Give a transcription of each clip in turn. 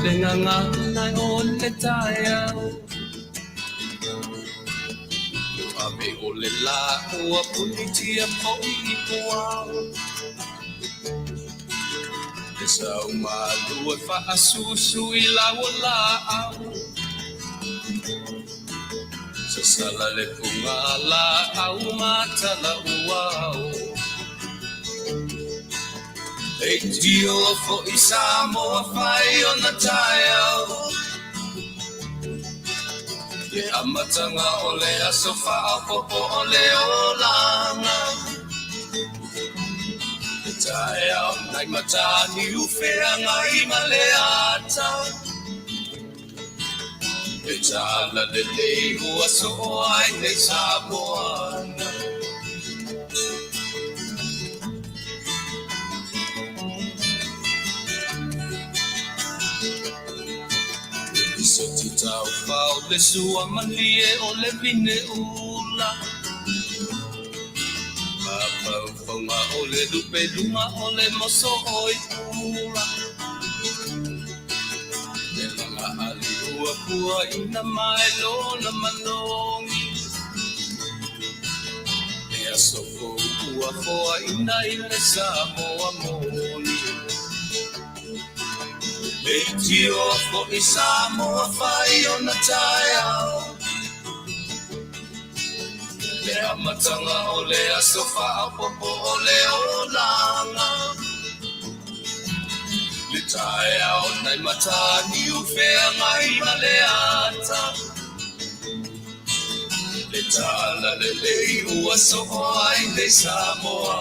Le gagana o le taeao. Ave o le lā ua punitia foi i puao. Le sau malu e faasusu i lau o laau. Sasala le puga laau ma tala uao. Leitio foi Samoa fai ona taeao. Le amataga o le aso faaopoopo o le olaga. Le taeao nai Mataniu Feagai ma le ata. Le tala lelei ua soo ai nei Samoa. Soti taufao le sua malie o le vine ula. Mafaufauga o le lupeluga o le moso oi ula. Le laga ali ua pua ina mai lona manogi. Le aso fou ua foaina i le Samoa moni. Leitio foi Samoa fai ona taeao. Le amataga o le aso faaopoopo o le olaga. Le taeao nai Mataniu Feagai ma le ata. Le tala lelei ua soo ai nei Samoa.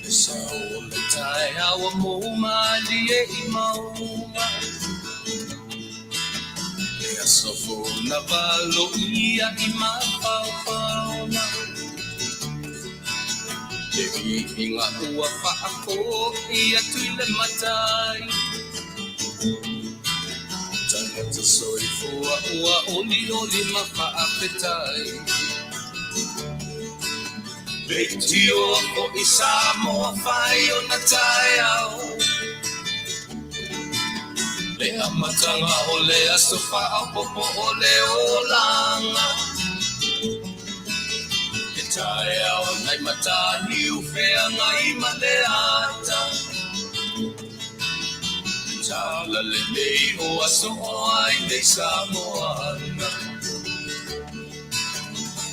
Le sao o le taeao ua mou malie i mauga. Le aso fou na valoia i mafaufauga. Le viiga ua faafoi atu i le matai. Tagata soifua ua olioli ma faafetai. Leitio foi Samoa fai ona taeao. Le amataga o le aso faaopoopo o le olaga. Le taeao nai Mataniu Feagai ma le ata. Le tala lelei ua soo ai nei Samoa.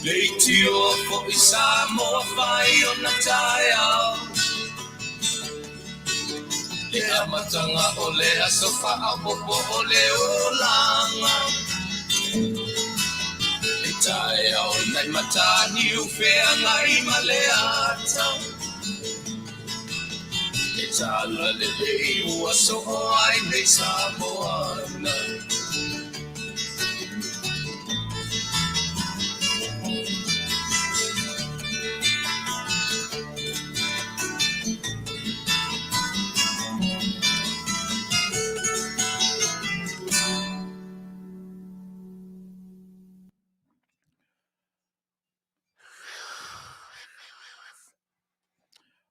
Leitio foi Samoa fai ona taeao. Le amataga o le aso faaopoopo o le olaga. Le taeao nai Mataniu Feagai ma le ata. Le tala lelei ua soo ai nei Samoa.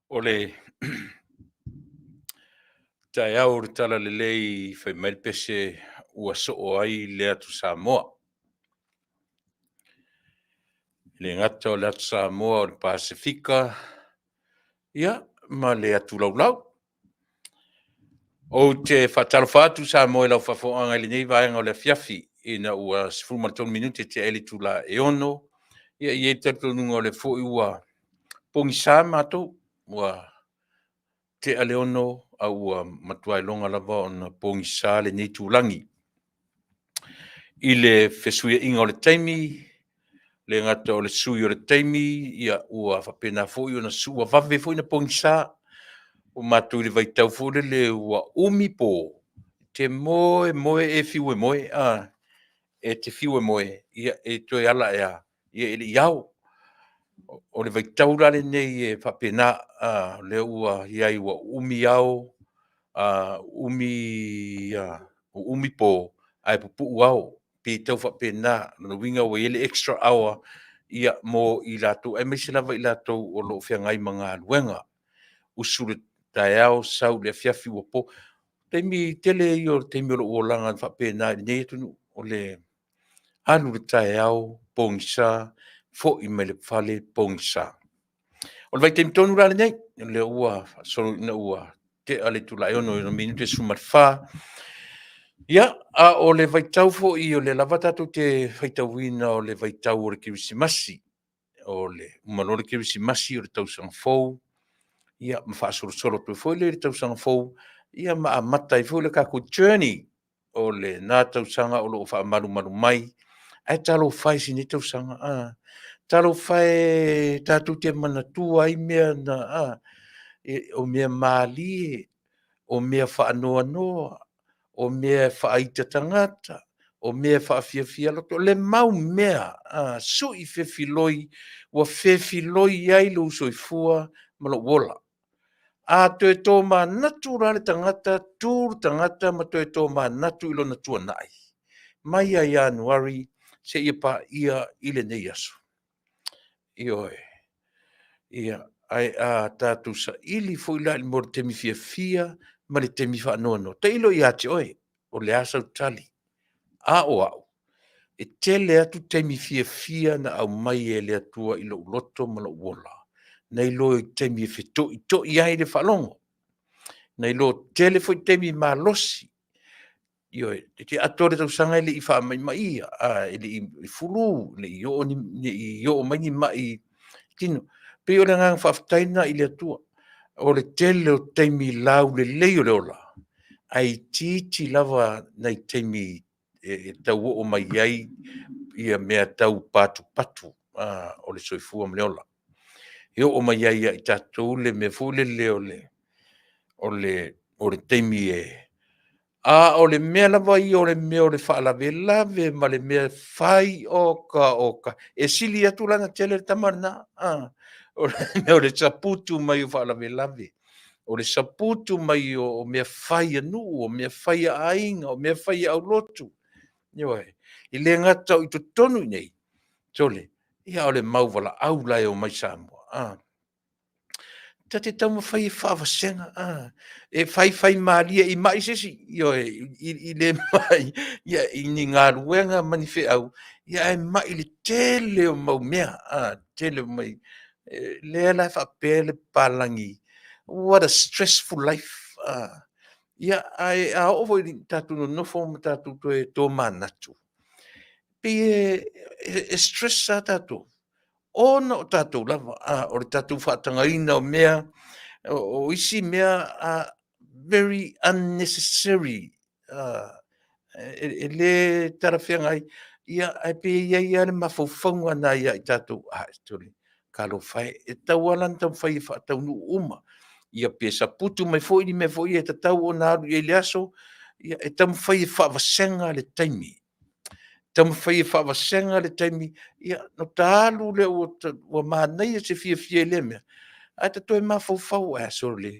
O le taeao o le Talalelei fai mai le pese ua soo ai le atu Samoa. E le gata o le atu Samoa o le Pasefika, ia, ma le atu laulau. Ou te faatalofa atu Samoa i lau faafofoga i lenei vaega o le afiafi ina ua 13 minute tea ai le itula e 6. Ia, e i ai le talitonuga o lea foi ua pogisa matou, ua tea le 6 a ua matua iloga lava ona pogisa lenei itulagi. I le fesuiaiga o le taimi, le gata o le sui o le taimi, ia ua faapena foi ona ua vave foi ona pogisa. Ua matou i le vaitau foi lele ua umi po, te moe moe e fiu e moe, a, e te fiu e moe, ia, e toe ala ae lava, ia e le i ao. O le vaitau la lenei e faapena, a, o lea ua i ai ua uumi ao, a, uumi, uumi po ae pupuu ao. Pei e tau faapena, o lona uiga ua i ai le extra hour ia mo i latou aemaise lava i latou o lo o feagai ma galuega. Usu i le taeao sau i le afiafi ua po. Taimi tele ia o le taimi o lou olaga na faapena ai i lenei atunuu, o le alu i le taeao pogisa, foi mai le fale pogisa. O le vaitaimi tonu la lenei, o lea ua faasolo ina ua tea le itula e 6:14. Ia, a o le vaitau foi o lea lava tatou te faitauina o le vaitau o le Kerisimasi, o le uma loa le Kerisimasi o le Tausaga Fou, ia ma faasolosolo atu ai foi lea i le Tausaga Fou, ia ma amata ai foi le tatou journey o lena tausaga o lo o faamalumalu mai. Ae talofa e i si nei tausaga, a! Talofa e tatou te manatua ai mea na, a, o mea malie, o mea faanoanoa, o mea e faaita tagata, o mea e faafiafia loto, le mau mea, a, sui fefiloi ua fefiloi ai lou soifua ma lou ola. A toe tomanatu la le tagata, tu le tagata ma toe tomanatu i lona tuanai, mai ia Ianuari seia paia i lenei aso. Ioe. Ia, ae a tatou saili foi la i le mea o le taimi fiafia ma le taimi faanoanoa, tailo ia te oe, o le a sau tali? A o au, e tele atu taimi fiafia na aumai e le Atua i lou loto ma lou ola, nai lo i taimi e fetoitoi ai le faalogo, nai lo tele foi taimi malosi. Ioe, e te atoa le tausaga e le i faamaimaia, a, e le i fulu, ne i oo ni, ne i oo mai ni mai i tino. Pei o le agaga faafetai lena i le Atua, o le tele o taimi laulelei o le ola, ae itiiti lava nai taimi e tau oo mai ai ia mea tau patupatu o le soifua ma le ola. E oo mai ai ia i tatou le mea foi lele o le, o le, o le taimi e A o le mea lava ia o le mea o le faalavelave ma le mea fai, oka oka, e sili atu la ona tele le tama lena, a, o le mea o le saputu mai o faalavelave, o le saputu mai o mea fai a nuu, o mea fai a aiga, o mea fai a aulotu. Ioe. E le gata o i totonu i inei, sole, ia a o le mau valaau la e omai i Samoa, a, ta te taumafai e faavasega, a, e faifaimalie i mai se isi, ioe, i le mai ia, i ni galuega ma ni feau, ia ae mai i le tele o mau mea, a, tele o mai, lea la e faapea le papalagi, what a stressful life, a. Ia, ae a oo foi ina tatou nonofo ma tatou toe tomanatu, pei e stress lava tatou, ona o tatou lava, a, o le tatou faatagaina o mea, o isi mea a, very unnecessary, a, e le talafeagai, ia, ae pei e i ai lava le mafaufauga lena ia i tatou, a, sole, talofa e, e tatau lava la ona taumafai e faataunuu uma, ia pe saputu mai foi ni mea foi ia e tatau ona alu i ai i le aso, ia e taumafai e faavasega le taimi, taumafai e faavasega le taimi, ia ona ota alu lea ua manaia se fiafia i lea mea, ae ta toe mafaufau, ae, sole,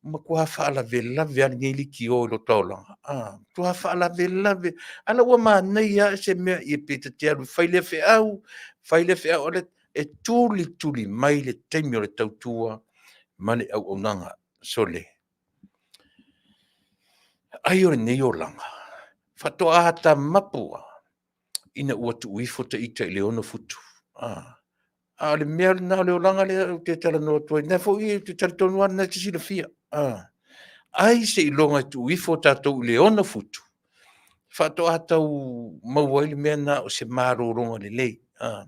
ua matua faalavelave lava lenei leitio i lota olaga, a, matua faalavelave. A la ua manaia lava se mea, ia pe ta te alu e fai lea feau, fai lea feau, e tulituli mai le taimi o le tautua ma le auaunaga. Sole, ai o lenei olaga, faatoa ta mapu lava ina ua tuu ifo ta ita i le 6 futu. A, a o le mea lena o le olaga lea ou te talanoa atu ai, o lena foi ou te talitonu lava o lena e te silafia. A, ai seiloga e tuu ifo tatou i le 6 futu, faatoa tau maua ai le mea lena o se malologa lelei. A,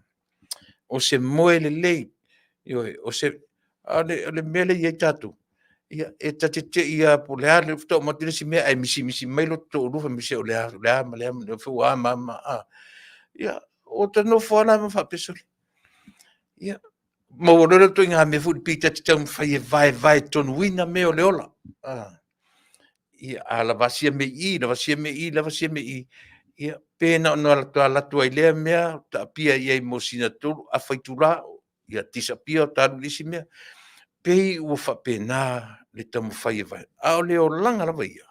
o se moe lelei, ioe, o se, a o le mea lea e i ai tatou, ia, e ta te te i lava po o le a, faatoa oo atu le isi mea ae misimisi mai lota toalua fai mai, se o le a, o le a ma le a, o lea foi ua a ma a ma a. Ia, ota nofo lava la ma faapea, sole, ia, maua loa lea o le ituaiga mea foi lea pei ta te taumafai e vaevaetonuina mea o le ola. A. Ia, a lava sia mea i i, lava sia mea i i, lava sia mea i i, ia, pe na ona toe alu atu lava i lea mea, taapia i ai mo sina 3/2 itula, ia disappear ota alu i le isi mea. Pei ua faapena le taumafai e vae, a o le olaga lava ia,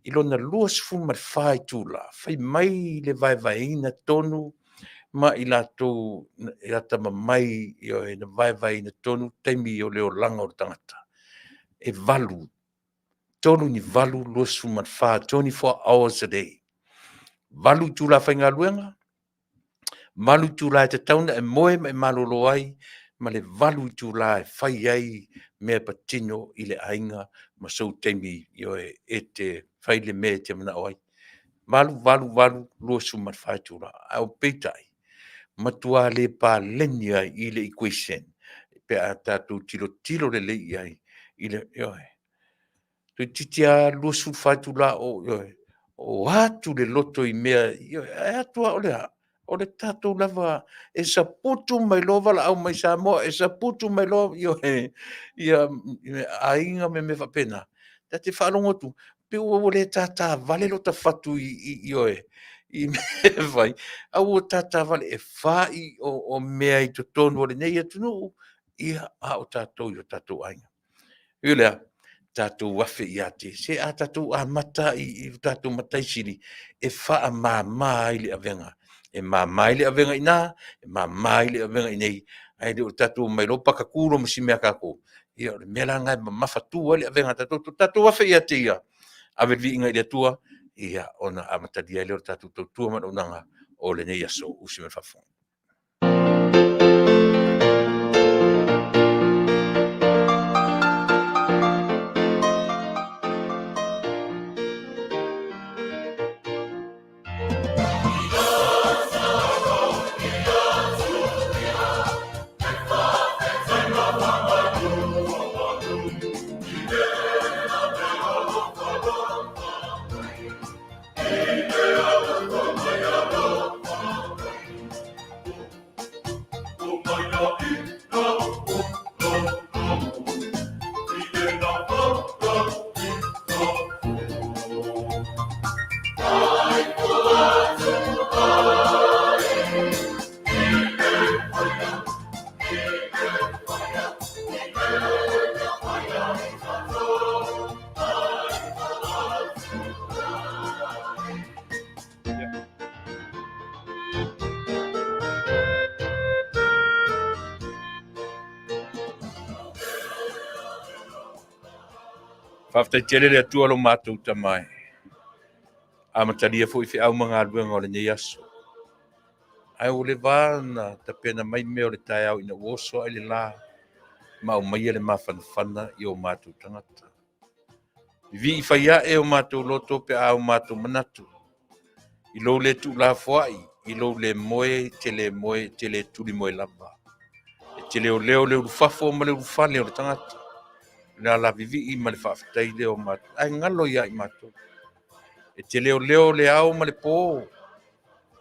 i lona 24 itula, fai mai le vaevaeina tonu ma i latou e atamamai, ioe, na vaevaeina tonu taimi o le olaga o le tagata, e 8, 3 ni 8, 24, 24 hours a day. 8 itula faigaluega, 8 itula e tatau ona e moe ma e malolo ai, ma le 8 itula e fai ai mea e patino i le aiga ma sou taimi, ioe, e te fai le mea e te manao ai. 8, 8, 8, 24 itula. Ae peitai, matua le paleni lava i i le equation pe a tatou tilotilo lelei i ai i le, ioe, toeitiiti lava 24 itula ioe, o atu le loto i mea, ioe, ae atu lava o le a? O le tatou lava, e saputu mai loa valaau mai Samoa, e saputu mai loa, ioe, ia aiga ma mea faapena. Ta te faalogo atu, pei ua le tatavale lota fatu ioe, i mea e fai, a ua tatavale e fai o mea i totonu o lenei atunuu, ia, a o tatou i o tatou aiga. Ui i lea, tatou afe ia te, se a tatou amata lava i o tatou Matai Sili e faamama ai le avega, e mama ai le avega i ina, e mama ai le avega i inei, ae le o le tatou omai loa patatu loa ma si mea a tatou. Ia o le mea la lena e mamafatu ai le avega a tatou. Tatou afe ia te Ia, ave le viiga i le Atua, ia ona amatalia ai lea o le tatou tautua ma le auaunaga o lenei aso. Usi mai le faafofoga. Faafetai tele le Atua lo matou Tama e amatalia foi feau ma galuega o lenei aso. Ae ua leva ona tapena mai mea o le taeao ina ua oso ae le la ma aumaia le mafanafana i o matou tagata. Vivii fai ae o matou loto pe a o matou manatu, i lou le tuulafoai, i lou le moe, te le moe, te le tulimoe lava. E te leoleo le ulufafo ma le ulufale o le tagata. O le ala vivii ma le faafetai lea o matou, ae galo ia i matou. E te leoleo le ao ma le po,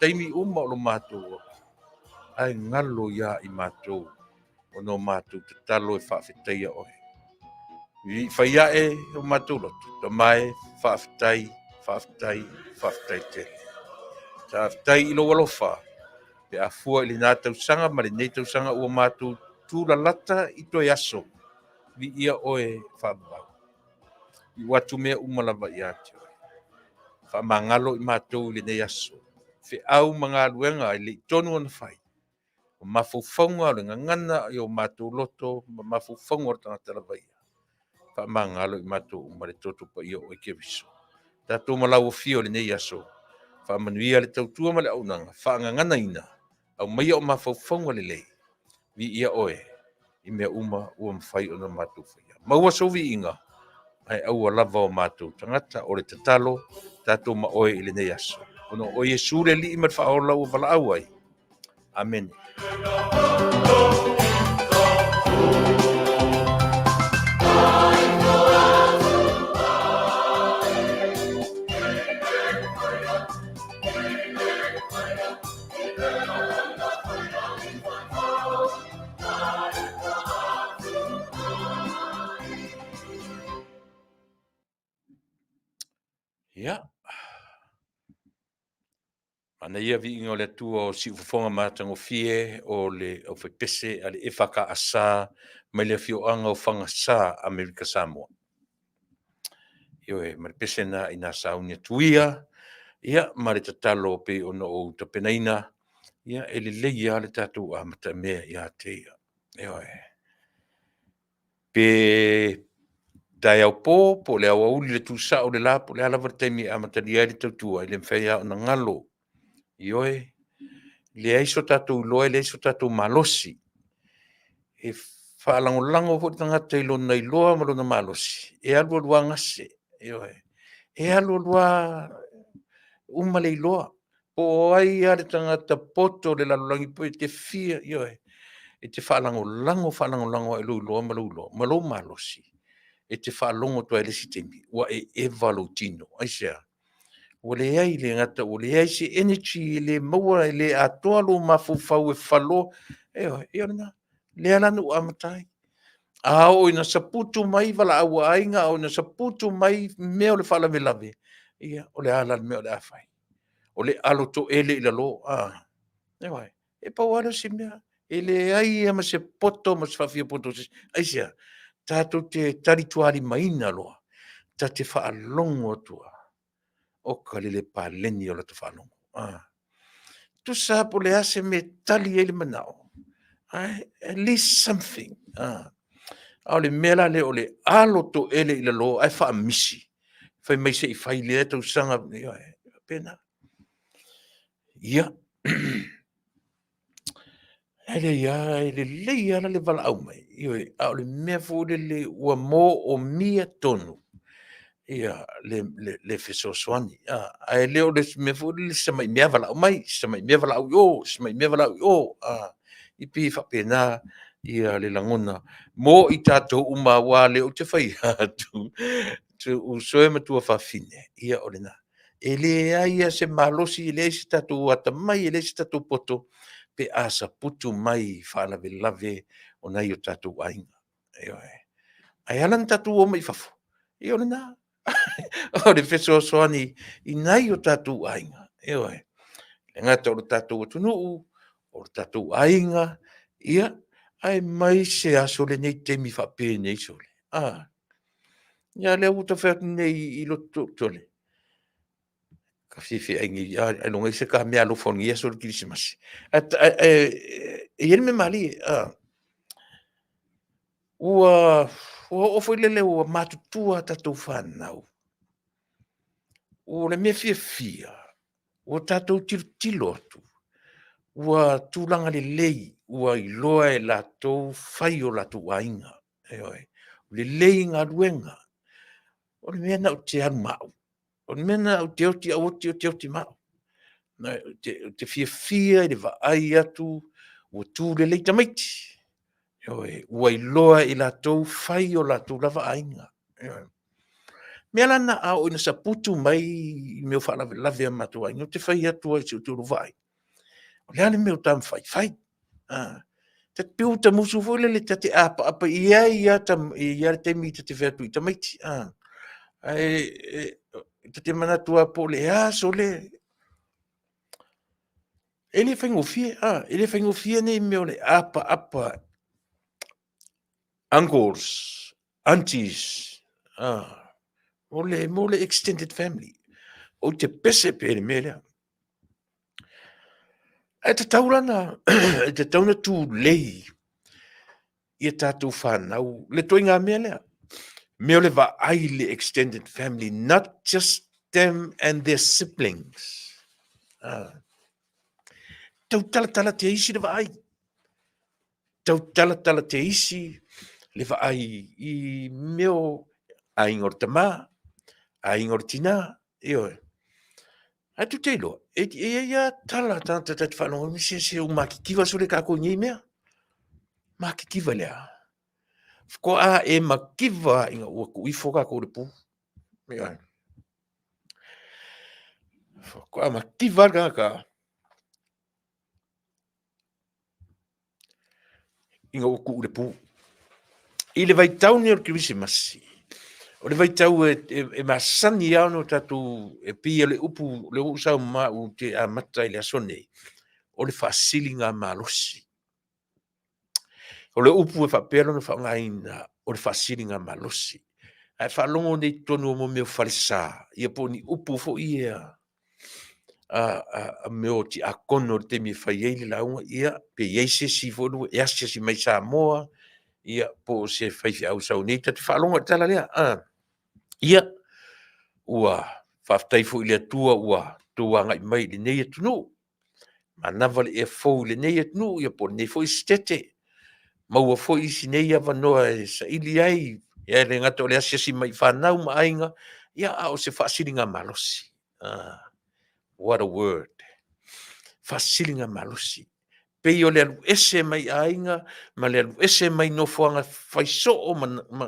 taimi uma o lo matou ola, ae galo ia i matou ona o matou tatalo e faafetaia oe. Vivii fai ae o matou loto, Tama e, faafetai, faafetai, faafetai tele. Faafetai i lou alofa, pe a fua i lena tausaga ma lenei tausaga ua matou tulalata i toe aso, viia oe faavavau. Iu atu mea uma lava ia te oe. Faamagalo i matou i lenei aso. Feau ma galuega e le i tonu ona fai. O mafaufauga o le gagana i o matou loto ma mafaufauga o le tagata lava ia. Faamagalo i matou uma le toto paia o oe Keriso. Tatou ma lau afio i lenei aso. Faamanuia le tautua ma le auaunaga, faagaganaina, aumaia o mafaufauga lelei, viia oe i mea uma ua mafai ona matou faia. Maua sou viiga, ae aua lava o matou tagata. O le tatalo, tatou ma oe i lenei aso. Ona o Iesu le Alii ma le Faaola ua valaau ai. Amene. Ia, manaia viiga o le Atua o siufofoga matagofie o le aufaipese a le EFKS mai le afioaga o Fagasa, Amerika Samoa. Ioe, ma le pese lena ina sauni atu ia, ia ma le tatalo pei ona ou tapenaina, ia e lelei lava le tatou amatamea ia te ia. Ioe. Pe taeao po, po o le aoauli i le tusao o le la, po o le a lava le taimi e amatalia ai le tautua, e le mafai lava ona galo. Ioe, leai so tatou iloa, leai so tatou malosi e faalagolago foi le tagata i lona iloa ma lona malosi, e alu alu lava gase, ioe. E alu alu lava uma le iloa. Po o ai lava le tagata poto o le lalolagi, pe e te fia, ioe, e te faalagolago faalagolago lava i lou iloa ma lou iloa ma lou malosi, e te faalogo atu lava i le isi taimi ua eva lou tino. Aisea? Ua leai, e le gata ua leai se energy, e le maua, e le atoa lou mafaufau e falo, ioe, ia o lena. Lea la na ou amata ai. A oo ina saputu mai valaau a aiga, a oo ina saputu mai mea o le faalavelave, ia o le a la le mea o le a fai? O le alo toele i lalo, a, ioe. E pau lava lea o si mea, e leai lava ma se poto ma se faafiapoto o se isi. Aisea? Tatou te talitualimaina loa, ta te faalogo atu lava, oka le le paleni o lata faalogo. Tusa lava po o le a se mea e tali ai le manao, ae at least something. A o le mea la lea o le alo toele i lalo ae faamisi, fai mai se i fai i lea tausaga, ioe, e faapena. Ia, e leai lava, e lelei lava le valaau mai, ioe, a o le mea foi lele ua moomia tonu le fesoasoani, ae le o le mea foi lele si tamai mea valaau mai, si tamai mea valaau i o, si tamai mea valaau i o, e pei e faapena le lagona mo i tatou uma, aua o lea ou te fai atu, uso e ma tuafafine, ia o lena. E leai lava se malosi, e leai se tatou atamai, e leai se tatou poto pe a saputu mai faalavelave o nai o tatou aiga. Ioe. Ae ala ona tatou o mai i fafo, ia o lena, o le fesoasoani i nai o tatou aiga. Ioe. E le gata o le tatou atunuu, o le tatou aiga, ia, aemaise lava sole nei taimi faapenei sole, a? Ia lea ua ta fai atu nei i loto sole, ta fiafia ai nei ailoga e i ai se ta meaalofa o lenei aso o le Kerisimasi. Ae e i ai le mea malie, ua oo foi lele ua matutua a tatou fanau. O le mea fiafia, ua tatou tilotilo atu, ua tulaga lelei, ua iloa e latou fai o latou aiga. Ioe. Lelei galuega. O le mea lena ou te alu ma au. O le mea lena ou te oti au oti, ou te oti ma au. Ou te fiafia i le vaai atu ua tu lelei tamaiti. Ioe, ua iloa e latou fai o latou lava aiga. Ioe. Mea la na a oo ina saputu mai mea o faalavelave a matou aiga, ou te fai atu ai i si ou vaai, o le a le mea o ta fai? Fai. Ta te pei ua ta musu foi lele ta te apaapa i ai lava le taimi ta te fai atu i tamaiti. Ae ta te manatu lava po o le a sole. E le faigofie, e le faigofie nei mea o le apaapa uncles, aunties, o le mo le extended family. Ou te pese pea i le mea lea. Ae tatau la na, e tatau na tulei ia tatou fanau le ituaiga mea lea. Mea o le vaai i le extended family, not just them and their siblings. Ah. Tau talatala te isi le vaai. Tau talatala te isi le vaai i mea o aiga o le tama, aiga o le tina, ioe. Ae tou te iloa, e i ai lava tala a tagata ta te faalogo ai, se se ua matitiva sole tatou i nei mea. Matitiva i le a? Faatoa e mativa ina ua tuu ifo tatou i le pu. Ioe. Faatoa mativa le tagata ina ua tuu i le pu. I le vaitau lenei o le Kerisimasi, O le vaitau e masani lava ona tatou, e pei o le upu lea ua ou saunoa ou te amata i le aso lenei, o le faasiligamalosi. O le upu e faapea lona faaaogaina, o le faasiligamalosi. A e faalogo nei i totonu o mea o falesa, ia po o ni upu foi ia a mea o tiakono i le taimi e fai ai le lauga, ia pe i ai se isi foi lea e asiasi mai i Samoa, ia po o se faifeau e sau i inei, ta te faalogo lava i le tala lea. Ia, ua faafetai foi i le Atua ua outou agai mai i lenei atunuu, manava le ea fou i lenei atunuu ia po o lenei foi Setete, maua foi isi nei avanoa e saili ai, e le gata o le asiasi mai i fanau ma aiga, ia a o se faasiligamalosi. What a word! Faasiligamalosi. Pei o le alu ese mai aiga ma le alu ese mai nofoaga fai soo ma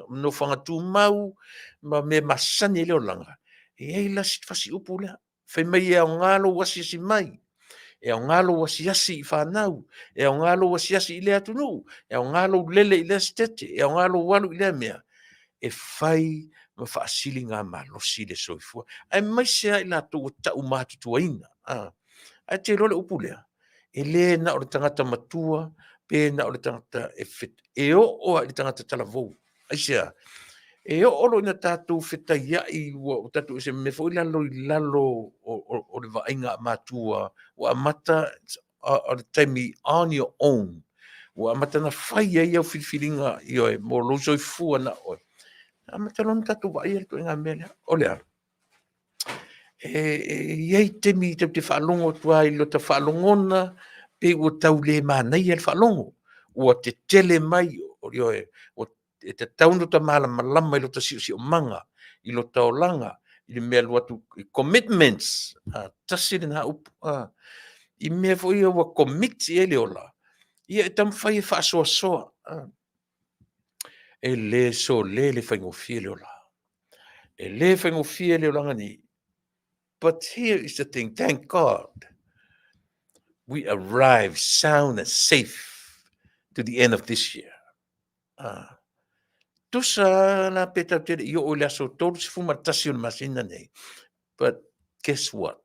nofoaga tumau ma mea masani ai le olaga, e i ai la si fasiupu lea, fai mai e aoga lou asiasi mai, e aoga lou asiasi i fanau, e aoga lou asiasi i lea atunuu, e aoga lou lele i lea Setete, e aoga lou alu i lea mea, e fai ma faasiligamalosi le soifua, aemaise lava i latou ua taumatutuaina. Ae te iloa le upu lea, e le na o le tagata matua pe na o le tagata e oo lava i le tagata talavou. Aisea? E oo loa ina tatou fetaiai ua tatou ese ma mea foi lalo i lalo o le vaaiga a matua, ua amata o le taimi on your own, ua amata ona fai ai au filifiliga, ioe, mo lou soifua na o oe, amata loa ona tatou vaaia le ituaiga mea lea. O le a? E i ai taimi tatou te faalogo atu ai i lota faalogona pei ua tau le manaia le faalogo, ua tetele mai, ioe, e tatau ona ota malamalama i lota siosiomaga, i lota olaga, i le mea e alu atu i commitments, tasi lena upu, i mea foi ia ua commit i ai le ola, ia e taumafai e faasoasoa. E le sole le faigofie le ola. E le faigofie le olaga nei. But here is the thing, thank God, we arrive sound and safe to the end of this year. Tusa la pe tau te le i oo i le aso 31 o le masina nei. But guess what?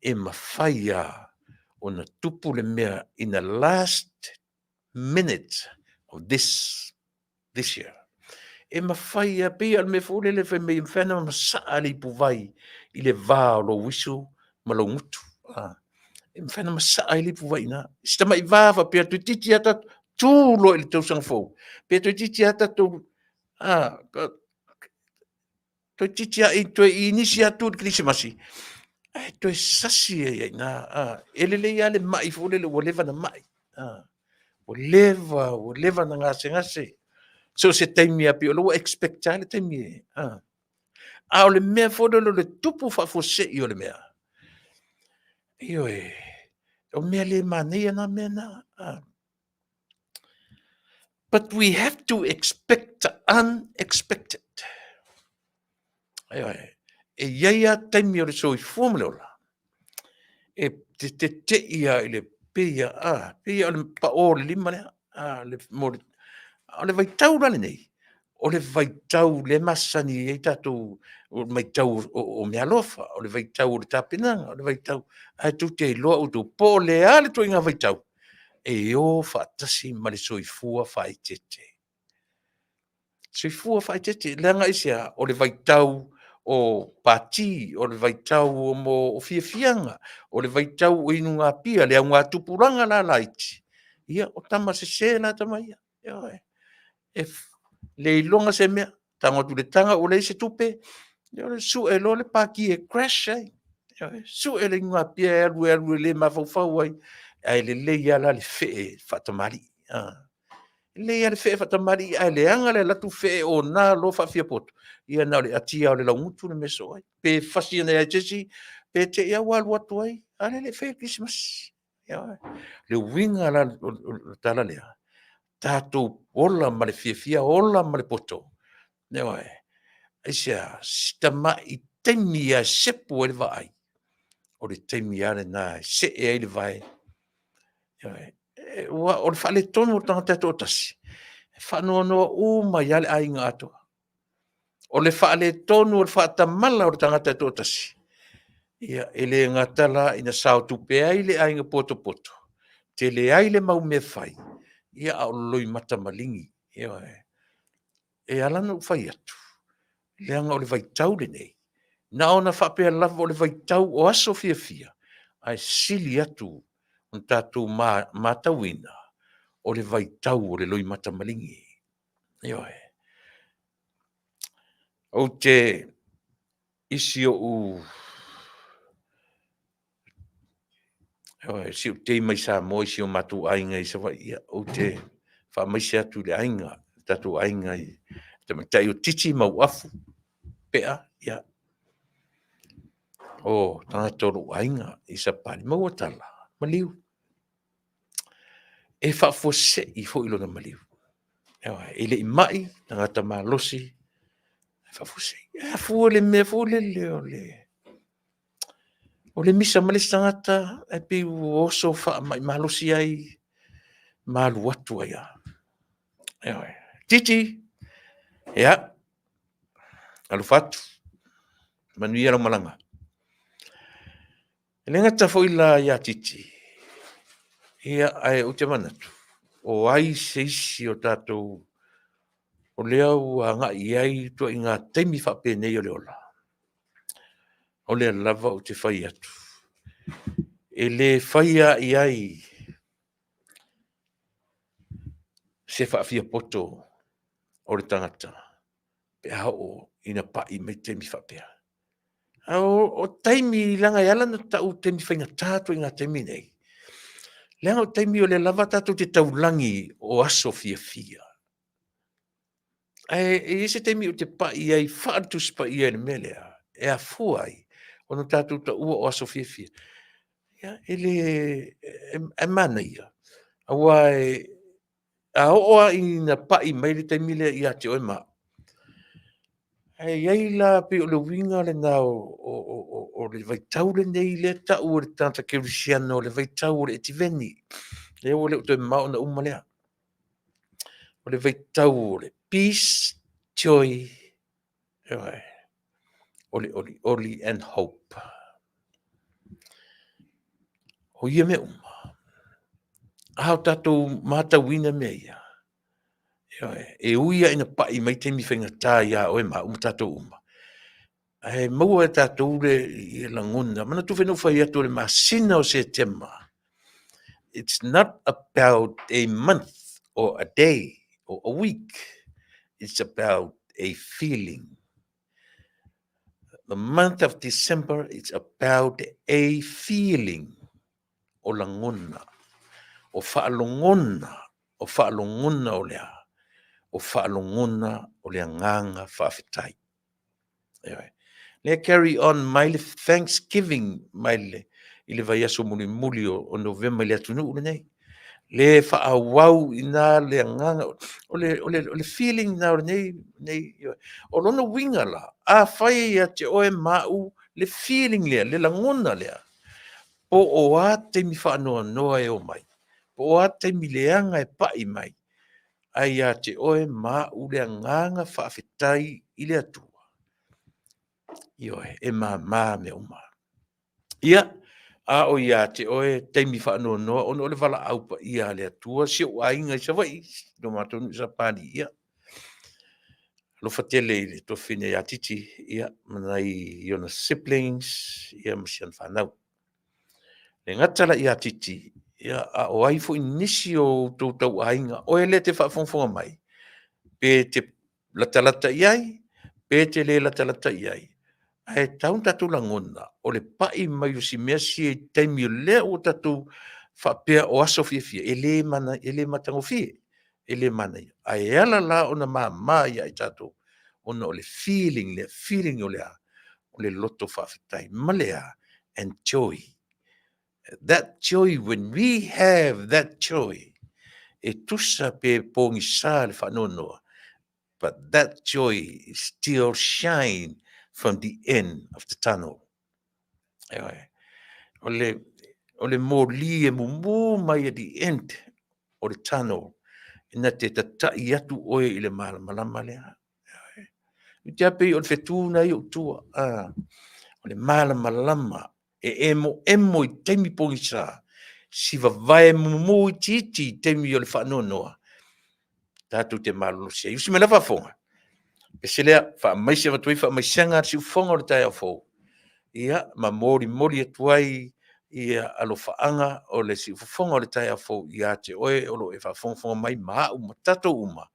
E mafai lava ona tupu le mea in the last minute of this this year. E mafai lava, pei lava o le mea foi lele fai mai e mafai ona masaa le ipuvai i le va o lou uisu ma lou gutu. E mafai ona masaa ai le ipuvai i ina. Si tamai va faapea toeitiiti lava tatou tu loa i le tausaga fou, pe toeitiiti lava tatou toeitiiti lava toe inisi atu le Kerisimasi, ae toe sasi ai i ina. E lelei lava le mai foi lele ua leva ona mai. Ua leva, ua leva ona gasegase. So o se taimi lava pei o lea ua expect lava le taimi e. A o le mea foi lele o le tupu faafuasei o le mea, ioe, o mea le manaia na mea na. But we have to expect the unexpected. Ioe, e i ai lava taimi o le soifua ma le ola, e te tetei lava i le pei a, pei o le pao o le lima lea, le, mo le, o le vaitau la lenei, o le vaitau lea e masani ai tatou, o le vaitau o meaalofa, o le vaitau o le tapenaga, o le vaitau, ae tou te iloa outou po o le a le ituaiga vaitau, e o faatasi ma le soifua faaeteete. Soifua faaeteete, leaga aisea? O le vaitau o pati, o le vaitau mo fiafiaga, o le vaitau o inugapia, le augatupulaga la laiti, ia o tama sese la tama ia. Ioe. E le iloga se mea, tago atu i le taga ua leai se tupe, ia sue loa le paki e crash ai. Ioe. Sue le inugapia e alu e alu e le mafaufau ai, ae lelei lava la le fee faatamalii. Lelei lava le fee faatamalii ae leaga le alu atu fee ona loa faafiapoto, ia na o le atia lava o le laugutu le mea e sosoo ai. Pe fasi ane lava e se isi, pe te i lava ua alu atu ai, a lea e le i faia le kerisimasi. Ioe. Le uiga la o le tala lea, tatou ola ma le fiafia, ola ma le poto. Ioe. Aisea? Si tamai taimi lava e sepu ai le vaai, o le taimi lava lena e see ai le vae. Ioe. Aua o le faaletonu o le tagata e toatasi, e faanoanoa uma ai lava le aiga atoa. O le faaletonu o le faatamala o le tagata e toatasi, ia, e le gata la ina sao tupe ai le aiga potopoto, tele ai le mau mea fai, ia a o le loimata maligi. Ioe. E ala ona ou fai atu, leaga o le vaitau lenei, na ona faapea lava o le vaitau o aso fiafia, ae sili atu ona tatou matauina o le vaitau o le loimata maligi. Ioe. Ou te i si ou si ou tei mai Samoa i si o matou aiga i Savaii, ia, ou te faamaise atu i le aiga, le tatou aiga i le tamaitai o Titi Mauafu Pea, ia, o tagata o lou aiga i Sapani, maua tala, maliu. E faafuasei foi lona maliu. E le i mai, tagata malosi, faafuasei. E afua i le mea foi lele o le o le misa ma le isi tagata ae pei ua oso faamai malosi ai ma alu atu ai lava. Ioe. Titi, ia, alofa atu, manuia lau malaga. E le gata foi la ia Titi, ia ae ou te manatu, o ai se isi o tatou o lea ua agai i ai ituaiga taimi faapenei o le ola, o lea lava ou te fai atu, e le faia lava i ai se faafiapoto o le tagata pe a oo ina pai mai taimi faapea. A o taimi, leaga e ala ona tau o taimi faigata ituaiga taimi nei, leaga o taimi o lea lava tatou te taulagi o aso fiafia. Ae i ai se taimi ou te pai ai faale-Tusi Paia i le mea lea, e afua ai ona tatou taua o aso fiafia. Ia, e le, e manaia, aua a oo lava ina pai mai le taimi lea ia te oe ma au, ae i ai la, pei o le uiga lena o le vaitau lenei lea e tau e le tagata kerisiano o le vaitau o le etiveni, lea ua le o toe mamao ona uma lea. O le vaitau o le peace, joy, ioe, o le olioli and hope. O ia mea uma, a o tatou matauina mea ia, ioe, e ui lava ina pai mai taimi faigata ia oe ma au ma tatou uma, ae maua e tatou le lagona. Manatua foi na ou fai atu o le masina o Setema, it's not about a month or a day or a week, it's about a feeling. The month of December, it's about a feeling. O lagona, o faalogona, o faalogona o le a? O faalogona o le agaga faafetai. Ioe. Lea carry on mai le Thanksgiving mai le, i le vaiaso mulimuli o Novema i le atunuu lenei. Le faaauau i ina le agaga, o le feeling na o lenei, nei, o lona uiga la, afai ia te oe ma au le feeling lea, le lagona lea, po o a taimi faanoanoa e omai, po o a taimi leaga e pai mai, ae ia te oe ma au le agaga faafetai i le Atua, ioe, e mama mea uma. Ia, a o ia te oe taimi faanoanoa ona o le valaau paia a le Atua, si ou aiga i Savaii, lo matou nuu i Sapani, ia, alofa tele i le tuafafine ia Titi, ia, ma nai ona siblings, ia, ma si ana fanau. Le gata la ia Titi, ia, a o ai foi nisi o outou tauaiga, oe lea e te faafogafoga mai, pe te latalata i ai, pe te le latalata i ai, ae tau ona tatou lagona, o le pai mai o si mea sia i taimi o lea ua tatou faapea o aso fiafia, e le mana, e le matagofie, e le manaia. Ae ala la ona mama ia i tatou, ona o le feeling lea, feeling o le a? O le loto faafetai ma le a? And joy. That joy, when we have that joy, e tusa pe pogisa le faanoanoa, but that joy still shine from the end of the tunnel. Ioe. O le moli e mumu mai at the end o le tunnel, ina te tatai atu oe i le malamalama lea. Te a pei o le fetu na i ou tua, o le malamalama e emoemo i taimi pogisa, si vavae mumu itiiti i taimi o le faanoanoa, tatou te malolosi ai. Usi mai la faafofoga, pese lea, faamaise avatu ai faamaisega a le siufofoga o le taeao fou, ia ma molimoli atu ai ia alofaaga o le siufofoga o le taeao fou ia te oe o lo o e faafogafoga mai ma au ma tatou uma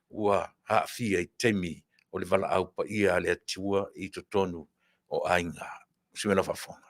ua aafia i taimi o le valaau paia a le Atua i totonu o aiga. Usi mai lau faafofoga.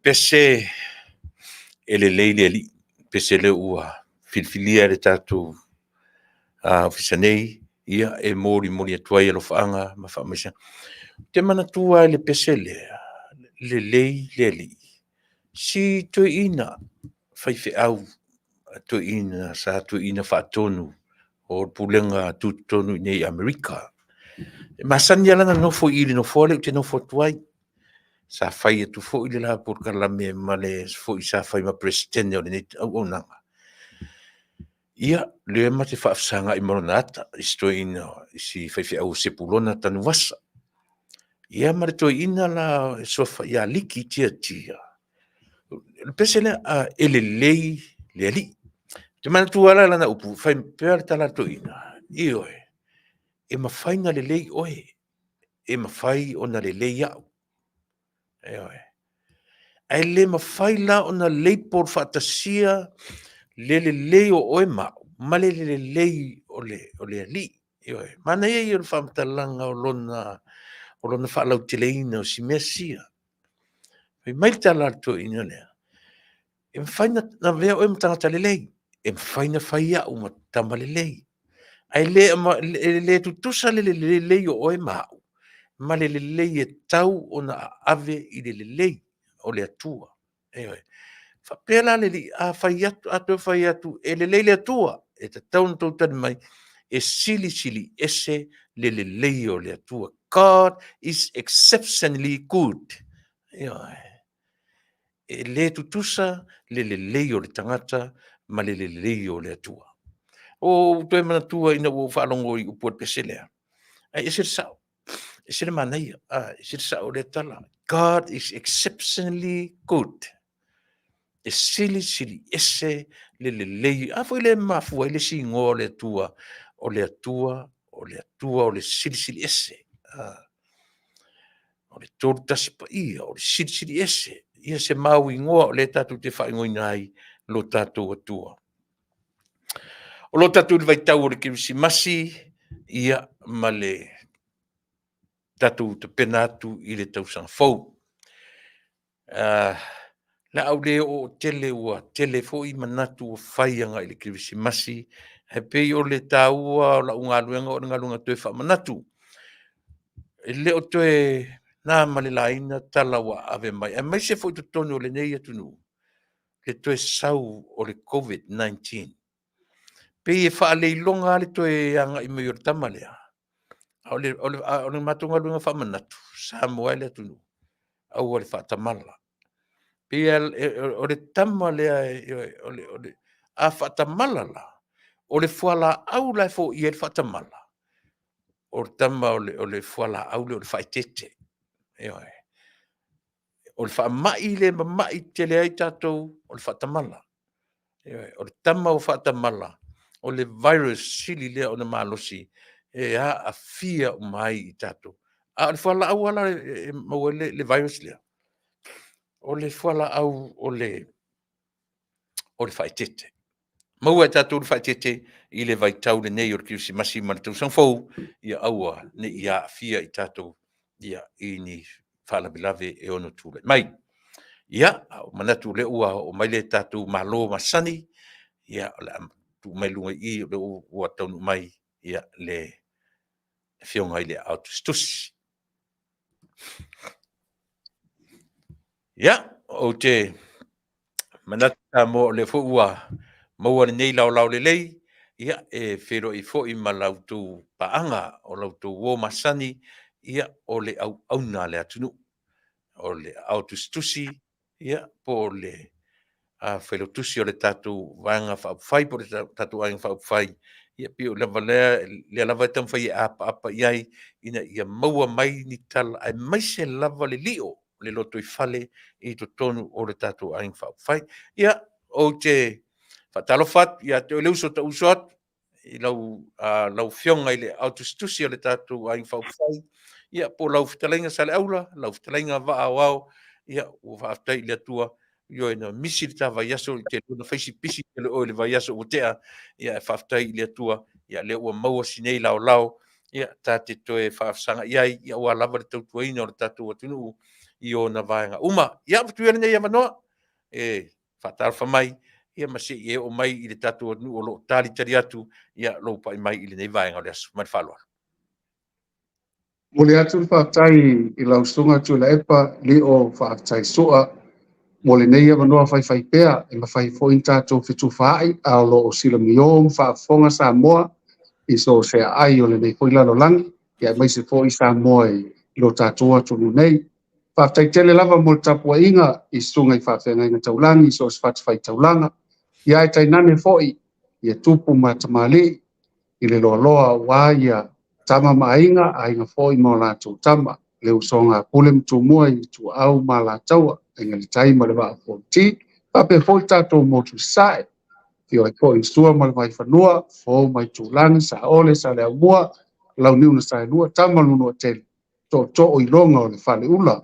pese e lelei le Alii, pese lea ua filifilia e le tatou ofisa nei, ia e molimoli atu ai alofaaga ma faamaisega. Ou te manatua lava i le pese lea, lelei le Alii, si toeaina faifeau toeaina sa toeaina faatonu o le pulega tutotonu i inei i Amerika. E masani lava la ona nofo i i le nofoa lea ou te nofo atu ai. Sa fai atu foi le la polokalame ma le foi sa fai ma Peresetene o lenei auaunaga. Ia, lea ma te faafesagai ma lona ata i si toeaina, si faifeau o Sepulona Tanuvasa. Ia ma le toeaina la e suafa ia Liki Tiatia. O le pese lea, e lelei le Alii. Ou te manatua lava la lana upu, fai pea le tala a le toeaina, ioe, e mafai ona lelei oe, e mafai ona lelei au. Ioe. Ae le mafai la ona label faatasia le lelei o oe ma au ma le lelei o le Alii. Ioe. Manaia ia o le faamatalaga o lona faalauteleina o si mea sia. Fai mai le tala a le toeaina lea, e mafai ona avea oe ma tagata lelei, e mafai ona fai au ma tama lelei, ae le tutusa le lelei o oe ma au ma le lelei e tatau ona ave i le lelei o le Atua. Ioe. E faapea la le Alii, a fai atu, a toe fai atu e lelei le Atua, e tatau ona outou tali mai, e silisili ese le lelei o le Atua. God is exceptionally good. Ioe. E le tutusa le lelei o le tagata ma le lelei o le Atua. Ua ou toe manatua ina ua ou faalogo i upu o le pese lea, ae ese le sao, ese le manaia, ese le sao o lea tala. God is exceptionally good. E silisili ese le lelei. A foi lea e mafua ai le isi igoa o le Atua, o le Atua, o le Atua o le Silisili Ese. O le Tolu Tasi Paia, o le Silisili Ese. Ia se mau igoa o lea tatou te faaigoaina ai lo tatou Atua. O lo o tatou i le vaitau o le Kerisimasi, ia ma le tatou tapena atu i le tausaga fou. O le a ou le oo tele, ua tele foi manatu ua fai agai i le Kerisimasi, ae pei o le taua o lau galuega o le galuega toe faamanatu. E le o toe na ma le laina tala ua ave mai, aemaise foi i totonu o lenei atunuu, le toe sau o le COVID-19. Pei e faaleiloga lava le toe agai mai o le tama lea, a o le matou galuega faamanatu, Samoa e le atunuu, aua le faatamala. Pei o le tama lea, a faatamala la, o le fualaau la e foia ai le faatamala, o le tama o le fualaau lea o le faaeteete. Ioe. O le faamai lea e mamai tele ai tatou, o le faatamala. Ioe. O le tama ua faatamala, o le virus sili lea ona malosi e aafia uma ai i tatou. A o le fualaau lava la e maua ai le virus lea, o le fualaau o le faaeteete. Maua e tatou le faaeteete i le vaitau lenei o le Kerisimasi ma le Tausaga Fou, ia aua ne i aafia i tatou i ni faalavelave e ono tulai mai. Ia, ua ou manatu o lea ua oo mai le tatou malo masani, ia o le a tuu mai i luga i i, o lea ua taunuu mai le Afioga i le Aao Tusitusi. Ia, ou te manatu Samoa o lea foi ua maua lenei laolao lelei, ia, e feiloai ai foi ma la outou paaga, o la outou uo masani, ia, o le auauna a le atunuu, o le Aao Tusitusi, ia, po o le Failautusi o le tatou Vaega Faaupufai po o le tatou Aiga Faaupufai, ia pei o lea lava e taumafai e apaapa i ai ina ia maua mai ni tala, aemaise lava le lio o le lotoifale i totonu o le tatou Aiga Faaupufai. Ia, ou te faatalofa atu ia te oe le uso, taunuu atu i lau Afioga i le Aao Tusitusi o le tatou Aiga Faaupufai, ia po o lau Fetalaiga Saleaula, lau Fetalaiga Vaa Aoao, ia ua faafetai i le Atua, ioe, na misi le ta vaiaso, ou te iloa na fai si pisi tele o oe i le vaiaso ua tea, ae faafetai i le Atua o lea ua maua si nei laolao ta te toe faafesagai ai aua lava le tautuaina o le tatou atunuu. i ona vaega uma. Ia, avatu ia lenei avanoa e faatalofa mai, ia ma se i e oo mai i le tatou atunuu o lo o talitali atu ia lou pai mai i lenei vaega o le aso. Ma le faaaloalo. Momoli atu le faafetai i lau Susuga Tuilaepa Lio Faafetai Sua mo lenei avanoa faifaipea e mafai foi ona tatou fetufaai a o lo o silamio ma faafofoga Samoa i so o se aai o lenei foi lalolagi, aemaise foi Samoa i lo tatou atunuu nei. Faafetai tele lava mo le tapuaiga i susuga i faafeagaiga taulagi i so o se fatafaitaulaga, ia ae tainane foi ia tupu ma tamalii i le loaloa aua ia tama ma aiga, aiga foi ma o latou tama, le usoga a Pule ma Tumua i Ituau ma Alataua, Aiga i le Tai ma le Vaa o Fonoti, faapea foi le tatou motu i Sasae, afio ai foi Sua ma le Vaifanua, Fofo ma Aitulagi, Saole, Saleaaumua, Launiu na Saelua, Tama ma Manuatele, Tootoo iloga o le Faleula,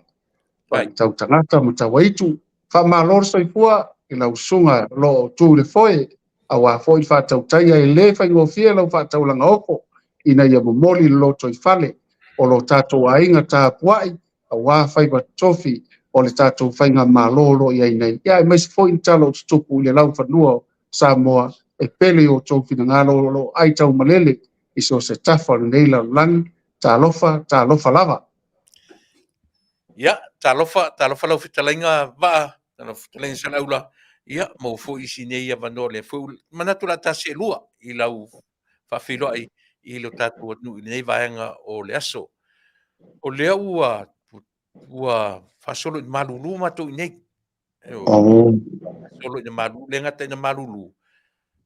Tau tagata ma tauaitu, faamalo le soifua i lau susuga o lo o tu i le foe, aua foi le faatautaia e le faigofie lau faataulaga ofo, ina ia momoli le lotoifale o lo tatou aiga tapuai, aua faiva tofi o le tatou faigamalo o lo o i ai nei. Ia, aemaise foi ni tala o tutupu i le laufanua o Samoa e pele i o outou finagalo o lo o aitaumalele i so o se tafa o lenei lalolagi. Talofa, talofa lava. Ia, talofa, talofa lau fetalaiga Vaa, lau fetalaiga Saleaula, ia, maua foi isi nei avanoa lea foi manatu o le a ta seelua i lau faafeiloai i lo tatou atunuu i lenei vaega o le aso. O lea ua ua faasolo i malulu matou i nei. Faasolo i malulu, le gata ina malulu,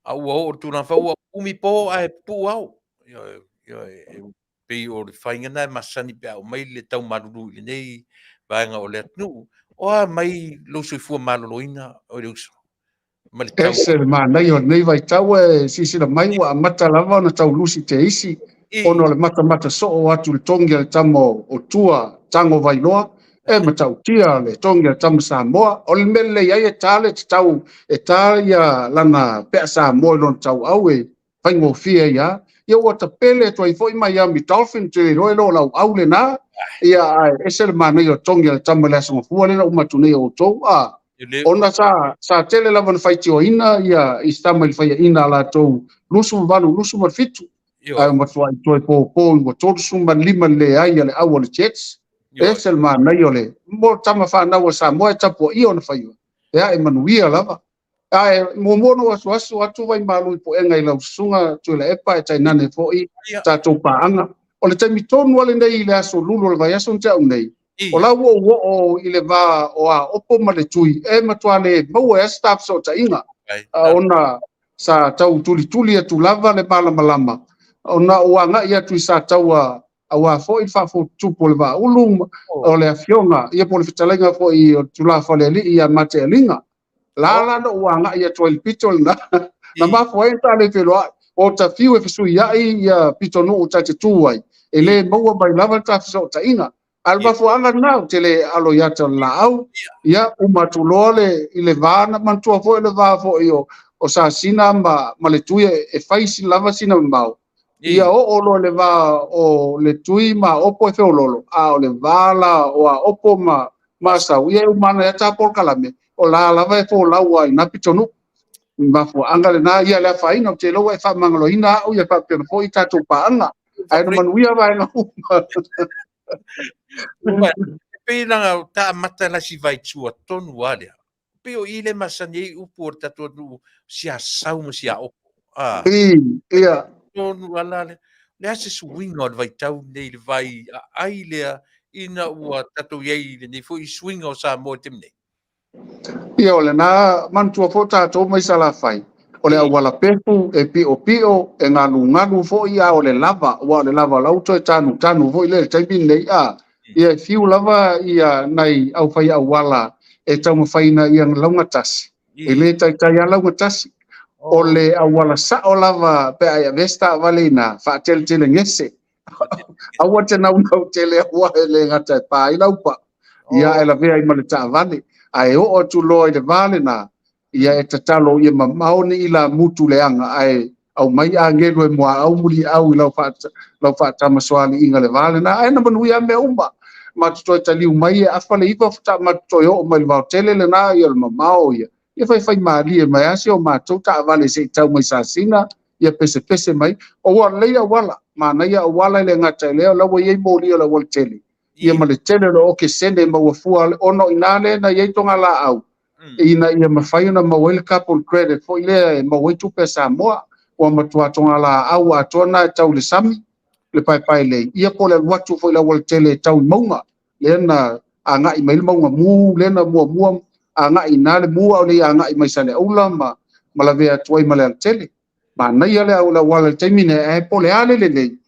a ua oo i le tulaga foi ua umi po ae pupuu ao. Ioe, ioe, pei o le faiga lena e masani pe a oo mai le tau malulu i lenei vaega o le atunuu. O a mai lou soifua maloloina o le uso? Ma le tau. Ese le manaia o lenei vaitau e silasila mai ua amata lava ona tau lusi te isi ona o le matamata soo atu i le togi a le tama o Tua Tago Vailoa e matautia le togi a le tama Samoa. O le mea lelei ai e ta le tatau e ta ia lana pea Samoa i lona tauau e faigofie ai lava. Ia ua tapele atu ai foi Miami Dolphin, te iloa e le o lauau lena. Ia ae ese le manaia o togi a le tama i le Aso Gafua lea na uma atu nei e outou. A, ona sa tele lava na faitioina ia isi tama i le faiaina a latou 28, 27. Ae ua matuai toe popo ua 35 le leai a le au o le Jets. Ese le manaia o le mo tama fanau a Samoa e tapuaia ona faiva. E ae manuia lava. Ae muamua ona ou asuasu atu vaimalu i puega i lau susuga Tuilaepa e tainane foi tatou paaga. O le taimi tonu lava lenei i le aso lulu o le vaiaso na tea atu nei, o la ua ou oo i le va o Aopo ma le Tui, e matua le maua ai lava se ta fesootaiga, ona sa tau tulituli atu lava le malamalama, ona ou agai atu i Sataua aua foi le faafotutupu o le Vaaulu, o le afioga, ia po o le fetalaiga foi o le Tulafalealii ia Matealiga. La la na ou agai atu ai i le pito lena, na mafua ai ona ta le feiloai. O ta fiu e fesuiai ia pitonuu ta te tu ai, e le maua mai lava le ta fesootaiga. A o le mafuaaga lena, ou te le alo i ata o le laau, ia uma atu loa le, i le va, na manatua foi le va foi o Sasina ma le Tui e fai lava sina mamao. Ia oo loa i le va o le Tui ma Aopo e feololo, a o le va la o Aopo ma Asau, ia e uma ana ia ta polokalame, o la lava e folau ai i na pitonuu. Mafuaaga lena, ia le afaina, ou te iloa ua e faamagaloina au ia faapena foi tatou paaga. Ae na manuia vaega uma. E pei na ta amata la si vaitua tonu lava lea. Pei o i le masani ai upu o le tatou atunuu, si Asau ma si Aopo. Ah. Ia. Tonu ala le. Le a se suiga o le vaitau nei le vai aai lea ina ua tatou i ai i lenei foi suiga o Samoa i le taimi nei? Ia, o lena manatua foi tatou mai Salafai, o le auala pefu e piopio, e galugalu foi, a o le lava, aua o le lava o la ua toe tanutanu foi lea i le taimi lenei, a. Ia e fiu lava ia nai aufai auala e taumafaiina ia laugatasi, e le taitai lava laugatasi. O le auala sao lava pe a e avea se taavale i ina, faateletelegese. Aua te naunau tele aua e le gata e pa ai laupa, ia ae lavea ai ma le taavale. Ae oo atu loa i le va lena, ia e tatalo ia mamao ni ilamutu leaga ae aumai agelu e muaau muliau i lau faatamasoaliiga i le va lena, ae na manuia mea uma. matou toe taliu mai e afa le 9 faatoa matou toe oo mai i le vaotele lena, ia o le mamao ia. Ia faifaimalie mai lava si o matou taavale se i tau mai Sasina, ia pesepese mai. Ua lelei auala, manaia auala e le gata i lea, o la ua i ai moli o le aualatele, ia ma le tele o le okesene e maua fua, ona o i ina lea na i ai togalaau, ina ia mafai ona maua ai le carbon credit foi lea e maua ai tupe a Samoa. Ua matua togalaau atoa na e tau i le sami, le paepaelei, ia po o le alu atu foi i le aualatele e tau i mauga, lea na agai mai le mauga mu, lea na muamua agai i ina le mu a o le i agai mai Saleaula ma lavea atu ai ma le alatele. Manaia le auala i le taimi nei, ae po o le a le lelei,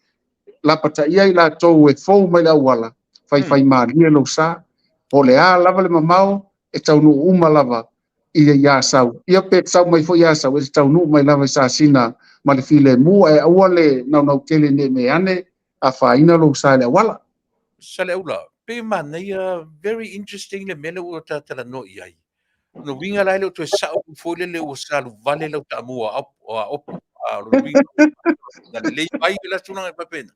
lapataia i latou e fou mai le auala, faifaimalie lou sa, po o le a lava le mamao, e taunuu uma lava i Asau. Ia pe sau mai foi i Asau, e taunuu mai lava i Sasina ma le filemu, ae aua le naunau tele ne i mea ane afaina lou sa i le auala. Saleaula, pei manaia, very interesting le mea lea ua ta talanoa i ai. Lona uiga la e le o toe sao foi lele ua saluvale lau taamu o Aopo. A o lona uiga na lelei mai le tulaga e faapena.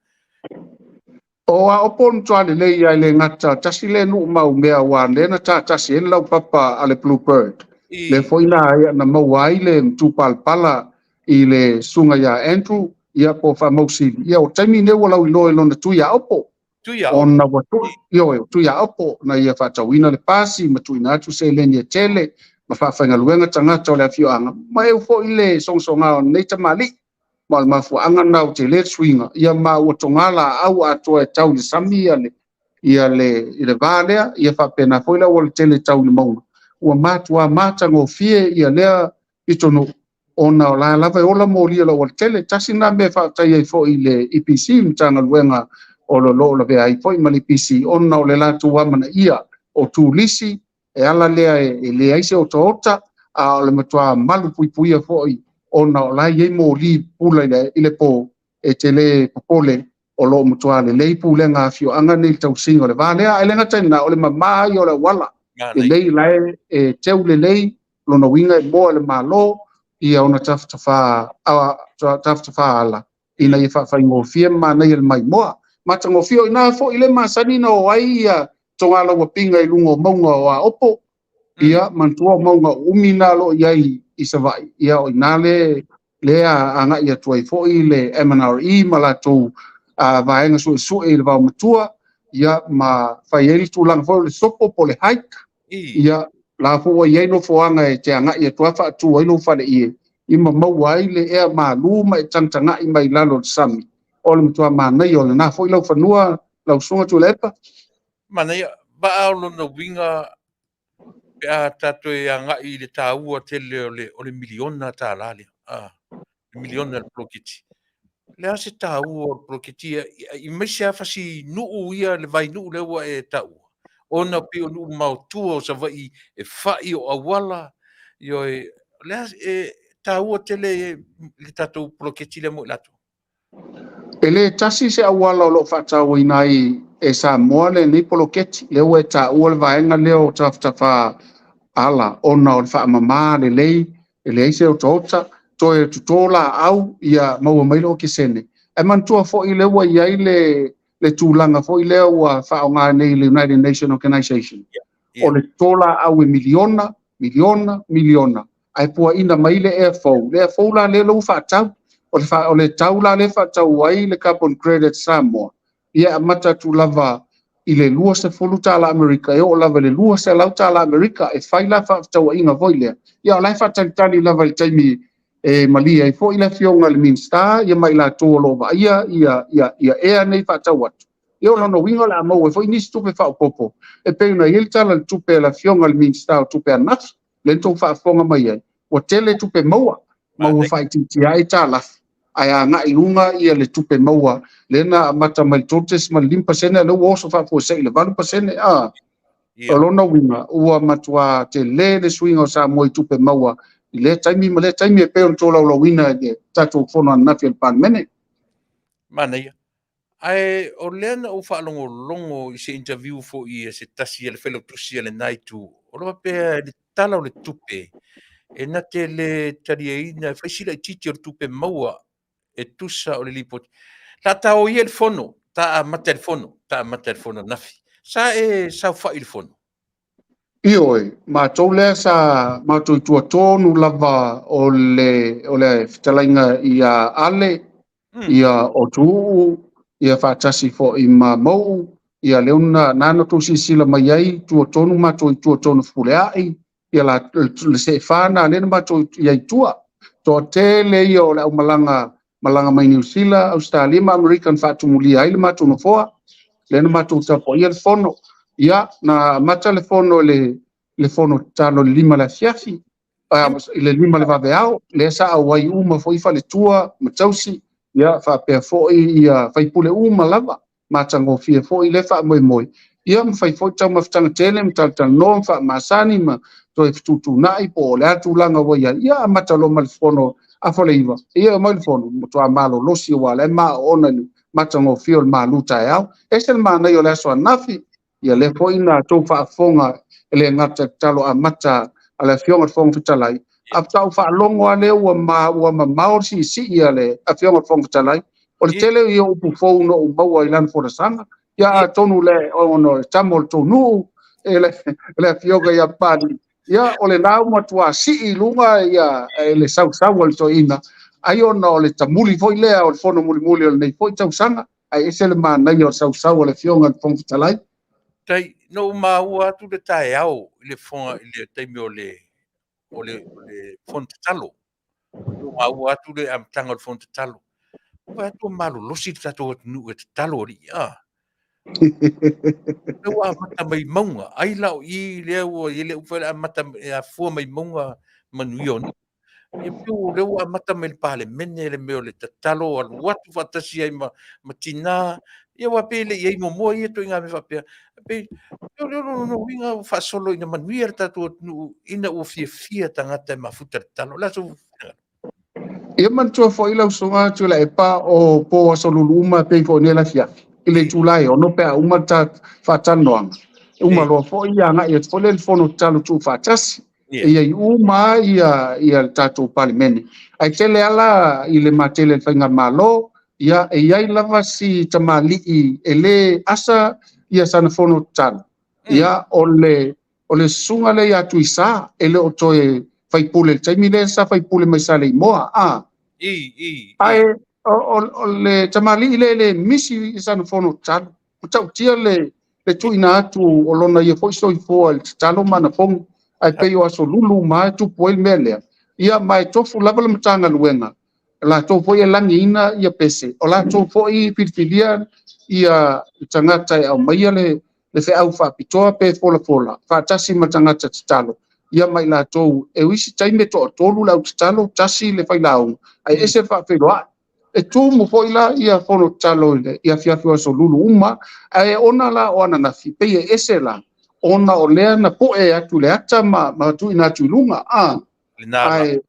O Aopo o le matua lelei lava e le gata tasi lea nuu maumea aua lea na tatasi ai le laupapa a le Blue Bird. Lea foi na na maua ai le matupalapala i le susuga ia Andrew ia po o Faamausili. Ia o taimi nei ua lauiloa i lona tui Aopo. Ona ua tui, ioe, o tui Aopo na ia faatauina le pasi ma tuuina atu seleni e tele ma faafaigaluega tagata o le afioaga ma eu foi le sogasoga o lenei tamalii. Ma o le mafuaaga lena ua tele le suiga, ia ma ua toga laau atoa e tau i le sami ia le, ia le, i le va lea, ia faapena foi le aualatele e tau i le mauga. Ua matua matagofie ia lea pitonuu ona o la lava e ola moli o le aualatele. Tasi lena mea e faafetai ai foi i le EPC, le Matagaluega o lo o lavea ai foi ma le EPC, ona o le latou amanaia o turisi, e ala lea e leai se otaota, a o le matua malu puipuia foi ona o la e i ai moli pupula i le po, e te le popole o lo o matua lelei pulega a afioaga nei i le tausiga o le va lea. Ae le gata i lena, o le mama ia o le auala, lelei la e teu lelei, lona uiga e moa e le Malo ia ona tafatafa ala ina ia faafaigofie ma manaia le maimoa. Matagofie o i ina foi le masani na o ai ia togalauapiga i luga o mauga o Aopo, ia manatua o mauga uumi na o lo o i ai i Savaii, ia o i ina lea agai atu ai foi le MNRE ma latou vaega suesue i le vaomatua, ia ma fai ai le tulaga foi o le sopo po o le hike, ia la foi ua i ai nofoaga e te agai atu lava faatu ai lou faleie, ia ma maua ai le ea malu ma e tagatagai mai lalo o le sami. O le matua manaia o lena foi laufanua, lau Susuga Tuilaepa. Manaia, vaa o lona uiga pe a tatou e agai i le taua tele o le miliona tala lea, le miliona le poloketi. O le a se taua o le poloketi ia, aemaise lava fasinuu ia, le vainuu lea ua e taua, ona pei o nuu maotua o Savaii e fai o auala, ioe, o le a e taua tele le tatou poloketi lea mo i latou? E le tasi se auala o lo o faatauaina ai e Samoa lenei poloketi, lea ua e taua le vaega lea o tafatafa ala ona o le faamama lelei, e leai se otaota, toe toto laau ia maua mai le okesene. Ae manatua foi lea ua i ai le tulaga foi lea ua faaaoga nei i le United Nations Organization, o le toto laau e miliona, miliona, miliona, ae puaina mai le ea fou. Le ea fou la lea ua faatau, o le tau la lea faatau ai le carbon credit Samoa, ia e amata atu lava i le $20 Amerika e oo lava i le $200 Amerika, e fai la faafetauaiga foi lea. Ia o la e faatalitali lava i le taimi e malie ai foi le afioga i le Minisita ia ma i latou o lo o vaaia ia ea nei faatau atu. Ia o lona uiga o le a maua ai foi nisi tupe faaopoopo e pei ona i ai le Tala o le Tupe a le afioga i le Minisita o Tupe ananafi, lea na outou faafofoga mai ai, ua tele tupe maua ma ua faaitiitia ai aitalafu, ae agai i luga ia le tupe maua lea na amata mai le 3.5%, a o lea ua oso faafuasei i le 8%. A o lona uiga ua matua tele le suiga o Samoa i tupe maua i lea taimi ma lea taimi e pei ona tolaulauina i le tatou fono ananafi a le Palemene. Manaia. Ae o lea na ou faalogologo i se interview foi a se tasi a le Failautusi a lena itu, o lo o faapea i le Tala o le Tupe, e na te le taliaina, e fai si laitiiti o le tupe maua e tusa o le lipoti. La ta o ia i le fono, ta amata i le fono, ta amata i le fono ananafi. Sa e saofai i le fono? Ioe, matou lea sa matou i tua tonu lava o le, o le fetalaiga ia Ale, ia o Tuuu, ia faatasi foi ma Mou, ia lea na na tou silasila mai ai, tua tonu matou i tua tonu Fepuleai, ia la, le seefa na lea na matou i ai i tua. Toatele ia o le aumalaga malaga mai Niu Sila, Ausetalia ma Amerika na faatumulia ai le matou nofoa, lea na matou tapuaia le fono. Ia, na amata le fono i le, le fono tatalo i le 5 le afiafi, i le 5 le vaveao, lea sa auai uma foi faletua ma tausi, ia faapea foi ia faipule uma lava, matagofie foi lea faamoemoe, ia ma fai foi taumafataga tele ma talatalanoa ma faamasani ma toe fetuutuunai po o le a tulaga ua i ai, ia amata loa ma le fono afa le 9, ia omai le fono, matua malolosi aua o la e maoona i le matagofie o le malu taeao. Ese le manaia o le aso ananafi, ia lea foi na tou faafofoga e le gata i le tatalo amata a le Afioga i le Fofoga Fetalai, a faatoa ou faalogo lava lea ua ma ua mamao le siisii a le Afioga i le Fofoga Fetalai, o le tele ia o upu fou na ou maua i lana folasaga. Ia atonu le ona o le tama o le tou nuu, e le, le Afioga ia Papalii, ia o lena ua matua sii i luga ia le sausau a le toeaina, ai ona o le tamuli foi lea o le fono mulimuli o lenei foi tausaga, ae ese le manaia o le sausau a le Afioga i le Fofoga Fetalai. Tai, na ou maua atu le taeao i le fofoga i le taimi o le o le o le fono tatalo. Na ou maua atu le amataga o le fono tatalo. Ua vaai atu ua malolosi le tatou atunuu e tatalo alii a. Lea ua amata mai mauga, ai la o i lea ua i ai le upu foi lea e amata e afua mai mauga manuia o nuu. Ia pei o lea ua amata mai i le Palemene le mea o le tatalo alu atu faatasi ai ma, ma tina, ia aua pei e le i i ai muamua ia ituaiga mea faapea. E pei o le lona uiga ua faasolo ina manuia le tatou atunuu ina ua fiafia tagata e mafuta i le tatalo. O le a sou finagalo? Ia manatua foi lau Susuga Tuilaepa o po aso lulu uma e pei foi nei le afiafi i le itula e 6 pe a uma le ta faatalanoaga, uma loa foi agai atu foi lea i le fono tatalo tuufaatasi. E i ai uma ia ia le tatou Palemene. Ae tele ala i le matele o le faigamalo, ia e i ai lava si tamalii e le asa ia sana fono tatalo. Ia o le o le susuga lea ia Tuisa e le o toe faipule i le taimi lea sa faipule mai Saleimoa a. Ae o le tamalii lea e le misi i sana fono tatalo. Matautia le le tuuina atu o lona ia foi soifua i le tatalo ma ana pogi, ae pei o aso lulu uma lava e tupu ai le mea lea. Ia ma e tofu lava le Matagaluega, o latou foi e lagiina ia pese, o latou foi filifilia ia tagata e aumaia le le feau faapitoa pe folafola faatasi ma tagata tatalo, ia ma i latou e isi taimi e toatolu le au tatalo, tasi le failauga, ae ese le faafeiloai. E tumu foi la ia fono tatalo i le i afiafi o aso lulu uma, ae ona la o ananafi, pei e ese la, ona o lea na poe atu le ata ma, ma tuuina atu i luga. A, ae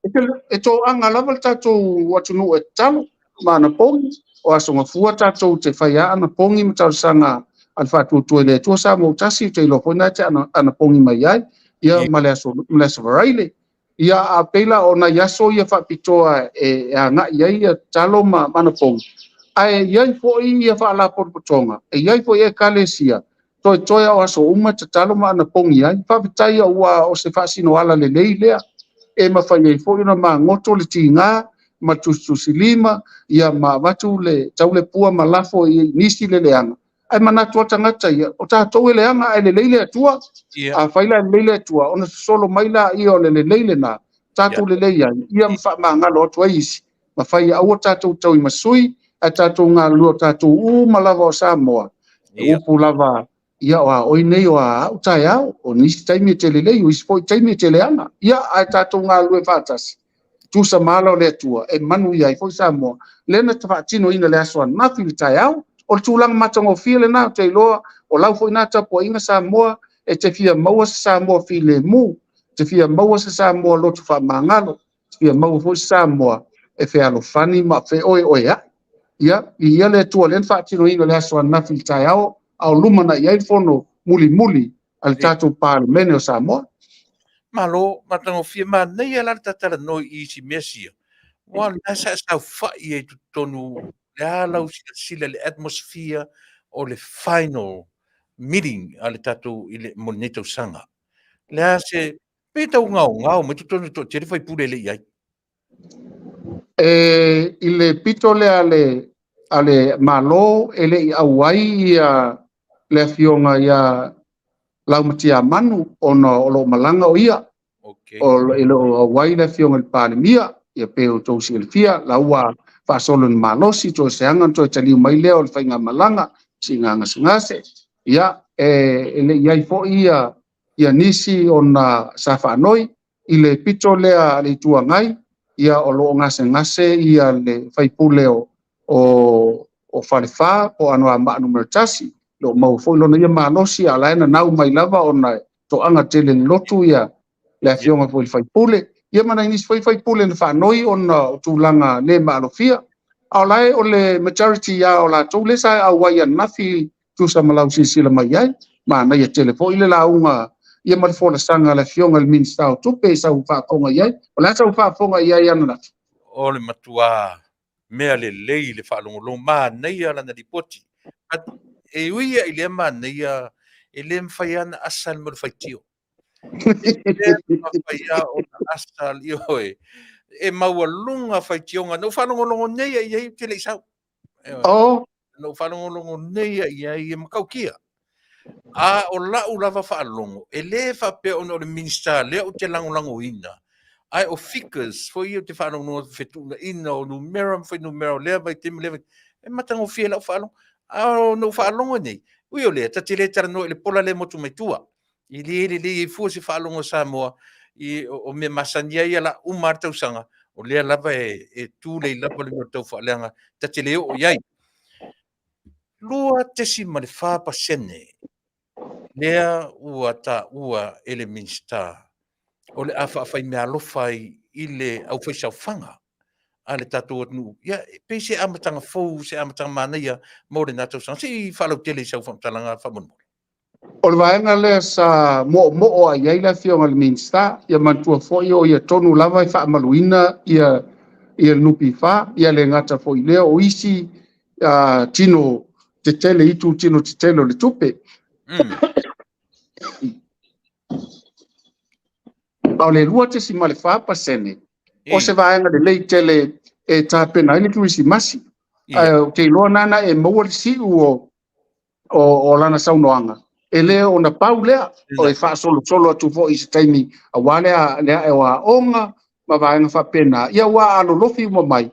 e toaga lava le tatou atunuu e tatalo ma anapogi, o aso gafua tatou te fai a anapogi ma talosaga a le Faatuatua i le Atua Samoa ua tasi, ou te iloa foi na e te anapogi mai ai, ia ma le aso, ma le aso Faraile. Ia, a pei la o nai aso ia faapitoa e agai ai ia tatalo ma anapogi, ae i ai foi ia faalapotopotoga, e i ai foi ekalesia, toetoe o aso uma e tatalo ma anapogi ai. Faafetai aua o se faasinoala lelei lea e mafai ai foi ona magoto le tiga ma le tusitusilima, ia ma avatu le taulepua ma lafo i nisi le leaga. Ae manatu lava tagata ia, o tatou e leaga ae lelei le Atua. Afai la e lelei le Atua, ona sosolo mai laia o le lelei lena, tatou lelei ai, ia ma faamagalo atu ai isi, ma fai aua tatou tauimasui, ae tatou galulue o tatou uma lava o Samoa. E upu lava, ia o a oi nei o a au taeao, o nisi taimi e te lelei, o isi foi taimi e te leaga. Ia, ae tatou galulue faatasi, tusa ma ala o le Atua, e manuia ai foi Samoa. Lea na faatinoina i le aso ananafi i le taeao, o le tulaga matagofie lena, ou te iloa o lau foi na tapuaiga Samoa, e te fia maua se Samoa filemu, e te fia maua se Samoa loto faamagalo, e te fia maua foi se Samoa e fealofani ma feoeoea'i. Ia, viia le Atua lea na faatinoina i le aso ananafi i le taeao, a o lumanai ai le fono mulimuli a le tatou Palemene o Samoa. Malo, matagofie, manaia la le ta talanoa i isi mea sia, aua o lena sa e saofai ai i totonu, le a lau silasila i le atmosphere o le final meeting a le tatou i le mo lenei tausaga. Le a se pe tau gaogao mai totonu toatele faipule e le i ai. E, i le pito lea a le Malo e le i auai ia le afioga ia Laumatiamanu ona o lo o malaga o ia. Okay. O e le o auai le afioga i le Palemia, ia pe o tou silafia, la ua faasolo ni malosi, toe seaga ona toe taliu mai lea o le faigamalaga, siiga gasegase. Ia, e le i ai foi ia, ia nisi ona sa faanoi i le pito lea a le Itu Agai, ia o lo o gasegase ia le faipule o Falefa po o Anoamaa Nu.1, lo o maua foi lona ia malosi, a o la e nanau mai lava ona e toaga tele le lotu ia le afioga foi i le faipule, ia ma nai nisi foi faipule na faanoi ona o tulaga le maalofia. A o la e o le majority lava o latou lea sa auai ananafi tusa ma lau silasila mai ai. Manaia tele foi le lauga ia ma le folasaga a le afioga i le Minisita o Tupe i sau faafofoga i ai. O le a sau faafofoga i ai ananafi? O le matua mea lelei le faalogologo, manaia lana lipoti. E ui lava i lea manaia, e le mafai lava ona asa le mea o le faitio. E le mafai lava ona asa, ioe, e maualuga faitioga. Na ou faalogologo nei lava i ai ou te le i sau. Oh. Na ou faalogologo nei lava i ai e matautia. A o lau lava faalogo, e le faapea ona o le Minisita lea ou te lagolagoina, ae o figures foi ia ou te faalogologo atu i fetuunaiga o numera ma fuainumera o lea vaitaimi ma lea vaitaimi, e matagofie i lau faalogo. A na ou faalogo nei, ui o lea, ta te le talanoa i le pola lea e motu mai tua. E le lelei ai fua se faalogo a Samoa i o mea masani ai ia la uma lava le tausaga, o lea lava e tulei lava le mea o le taufaaleaga, ta te le oo i ai. 2.4% lea ua taua e le Minisita o le a faafaimeaalofa ai i le aufaisaofaga a le tatou atunuu. Ia, e pei se amataga fou, se amataga manaia mo lena tausaga. Se i faalautele i sau faamatalaga faamolemole. O le vaega lea sa moomoo lava i ai le Afioga i le Minisita, ia manatua foi o ia tonu lava e faamaluina ia le NPF, ia le gata foi i lea o isi tino tetele, itu tino tetele o le tupe. A o le 2.4%, o se vaega lelei tele e tapena ai le Kerisimasi. Ae ou te iloa nana e maua le siu o lana saunoaga, e le ona pau lea, o e faasolosolo atu foi i se taimi aua le ae o aoga ma vaega faapena, ia ua alolofi uma mai,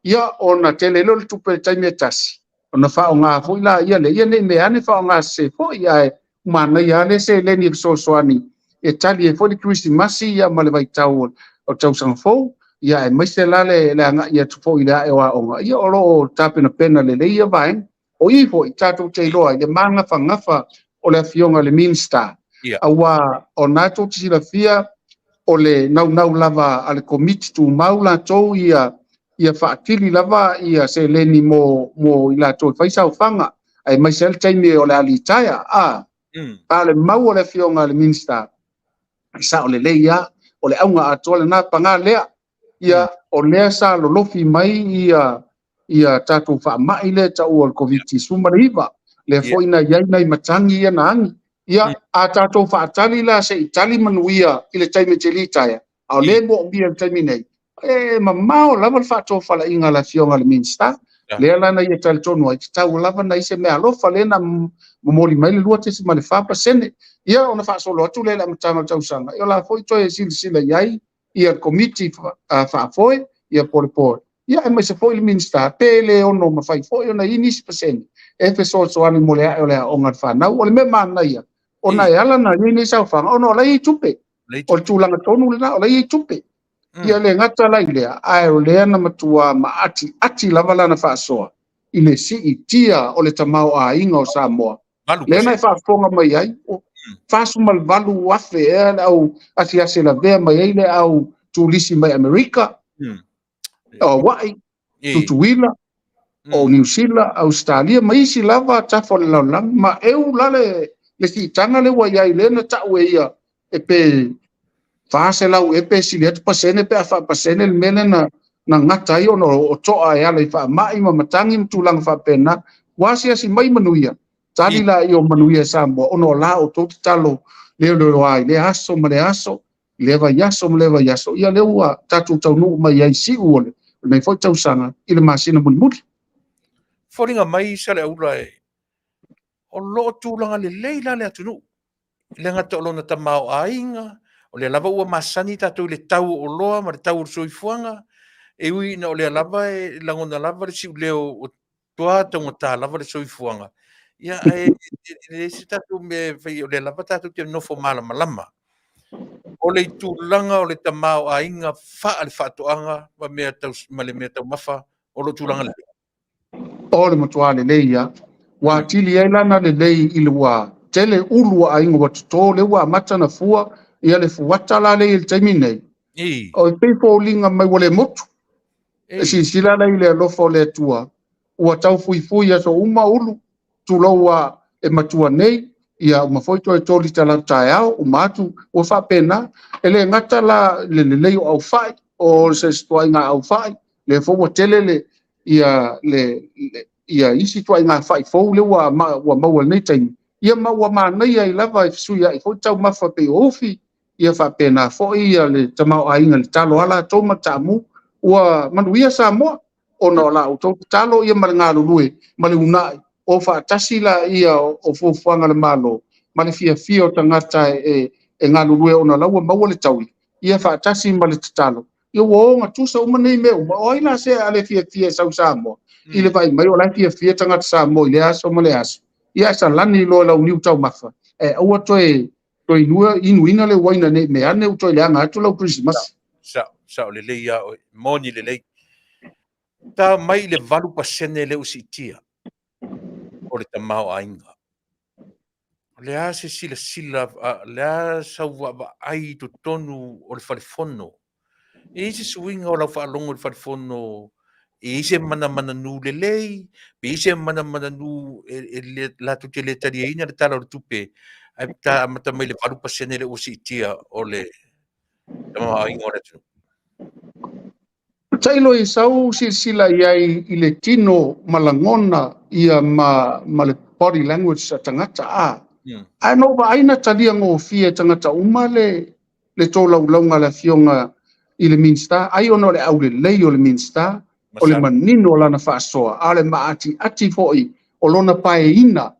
ia ona tele lea o le tupe i le taimi e tasi, ona faaaoga foi la ia lea, ia ne i mea ane faaaoga sese foi, ae manaia lava le seleni e fesoasoani e tali ai foi le Kerisimasi ia ma le vaitau o le tausaga fou, ia aemaise la le agai atu foi i le ae o aoga, ia o lo o tapenapena lelei ia vaega. O i foi tatou te iloa ai le magafagafa o le Afioga i le Minisita, aua o lena tou te silafia o le naunau lava a le Komiti Tumau latou ia ia faatili lava ia seleni mo i latou e fai saofaga, aemaise ai le taimi o le a litaea. A o le mau a le Afioga i le Minisita, e sao lelei lava, o le auga atoa lena, paga lea, ia o lea sa lolofi mai ia ia tatou faamai lea e taua o le Koviti-19, lea foi na i ai nai matagi ia na agi. Ia, a tatou faatali la se i tali manuia i le taimi e te litaea, a o lea e moomia i le taimi nei, e mamao lava le faatofalaiga a le Afioga i le Minisita. Lea la na ia talitonu ai, tatau lava na i se meaalofa lea na momoli mai le 2.4%. Ia, ona faasolo atu lea i le amataga o le tausaga, ia o la foi toe silasila i ai ia le Komiti Faafoe, ia po o le Board, ia aemaise foi le Minisita, pe le ono mafai foi ona i ai nisi pasene e fesoasoani mo le ae o le aoga a le fanau. O le mea manaia, ona e ala ona i ai nei saofaga, ona o la e i ai tupe. O le tulaga tonu lena, o la e i ai tupe. Ia le gata la i lea, ae o lea na matua maatiati lava lana faasoa i le siitia o le tamaoaiga o Samoa. Lea na e faafofoga mai ai, 48,000 ea le au asiasi e lavea mai ai le au turisi mai Amerika, o Hawaii, Tutuila, o Niu Sila, Ausetalia ma isi lava tafa o le lalolagi. Ma eu la le siitaga lea ua i ai, lea na tau e ia e pe 400 ea pe sili atu pasene pe a faapasene le mea lea na gata ai ona o toa e ala i faamai ma matagi ma tulaga faapena. Ua asiasi mai manuia. Tali laia o manuia e Samoa ona o la outou tatalo leoleoa i lea aso ma lea aso, i lea vaiaso ma lea vaiaso, ia lea ua tatou taunuu mai ai i siu o lenei foi tausaga i le masina mulimuli. Foliga mai Saleaula e o lo o tulaga lelei la le atunuu, e le gata o lona tamaoaiga, o lea lava ua masani tatou i le tau o oloa ma le tau o le soifuaga, e ui ina o lea lava e lagona lava le siuleo o toa taugata lava le soifuaga, ia ae leai se tatou mea e faia, o lea lava tatou te nofo malamalama. O le tulaga o le tamaoaiga faale-faatoaga ma mea tau, ma le mea taumafa, o lo o tulaga lelei. O le matua lelei lava. Ua atili ai lana lelei i le ua tele ulu a aiga ua toto, lea ua amata ona fua ia le fuata la lea i le taimi nei. O e pei foliga mai ua le motu. E silasila la i le alofa o le Atua, ua tau fuifui aso uma ulu, tulou a e matua nei, ia uma foi toe toli talau taeao, uma atu, ua faapena. E le gata la le lelei o aufai, o se ituaiga aufai, lea foi ua tele le, ia, le, le, ia isi ituaiga fai fou lea ua, ua maua i lenei taimi, ia ma ua manaia ai lava e fesuiai foi taumafa pei o ufi, ia faapena foi ia le tamaoaiga i le talo a latou ma le taamu, ua manuia Samoa ona o la outou tatalo ia ma le galulue ma le uunai o faatasi laia o fuafuaga a le Malo ma le fiafia o tagata e galulue ona o la ua maua le taui ia faatasi ma le tatalo ia ua ogatusa uma nei mea uma. O ai la se a le fiafia e sau i Samoa i le vaai mai o la e fiafia tagata Samoa i lea aso ma lea aso, ia ae salani loa i lau niu taumafa ae aua toe toe inuina le uaina nei mea ane ua toe leaga atu lau Kerisimasi. Sao, sao lelei lava oe, moni lelei. Ta mai i le 8% lea ua siitia o le tamaoaiga. O le a se silasila, o le a sau vaavaai i totonu o le fale fono? E i ai se suiga o lau faalogo i le fale fono, e i ai se manamananu lelei, pe i ai se manamananu e latou te le taliaina le Tala o le Tupe, ae ta amata mai le 8% lea ua siitia o le tamaoaiga o le atunuu? Tailo i sau silasila i ai i le tino ma lagona ia ma le body language a tagata a. Ae na ou vaai na talia gofie e tagata uma le tolaulauga a le Afioga i le Minisita, ai ona o le aulelei o le Minisita, o le manino o lana faasoa, a o le maatiati foi o lona paeina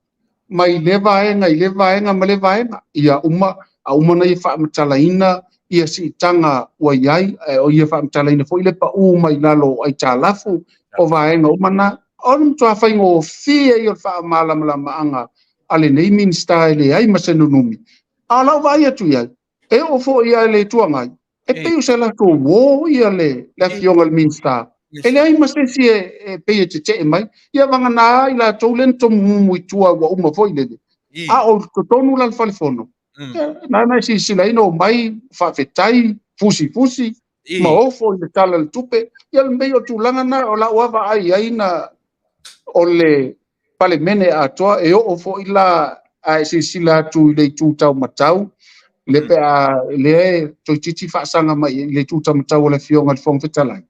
mai lea vaega i lea vaega ma lea vaega. Ia uma, a uma ona ia faamatalaina ia siitaga ua i ai, o ia faamatalaina foi le pau mai lalo o aitalafu, o vaega uma na. O le matua faigofie ia o le faamalamalamaga a lenei Minisita e leai ma se nunumi. A o lau vaai atu i ai, e oo foi i le Itu Agai, e pei o se latou uo ia le Afioga i le Minisita. E leai ma se isi e pei e tetee mai. Ia vagana ai latou lea na tomumumu i tua ua uma foi lele. A o totonu la le fale fono, nana e silasilaina omai, faafetai, fusifusi, ma ofo i le Tala o le Tupe. Ia le mea o tulaga na o lau lava vaai i ai na o le Palemene atoa e oo foi la a e silasila atu i le itu taumatau, le pe a lea e toeitiiti faasaga mai i le itu taumatau o le Afioga i le Fofoga Fetalai,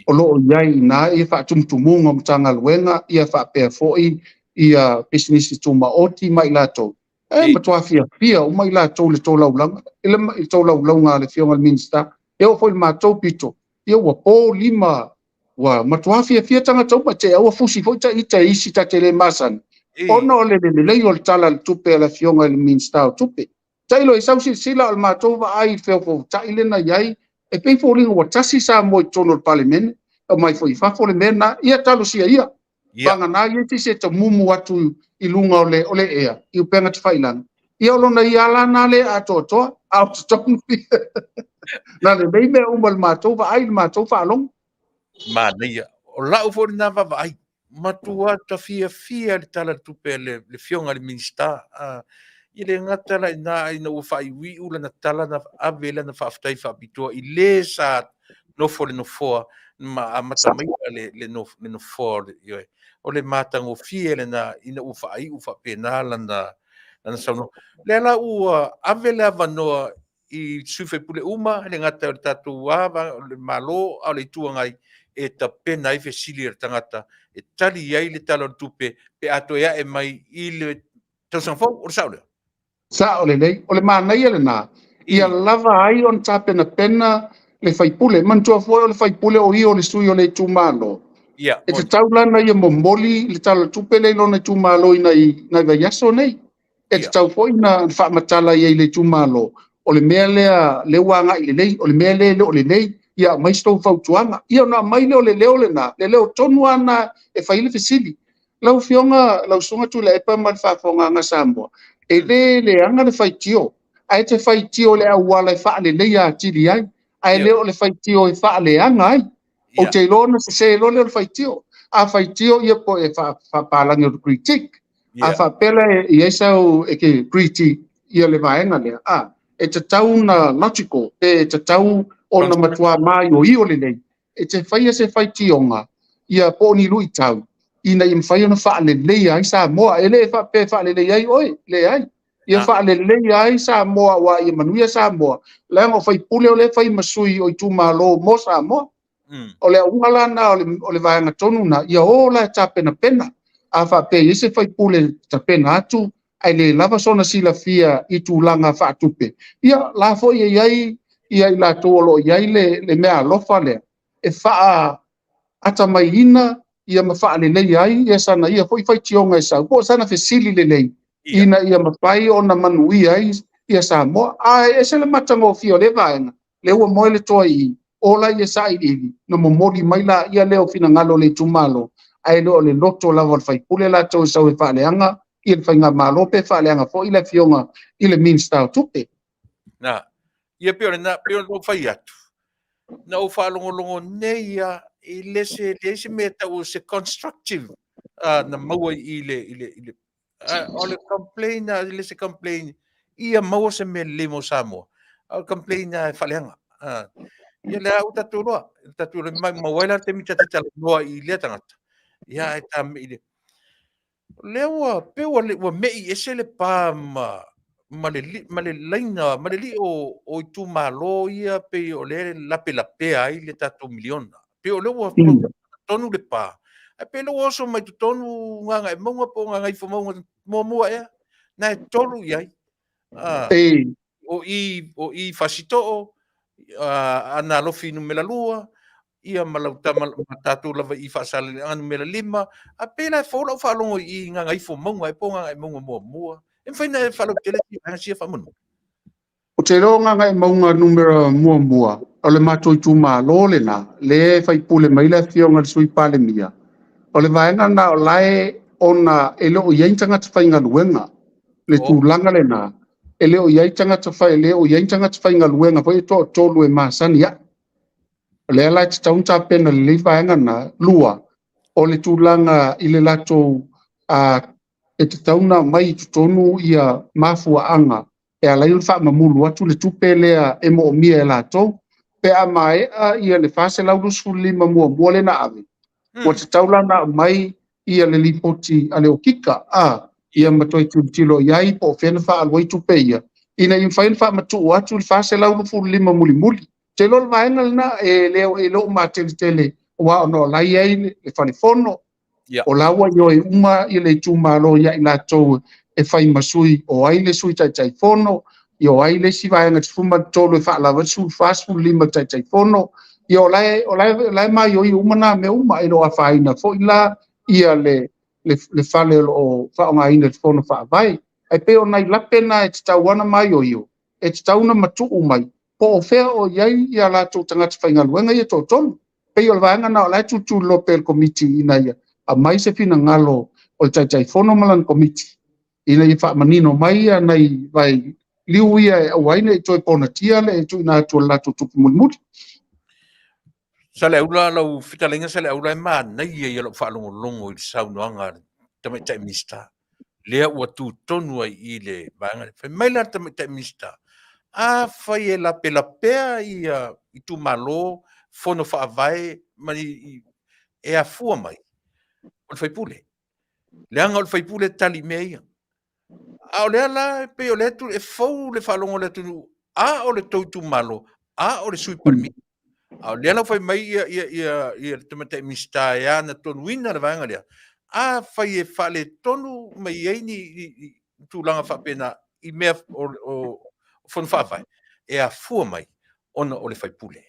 o lo o i ai i ina ia faatumutumuga o Matagaluega ia faapea foi ia pisinisi tumaoti ma i latou. E matua fiafia uma i latou i le tolaulauga, i le tolaulauga a le Afioga i le Minisita. E oo foi i le matou pito, ia ua po lima, ua matua fiafia tagata uma, te ua fusi foi ta ita e isi ta te le masani, ona o le lelei o le Tala o le Tupe a le Afioga i le Minisita o Tupe. Tailo i sau silasila o le matou vaai i le feofootai lea na i ai, e pei foliga ua tasi Samoa i totonu o le Palemene, omai foi i fafo le mea lena, ia talosia ia. Vagana ia se isi e tamumu atu i luga o le ea i upega tafailagi. Ia o lona ia la na le atoatoa, a o totonu ia. Na lelei mea uma i le matou vaai, i le matou faalogo. Manaia. O lau foi lena vaavaai, matua ta fiafia i le Tala o le Tupe a le Afioga i le Minisita. E le gata la i ina, ina ua faaiuiu lana tala na ave lana faafetai faapitoa i le sa nofo le nofoa ma amata mai le nofoa o le matagofie lena ina ua faaiu faapena lana saunoaga. Lea la ua ave le avanoa i sui faipule uma, e le gata o le tatou ava, o le Malo, a o le Itu Agai, e tapena ai fesili a le tagata e tali ai le Tala o le Tupe pe a toe ae mai i le tausaga fou. O le sao lea? Sao lelei. O le manaia lena, ia lava ai ona tapenapena le faipule. Manatua foi o le faipule o ia o le sui o le itumalo. E tatau la ona ia momoli le Tala o le Tupe lea i lona itumalo i nai vaiaso nei. E tatau foi ona faamatala i ai i le itumalo, o le mea lea lea ua agai lelei, o le mea lea e le o lelei, ia aumai se tou fautuaga. Ia ona aumai lea o le leo lena, le leo tonu lava lena e fai ai le fesili. Lau Afioga, lau Susuga Tuilaepa ma le faafofogaaga a Samoa, e le leaga le faitio, ae te faitio i le auala e faaleleia atili ai, ae le o le faitio e faaleaga ai. Ou te iloa ona sese loa lea o le faitio. A faitio ia po e faapalagi o le critique. A faapea la e i ai sau e ke critique ia le vaega lea, a, e tatau na logical, pe e tatau ona matua maioio lelei e te faia se faitioga ia po o ni luitau ina ia mafai ona faaleleia ai Samoa. E le faapea e faaleleia ai oe, leai. Ia faaleleia ai Samoa aua ia manuia Samoa, leaga o faipule o lea e fai ma sui o itumalo mo Samoa. O le auga la lena o le vaega tonu lena, ia o la e tapenapena. A faapea e i ai se faipule e tapena atu ae le lava sona silafia i tulaga faatupe, ia la foi e i ai ia i latou o lo o i ai le mea alofa lea e faatamaiina ia ma faaleleia ai ia sana ia foi faitioga e sau, po o sana fesili lelei ina ia mafai ona manuia ai ia Samoa. Ae ese le matagofie o lea vaega, lea ua moe le toa i i, ola ia sailiili, na momoli mai laia lea o finagalo o le itumalo, ae le o le loto lava o le faipule latou e sau e faaleaga ia le faigamalo pe faaleaga foi le afioga i le Minisita o Tupe. Na, ia pei o lena, pei ona ou fai atu, na ou faalogologo nei lava i le se, leai se mea e tau o se constructive na maua i le, i le, i le, o le complain, e le se complain ia maua se mea lelei mo Samoa, a o le complain e faaleaga. Ia lea ua tatou iloa, tatou iloa mai maua ai la le taimi ta te talanoa i lea tagata. Ia ae ta i le lea ua pe ua, ua mei ese le pa ma ma le ma le laina ma le lio o itumalo ia pei o lea lapelapea ai le tatou miliona. Pei o lea ua tonu le pa. Ae pei o lea ua oso mai totonu Gagaemauga po o Gagaifomauga muamua ea, na e tolu i ai. O i, o i Fasitoo, Aana Alofi numera 2, ia ma lau tama ma tatou lava i Faasaleleaga numera 5. A pei la e fou lau faalogo i Gagaifomauga e po o Gagaemauga muamua. E mafai ona e faalautele sia sia faamolemole. Ou te iloa o Gagaemauga numera muamua, o le matou itumalo lena, lea e faipule mai le afioga i le Sui Palemia. O le vaega lena o la e ona e le o i ai ni tagata faigaluega, le tulaga lena, e le o i ai tagata fai, e le o i ai ni tagata faigaluega foi e toatolu e masani ai. O lea la e tatau ona tapena lelei vaega lena. Lua, o le tulaga i le latou e tatau ona aumai i totonu ia mafuaaga e ala ai ona faamamulu atu le tupe lea e moomia e latou. Pe a maea ia le 425 muamua lea na ave, ua tatau la ona aumai ia le lipoti a le okika, a, ia ma toe tilotilo i ai po o fea na faaalu ai tupe ia, ina ia mafai ona faamatuu atu le 425 mulimuli. Ou te iloa o le vaega lena e le o mateletele, aua ona o la e i ai le fale fono, o la ua ioe uma le itumalo ia i latou e fai ma sui, o ai le sui Taitaifono, ia o ai le isi vaega 13 e faalava ai le 14, 15 Taitaifono, ia o la e, o la e, la e maioio uma nā mea uma, e le o afaina foi la ia le, le, le fale o lo o faaaogaina i le fono faavae. Ae pei o nai lape na e tatau ona maioio, e tatau ona matuu mai, po o fea o i ai ia latou tagata faigaluega ia toatolu. Pei o le vaega lena o la e tulituliloa pea e le Komiti ina ia aumai se finagalo o le Taitaifono ma lana Komiti ina ia faamanino mai ia nai vai liu ia e aua ai ne i toe ponatia le tuuina atu o le latou tupe mulimuli. Saleaula, lau fetalaiga Saleaula e manaia ia lau faalogologo i le saunoaga a le Tamaitai Minisita. Lea ua tu tonu ai i le vaega lea. Fai mai la le Tamaitai Minisita, afai e lapelapea ia itumalo, fono faavae ma e afua mai, o le faipule. Leaga o le faipule e tali i mea ia. A o lea la, e pei o lea e fou le faalogo a le atunuu, a o le tou itumalo, a o le Sui Palemia. A o lea la ua fai mai ia, ia, ia, ia le Tamaitai Minisita e ana tonuina le vaega lea, afai e faaletonu mai ai ni, ni, ni tulaga faapena i mea o, o fono faavae, e afua mai ona o le faipule.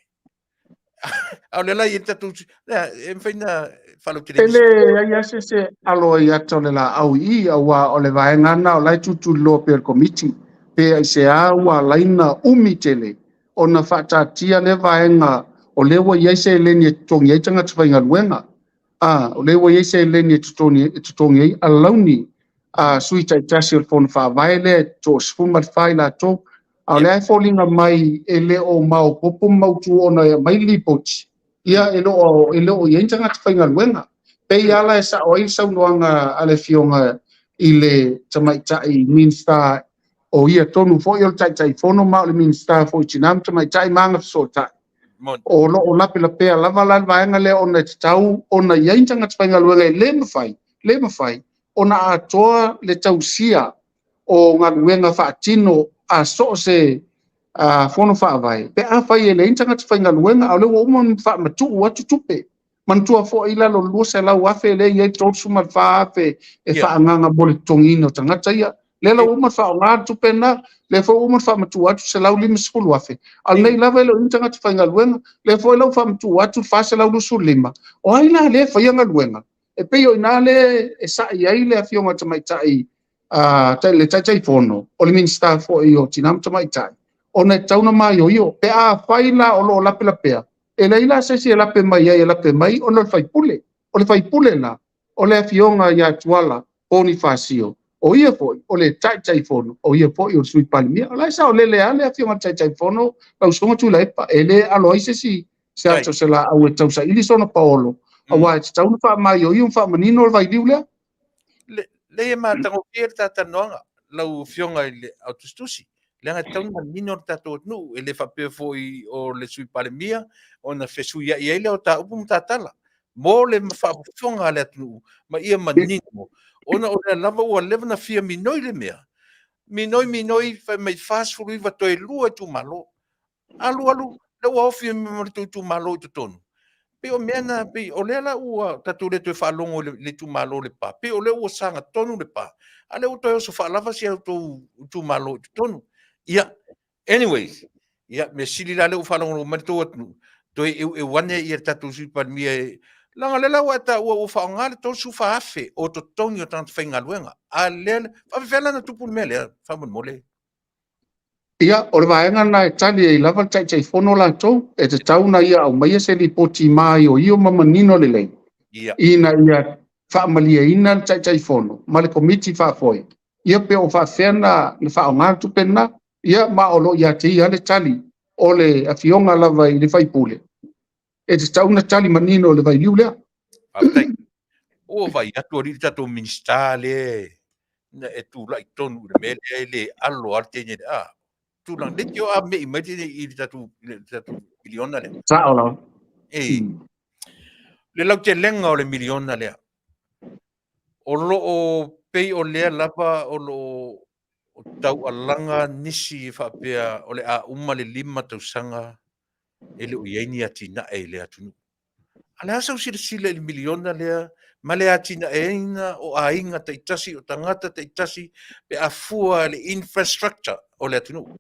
A o lea la e i ai le tatou, e mafai na faalautele. E leai lava se isi e alo ai ata o le laau i i, aua o le vaega lena o la e tulituliloa pea e le Komiti, pe aisea ua ala ai ona umi tele ona faataatia lea vaega o lea ua i ai seleni e totogi ai tagata faigaluega, a, o lea ua i ai seleni e totogi ai alauni a sui taitasi o le Fono Faavae lea e toa-14 i latou. A o lea e foliga mai e le o maopoopo ma mautu ona e aumai le lipoti, ia e le o i ai ni tagata faigaluega. Pei lava la e sao ai le saunoaga a le Afioga i le Tamaitai Minisita, o ia tonu foi o le Taitaifono ma o le Minisita foi o Tina ma Tamaitai ma Agafesootai. O lo o lapelapea lava la le vaega lea ona e tatau ona i ai ni tagata faigaluega e le mafai, le mafai ona atoa le tausia o galuega faatino a so o se fono faavae pe afai e leai ni tagata faigaluega, a o lea ua uma ona faamatuu atu tupe. Manatua foi i lalo o le $200,000 lea e i ai le $34,000 e faaagaaga mo le totogiina o tagata ia. Lea la ua uma ona faaaoga le tupe lena, lea foi ua uma ona faamatuu atu le $150,000, a o lenei lava e le o i ai ni tagata faigaluega, lea foi la ua faamatuu atu le $425,000. O ai la lea e faia galuega? E pei o i ina lea e sa'i ai le Afioga i le Tamaitai le Taitaifono, o le Minisita foi o Tina ma Tamaitai, ona e tatau ona maioio. Pe afai la o lo o lapelapea, e leai la se isi e lape mai ai, e lape mai ona o le faipule. O le faipule la, o le Afioga ia Tuala Ponifasio, o ia foi o le Taitaifono, o ia foi o le Sui Palemia. O la e saolele lava le Afioga i le Taitaifono, lau Susuga Tuilaepa, e le alo ai se isi se ata o se laau e tausaili sona paolo, aua e tatau ona faamaioio ma faamanino le vailiu lea. Leai e matagofie le ta talanoaga, lau Afioga i le Autusitusi, leaga e tatau ona manino le tatou atunuu, e le faapea foi o le Sui Palemia ona fesuiai ai lea o ta upu ma ta tala mo le faafofoga a le atunuu ma ia manino, ona o lea lava ua leva ona fia minoi le mea, minoi minoi fai mai 49 toe 2 itumalo, alu alu lea ua ofi ma le tou itumalo i totonu. Pei o mea na, pei o lea la ua tatou le toe faalogo i le itumalo o Lepa, pei o lea ua sagatonu Lepa, a o lea ua toe oso faalava si a outou itumalo i totonu. Ia, anyways, ia, mea sili la lea ua faalogologo mai le tou atunuu, toe eueu ane ia le tatou Sui Palemia e, leaga o lea la ua e taua ua faaaoga le 34,000 o totogi o tagata faigaluega, a lea, faapefea la ona tupu le mea lea, faamolemole? Ia, o le vaega lena e tali ai lava le Taitaifono latou, e tatau ona ia aumaia se lipoti maioio ma manino lelei, ina ia faamalieina le Taitaifono ma le Komiti Faafoe, ia pe o faapefea ona faaaoga le tupe lena. Ia, ma o lo o ia te ia le tali o le Afioga lava i le sui usufono, e tatau ona tali manino i le vailiu lea. Faafetai. Ua vaai atu alii le tatou Minisita lea e tulai tonu i le mea lea e le alo lava le teine lea. Ah, tulaga, le tio a mei mai teine i le tatou miliona lea. Sao lava. E, le lautelega o le miliona lea, o lo o pei o lea lava o lo o taualaga nisi e faapea o le a uma le 5 tausaga e le o i ai ni atinae i le atunuu. A o le a sau silasila i le miliona lea ma le atinaeina o aiga taitasi, o tagata taitasi, pe a fua le infrastructure o le atunuu.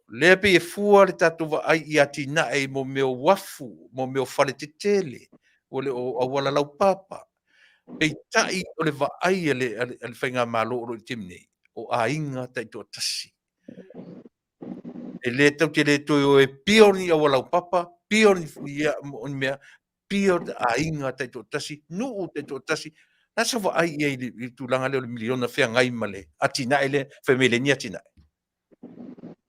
Lea pei e fua le tatou vaai i atinae mo mea o uafu, mo mea o fale tetele, o le o auala laupapa. Peitai o le vaai a le faigamalo o lo o i le taimi nei, o aiga taitoatasi. E le tatou te le toe o e pio ni auala laupapa, pio ni mea, pio aiga taitoatasi, nuu taitoatasi. O le a sau vaai i ai i le tulaga lea o le miliona feagai ma le atinae lea, fai mai e leai ni atinae?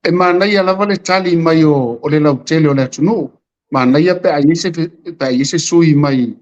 E manaia lava le tali mai o le lautele o le atunuu. Manaia pe a i ai se sui mai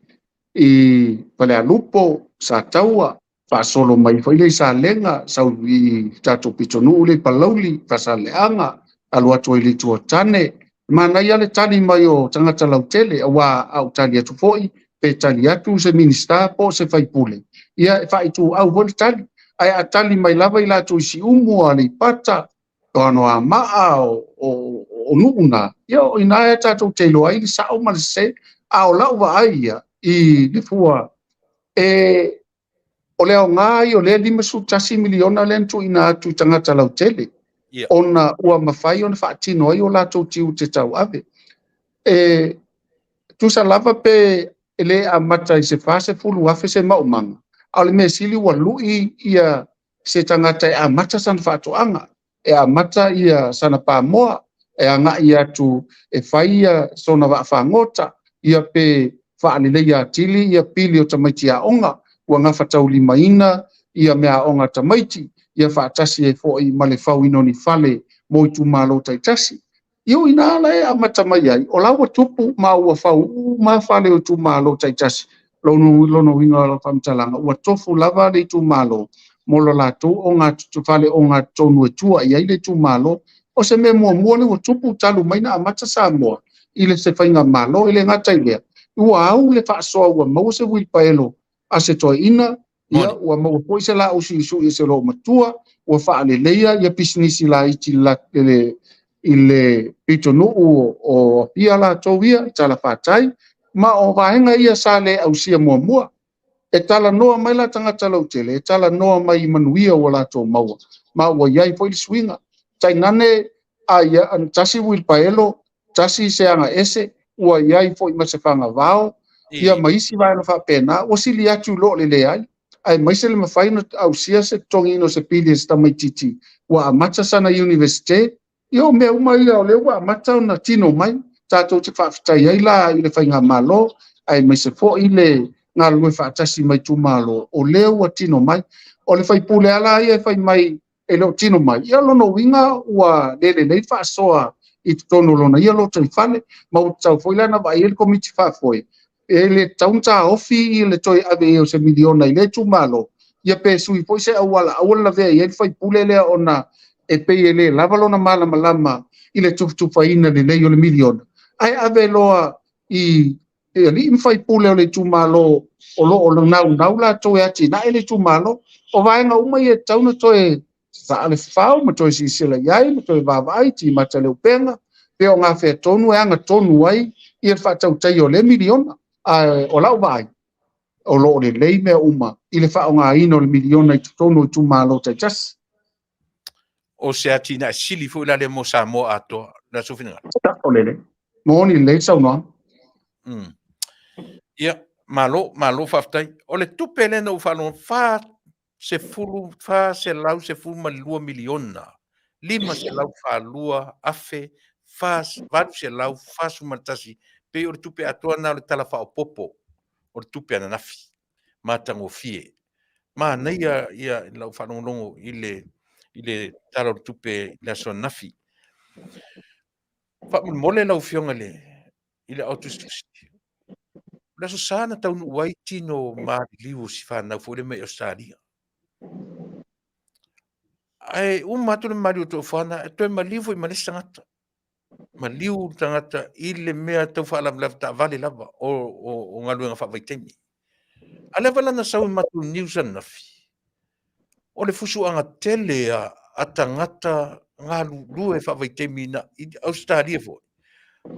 i Falealupo, Sataua, faasolo mai foi lea i Salega, sau i tatou pitonuu lea i Palauli, Faasaleleaga, alu atu ai i le Itu o Tane. Manaia le tali mai o tagata lautele, aua a ou tali atu foi, pe tali atu se Minisita po o se faipule, ia e faaituau foi le tali. Ae a tali mai lava i latou i Siumu, o Aleipata, o Anoamaa, o o nuu na, ia o i ina e tatou te iloa ai le sao ma le sese. A o lau vaai ia i le fua, e o le aoga ia o lea $51 miliona lea na tuuina atu i tagata lautele, ona ua mafai ona faatino ai o latou tiute tauave. E tusa lava pe e le amata i se $40,000 se maumaga, a o le mea sili ua lui ia se tagata e amata sana faatoaga, e amata ia sana pamoa, e agai atu e fai ia sona vaafagota, ia pe faaleleia atili ia pili o tamaiti aoga, ua gafataulimaina ia meaaoga a tamaiti, ia faatasi ai foi ma le fauina o ni fale mo itumalo taitasi. Ia o i ina la e amata mai ai, o la ua tupu ma ua fau uma fale o itumalo taitasi. Lona uiga o lau faamatalaga, ua tofu lava le itumalo mo lo latou fale ogatotonu e tua i ai le itumalo. O se mea muamua lea ua tupu talu mai na amata Samoa i le se faigamalo. E le gata i lea, ua au le faasoa, ua maua se uilipaelo a se toeaina, ia ua maua foi se lauusuiusui e se loomatua, ua faaleleia ia pisinisi laiti i le pitonuu o Apia latou ia i Talafatai, ma o vaega ia sa le ausia muamua. E talanoa mai la tagata lautele, e talanoa mai i manuia ua latou maua, ma ua i ai foi le suiga. Tainane a ia tasi uilipaelo, tasi se agaese, ua i ai foi ma se fagavao, ia ma isi vaega faapena, ua sili atu i lo le leai, aemaise le mafai ona ausia se totogiina o se pili e se tamaitiiti ua amata sana iunivesite. Ia o mea uma ia o lea ua amata ona tino mai, tatou te faafetai ai la i le faigamalo, aemaise foi le galulue faatasi mai itumalo, o lea ua tino mai. O le faipule lava la ia e fai mai e le o tino mai, ia lona uiga ua le lelei faasoa i totonu o lona ia lotoifale, ma ua tatau foi la ona vaai i ai le komiti faafoe, e le tatau ona taofi i le toe ave i ai o se miliona i lea itumalo, ia pe sui foi se auala aua le lavea i ai le faipule lea, ona e pei e le lava lona malamalama i le tufatufaina lelei o le miliona, ae ave loa i alii ma faipule o le itumalo o lo o naunau latou e atinae le itumalo. O vaega uma ia e tatau ona toe sasaa le fafao ma toe silasila i ai ma toe vaavaai, timata le upega, pe o gafea tonu e agatonu ai ia le faatautaia o lea miliona. Ae o lau vaai, o lo o lelei mea uma i le faaaogaina o le miliona i totonu o itumalo taitasi. O se atinae sili foi la lea mo Samoa atoa, le aso finagalo. O lelei. Moni lelei le saunoaga. Ia, malo, malo faafetai. O le tupe lea na ou faalogo, $412 miliona, 542 afe, 841, pei o le tupe atoa na o le Tala Faaopoopo o le Tupe ananafi. Matagofie. Manaia ia lau faalogologo i le Tala o le Tupe i le aso ananafi. Faamolemole lau Afioga i le Aao Tusitusi. O le Aso Sa na taunuu ai tino maliliu o si fanau foi lea mai Ausetalia. Ae uma atu le maliu o Toafuana, e toe maliu foi ma le isi tagata. Maliu le tagata i le mea tau faalavelave taavale lava o galuega faavaitaimi. A lea foi la na sau i matou news ananafi, o le fusuaga tele a tagata galulue faavaitaimi na i Ausetalia foi,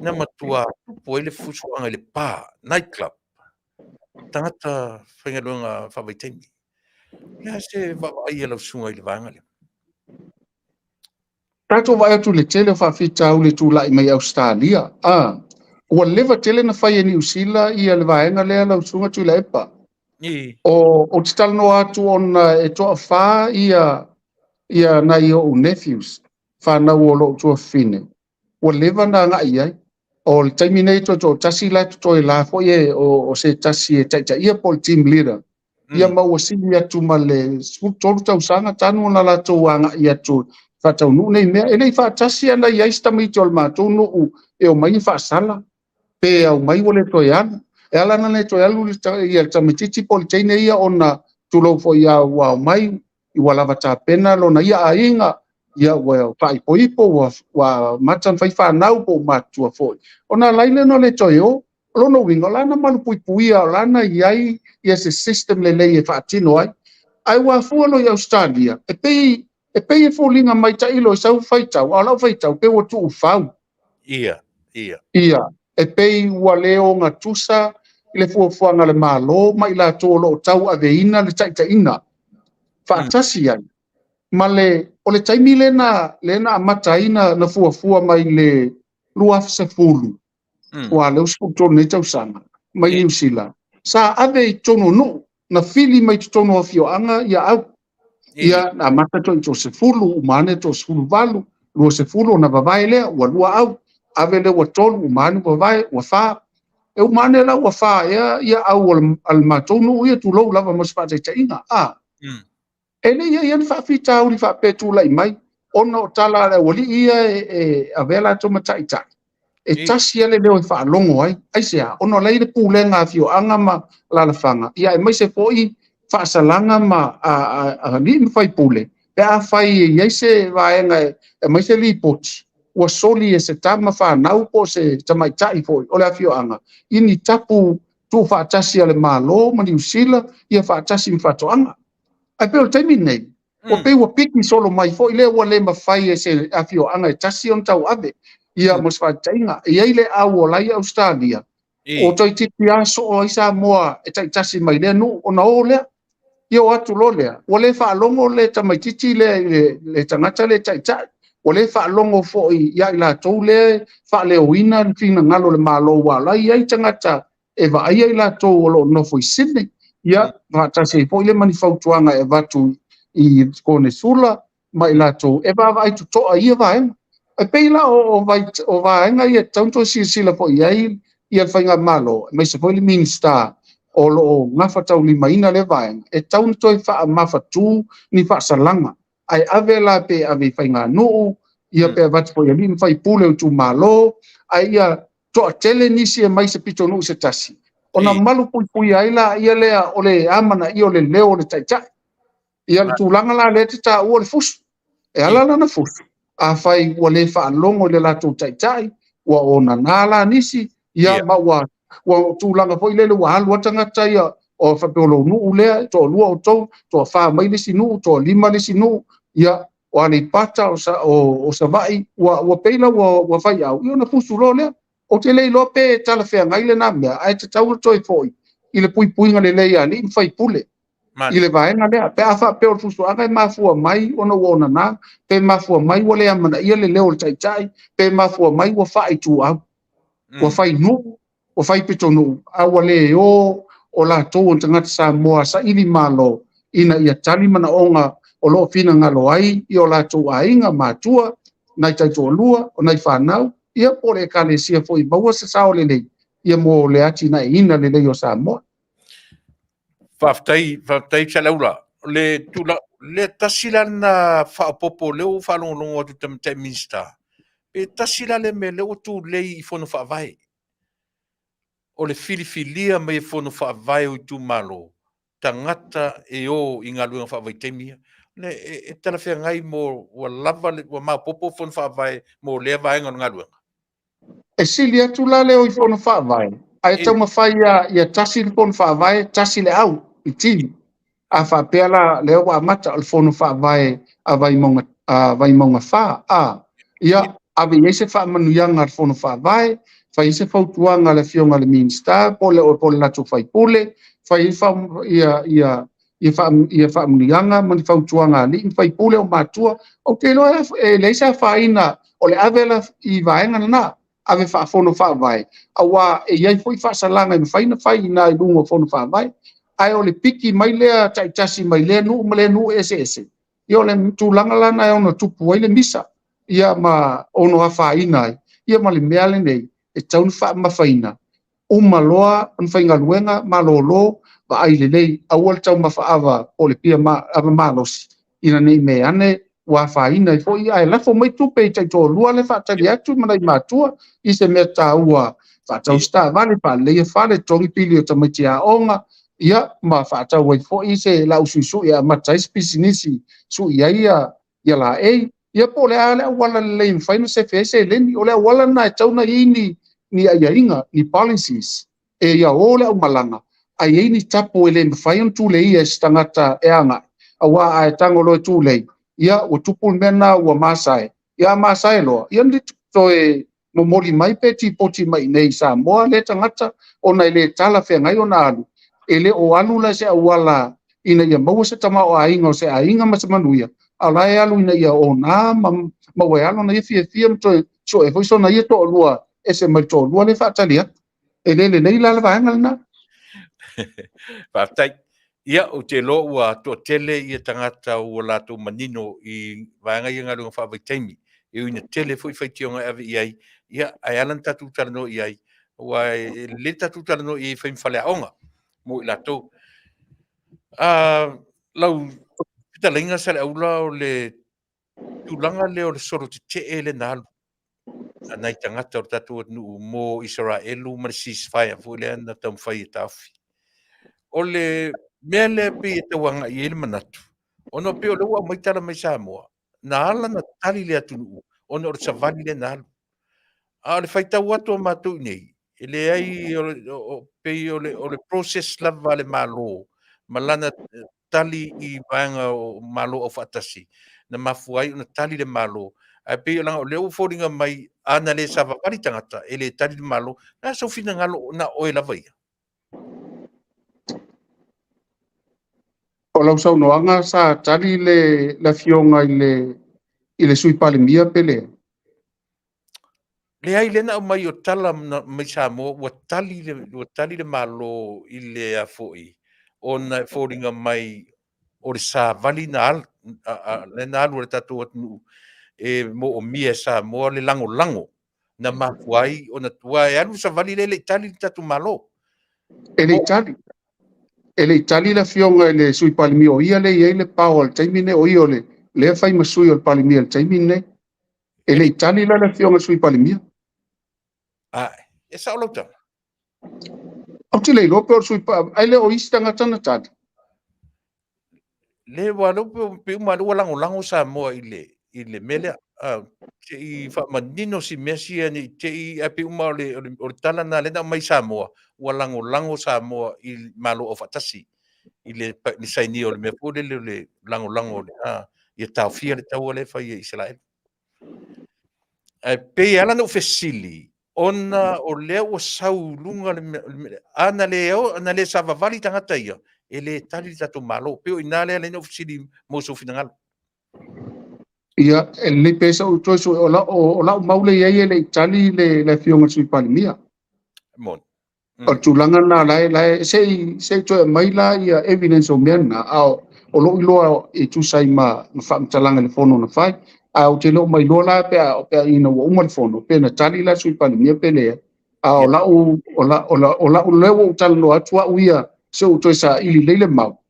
na matua tupu ai le fusuaga i le bar, night club, tagata faigaluega faavaitaimi. O le a se vaavaai a lau susuga i le vaega lea? Tatou vaai atu i le tele o faafitauli e tulai mai Ausetalia. Ua leva tele na fai e Niu Sila ia le vaega lea lau susuga Tuilaepa. O te talanoa atu ona e toafa ia nai ou nephews, whanau o lou tuafafine, ua leva na agai ai. O le taimi nei toe toatasi la e totoe la foi e o se tasi e taitaia po o le team leader. Ia ma ua sili atu ma le 13 tausaga tanu ona latou agai atu faataunuu nei mea. E le i faatasi ana i ai se tamaiti o le matou nuu e omai e faasala, pe aumai ua le toe alu. E ala ona le toe alu ia le tamaitiiti po o le teine ia ona tulou foi a ua aumai, ua lava tapena lona ia aiga, ia ua faaipoipo, ua amata ona fai fanau po o matutua foi. Ona ala ai lea ona le toe o. O lona uiga, o lana malupuipuia, o lana i ai ia se system lelei e faatino ai. Ae ua afua loa i Ausetalia, e pei e foliga mai tailo i sau faitau, a o lau faitau pe ua tuufau. Ia, ia. Ia, e pei ua le ogatusa i le fuafuaga a le Malo ma i latou o lo o tauaveina le taitaiga faatasi ai ma le, o le taimi lena lea na amata ai na fuafua mai le 2010, aua lea ua 13 nei tausaga mai Niu Sila, sa ave i totonu o nuu, na fili mai totonu o afioaga ia au. Ia, na amata toa i toa 10, uma ane toa 18, 20 ona vavae lea, ua lua au, ave lea ua tolu, uma ane ua vavae, ua fa. E uma ane la ua fa ea ia au a le matou nuu ia, tulou lava mo se faataitaiga. E le i i ai ni faafitauli faapea e tulai mai, ona o tala a le aualii ia e avea latou ma taitai, e tasi lava le leo e faalogo ai. Aisea? Ona o la e i ai le pulega a afioaga ma alaalafaga, ia aemaise foi faasalaga ma alii ma faipule, pe afai e i ai se vaega e aumai se lipoti, ua soli e se tama fanau po o se tamaitai foi o le afioaga i ni tapu tuufaatasi a le Malo ma Niu Sila, ia faatasi ma faatoaga. Ae pei o le taimi lenei, ua pei ua piki solo mai foi lea ua le mafai e se afioaga e tasi ona tauave. Ia mo se faataitaiga, e i ai le au o la e i Ausetalia, o toeitiiti lava soo ai Samoa e taitasi mai lea nuu ona o lea. Ia o atu loa lea, ua le faalogo le tamaitiiti lea i le tagata lea e taitai, ua le faalogo foi ia i latou lea e faaleoina le finagalo o le Malo, aua o la e i ai tagata e vaaia i latou o lo o nofo i Sydney, ia faatasi ai foi lea ma ni fautuaga e avatu i Konesula ma i latou e vaavaai totoa i ia vaega. E pei la o vaega ia e tatau ona toe silasila foi i ai ia le Faigamalo, aemaise foi le Minisita o lo o gafataulimaina lea vaega, e tatau ona toe faamafatu ni faasalaga, ae ave la pe ave i faiganuu, ia pe avatu foi i alii ma faipule o itumalo, ae ia toatele nisi e mai se pitonuu se tasi, ona malu puipuia ai laia lea o le amanaia o le leo o le taitai. Ia le tulaga la lea e te taua o le fusu, e ala lana fusu, afai ua le faalogo i le latou taitai, ua onana la nisi, ia ma ua tulaga foi lele ua alu lava tagata ia, o faapea o lou nuu lea, e toalua outou, toafa mai le isi nuu, toalima le isi nuu, ia o Aleipata, o Savaii, ua pei la ua faiau, ia ona fusu loa lea. Ou te le iloa pe talafeagai lena mea, ae tatau ona toe foi i le puipuiga lelei a alii ma faipule i le vaega lea. Pe a faapea o le fusuaga e mafua mai ona ua onana, pe mafua mai ua le amanaia le leo o le taitai, pe mafua mai ua faaituau, ua fai nuu, ua fai pitonuu, a ua le o o latou o tagata Samoa saili malo ina ia tali manaoga o lo o finagalo ai i o latou aiga matua, nai taitoalua, o nai fanau, ia po o le ekalesia foi maua se sao lelei ia mo le atinaeina lelei o Samoa. Faafetai, faafetai Saleaula. Le tula, le tasi la lena faaopoopo lea ua faalogologo atu i le Tamaitai Minisita, pe tasi la le mea lea ua tulei i Fono Faavae, o le filifilia mai e Fono Faavae o itumalo tagata e o i galuega faavaitaimi ia. Le, e talafeagai mo ua lava le, ua maopoopo Fono Faavae mo lea vaega o le galuega. E sili atu la le o i Fono Faavae, ae taumafai ia tasi le Fono Faavae, tasi le au i team. A faapea la lea ua amata o le Fono Faavae a Vaimauga 4, a ia ave i ai se faamanuiaga a le Fono Faavae, fai ai se fautuaga a le Afioga i le Minisita po o le latou faipule, fai ai ia faamanuiaga ma ni fautuaga a alii ma faipule o matua. Ou te iloa e leai se afaina o le ave la i vaega lena, ave faafono faavae, aua e i ai foi faasalaga e mafai ona fai i ina i luga o fono faavae. Ae o le piki mai lea taitasi mai lea nuu ma lea nuu eseese, ia o le tulaga la lena e ono tupu ai le misa, ia ma ono afaina ai, ia ma le mea lenei e tatau ona faamamafaina, uma loa ona faigaluega, malolo, vaai lelei, aua le taumafa ava po o le pia ava malosi, ina ne i mea ane ua afaina ai foi, ae lafo mai tupe i taitoalua le faatali atu ma nai matua i se mea taua, faatau se taavale, faaleleia fale, totogi pili o tamaiti aoga, ia ma faatau ai foi se lau suisui e amata ai se pisinisi, sui ai ia laei, ia po o le a le auala lelei e mafai ona sefe ai seleni. O le auala lena e tatau ona i ai ni aiaiga, ni policies, e ia o le aumalaga, ae i ai ni tapu e le mafai ona tuleia e se tagata e agai, aua a e tago loa e tulei, ia ua tupu le mea lena ua masae, ia a masae loa, ia ona toe momoli mai pe tipoti mai iinei i Samoa lea tagata ona e le talafeagai ona alu, e le o alu la i se auala ina ia maua se tamaoaiga o se aiga ma se manuia, a o la e alu ina ia ona ma maua e alo ona ia fiafia ma toe sue foi sona ia toalua ese mai le toalua lea e faatali atu. E le lelei la le vaega lena. Faafetai. Ia, ou te iloa ua toatele ia tagata ua latou manino i vaega ia galuega faavaitaimi, e ui ina tele foi faitioga e ave i ai, ia, ae ala ona tatou talanoa i ai, aua e lelei le tatou talanoa i ai e fai ma faleaoga mo i latou. Lau fetalaiga Saleaula, o le tulaga lea o le solo tetee lea na alu a nai tagata o le tatou atunuu mo Isaraelu ma le ceasefire foi lea na taumafai e taofi. O le mea lea pei e tau agai i ai le manatu, ona pei o lea ua aumai tala mai Samoa, na ala ona tali le atunuu ona o le savali lea na alu. A o le faitau atu a matou i inei, e leai, pei o le process lava a le Malo ma lana tali i vaega o Malo Aufaatasi na mafua ai ona tali le Malo. Ae pei leaga o lea ua foliga mai a na le savavali tagata e le tali le Malo. O le a sou finagalo na o oe lava ia? O lau saunoaga sa tali le afioga i le Sui Palemia pe leai? Leai, lea na aumai o tala mai Samoa ua tali le Malo i le afoi ona e foliga mai o le savali na alu lea na alu a le tatou atunuu e moomia e Samoa le lagolago na mafua ai ona ua e alu le savali lea e le i tali le tatou Malo. E le i tali. E le i tali le afioga i le Sui Palemia, o ia lea e i ai le power i le taimi lenei, o ia o lea e fai ma sui o le Palemia i le taimi lenei. E le i tali la le afioga i le Sui Palemia. A, e sao lau tala. Ou te le iloa pe o le Sui, ai le o isi tagata na tali. Le ua lea pe uma lea ua lagolago Samoa i le mea lea. Se i faamanino si mea sia ne i te i ae pei uma o le tala na lea na aumai Samoa ua lagolago Samoa i Malo Aufaatasi i le sainia o le mea foi lele o le lagolago ia taofia le taua lea e fai e Isaraelu. Ae pei e ala ona ou fesili ona o lea ua sau i luga le mea, a na le o, na le savavali tagata ia, e le tali le tatou Malo. Pei o i ina lea na ou fesili mo sou finagalo. Ia, e lelei pe sa ou toe sue, o lau mau le i ai e le i tali le afioga i le Sui Palemia. Moni. O le tulaga lena la e se i toe aumai la ia evidence o mea na, a o lou iloa e tusa ai ma faamatalaga i le fono na fai. A ou te le o mailoa la pe a ina ua uma le fono, pe na tali la le Sui Palemia pe leai. A o lau, o la, o la, o lau lea ua ou talanoa atu au ia, se ou toe saili lelei le mau,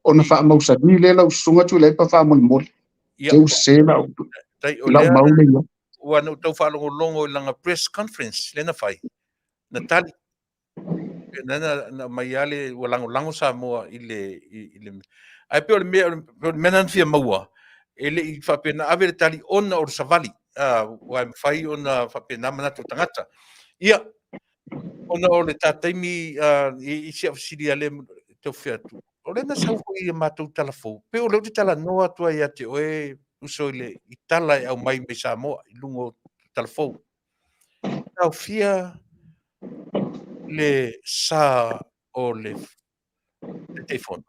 ona faamausali lea lau susuga Tuilaepa faamolemole. Te u se lau, Tai, o lau lea mau le ia. Ua na ou tau faalogologo i lana press conference lea na fai, na tali. Na mai lava le ua lagolago Samoa i le ae pei o le mea na fia maua, e le i faapena ave le tali ona o le savali, ua e mafai ona faapena manatu o tagata. Ia, ona o le ta taimi i si au fesili a le tau fia atu. O lea na sau foi i a matou tala fou, pei o lea ou te talanoa atu ai ia te oe uso i tala e aumai mai Samoa i luga o tala fou. Taofia le sa o le Taitaifono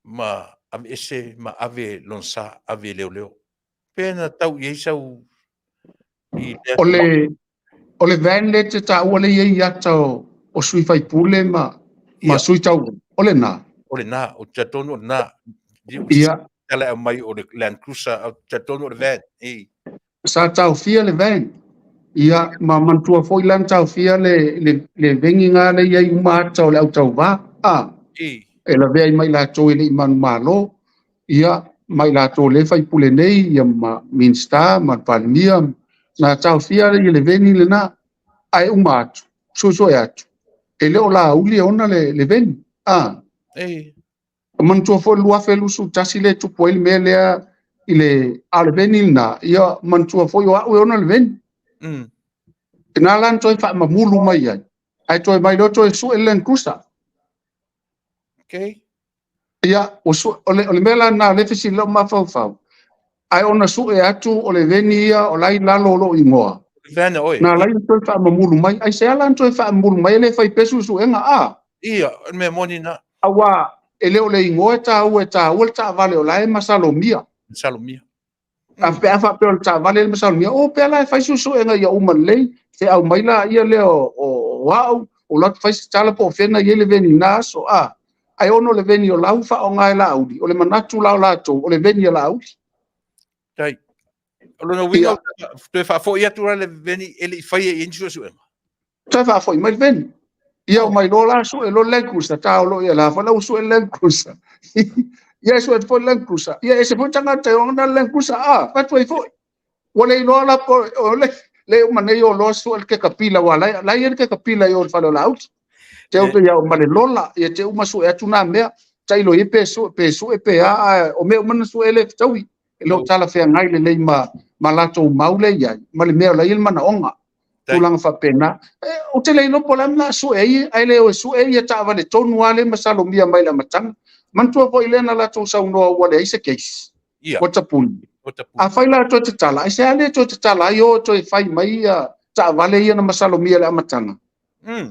ma aveese ma ave lona sa ave e leoleo. Pe na tau i ai sau i lea O le van le te taua le i ai ata o sui faipule ma sui tau, o le na. O le na, o te talitonu o le na. Tala e aumai o le Land Cruiser, o te talitonu o le van. Ei. Sa taofia le van. Ia, ma manatua foi la na taofia le veni nga le i ai uma ata o le autauvā. E lavea ai mai latou e le i manumalo. Ia, mai latou le faipule nei, ia ma Minista, ma le Palemia, na taofia le veni lena. Ae uma atu, suesue atu, e le o lauli e ona le veni. Manatua foi le 2021 le tupu ai le mea lea i le a o le veni lena, ia manatua foi o au e ona le veni. Na la na toe faamamulu mai ai, ae toe mai loa toe sue le Land Cruiser. Ia, o le mea la lena o lea fesili lau mafaufau, ae ona sue atu o le veni ia o la i lalo o lou igoa. Vena oe. Na ala ai ona toe faamamulu mai. Aisea la na toe faamamulu mai e le fai pea suesuega a? Ia, o le mea moni lena. Aua e le o le igoa e taua, e taua le taavale o la e masalomia. Masalomia. A pe a faapea o le taavale le masalomia, o pea la e fai suesuega ia uma lelei, se aumai laia lea o au, o alu atu fai se tala po o fea na i ai le veni i na aso, a. Ae ona o le veni o la ua faaaoga e Laauli, o le manatu la o latou, o le veni a Laauli. Tai. O lona uiga, toe faafoi atu la le veni e le i faia i ai ni suesuega. Toe faafoi mai le veni. Ia omai loa la sue loa le Land Cruiser, ta o lo ia la foi la ua sue le Land Cruiser. Ia sue atu foi le Land Cruiser. Ia ese foi tagata e ona le Land Cruiser, a, fai atu ai foi. Ua le iloa la po o le le uma nei o loa sue le kekapila wa la la ia le kekapila i o le fale o Laauli. Te o ia o ma le lola, ia te uma sue atu nā mea. Tailo ia pe sue pe sue pe a, a o mea uma na sue le fetaui. E le o talafeagai lelei ma ma latou mau lea i ai, ma le mea o la e i ai le manaoga. Tulaga faapena. Ou te le iloa po o le a le mea o le a sue ai, ae le o e sue ia taavale tonu lava lea e masalomia mai le amataga. Manatua foi lea na latou saunoa ua leai se case, ua tapuni. Afai la toe tatala, aisea le toe tatala ai o toe fai mai ia taavale ia na masalomia i le amataga?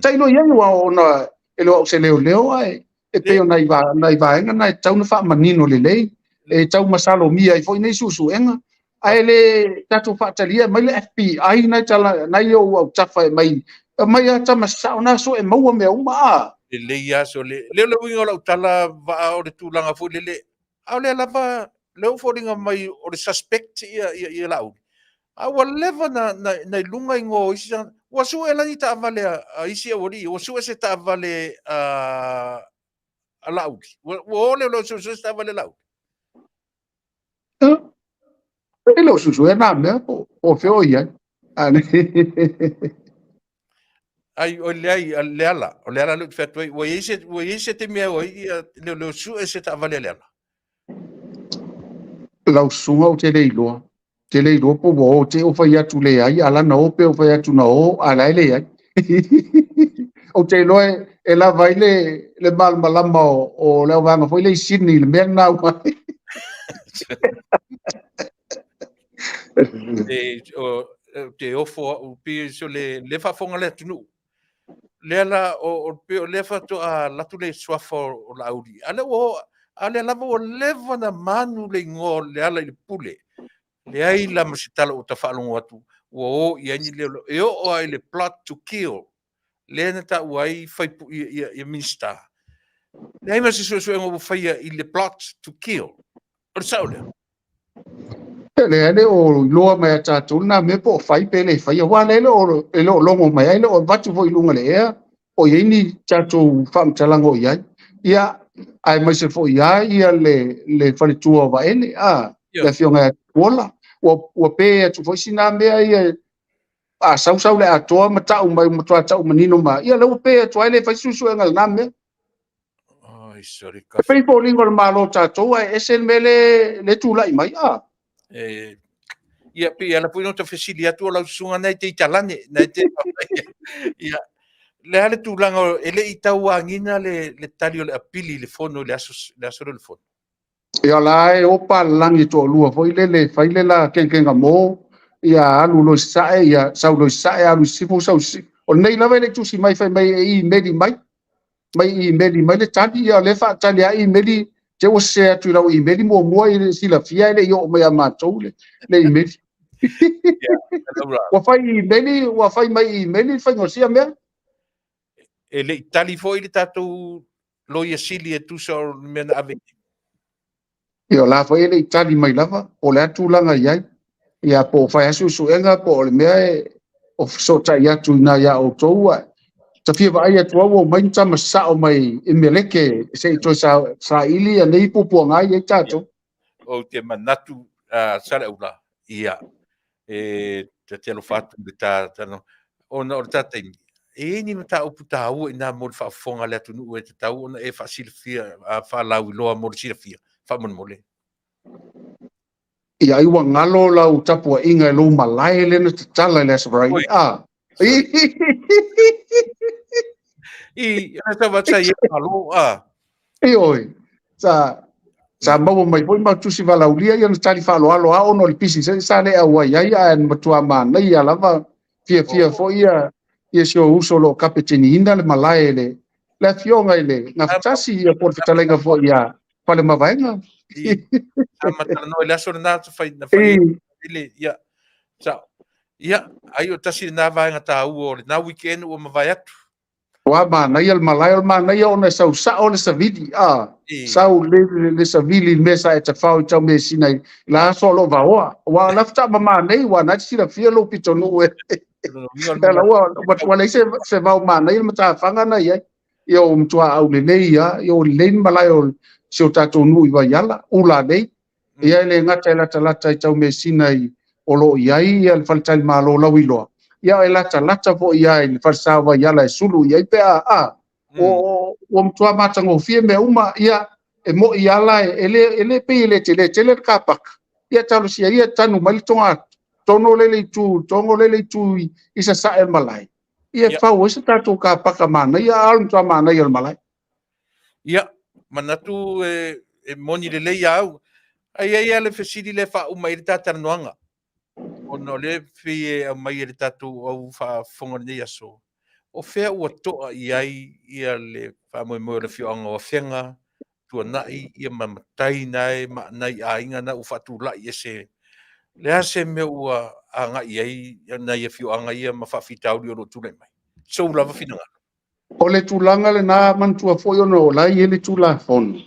Tailo i ai aua ona e le o au se leoleo ae e pei o nai, nai vaega na e tatau ona faamanino lelei, e tau masalomia ai foi nei suesuega, ae le tatou faatalia mai le FBI nai tala nai ou autafa e mai mai a tama sao na sue maua mea uma a. Lelei lava so le le le uiga o lau tala vaa o le tulaga foi lele a o lea lava lea ua foliga mai o le suspect ia ia ia Laauli a ua leva na na na i luga igoa o isi tagata ua sue la ni taavale a isi aualii ua sue se taavale a a Laauli ua ua o lea o sue se taavale a Laauli. E le o suesuea nā mea po o fea o i ai. Ai, o leai, a Leala, o Leala lea ou te fai atu ai, ua i ai se, ua i ai se taimi e au ai, ia, leoleo sue se taavale a Leala. Lau susuga ou te le iloa. Te le iloa po ua o, te o fai atu leai, a lana o pe o fai atu na o, a la e leai. Ou te iloa e, e lava ai le, le malamalama o, o le auvaega foi le i Sydney, le mea lena ua. E, o, te ofo au, pei so le, le faafofoga le atunuu. Lea la, o, o, pei o lea faatoa alu atu le suafa o Laauli. A lea ua o, a lea lava ua leva na manu le igoa o Leala i le pule. Leai la ma se tala ua ta faalogo atu, ua o i ai ni leoleo. E oo lava i le plot to kill, lea na taua ai fai, ia, ia, ia Minista. Leai ma se suesuega ua faia i le plot to kill. O le sao lea. E leai, le o iloa mai a tatou lena mea po o fai pe le faia. Aua lea e le o, e le o logo mai ai, le o avatu foi i luga o le ea, o i ai ni tatou faamatalaga o i ai. Ia, aemaise foi lava ia le, le faletua o Vaele, a, le afioga ia Tupuola. Ua, ua pe atu foi sina mea ia, a sau sau le atoa ma tau mai, matua tau manino ma, ia lea ua pe atu ai le fai suesuega i lena mea. Ai, sorry, E pei foliga o le Malo o tatou ae ese le mea le, le tulai mai. A. E, ia, pei ala foi no ta fesili atu o lau susuga nei te italane, nei te ia, le a le tulaga e le i tauagina le, le tali o le apili i le fono i le aso, le aso lea o le fono. Ia la e o palalagi toalua foi lele fai le la kenkenga mo, ia alu loa i sasae, ia sau loa i sasae, alu i sisifo, sau i sisifo. O lenei lava e le i tusi mai fai mai e imeli mai, mai imeli mai le tali, ia o lea e faatali lava imeli, te ua sese atu i lau imeli muamua i le silafia e le i oo mai ia matou le, le imeli. Ua fai imeli, ua fai mai imeli le faiga o sia mea. E le i tali foi le tatou Loia Sili e tusa o le mea na ave i ai. Ia o la foi e le i tali mai lava, po o le a tulaga i ai. Ia po o fai lava suesuega po o le mea e o fesootai atu i ina ia outou ae ta fia vaai atu au ua omai ni tama sao mai i Meleke se i toe saili ia nei puapuaga i ai tatou. Ou te manatu Saleaula, ia, e ta te alofa atu i le ta talanoa, ona o le ta taimi, e i ai ni mataupu taua i ina mo le faafofoga a le atunuu e tatau ona e faasilafia, faalauiloa mo le silafia, faamolemole. Ia ai ua galo lau tapuaiga i lou malae lea na tatala i le Aso Faraile. A. I, ana sa vatsa i malo, a. Ioe, sa, sa maua mai foi ma tusi valaulia ia na tali faaaloalo a ona o le pisi sa, sa le auai ai ae na matua manaia lava. Fiafia foi ia ia si ou uso o lo o kapeteniina le malae le le afioga i le Gafatasi ia po o le fetalaiga foi ia Falemavaega. Sa ma talanoa i le aso lena sa fai na fai i le ia sa ia ai o tasi lena vaega taua o lena weekend ua mavae atu. Ua manaia le malae, o le manaia ona e sau sao le savili, a sau le, le savili i le mea sa e tafao i Taumeasina i la aso o lo o vaoa. Aua o la faatoa mama nei, ua na te silafia lou pitonuu e. Ua, ua leai se, se vao manaia le matafaga na i ai. Ia ua matua aulelei lava, ia ua lelei le malae o si o tatou nuu i Vaiala, Ulalei. Ia e le gata e latalata i Taumeasina i o lo o i ai ia le faletalimalo lauiloa, ia e latalata foi lava i le falesa o Vaiala e sulu i ai pe a, a ua matua matagofie mea uma, ia e moi lava la e le, e le pei e le tele tele le kapaka, ia talosia ia tanu mai le toga tono lele itu, togo lele itu i, i sasae o le malae, ia fau ai se tatou kapaka manaia, a o le matua manaia o le malae. Ia, manatu e, e moni lelei au. Ai ai lava le fesili lea e faauma ai le ta talanoaga. Ona o lea e pei e aumai e le tatou au faafofoga i lenei aso, o fea ua toa i ai ia le faamoemoe o le afioaga o Afega, Tuanai, ia ma matai na e ma nai aiga na ua faatulai ese. Le a se mea ua agai i ai nai afioaga ia ma faafitauli o lo o tulai mai? Sou lava finagalo. O le tulaga lena, manatua foi ona o la e i ai le Tulafono,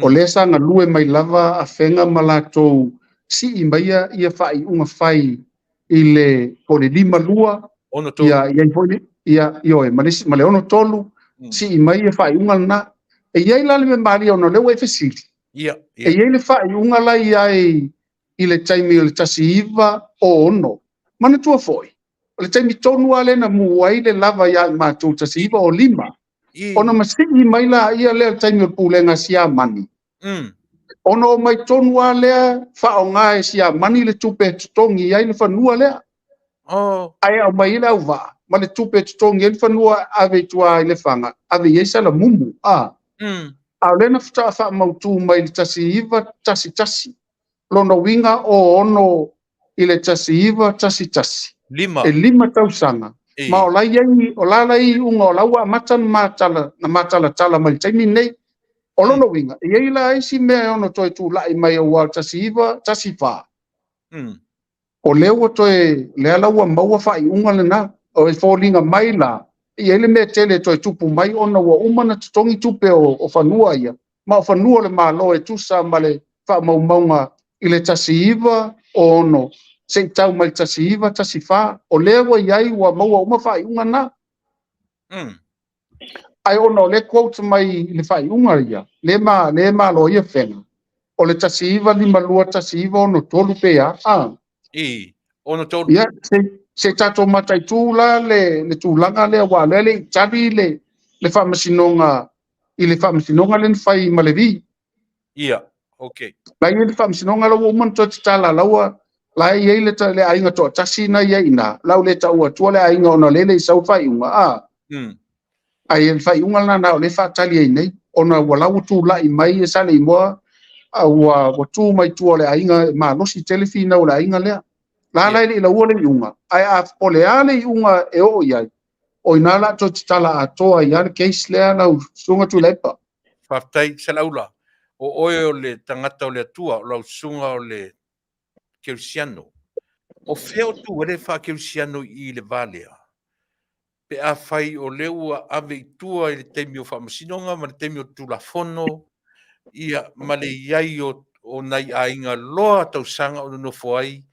o lea sa galue mai lava Afega ma latou sii maia ia faaiuga fai i le po o le 52, ia i ai foi ia ioe ma le ma le 63, sii mai ia faaiuga lena. E i ai la le mea malie ona o lea ua e fesili. Ia. E i ai le faaiuga la i ai i le taimi o le 1906. Manatua foi, o le taimi tonu lava lea na mu ai le lava ia i matou 1905, ona masii mai laia lea i le taimi o le pulega a Siamani, ona omai tonu lava lea faaaoga e Siamani le tupe e totogi ai le fanua lea. Ae aumai ai le auvaa ma le tupe e totogi ai le fanua ave i tua i Lefaga, ave i ai Salamumu. A o lea na faatoa faamautu mai i le 1911, lona uiga o ono i le 1911. Lima. E 5 tausaga. Ma o la i ai, o la la i iuga o la ua amata ona matala, na matalatala mai i le taimi lenei. O lona uiga, e i ai la isi mea e ono toe tulai mai aua o le 1914. O lea ua toe, lea la ua maua faaiuga lena. O e foliga mai la, e i ai le mea tele e toe tupu mai ona ua uma ona totogi tupe o, o fanua ia, ma o fanua o le Malo e tusa ma le faamaumauga i le 1906 se i tau mai le 1914, o lea ua i ai, ua maua uma faaiuga na. Ae ona o lea quote mai i le faaiuga ia, le ma, le malo ia fena, o le 1952, 1963 pe a, a. I, 63. Ia, se, se tatou mataitu la le, le tulaga lea, aua o lea e le i tali le, le faamasinoga i le faamasinoga lea na fai ma Levi. Ia, ok. La i ai le faamasinoga la ua uma ona toe tatala, la ua la e i ai le, le aiga toatasi na i ai i ina, la ua le taua atua le aiga ona o lea e le i sau le faaiuga, a. Ae le faaiuga lena na o lea e faatali ai nei, ona ua la ua tulai mai e Saleimoa, a ua, ua tu mai tua o le aiga, e malosi tele finau o le aiga lea. La la e le i laua le iuga, ae a o le a le iuga e oo i ai, o ina o le a toe tatala atoa ai lava le case lea lau Susuga Tuilaepa. Faafetai Salaula, o oe o le tagata o le Atua, o lau susuga o le Kerisiano. O fea o tu ai le faa-Kerisiano i i le va lea? Pe afai o lea ua ave i tua i le taimi o faamasinoga ma le taimi o Tulafono, ia, ma le i ai o, o nai aiga loa tausaga o nonofo ai,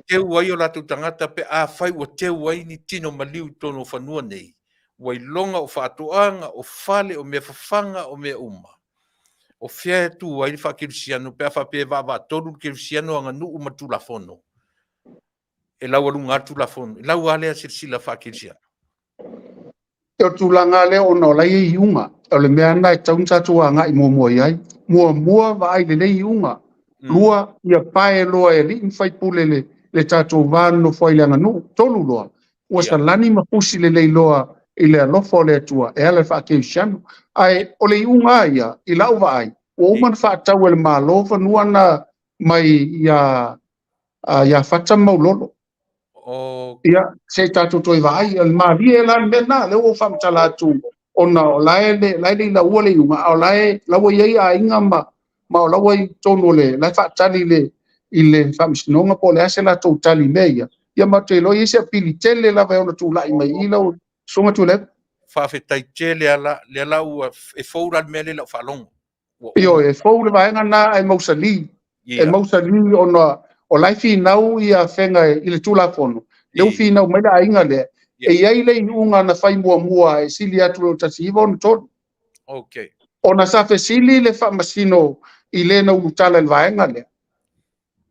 teu ai o latou tagata pe afai ua teu ai ni tino maliu i totonu o fanua nei, ua iloga o faatoaga, o fale, o mea fafaga, o mea uma. O fea e tu ai le faakerisiano pe a faapea e vaavaatolu le kerisiano, aganuu ma le Tulafono? E laualuga lava le Tulafono, e lau lava lea silasila faakerisiano. O le tulaga lea ona o la e i ai iuga, o le mea lena e tatau ona tatou agai muamua i ai. Muamua, vaai lelei iuga. Lua, ia pae loa e alii ma faipule le, le tatou va nonofo ai i le aganuu. Tolu loa, ua salani ma fusi lelei loa i le alofa o le Atua e ala i le faakerisiano. Ae o le iuga lava ia, i lau vaai, ua uma ona faatau e le Malo fanua na mai ia, ia Fata ma Maulolo. Ia, se i tatou toe vaai, o le malie la le mea lena, lea ua ou faamatala atu, ona o la e le, la e le i laua le iuga, a o la e, la ua i ai aiga ma, ma o la ua i totonu o le, la e faatali i le, i le faamasinoga po o le a se latou tali i mea ia. Ia ma ou te iloa e i ai se apili tele lava e ono tulai mai i i lau Susuga Tuilaepa. Faafetai tele lava la, lea la ua, e fou la le mea lea i lau faalogo. Ioe, e fou le vaega lena ae mausali. E mausali ona o la e finau ia Afega i le Tulafono, lea ua finau mai le aiga lea, e i ai le iuga na fai muamua e sili atu i lo 1963. Okay. Ona sa fesili le faamasino i le na ulutala i le vaega lea,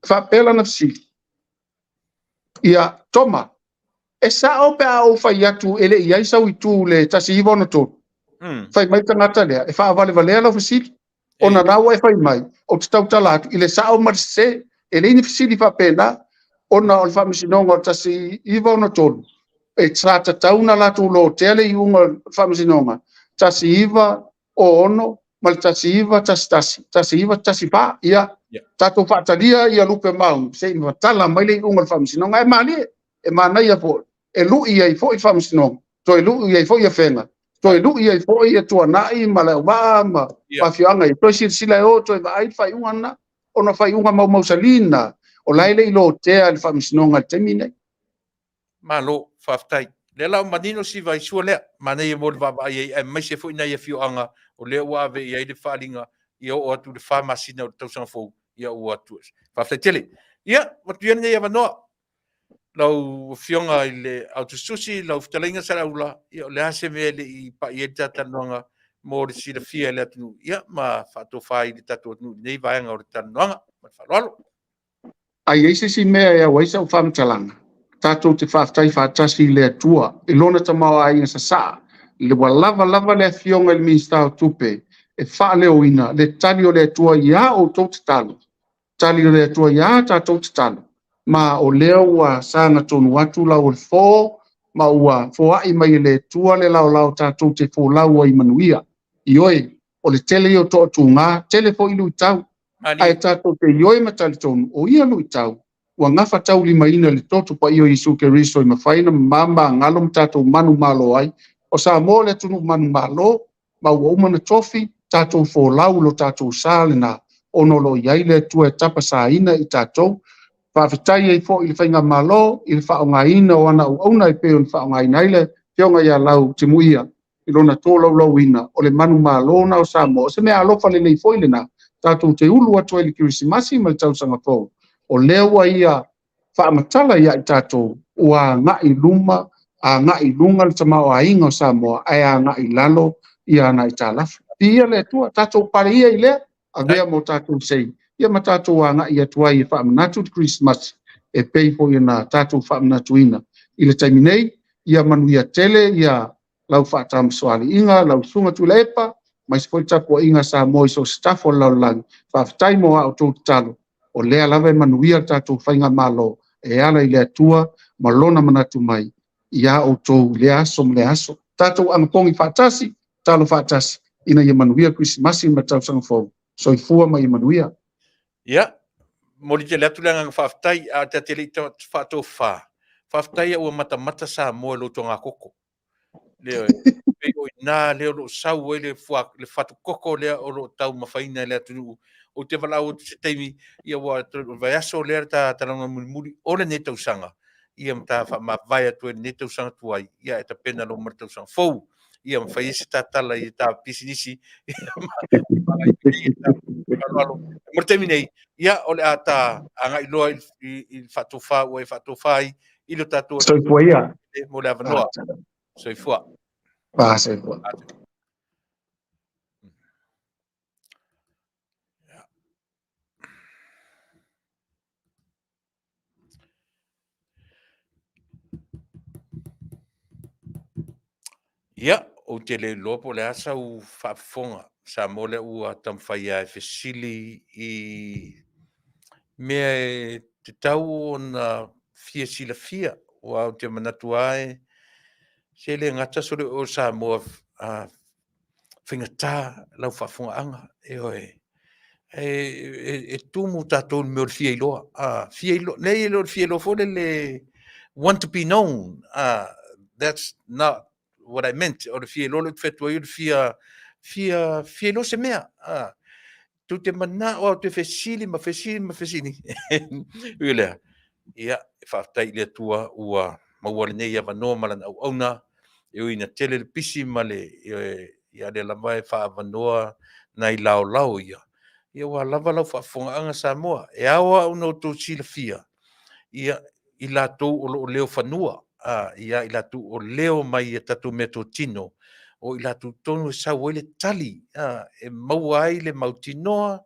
faapea lana fesili, Ia, Toma, e sao pe a ou fai atu e le i i ai sau itu i le 1963? Fai mai le tagata lea, e faavalevalea lau fesili, ona la ua e fai mai, ou te tautala atu i le sao ma le sese. E leai ni fesili faapena, ona o le faamasinoga o le 1963, e sa tatau ona latou lotea le iuga o le faamasinoga 19 06 ma le 1911, 1914. Ia, tatou faatalia ia lupe maunu se i matala mai le iuga o le faamasinoga. Ae malie, e manaia foi, e lui ai foi le faamasinoga, toe lui ai foi Afega, toe lui ai foi ia Tuanai ma Leauvaa ma afioaga ia, toe silasila e o toe vaai le faaiuga lena, ona o faaiuga maumausali na, o la e le i lotea e le faamasinoga i le taimi lenei. Malo, faafetai. Lea la ua manino si vaisua lea, manaia mo le vaavaai ai aemaise foi nai afioaga o lea ua ave i ai le faaaliga ia oo atu i le fa masina o le tausaga fou, ia ua atu. Faafetai tele. Ia, avatu ia lenei avanoa lau Afioga i le Aotusitusi, lau Fetalaiga Saleaula, ia o le a se mea e le i pai ai le ta talanoaga mo le silafia e le atunuu, ia ma faatofa ai i le tatou atunuu i lenei vaega o le talanoaga. Ma le faaaloalo. A i ai se isi mea e au ai sau faamatalaga, tatou te faafetai faatasi i le Atua i Lona tamaoaiga sasaa, ua lava lava le Afioga i le Minisita o Tupe e faaleoina le tali o le Atua i a outou tatalo, tali o le Atua i a tatou tatalo, ma o lea ua sagatonu atu lau o le fo, ma ua foai mai e le Atua le laolao tatou te folau ai i manuia. Ioe, o le tele ia o toatuga, tele foi luitau, ae tatou te ioe ma talitonu o ia luitau ua gafataulimaina i le toto paia o Iesu Keriso i mafai ona mamagalo ma tatou manumalo ai. O Samoa o le atunuu manumalo, ma ua uma ona tofi tatou folau lo tatou sa lena, ona o lo o i ai le Atua e tapasaina i tatou. Faafetai ai foi i le Faigamalo i le faaaogaina o ana auauna e pei ona faaaogaina ai le Afioga ia Lau Timuia i lona tolaulauina o le manumalo na o Samoa. O se mea alofa lelei foi lena, tatou te ulu atu ai i le Kerisimasi ma le tausaga fou, o lea ua ia faamatala ia i tatou ua agai i luma, agai i luga le tamaoaiga o Samoa, ae agai i lalo ia ana aitalafu. Viia le Atua, tatou pale ia i lea, avea mo tatou sei, ia ma tatou agai atu ai e faamanatu le Kerisimasi e pei foi ona tatou faamanatuina i le taimi nei. Ia manuia tele ia lau faatamasoaliiga, lau Susuga Tuilaepa, aemaise foi le tapuaiga a Samoa i so o se tafa o le lalolagi. Faafetai mo a outou tatalo, o lea lava e manuia le tatou faigamalo e ala i le Atua ma Lona manatu mai ia outou i lea aso ma lea aso. Tatou anapogi faatasi, tatalo faatasi ina ia manuia le Kerisimasi ma le tausaga fou. Soifua ma ia manuia. Ia, momoli tele atu le agaga faafetai, a ta te le i faatofa, faafetai ua matamata Samoa i lou togakoko. Lea, pei o i ina lea o lo o sau ai le fatukoko lea o lo o taumafaina e le atunuu. Ou te valaau atu se taimi, ia ua o le vaiaso lea ta talanoa mulimuli o lenei tausaga, ia ma ta faamavae atu ai i lenei tausaga tuai, ia e tapena loa ma le tausaga fou. Ia ma fai ai se ta tala i ta pisinisi. Mo le taimi nei, ia o le a ta agai loa i le faatofa ua e faatofa ai i lo tatou Soifua ia. Mo le avanoa. Soifua. Ah, soifua. Ia, ou te le iloa po o le a sau faafofoga Samoa lea ua taumafai lava e fesili i mea e tatau ona fia silafia, aua ou te manatu lava e se le gata sole o Samoa faigata lau faafofogaaga, ioe. E tumu tatou i le mea o le fia iloa, a fia iloa, leai e le o le fia iloa foi lele. want to be known. That's not what I meant. O le fia iloa lea ou te fai atu ai, o le fia, fia, fia iloa se mea. Tou te manao lava ou te fesili ma fesili ma fesili. Ui lea, ia, e faafetai i le Atua ua maua lenei avanoa ma lana auauna, e ui ina tele le pisi ma le, ia lea lava e faaavanoa nai laolao ia, ia ua lava lau faafofogaaga Samoa. E ao lava ona outou silafia, ia, i latou o lo o leo fanua, a, ia i latou o leo mai i a tatou meatotino, o i latou tonu e sau ai le tali, a, e maua ai le mautinoa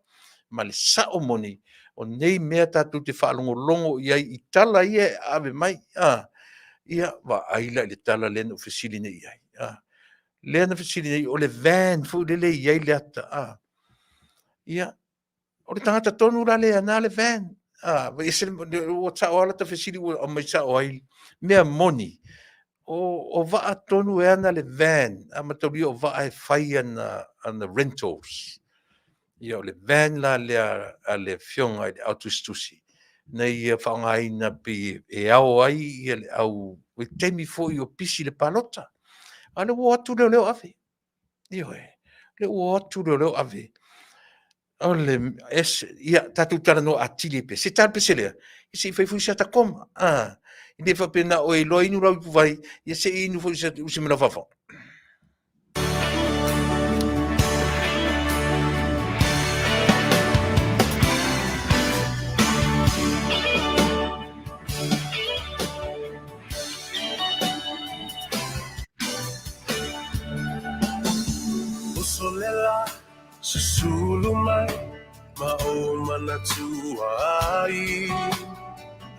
ma le sao moni o nei mea tatou te faalogologo i ai i tala ia e ave mai. A, ia, vaai la i le tala lea na ou fesili nei i ai. A, lea na fesili nei, o le van foi lele e i ai le ata. A, ia, o le tagata tonu la lea na le van. A, ese, ua sao lava lata fesili ua aumai sao ai mea moni. O vaa tonu e ana le van, a mataulia o vaa e fai ana, ana rentals. Ia o le van la lea a le afioga i le Autusitusi, na ia faaaogaina pei e ao ai ia le au i taimi foi o pisi le palota. A o lea ua o atu leoleo ave. Ioe, lea ua o atu leoleo ave. O le ese, ia tatou talanoa atili ai pea. Se ta le pese lea, se i fai foi se ata koma. Ah, e le faapea na o e iloa inu lau ipuvai, ia se i inu foi se usi me lau faafofoga. Uso le la, susulu mai ma ou manatu ai.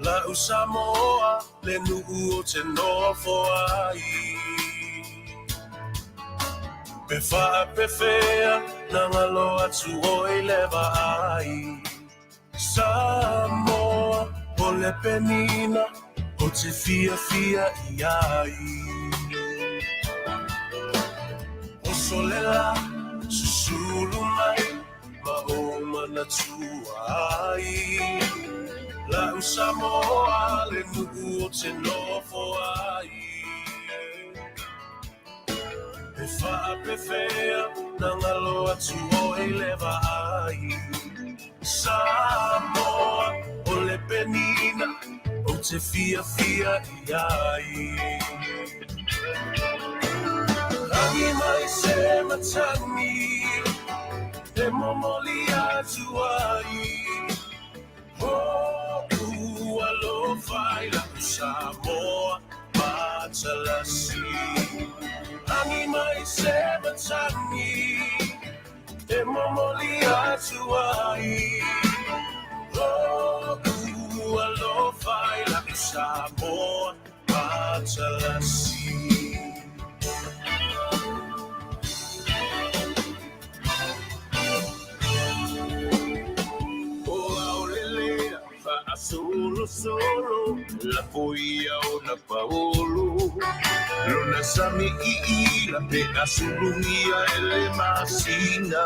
La'u Samoa le nuu ou te nofo ai. Pe faapefea na galo atu oi le vaai. Samoa o le penina ou te fiafia i ai. Oso le la, susulu mai ma ou manatu ai. La'u Samoa le nuu ou te nofo ai. Pe faapefea na galo atu oi le vaai. Samoa o le penina ou te fiafia i ai. Rangi mai se matagi e momoli atu ai. O'u alofa i la'u Samoa matalasi. Lagi mai se matagi e momoli atu ai. O'u alofa i la'u Samoa matalasi. O Aolelea faasolosolo lafo ia ona paolo. Lona sami iila pe a sulugia e le masina.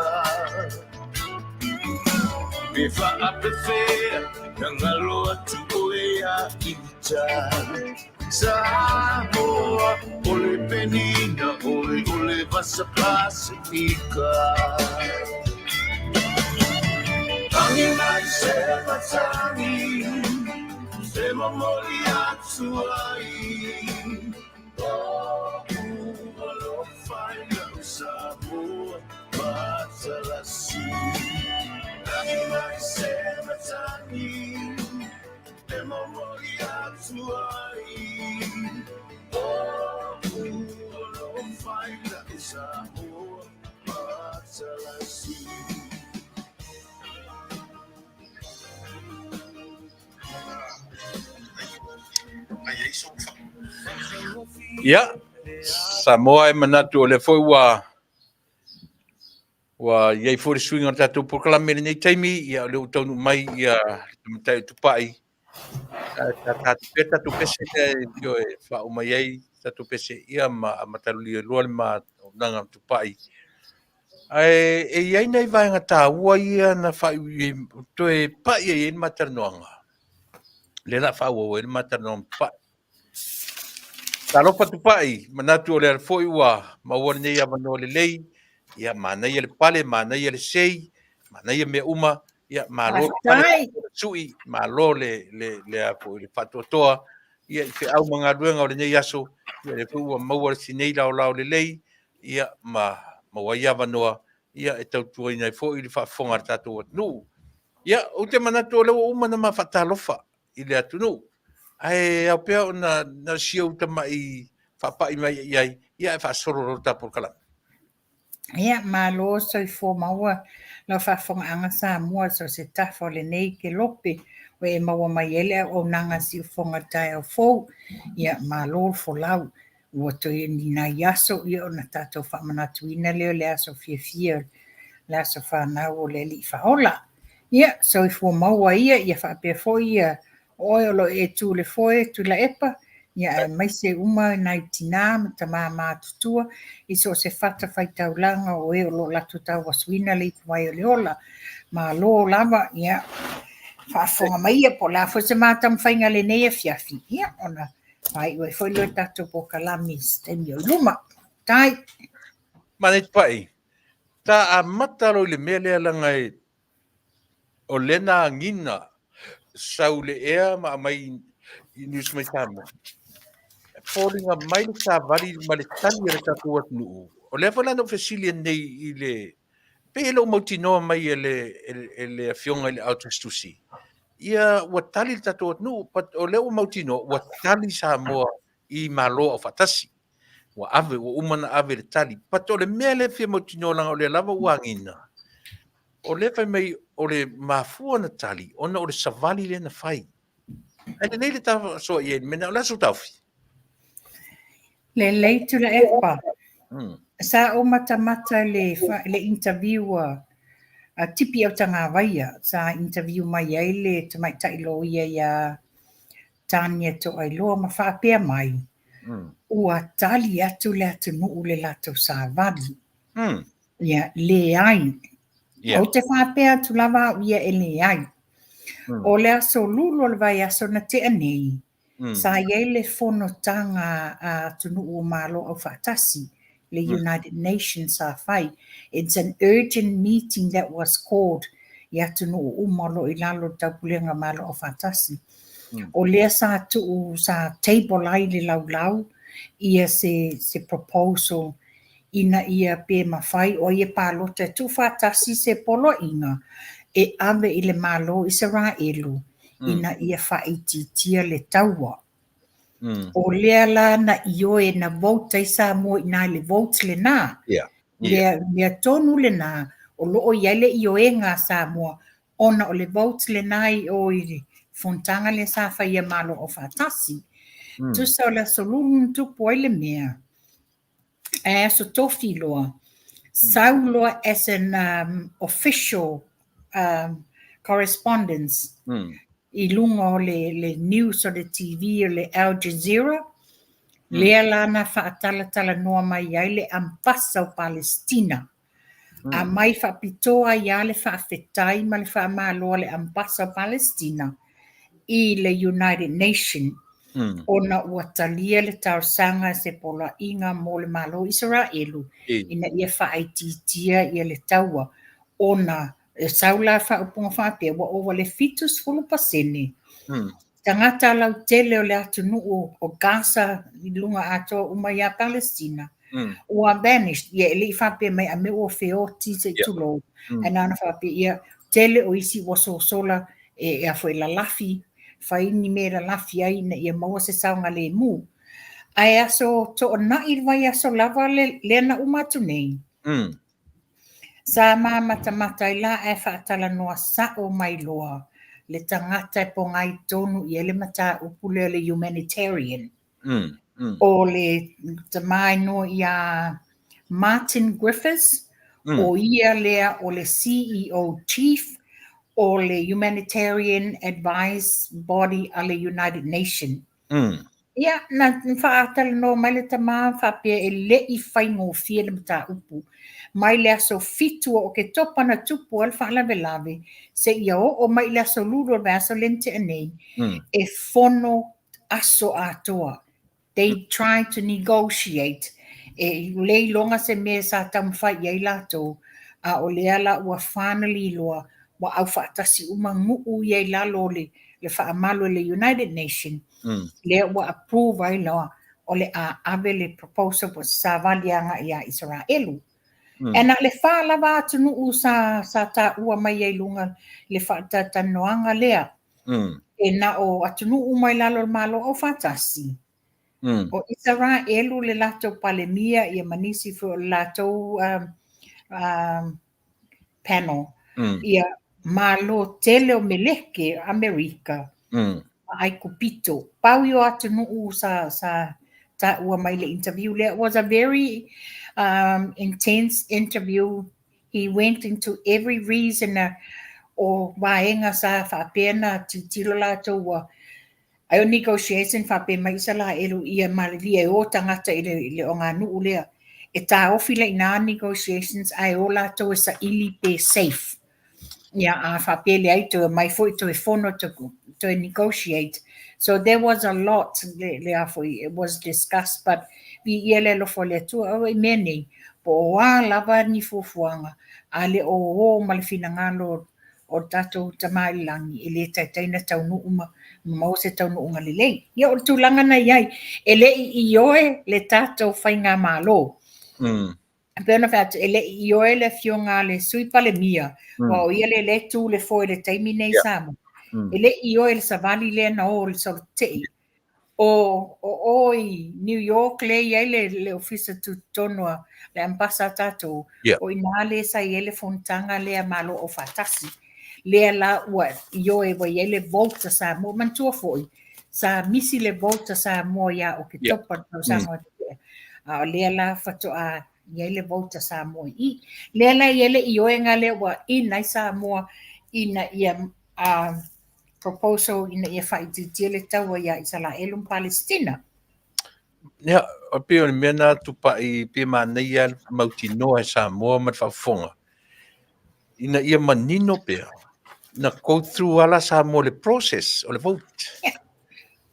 Pe faapefea na galo atu oe ia ita. Samoa o le penina oe o le vasa Pasifika. Lagi mai se matagi e momoli atu ai. O'u alofa i la'u Samoa matalasi. Lagi mai se matagi e momoli atu ai. O'u alofa i la'u Samoa matalasi. Ia, Samoa e manatu o lea foi ua ua i ai foi le suiga o le tatou polokalame i lenei taimi, ia o lea ua taunuu mai ia le tamaitai o Tupai. Ae tatou pea tatou pese lea e ioe faauma mai ai tatou pese ia ma amatalia loa le auaunaga o Tupai. Ae e i ai nai vaega taua ia na faaiuiu ai, toe pai ai ai le ma talanoaga. Lea o le a faaauau ai le ma talanoaga ma Tupai. Talofa Tupai, manatu o lea foi ua maua lenei avanoa lelei, ia manaia le pale, manaia le sei, manaia mea uma, ia malo le pale, sui, malo le, le, le, a foi, le faatoatoa, ia i feau ma galuega o lenei aso, ia lea foi ua maua le sinei laolao lelei, ia ma maua ai avanoa, ia e tautuaina ai foi le faafofoga a le tatou atunuu. Ia, ou te manatu o lea ua uma ona ma faatalofa i le atunuu, ae ao pea ona na si ou tamai faapai mai i ai, ia ae faasolo loa le ta polokalame. Ia, malo soifua maua lau faafofogaaga Samoa i so o se tafa o lenei kelope ua e maua mai ai le auaunaga a Siufofoga i le taeao fou. Ia, malo le folau. Ua toe ni nai aso ia ona tatou faamanatuina lea o le aso fiafia, le aso fanau o le Alii Faaola. Ia, soifua maua ia, ia faapea foi ia oe o lo o e tu i le foe Tuilaepa, ia aemaise uma nai tinā ma tamā matutua i so o se fatafaitaulaga o e o lo o latou tauasuina le ipuvai o le ola. Malo lava, ia, faafofoga mai ia, po o le a foi se ma taumafaiga i lenei afiafi, ia, ona faaiu ai foi lea o le tatou polokalame i se taimi o i luma. Tai. Manaia Tupai, ta amata loa i le mea lea leaga e o lea na agiga sau i le ea ma aumai i news mai Samoa. E foliga mai le savali ma le tali a le tatou atunuu. O lea foi la na ou fesili nei i le pei e le o mautinoa mai e le, e le afioga i le Aotusitusi. Ia ua tali le tatou atunuu, but o lea ua mautinoa ua tali Samoa i Malo Aufaatasi. Ua ave, ua uma na ave le tali. But o le mea lea e fia mautinoa leaga o lea lava ua agiga, o lea fai mai o le mafua na tali ona o le savali lea na fai. Ae lelei le ta faasoa i ai i le mea lena. O le a sou taofi? Lelei Tuilaepa. Sa ou matamata i le, le interview a, a Tipi Autagavaia, sa interview mai ai le tamaitai loia iā Tania Toailoa ma faapea mai, ua tali atu le atunuu i le latou savali. Ia, leai. Ou te faapea atu lava au ia e leai. O le aso Lulu o le vaiaso na tea nei, sa i ai le fonotaga a atunuu o Malo Aufaatasi, le United Nations sa fai. It's an urgent meeting that was called i atunuu uma o lo o i lalo o le Taupulega Malo Aufaatasi. O lea sa tuu, sa table ai le laulau ia se, se proposal ina ia pe mafai o ai e palota e tuufaatasi se poloaiga e ave i le Malo o Isaraelu ina ia faaitiitia le taua. O lea la na ioe na vote ai Samoa i ina i le vote lena. Lea mea tonu lena o lo o i ai le ioega a Samoa ona o le vote lena i o i le fonotaga lea sa faia Malo Aufaatasi. Tusa o le aso Lulu na tupu ai le mea, ae aso Tofi loa, sau loa as an official correspondence i luga o le, le news o le TV o le Al Jazeera, lea la na faatalatalanoa mai ai le ambasa o Palestina. Aumai faapitoa ai lava le faafetai ma le faamalo a le Ambasa o Palestina i le United Nation ona ua talia le talosaga se poloaiga mo le Malo o Isaraelu ina ia faaitiitia ia le taua ona e sau la faaupuga faapea ua ova le 70% tagata lautele o le atunuu o Gaza i luga atoa uma ia Palestina ua vanished, ia e le i faapea mai a mea ua feoti se i tulou, ae na ona faapea ia tele o isi ua sosola e a foi lalafi, fai ni mea e lalafi ai ina ia maua se saogalemu. Ae aso toonai le vaiaso lava le, lea na uma atu nei, Sa ma matamata ai la ae faatalanoa sa'o mai loa le tagata e pogai tonu i ai le mataupu lea o le humanitarian. O le tama e noa iā Martin Griffiths, o ia lea o le CEO Chief o le Humanitarian Advice Body a le United Nation. Ia, na faatalanoa mai le tama faapea e le i faigofie le mataupu. Mai le aso 7 o Oketopa na tupu ai le faalavelave, seia oo mai i le aso Lulu o le vaiaso lea na tea nei, e fono aso atoa. They try to negotiate e le iloga se mea sa taumafai i ai latou, a o lea la ua finally iloa ua aufaatasi uma nuu ia i lalo o le le faamalu e le United Nation, lea ua approve ai loa o le a ave le proposal po o se savali agai ia Isaraelu. And na o le fa lava atunuu sa sa taua mai ai i luga le faatalatalanoaga lea. E na o atunuu uma i lalo o le Malo Aufaatasi, o Isaraelu le latou Palemia ia ma nisi foi o le latou panel, ia Malo tele o Meleke, Amerika, ma Aikupito. Pau ia o atunuu sa sa taua mai i le interview lea. It was a very intense interview. He went into every reason o vaega sa faapea na tilotilo latou ua ai o negotiation faapea mai Isaraelu ia malilie e o tagata i le, i le oganuu lea. E taofi la ina negotiations ae o latou e saili pe safe. Ia, a faapea leai toe omai foi toe fono toe negotiate. So there was a lot le, le a foi, it was discussed, but viia le alofa o le Atua. Aua i mea nei, po o a lava ni fuafuaga, a le o o ma le finagalo o le tatou Tama i le Lagi, e le taitai na taunuu ma maua se taunuuga lelei. Ia, o le tulaga na i ai, e le i ioe le tatou faigamalo. E pei ona fai atu, e le i ioe le afioga a le Sui Palemia, aua o ia lea lea e tu i le foe i le taimi nei i Samoa, e le i ioe le savali lea na o i le solotetee. O o o i New York lea e i ai le le ofisa tutotonu a le Ambasa a tatou, o i ina lea sa i ai le fonotaga lea a Malo Aufaatasi, lea la ua ioe ua i ai le vote a Samoa. Manatua foi, sa misi le vote a Samoa ia Oketopa i le tausaga ua tea, a o lea la faatoa i ai le vote a Samoa i i. Lea la e i ai le ioega lea ua in ai Samoa ina ia proposal ina ia faaitiitia le taua ia Isaraelu ma Palesitina. Ia, e pei o le mea na tupai pe manaia le mautinoa e Samoa ma le faafofoga, ina ia manino pea, na go through lava la Samoa i le process o le vote.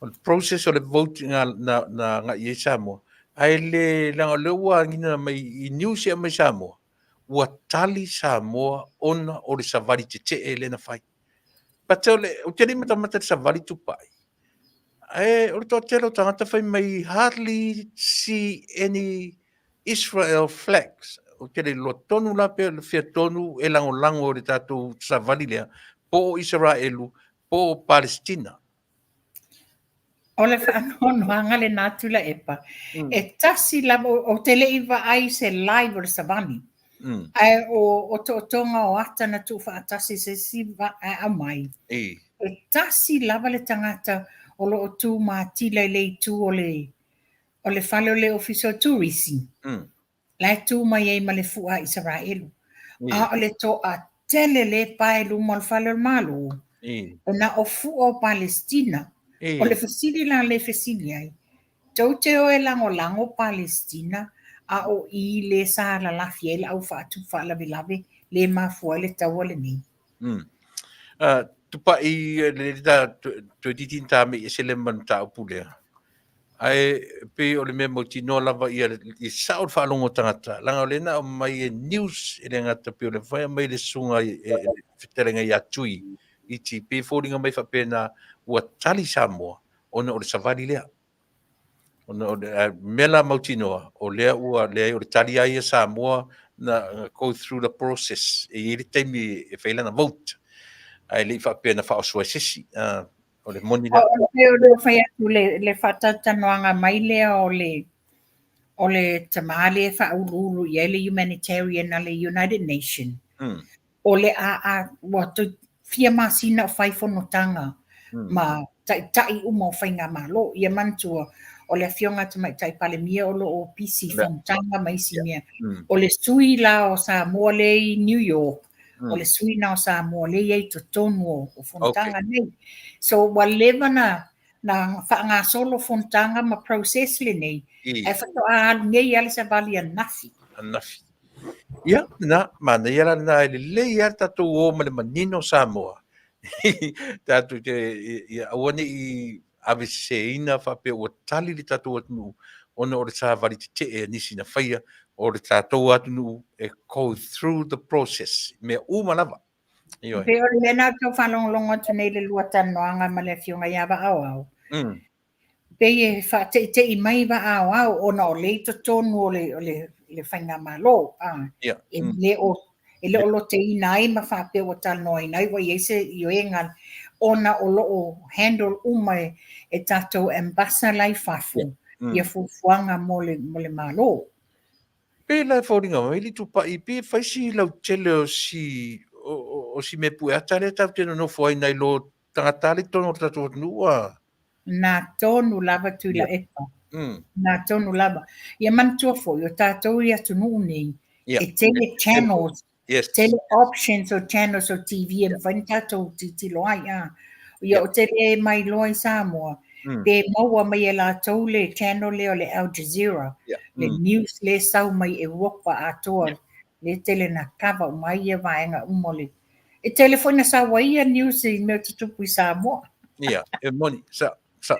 O le process o le vote na, na, na agai i ai Samoa. Ae le, leaga o lea ua agiga mai i news e aumai Samoa, ua tali Samoa ona o le savali tetee lea na fai. But o le, ou te le i matamata i le savali tupai, ae o le toatele o tagata fai mai hardly see any Israel flags. Ou te le iloa tonu la pe o le fea tonu e lagolago i le tatou savali lea, po o Isaraelu, po o Palestina. O le faanoanoaga lena Tuilaepa, e tasi lava, ou te le i vaai i se live o le savali, ae o otootoga o ata na tuufaatasi se isi ae aumai, e tasi lava le tagata o lo o tu matila i le itu o le o le fale o le ofisa o turisi, la e tu mai ai ma le fua a Isaraelu. A o le toatele lea e pae i luma o le fale o le Malo, e na o fua o Palestina. O le fesili la lea e fesili ai, tou te o e lagolago Palestina a o i le sa lalafi ai le au faatupu faalavelave le e mafua ai le taua lenei? Tupai le ta toeitiiti ni ta mei ese le ma le mataupu lea. Ae pei o le mea mautinoa lava ia i sao le faalogo o tagata, leaga o lea na aumai e news e le gata pei o le fai aumai le susuga i le fetalaiga ia Tui Iti, pei e foliga mai faapena ua tali Samoa ona o le savali lea. Ona o le mea la mautinoa, o lea ua leai o le tali lava ia Samoa na go through the process, e i ai le taimi e fai lana vote, ae le i faapea na faaoso ai se isi. O le moni lea. O le fai atu le, le faatalatalanoaga mai lea o le, o le tama lea e faauluulu i ai le humanitarian a le United Nation. O le a, a ua toe fia masina o fai fonotaga ma taitai uma o faigamalo. Ia manatua, o le afioga a Tamaitai Palemia o lo o pisi i fonotaga ma isi mea. O le sui la o Samoa lea i New York, o le sui na o Samoa lea e i ai i totonu o fonotaga nei. So ua leva na na faagasolo fonotaga ma process lenei, ae faatoa alu nei lava le savali ananafi. Ananafi. Ia, lena, manaia la lena, e lelei lava le tatou o ma le manino Samoa. Tatou te, ia aua ne i aveseseina faapea ua tali le tatou atunuu ona o le savali tetee a nisi na faia o le tatou atunuu e go through the process, mea uma lava. Ioe. Pei o le mea lena ou te tau faalogologo atu nei i le lua talanoaga ma le Afioga ia Vaaoao. Pei e faateitei mai Vaaoao ona o lea i totonu o le, o le, le faigamalo. A, E le o e le o loteina ai ma faapea ua talanoaina ai ua i ai se ioega ona o lo o handle uma e, e tatou ambassador la i fafo ia fuafuaga mo le, mo le Malo. Pei la e foliga mai le itupai pei e fai si lautele o si o si mea pueata lea tatou te nonofo ai nai lo tagata le totonu o le tatou atunuu a. Na tonu lava Tuilaepa. Na tonu lava. Ia manatua foi o tatou i atunuu nei e tele channels Yes. Tele options o channels o TV e mafai ona tatou tilotilo ai. A. Ia ou te le mailoa i Samoa, pe maua mai e latou le channel lea o le Al Jazeera, le news lea e sau mai Europa atoa, lea e tele na cover uma ai ia vaega uma o le... E tele foi na sau ai ia news i mea tutupu i Samoa. Ia, e moni, sa, sa.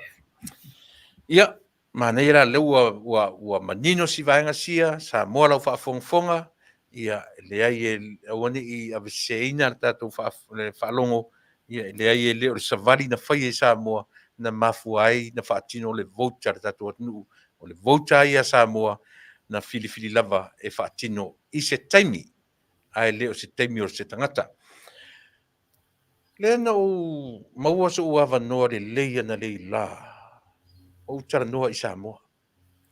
Ia, Manaia la lea ua, ua, ua manino si vaega sia, Samoa lau faafogafoga, ia, e leai e aua ne i aveseseina le tatou faa, le faalogo, ia, e leai e le o le savali na faia i Samoa na mafua ai na faatino le vote a le tatou atunuu. O le vote lava ia a Samoa na filifili lava e faatino i se taimi, ae le o se taimi o se tagata. Lea na ou maua so'u avanoa lelei analeila ou talanoa i Samoa.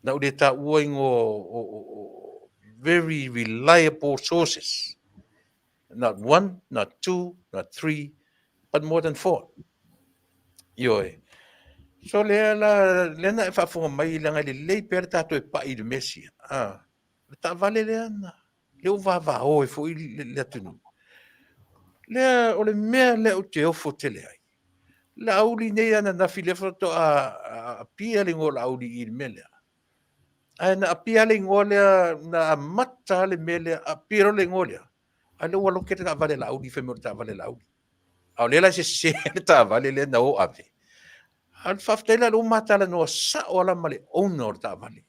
Na ou le taua igoa o very reliable sources. Not one, not two, not three, but more than four. Ioe. So lea la, lea na e faafofoga mai leaga e lelei pea le tatou e pa'i i le mea sia. Ah, le taavale lea na lea ua vavao ai foi le atunuu. Lea, o le mea lea ou te ofo tele ai, Laauli nei ananafi lea faatoa apia le igoa o Laauli i le mea lea. Ae na apia le igoa lea, na amata le mea lea, apia loa le igoa lea, a lea ua loke le taavale a Laauli, fai mai o le taavale a Laauli. A o lea la e sese le taavale lea na o ave. A o le faafetai la lea ua ma talanoa sao lava ma le owner o le taavale.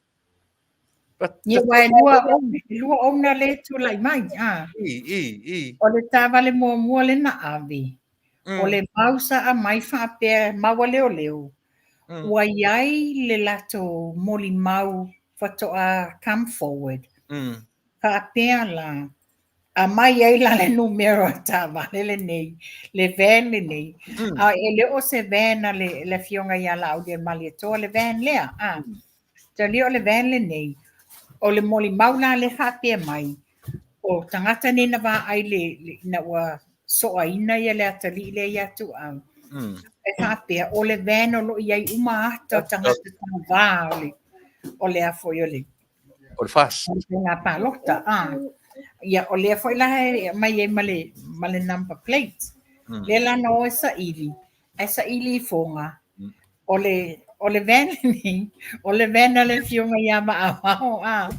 Ia, aua e lua owner, e lua owner lea e tulai mai. A. I, i, i. O le taavale muamua lea na ave, o le mau sa aumai faapea, mau a leoleo, ua i ai le latou molimau faatoa come forward. Faapea la, aumai ai la le numera o le taavale lenei, le van lenei, a e le o se van a le, le Afioga ia Laaulialemalietoa le van lea, a. Talia o le van lenei, o le molimau la lea faapea mai, o tagata nei na vaai le, le, ina ua soaina ia le atalii lea ia Tuuau. E faapea, o le van o lo o i ai uma ata o tagata tauvā o le, o le a foi o le, O le FAST. O le faiga palota, a. Ia, o lea foi la e aumai ai ma le, ma le number plate. Lea la na o e saili, ae saili ifoga, o le, o le van lenei, o le van a le Afioga ia Vaaoao, a.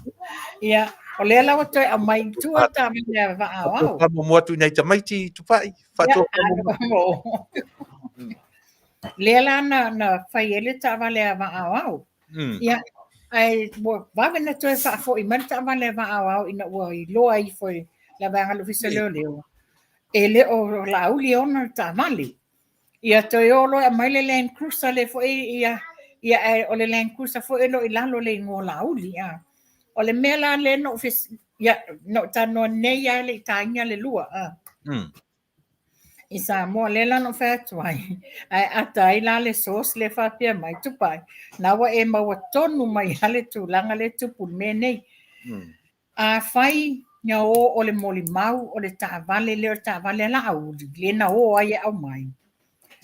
Ia, o lea la ua toe aumai i tua le taavale a Vaaoao. Faamuamua atu i nai tamaiti, Tupai. Faamuamua. Lea la na, na fai ai le taavale a Vaaoao. Ia, ae ua vave na toe faafoi mai le taavale a Vaaoao ina ua iloa ifo e la vaega o le Ofisa o Leoleo, e le o Laauli e ona le taavale. Ia toe o loa e aumai le Land Cruiser lea foi ia, ia ae o le Land Cruiser foi o lo o i lalo o le igoa o Laauli. A. O le mea la lea na ou fes... ia, na ou talanoa nei lava e le i taina le lua. A. I Samoa, lea la na ou fai atu ai, ae ata ai la le source lea faapea mai, Tupai, na ua e maua tonu mai lava le tulaga lea e tupu i le mea nei. Afai na o o le molimau o le taavale lea o le taavale a Laauli, lea na o ai e aumai,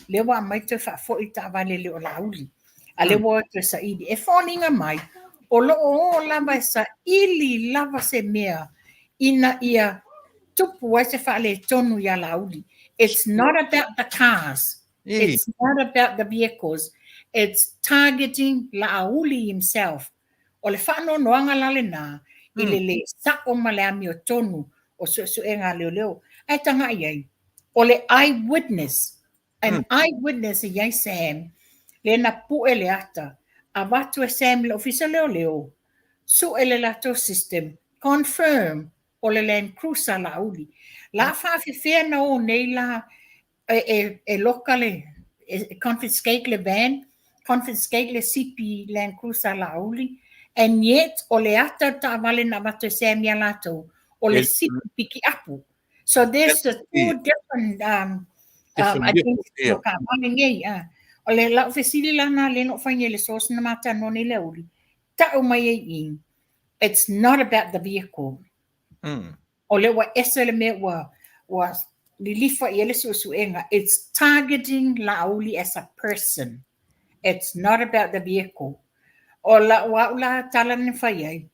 lea ua aumai toe faafoi le taavale lea o Laauli, a lea ua o toe saili. E foliga mai, o lo o o lava e saili lava se mea ina ia tupu ai se faaletonu ia Laauli. It's not about the cars. It's not about the vehicles. It's targeting Laauli himself. O le faanoanoaga la lena i le lē sa'o ma le amiotonu o suesuega a leoleo. Ae tagai ai, o le eye witness, an eye witness e i ai Sam, Lea na pue le ata, avatu e Sam i le Ofisa o Leoleo, sue le latou system, confirm o le Land Cruiser a Laauli. La faafefea na o nei la e loka le, e confiscate le van, confiscate le sipi Land Cruiser a Laauli, and yet o le ata o le taavale na avatu e Sam ia latou, o le sipi pikiapu. So there's the two different identity o taavale nei. O le lau fesili la na lea na ou fai nei i le source na matalanoa nei le aoauli, tau mai ai i i, it's not about the vehicle. O lea ua ese le mea ua lilifa i ai le suesuega. It's targeting Laauli as a person. It's not about the vehicle. O lau au la tala na fai ai,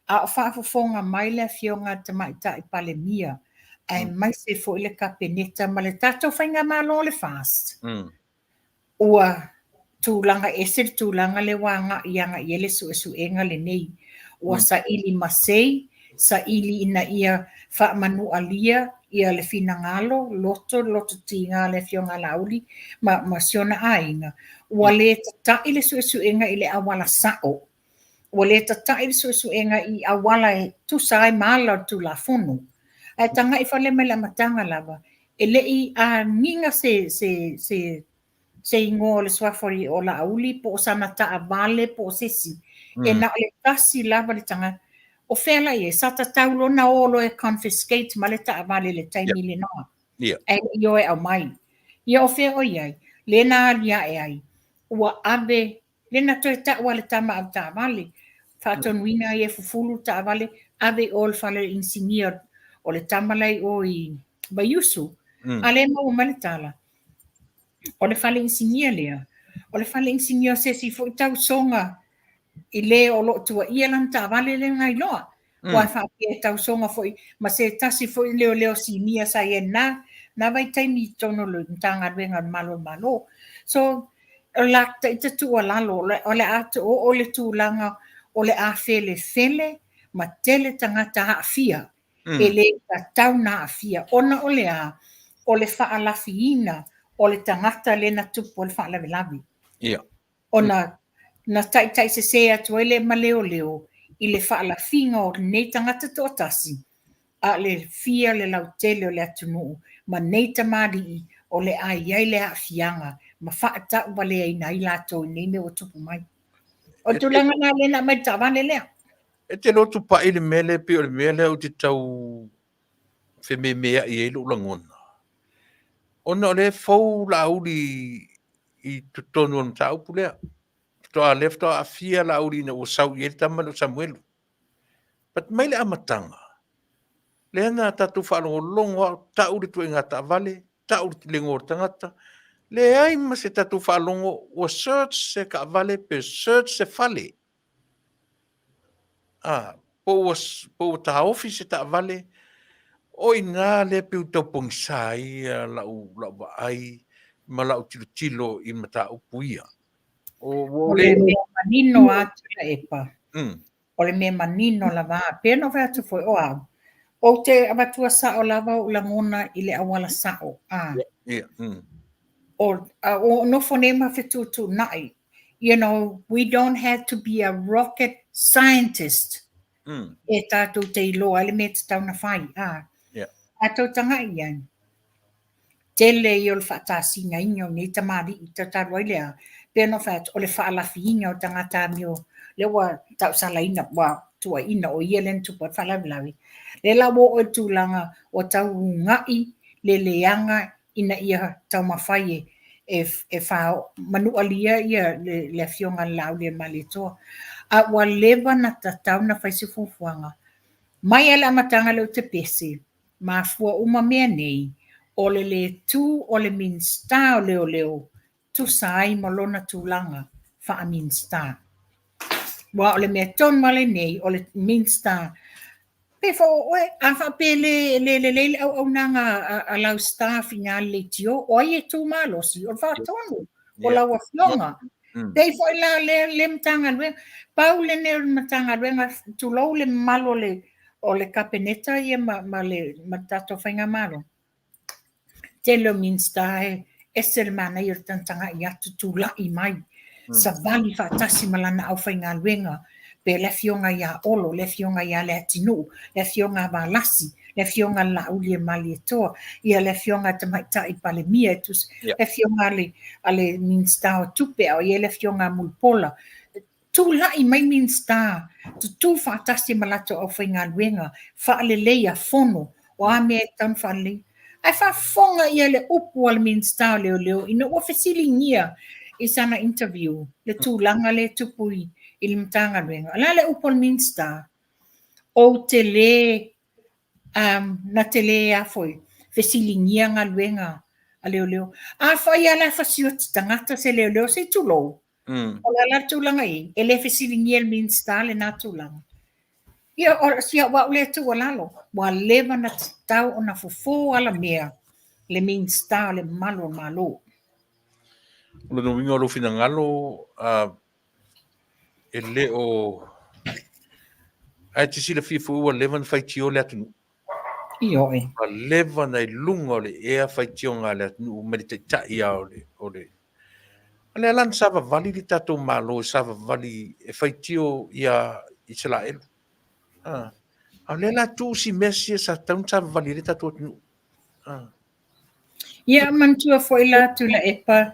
a o faafofoga mai le Afioga a le Tamaitai Palemia, aemaise foi le Kapeneta ma le tatou Faigamalo o le FAST, ua tulaga ese le tulaga lea ua agai agai i ai le suesuega lenei. Ua saili masei, saili ina ia faamanualia ia le finagalo, loto, loto tiga a le Afioga a Laauli ma, ma si ona aiga. Ua le tata'i le suesuega i le auala sa'o. Ua le tata'i le suesuega i auala e tusa ai ma ala o le Tulafono. Ae taga'i fale mai le amataga lava, e le i agiga se, se, se, se igoa o le suafa o Laauli po o sana taavale po o se isi. E na o le tasi lava le tagata. O fea la i ai? Sa tatau loa ona o loa e confiscate ma le taavale i le taimi lena. Ae le i o e aumai. Ia o fea o i ai? Lea na aliae ai, ua ave, lea na toe tau a le tama au taavale, faatonuina ai e fufulu le taavale, ave i o i le fale o le inisinia o le tama la i o i Vaiusu. A lea e maua mai le tala, o le fale inisinia lea, o le fale inisinia o se isi foi tausoga i le o lo o tuuaia lana taavale lea na iloa. Ua faapea e tausoga foi ma se tasi foi leoleo sinia sa i ai na, na vaitaimi i totonu o le Matagaluega o le Malu o le Malo. So, o la ita tuualalo, o le a oo le tulaga o le a felefele ma tele tagata aafia e le tatau na aafia ona o le a? O le faalafiina o le tagata lea na tupu ai le faalavelave. Ona na taitaisese atu ai lea ma leoleo i le faalafiga o lenei tagata toatasi, a o le fia le lautele o le atunuu ma nei tamalii o le a i ai le aafiaga ma faatauvaleaina ai latou i nei mea ua tupu mai. O le tulaga lena lea na aumai le taavale lea. E te lotu pai le mea lea pei o le mea lea ou te tau fememeai ai lou lagona. Ona o lea e fou Laauli i totonu o le mataupu lea. Faatoa lea faatoa aafia Laauli ina ua sau i ai le tama lea o Samuelu. But mai le amataga, lea na tatou faalogologo lava o tau le ituaiga taavale, tau le igoa o le tagata, leai ma se tatou faalogo ua search se taavale pe search se fale. Po ua, po ua taofi se taavale, o i ina lea pei ua tau pogisa ai lau, lau vaai ma lau tilotilo i mataupu ia. O, ua O le mea manino lava Tuilaepa, o le mea manino lava, pei ona ou fai atu foi, o au, ou te avatua sao lava ou lagona i le auala sao, a. O, a o nofo nei ma fetuutuunai You know, we don't have to be a rocket scientist e tātou te iloa ai le mea e tatau ona fai, ā. A tou taga'i i ai, tele ia o le faatasinaina o nei tamalii talu ai le a, pei ona ou fai atu, o le faalafiina o tagata amio, lea ua tausalaina, ua tuuaiina o ia lea na tupu ai le faalavelave. Lea la ua oo i le tulaga ua tau una'i le leaga ina ia taumafai e manualia le Afioga a le Laaulialemalietoa. A ua leva ona tatau ona fai se fuafuaga. Mai lava i le amataga lea ou te pese, mafua uma mea nei, o le le tu o le Minisita o Leoleo tusa ai ma lona tulaga faa-Minisita. Aua o le mea tonu lava lenei, o le Minisita, pe fo o oe, a faapea e le lelei le auaunaga a lau staff i na leitio, o ai e tu malosi? O le faatonu, o lau afioga. Pei foi la lea le Matagaluega, pau lenei o le Matagaluega, tulou le mamalu o le Kapeneta ia ma le tatou Faigamalo. Tele o Minisita e ese le manaia o le tagatagai atu, tulai mai. Savali faatasi ma lana aufaigaluega, pe le Afioga ia Olo, le Afioga ia Leatinuu, le Afioga a Valasi, le Afioga a le Laauli e Malietoa, ia le Afioga a Tamaitai Palemia e tusa, le Afioga a le, a le Minisita o Tupe, a o i ai le Afioga a Mulipola. Tulai mai Minisita, tutū faatasi ma latou aufaigaluega, faaleleia fono, o a mea e tatau ona faaleleia. Ae faafofoga ia le upu a le Minisita o Leoleo ina ua fesiligia i sana interview le tulaga lea e tupu i le Matagaluega. O le a le upu a le Minisita? Ou te le, um, na te le a foi, fesiligia galuega a leoleo. Afai lava la e fasioti tagata se leoleo, se i tulou. O le a la le tulaga i? E le fesiligia e le Minisita lena tulaga. Ia, o si au au lea tuualalo, ua leva ona tatau ona fofo alamea le Minisita o le Malu o le Malo. O lona uiga o lou finagalo, e le o... Ae e te silafia foi ua leva ona faitio le atunuu. Ioe. Ua leva ona i luga o le ea faitioga a le atunuu mai le taitai lava o le, o le... O lea la na savavali le tatou Malo e savavali e faitio ia Isaraelu. A o lea la tuu si mea sia sa tatau ona savavali ai le tatou atunuu. A. Ia, manatua foi la Tuilaepa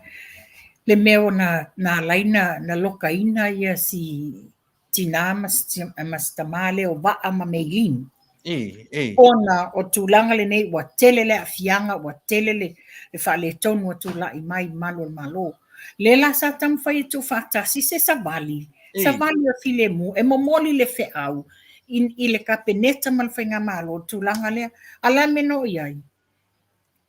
le mea ua na, na ala ai na, na lokaina ia si tinā ma si, ma si tamā lea o Vaa ma Meilin. I, i. Ona o tulaga lenei ua tele le aafiaga, ua tele le, le faaletonu ua tulai mai i malu o le Malo. Lea la sa taumafai e tuufaatasi se savali, savali o filemu e momoli le feau i, i le Kapeneta ma le Faigamalo i le tulaga lea. A o le a le mea na oo i ai?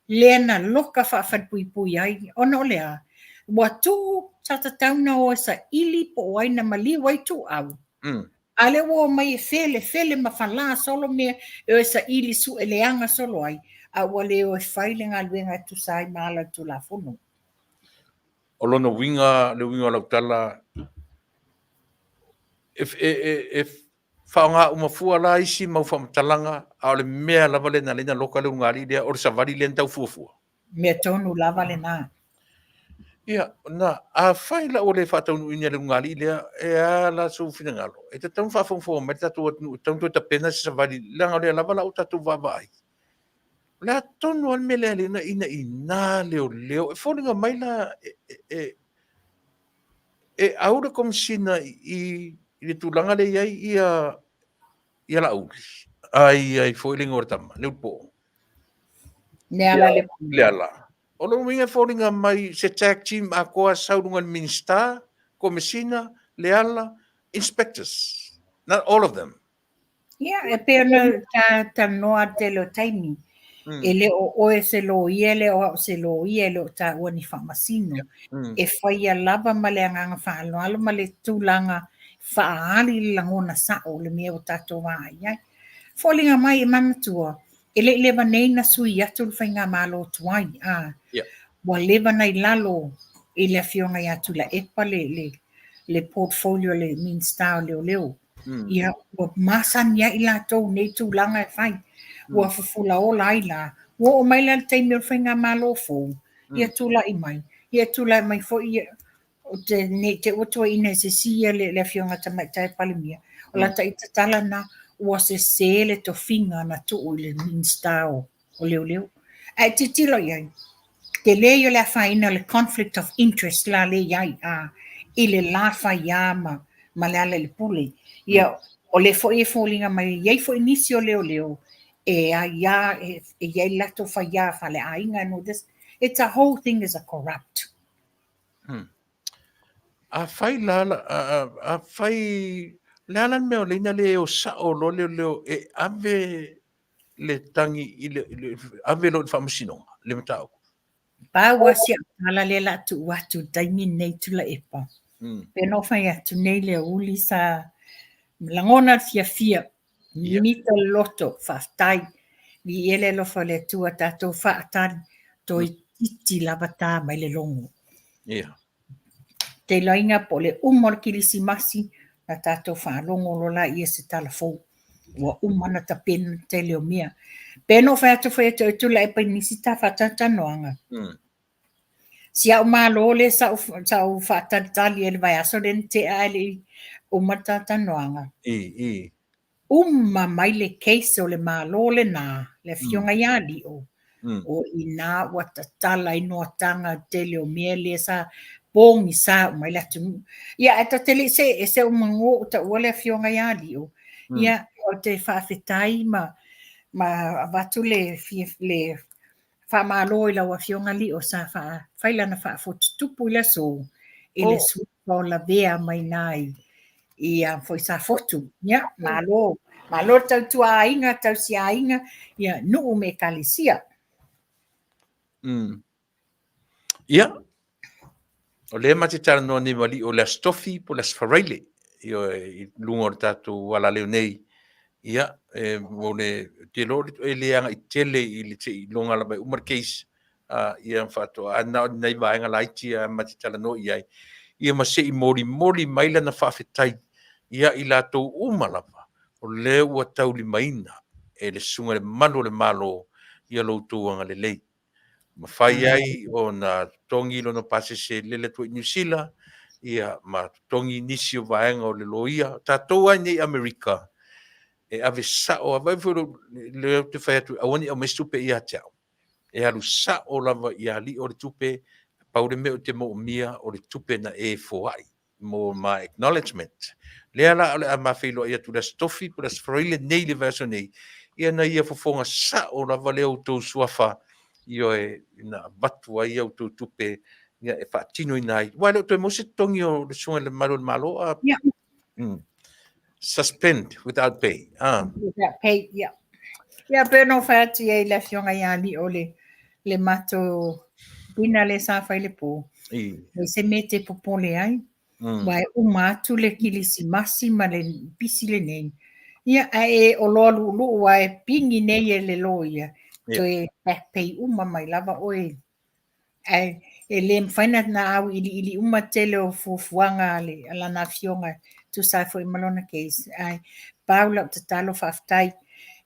Lea na loka faafalepuipui ai, ona o le a? Ua tuu sa tatau na o e saili po o ai na maliu ai ituau. A lea ua omai e felefele ma falā solo mea e o e saili sue leaga solo ai, a ua le o e fai le galuega e tusa ai ma ala o le Tulafono. O lona uiga, le uiga o lau tala, e, e, e, e faaaoga uma fua la isi mau faamatalaga, a o le mea lava lea na ala ai ona loka le ulugalii lea, o le savali lea na tau fuafua. Mea tonu lava lena. Ia, na, afai la ua le faataunuuina le ulugalii lea, e a la sou finagalo? E tatau ona faafogafoga mai le tatou atunuu, e tatau ona toe tapena se savali, leaga o lea lava la ua tatou vaavaai. O le a tonu lava le mea lea na inaina leoleo, e foliga mai la e, e, e au le Komesina i, i le tulaga lea i ai ia, ia Laauli. Ai, ai foi le igoa o le tama, Leulupo'o. Leala le Leala. O lona uiga e foliga mai se tag team atoa sau luga i le Minisita, Komesina, Leala, inspectors. Not all of them. Ia, e pei ona ta talanoa i le tele o taimi, e le o oe se loia, e le o au se loia, e le o taua ni faamasino. E faia lava ma le agaga faaaloalo ma le tulaga faaali le lagona sao o le mea ua tatou vaai ai. Foliga mai e manatua, e le i leva nei na sui atu le faigamalo tuai, a, ua leva na i lalo i le Afioga ia Tuilaepa le, le, le portfolio a le Minisita o Leoleo. Ia, ua masani ai i latou i nei tulaga e fai. Ua fufula ola ai la. Ua oo mai la le taimi o le faigamalo fou, ia tulai mai. Ia tulai mai foi ia, o te, ne i te i ua tuuaiina e se isi ia le, le Afioga Tamaitai Palemia. O lata ita tala lena, ua sese le tofiga na tuu i le Minisita o o leoleo. Ae tilotilo i ai, tele ia o le afaina o le conflict of interest la lea i ai a, i le la faiā ma, ma Lealailepule. Ia, o lea foi e foliga mai, e i ai foi nisi o leoleo e aiā, e, e i ai le latou faiā faaleaiga and all this. It's a whole thing is a corrupt. Afai la, afai, le a la le mea o lea ina le o sao loa leoleo e ave le tagi i le, ave loa i le faamasinoga le mataupu. Pau lava si au tala lea o le a tuu atu i le taimi lenei Tuilaepa. Pei ona ou fai atu nei le aoauli sa lagona le fiafia, mimita le loto, faafetai. Viia le alofa o le Atua tatou faatali, toeitiiti lava ta mai le logo. Ia. Te iloaina po o le uma o le Kilisimasi na tatou faalogo loa laia i se tala fou. Ua uma ona tapena le tele o mea. Pei ona ou fai atu foi ia te oe Tuilaepa i nisi ta faatalatalanoaga. Si a'u malo lea sa ou faatalitali ai i le vaiaso lea na tea ae le i uma le talatalanoaga. Uma mai le case o le Malo lena, le Afioga ia Lio, o i ina ua tatala ai noataga tele o mea lea sa pogisa uma ai le atunuu. Ia ae ta te le i see ese ou manu ou taua le Afioga ia Lio, ia ou te faafetai ma ma avatu le le faamalo i lau Afioga Lio sa fai lana faafotutupu i le aso i le suafa o lavea mai ina i foi Safotu. Ia, malo, malo le tautua aiga, tausi aiga, ia, nuu ma ekalesia. Ia, o lea ma te talanoa nei ma Lio o le Aso Tofi po o le Aso Faraile, ioe, i luga o le tatou alaleo nei. Ia, e, mo le, te iloa e le agai tele i le se i iloga lava e uma le case, a, ia faatoa, ae na o ni nai vaega laiti lava ma te talanoa i ai, ia ma se i molimoli mai lana faafetai ia i latou uma lava o lea ua taulimaina e le Susuga i le Malu o le Malo ia lo outou agalelei. Mafai ai ona totogi lona pasese e lele atu ai i Niu Sila, ia ma totogi nisi o vaega o le loia. O tatou lava i inei i Amerika, e ave sao lava, vaai foi lea ou te fai atu, aua ne i aumai se tupe ia te au. E alu sao lava ia Lio le tupe, pau le mea ou te moomia o le tupe na e foai mo my acknowledgement. Lea la o le a ma feiloai atu i le Aso Tofi po o le Aso Faraile nei le vaiaso nei, ia na ia fofoga sao lava lea o outou suafa, ioe, na avatu ai a outou tupe ia e faatinoina ai. Aua e le o toe maua se totogi o le Susuga i le Malu o le Malo, a Suspend without pay. Ah. Without pay, yeah. Ia, pei ona ou fai atu i ai i le Afioga ia Lio le matou dinner lea sa fai i le pō. E se mea e te popole ai. Aua e uma atu le Kilisimasi ma le pisi lenei. Ia, ae e oloa luuluu lava e pigi nei e le loia, toe back pay uma mai lava oe. Ae e le mafai ona auiliili uma tele o fuafuaga a lana afioga e tusa ai foi ma lona case. Ae pau lau tatalo faafetai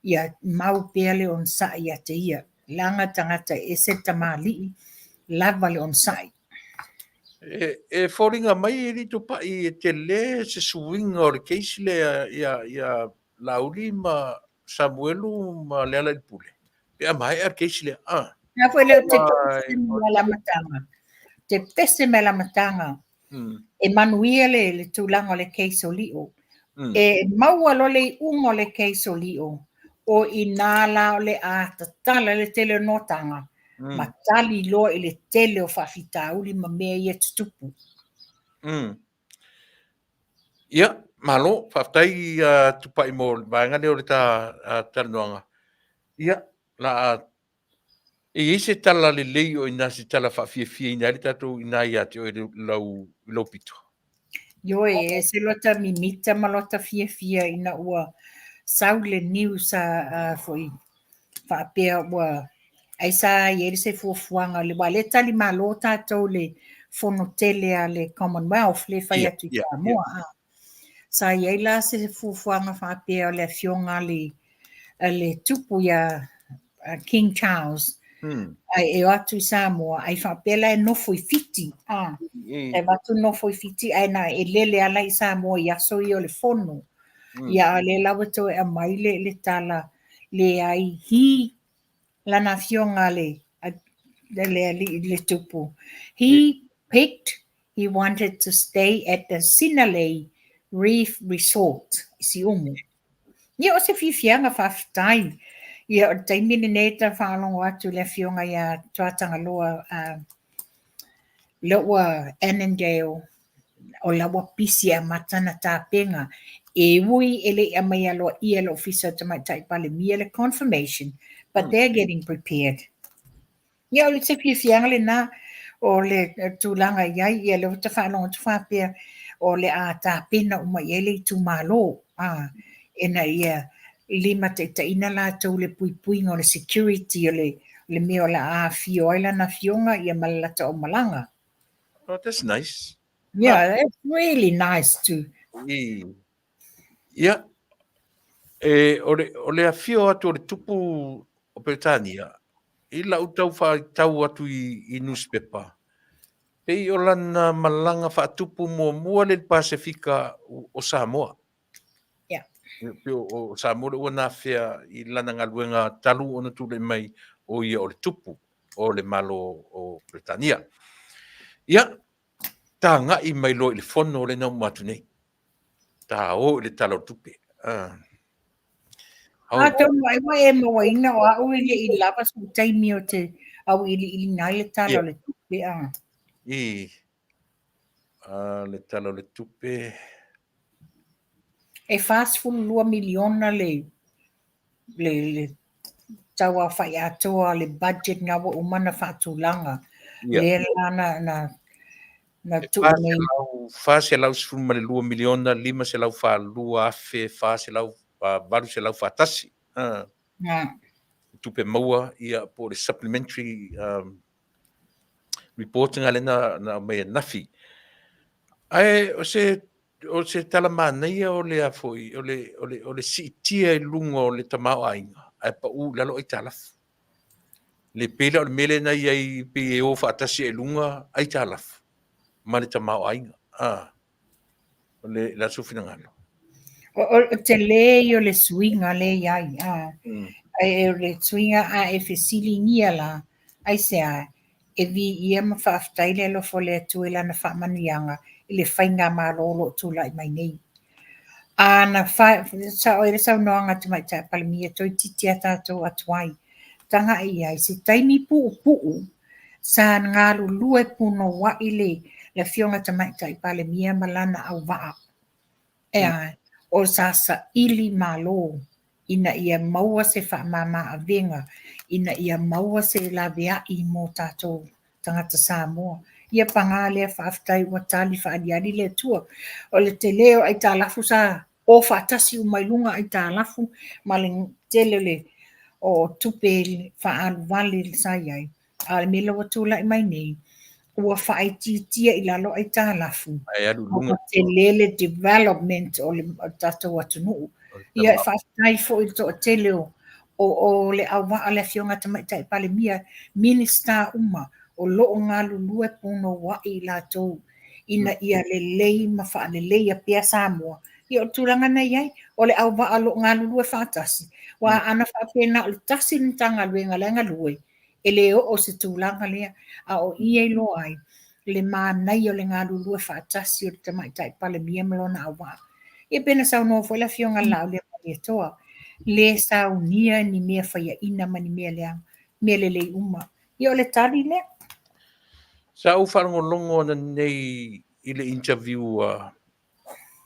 ia mau pea le onosai ia te ia. Leaga tagata e ese le tamalii, lava le onosai. E foliga mai e le i tupai e tele se suiga o le case lea ia Laauli ma Samuelu ma Lealailepule. Pe a maea le case lea. Ah. Nā foi lea te pese mai le amataga. Te pese mai le amataga. E manuia le tulaga o le case o Lio. E maua loa le iuga o le case o Lio, o i nā la o le a tatala le tele o noataga, ma tali loa i le tele o faafitauli ma mea ia tutupu. Ia, malo, faafetai Tupai mo le vaega lea o le ta talanoaga. Ia, la a e i ai se tala lelei o i ina se tala faafiafiaina ai le tatou i ina ia te oe i lou pito? Ioe, e ese lota mimita ma lota fiafia ina ua sau le news a foi faapea ua ai sa i ai se fuafuaga le aua lea e tali malo tatou i le fono tele a le Commonwealth lea e fai atu i Samoa. Sa i ai la se fuafuaga faapea o le afioga a le tupu ia King Charles ai e o atu i Samoa ai faapea la e nofo i Fiti. E avatu nofo i Fiti ae na e lele ala i Samoa i aso ia o le fono. Ia a o lea la ua toe aumai le tala leai he lana afioga le le alii le tupu he picked he wanted to stay at the Sinalei Reef Resort i Siumu. Ia o se fiafiaga faafetai. Ia o le taimi lenei ta faalogo atu i le afioga ia Tuatagaloa lea ua Annandale o la ua pisi e amata ana tapena e ui e le i aumai aloaia e le Ofisa o Tamaitai Palemia le confirmation, but they're getting prepared. Ia o le se fiafiaga lena o le tulaga i ai, ia lea ua ta faalogo atu faapea o le a tapena uma i ai le itumalo, a, ina ia limataitaiina latou i le puipuiga o le security o le mea o le a afio ai lana afioga ia ma le latou aumalaga. Oh, that's nice. Yeah, that's really nice too. Ia, e, o le, o le afio atu o le tupu o Peretania, i lau tau faitau atu i newspaper, Pei o lana malaga faatupu muamua lea i le Pasefika o Samoa. Yeah. Pei o Samoa lea ua nafea i lana galuega talu ona tulai mai o ia o le tupu o le Malo o Peretania. Ia, tagai mai loa i le fono lea na uma atu nei. Ta o i le Tala o le Tupe. Atonu ai ua e mauaina o au e le i lava sou taimi o te auiliiliina ai le Tala o le Tupe. I le Tala o le Tupe. E 42 miliona le le le tauaofai atoa le budget na ua uma ona faatulaga. Lea la na na na tuu nei. 412 miliona 542 afe 481. Tupe maua ia po o le supplementary report nga lea na aumai ananafi. Ae o se o se tala manaia o le a foi, o le, o le, o le siitia i luga o le tamaoaiga, ae pau i lalo aitalafu. Le pei la o le mea lea na i ai, pei e o faatasi ai i luga aitalafu ma le tamaoaiga. Ah, o le, le a sou finagalo? O le tele ia o le suiga lea e i ai. Ah. E o le suiga a e fesiligia la, aisea, E viia ma faafetai le alofa o le Atua i Lana faamanuiaga i le faigamalo o lo o tulai mai nei. A na sao ai le saunoaga a Tamaitai Palemia toeitiiti a tatou atuai tagai i ai se taimi puupuu sa galulue punouai le Afioga Tamaitai Palemia ma lana auvaa. Ea, o sa saili malo ina ia maua se faamama avega, ina ia maua se laveai mo tatou tagata Samoa. Ia paga lea faafetai ua tali faaaliali le Atua. O le tele o aitalafu sa o faatasi uma i luga aitalafu ma le tele o le o tupe faaalu vale sa i ai. A o le mea lea ua tulai mai nei, ua faaitiitia i lalo aitalafu, ua tele le development o le tatou atunuu. Ia e faafetai foi i le toatele o o le auvaa o le Afioga Tamaitai Palemia, Minisita uma o lo o galulue punouai i latou ina ia lelei ma faaleleia pea Samoa. Ia o le tulaga na i ai, o le auvaa o lo o galulue faatasi, aua ana faapea na o le tasi le Matagaluega la e galue, e le oo i se tulaga lea, a o i e iloa ai le manaia o le galulue faatasi o le Tamaitai Palemia ma lona auvaa. Ia pei ona saunoa foi le Afioga ia Laaulialemalietoa, le saunia ni mea faiaina ma ni mea leaga, mea lelei uma. Ia o le tali lea. Sa ou faalogologo ananei i le interview a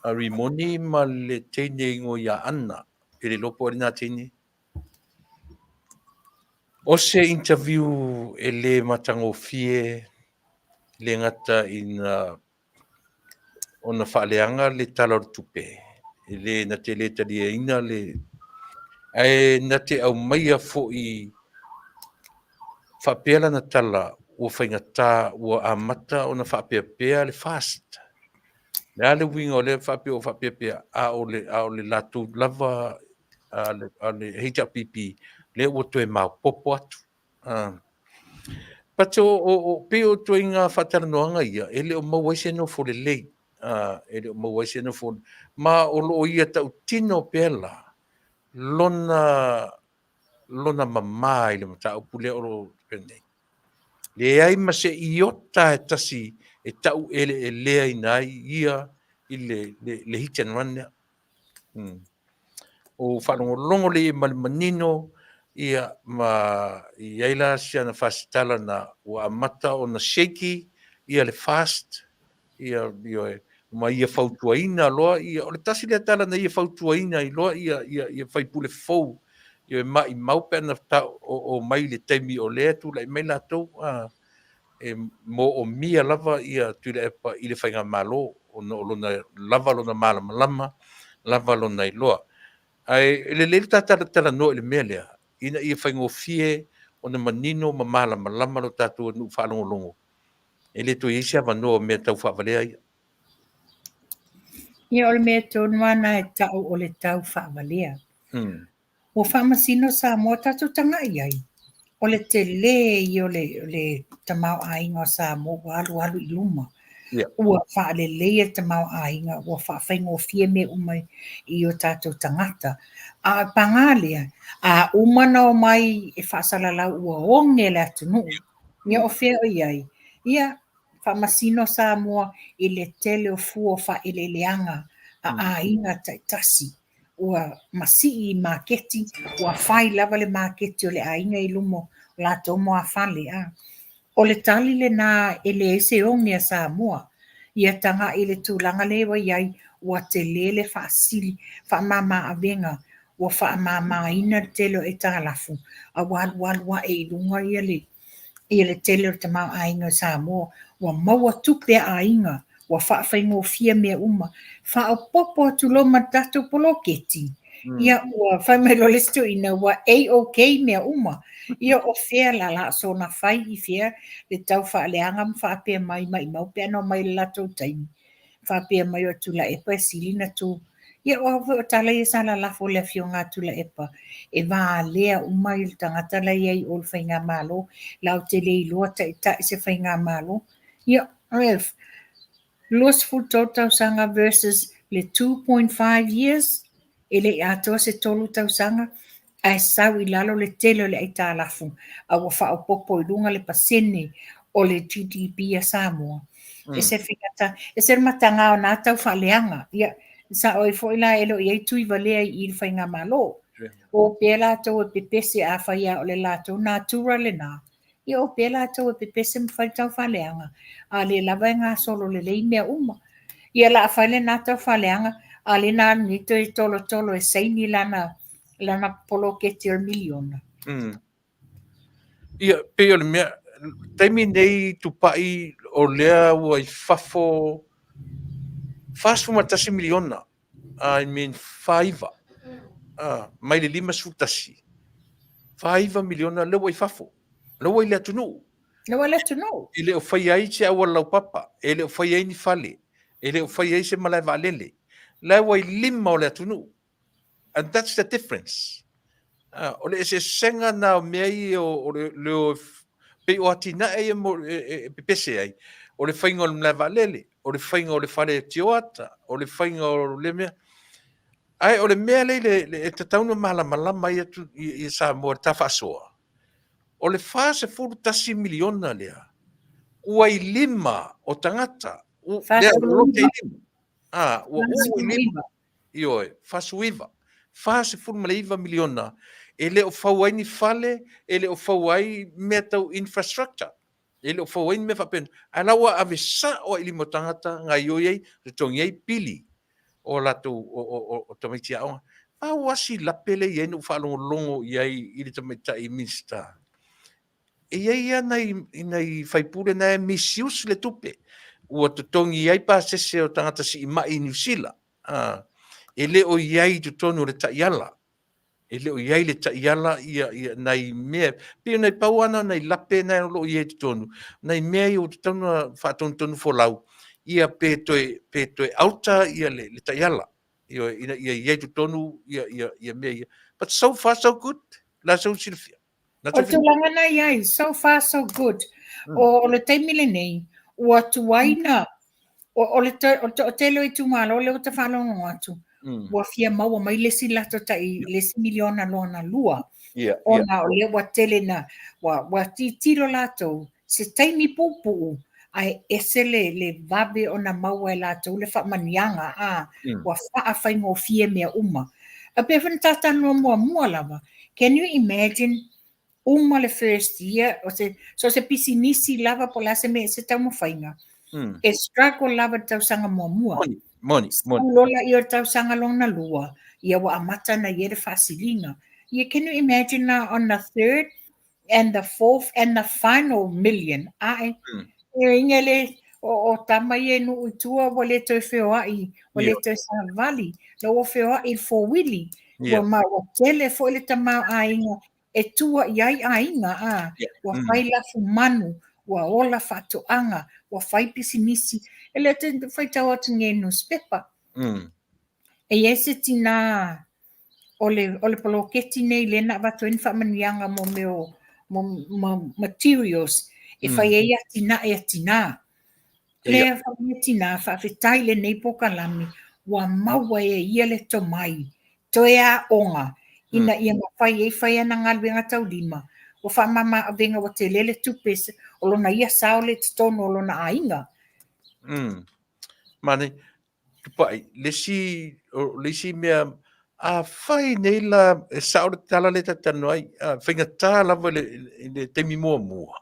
Rimoni ma le teine e igoa ia Anna, pe le iloa po o ai lena teine. O se interview e le matagofie, le gata ina ona faaleaga le Tala o le Tupe, e le na te le taliaina le, ae na te aumaia foi faapea lana tala ua faigata ua amata ona faapeapea le FAST. O le a le uiga o lea faapea ua faapeapea, a o le, a o le latou lava a le, a le HRPP lea ua toe maopoopo atu. But o, o, o, pei o ituaiga faatalanoaga ia, e le o maua ai se nofo lelei. E le o maua ai se nofo. Ma o lo o ia tautino pea la, lona, lona mamā i le mataupu lea o lo o penei. Leai ma se iota e tasi e taueleeleaina ai ia i le, le, le hit and run lea. O faalogologo lelei ma le manino, ia, ma i ai la si ana fasitala na ua amata ona shaky ia le fast, ia, ioe, ma ia fautuaina loa ia, o le tasi lea tala na ia fautuaina ai loa ia, ia, ia faipule fou, ioe, maimau pe ana ta o, o mai i le taimi o lea e tulai mai latou, a, e moomia lava ia Tuilaepa i le faigamalo ona o lona lava lona malamalama, lava lona iloa. Ae e lelei le ta talanoa i le mea lea ina ia faigofie ona manino ma malamalama lo tatou atunuu faalogologo, e le toe i ai se avanoa o mea tau faavalea ia. Ia o le mea tonu lava lena e tau o le tau faavalea. Ua faamasino Samoa tatou tagai i ai, o le tele ia o le, o le tamaoaiga o Samoa ua alualu i luma. Ua faaleleia le tamaoaiga, ua faafaigofie mea uma i o tatou tagata. A paga lea, a uma ona omai e faasalalau ua oge le atunuu, ia o fea o i ai? Ia, faamasino Samoa i le tele o fua o faaeleeleaga a aiga taitasi. Ua masii i maketi, ua fai lava le maketi o le aiga i luma o latou muafale. O le tali lena e leai se oge a Samoa. Ia tagai i le tulaga lea ua i ai, ua tele le faasili, faamama avega, ua faamamaina le tele o aitalafu, a ua alualu ae i luga ia le ia le tele o le tamaoaiga o Samoa, ua maua tupe a aiga, ua faafaigofie mea uma. Faaopoopo atu loa ma le tatou poloketi, ia ua fai mai loa le isi toeaina ua A-OK mea uma. Ia o fea la la soona fai i fea le tau faaleaga ma faapea mai maimau pe ana omai i le latou taimi. Faapea mai o Tuilaepa e sili na tu. Ia o au foi o tala ia sa lalafo e le afioga a Tuilaepa, e valea uma i le tagata la e i ai i o le faigamalo, latou te le iloa taitai se faigamalo. Ia, 23 tausaga versus le 2.5 years, e le i atoa se 3 tausaga, ae sau i lalo le tele o le aitalafu, a ua faaopoopo i luga le pasene o le GDP a Samoa. E se faigata, e se mataga o na tau faaleaga. Ia, sao ai foi la e le o i ai Tuivalea i i le faigamalo. O pea latou e pepese afai lava o le latou natura lena. Ia o pea latou e pepese ma fai tau faaleaga, a lea lava e gasolo lelei mea uma. Ia la fai lena tau faaleaga, a lea na alu nei toe tolotolo e saini lana, lana poloketi o le miliona. Ia, pei o le mea, taimi nei Tupai o lea ua i fafo 41 miliona, I mean 49, mai le 51, 49 miliona lea ua i fafo, lea ua i le atunuu. Lea ua i le atunuu. E le o faia ai se auala laupapa, e le o faia ai ni fale, e le o faia ai se malae vaalele. La ua i lima o le atunuu. And that's the difference. O le eseesega na o mea ia o le o pei o atinae ia e pepese ai, o le faiga o le malae vaalele, o le faiga o le fale tioata, o le faiga o le mea. Ae o le mea lea e tatau ona malamalama ai atu i Samoa i le ta faasoa, o le 41 miliona lea, ua i lima o tagata. Lea ua lote i lima. Ua uu i lima. Ioe, 49. 49 miliona e le o fau ai ni fale, e le o fau ai mea tau infrastructure, e le o fau ai ni mea faapena. Ae la ua ave sao lava i lima o tagata gaoioi ai, totogi ai pili o latou o tamaiti aoga. Pau lava si lape lea e i ai na ou faalogologo i ai i le tamaitai Minisita, e i ai lava nai faipule na e misuse le tupe, ua totogi ai pasese o tagata siimai i Niu Sila. E le o i ai i totonu o le taiala, e le o i ai le taiala ia nai mea, pei o nai pau lava na o nai lape na o lo o i ai i totonu, nai mea ia ua tatau ona faatonutonu folau, ia pe toe alter ia le taiala, ioe, ina ia i ai i totonu ia mea ia. But so far so good, la sou silafia. O le tulaga na i ai, so far so good. O le taimi lenei, ua tuai na, o le toatele o itumalo lea ua ta faalogologo atu, ua fia maua mai le isi latou tai, le isi miliona lona lua. Ona o lea ua tele na, ua tilotilo latou, se taimi puupuu, ae ese le vave ona maua e latou le faamanuiaga, a, ua faafaigofie mea uma. E pei foi ona ta talanoa muamua lava, can you imagine, uma le first year, o se, so se pisinisi lava po o le a se mea, se taumafaiga, e struggle lava le tausaga muamua. Moni, moni, moni. Sau loa lea o le tausaga lona lua, ia ua amata ona i ai le faasiliga. Ia, can you imagine la on the third and the fourth and the final million, ae, e inga le, o tama ia i nuu i tua ua le toe feoai, ua le toe savali, la ua feoai i le fowili, ua ma ua tele foi le tamaoaiga e tua i ai aiga, a, ua fai lafu manu, ua ola faatoaga, ua fai pisinisi, e le te faitau atu nei i nusipepa. E i ai se tinā o le, o le poloketi nei lea na avatu ai ni faamanuiaga mo mea o mo, mo materials. E fai ai atinae a tinā. Lea fai tinā, faafetai i lenei pokalame ua maua e ia le tomai, toe aoga ina ia mafai ai fai ana galuega taulima, ua faamama avega ua tele le tupe o lona ia sao le i totonu o lona aiga. Manaia. Tupai, le isi, o le isi mea, afai nei la, e sao le tala lea ta te talanoa ai, faigata lava i le, i le taimi muamua,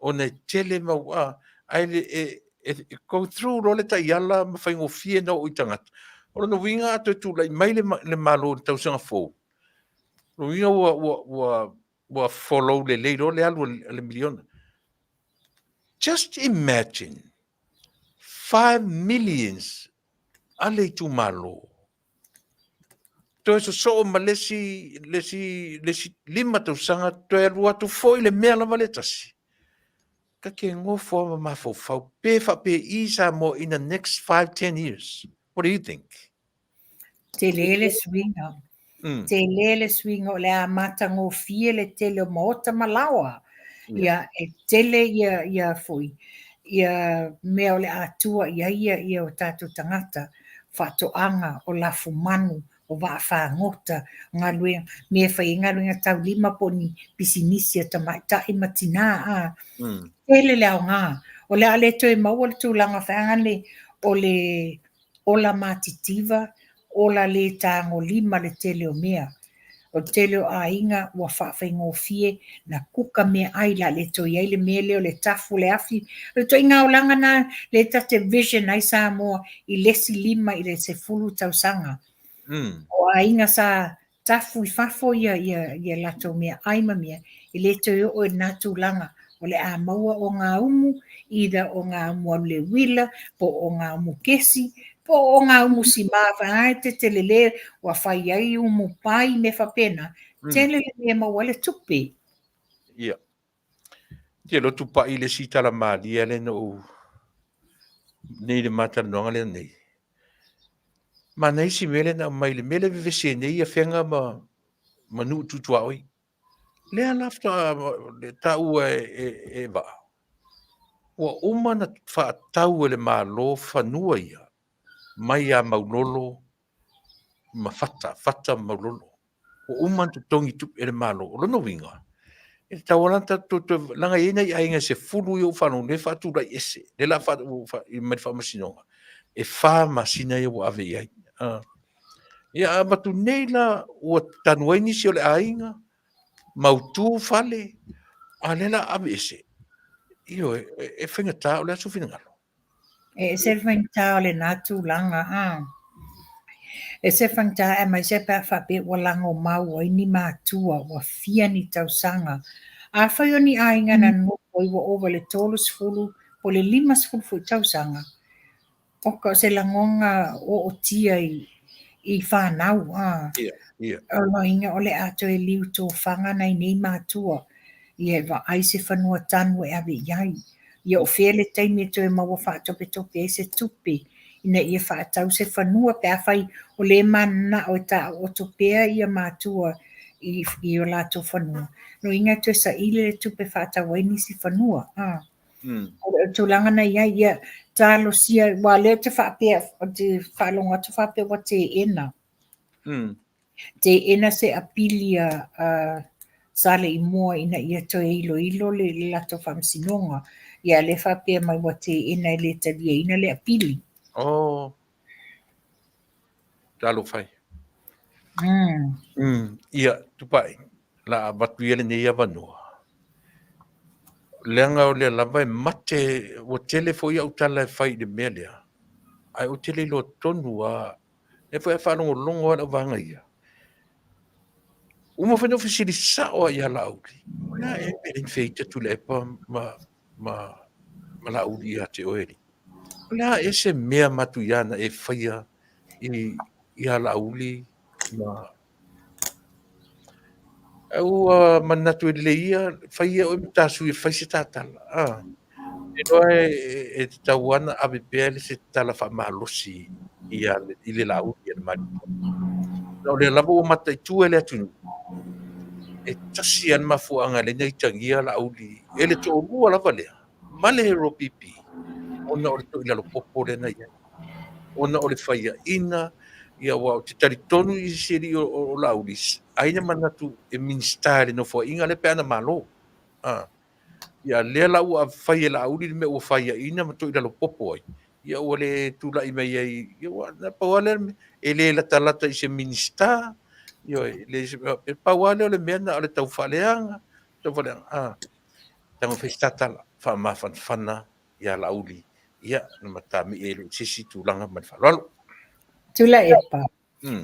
ona e tele mau, ae le, e, e go through loa le taiala ma faigofie ona oo i tagata. O lona uiga a toe tulai mai le, le Malo i le tausaga fou, o lona uiga ua, ua, ua, ua follow lelei loa le alu a le miliona. Just imagine 5 millions a le itumalo toe sosoo ma le isi, le isi, le isi 5 tausaga toe alu atu foi le mea lava lea tasi. Ta te nofo lava ma mafaufau pe faapei Samoa in the next 5, 10 years. What do you think? Tele le suiga. Tele le suiga o le a matagofie le tele o maota ma laoa. Ia, e tele ia, ia foi, ia mea o le a tua i ai ia, ia o tatou tagata, faatoaga, o lafumanu, o vaafagota, o galuega, mea e fai ai galuega taulima po o ni pisinisi a tamaitai ma tinā, ā. Tele le aoga. O le a le toe maua le tulaga faigane o le ola matitiva, ola lē tagolima le tele o mea. O le tele o aiga ua faafaigofie na kuka meaai la le toe i ai le mea lea o le tafu o le afi. O le ituaiga olaga na lea ta te vision ai Samoa i le isi 5 i le 10 tausaga. O aiga sa tafu i fafo ia, ia, ia latou meaai ma mea, e le toe oo i lena tulaga o le a maua o gaumu, either o gaumu alu le uila, po o gaumu kesi, po o gaumu simā, vae te tele le, ua fai ai umu pai, mea faapena, tele le mea e maua ai le tupe. Ia. Te lotu paʻi le isi tala malie lea na ou nei le ma talanoaga lea nei. Manaia si mea lea na aumai le mea lea e vevesi ai nei ia Fega ma, ma nuu tu tuaoi. Lea la faatoa le taua e, e, e Vaa. Ua uma na faatau e le Malo fanua ia mai ia Maulolo ma Fata, Fata ma Maulolo. Ua uma ona totogi tupe e le Malo. O lona uiga, e tatau lava ona tatou toe, leaga e i ai nai aiga e 10 ia ua faalogo lea e faatulai ese, lea o le a faa, mai le faamasinoga, e 4 masina ia ua ave i ai. Ia a avatu nei la ua tanu ai nisi o le aiga, mautu fale, a o lea o le a ave ese. Ioe, e faigata, o le a sou finagalo? E ese le faigata o lena tulaga, a. Ese le faigata aemaise pe a faapea ua lagomau ai ni matua ua fia ni tausaga. Afai o ni aiga na nonofo ai ua ova i le 30 po o le 50 foi tausaga, Oka o se lagona ootia i i whanau, a. Ia, ia. O lona uiga o le a toe liu tofaga nai nei matua, ia e vaai se fanua tanu e ave i ai. Ia o fea le taimi e toe maua faatopetope ai se tupe ina ia faatau se fanua pe afai o lea e mananao e taooto pea ia matua i i o latou fanua. Lona uiga e toe saili le tupe e faatau ai nisi fanua, a. O le tulaga na i ai, ia, talosia, aua o lea ou te faapea, ou te faalogo atu faapea ua teena. Teena se apili a, a Saleimoa ina ia toe iloilo le, le latou faamasinoga. Ia, lea faapea mai ua teena e le taliaina le apili. Oh. Talofa e. Ia, Tupai, la avatu ia lenei avanoa. Leaga o lea lava e mate, ua tele foi au tala e fai i le mea lea, ae ou te le iloa tonu lava. Lea foi a faalogologo lava lau vaega ia. Uma foi ona ou fesili sao lava ia Laauli, o le a ea le mea lea na feita Tuilaepa ma, ma, ma Laauli ia te oe alii? O le a ea se mea matuia na e faia i, ia Laauli ma Ae ua manatu e lelei ia, fai ia oe ma ta sui e fai se ta tala. Ah. E iloa e, e tatau lava ona ave pea le se tala faamalosi ia i le Laauli ia le Malietoa. O lea lava ua mataitu e le atunuu. E tasi lava le mafuaaga e ala ai ona itagia Laauli e le toalua lava lea ma le HRPP ona o le toilalopopo lea na i ai, ona o le faiaina, ia aua ou te talitonu i si alii o Laauli, ai na manatu e Minisita i le Nofoaiga lea pe a na malo. A, ia lea la ua fai e Laauli le mea ua faiaina ma toilalopopo ai, ia ua le tulai mai ai, ia ua na pau lava lea e le latalata i se Minisita, ioe, le e pau lava lea o le mea na o le tau faaleaga, tau faaleaga, a, tago e fai se tatala, faamafanafana ia Laauli, ia na matamii ai loa i se isi tulaga ma le faaaloalo. Tuilaepa,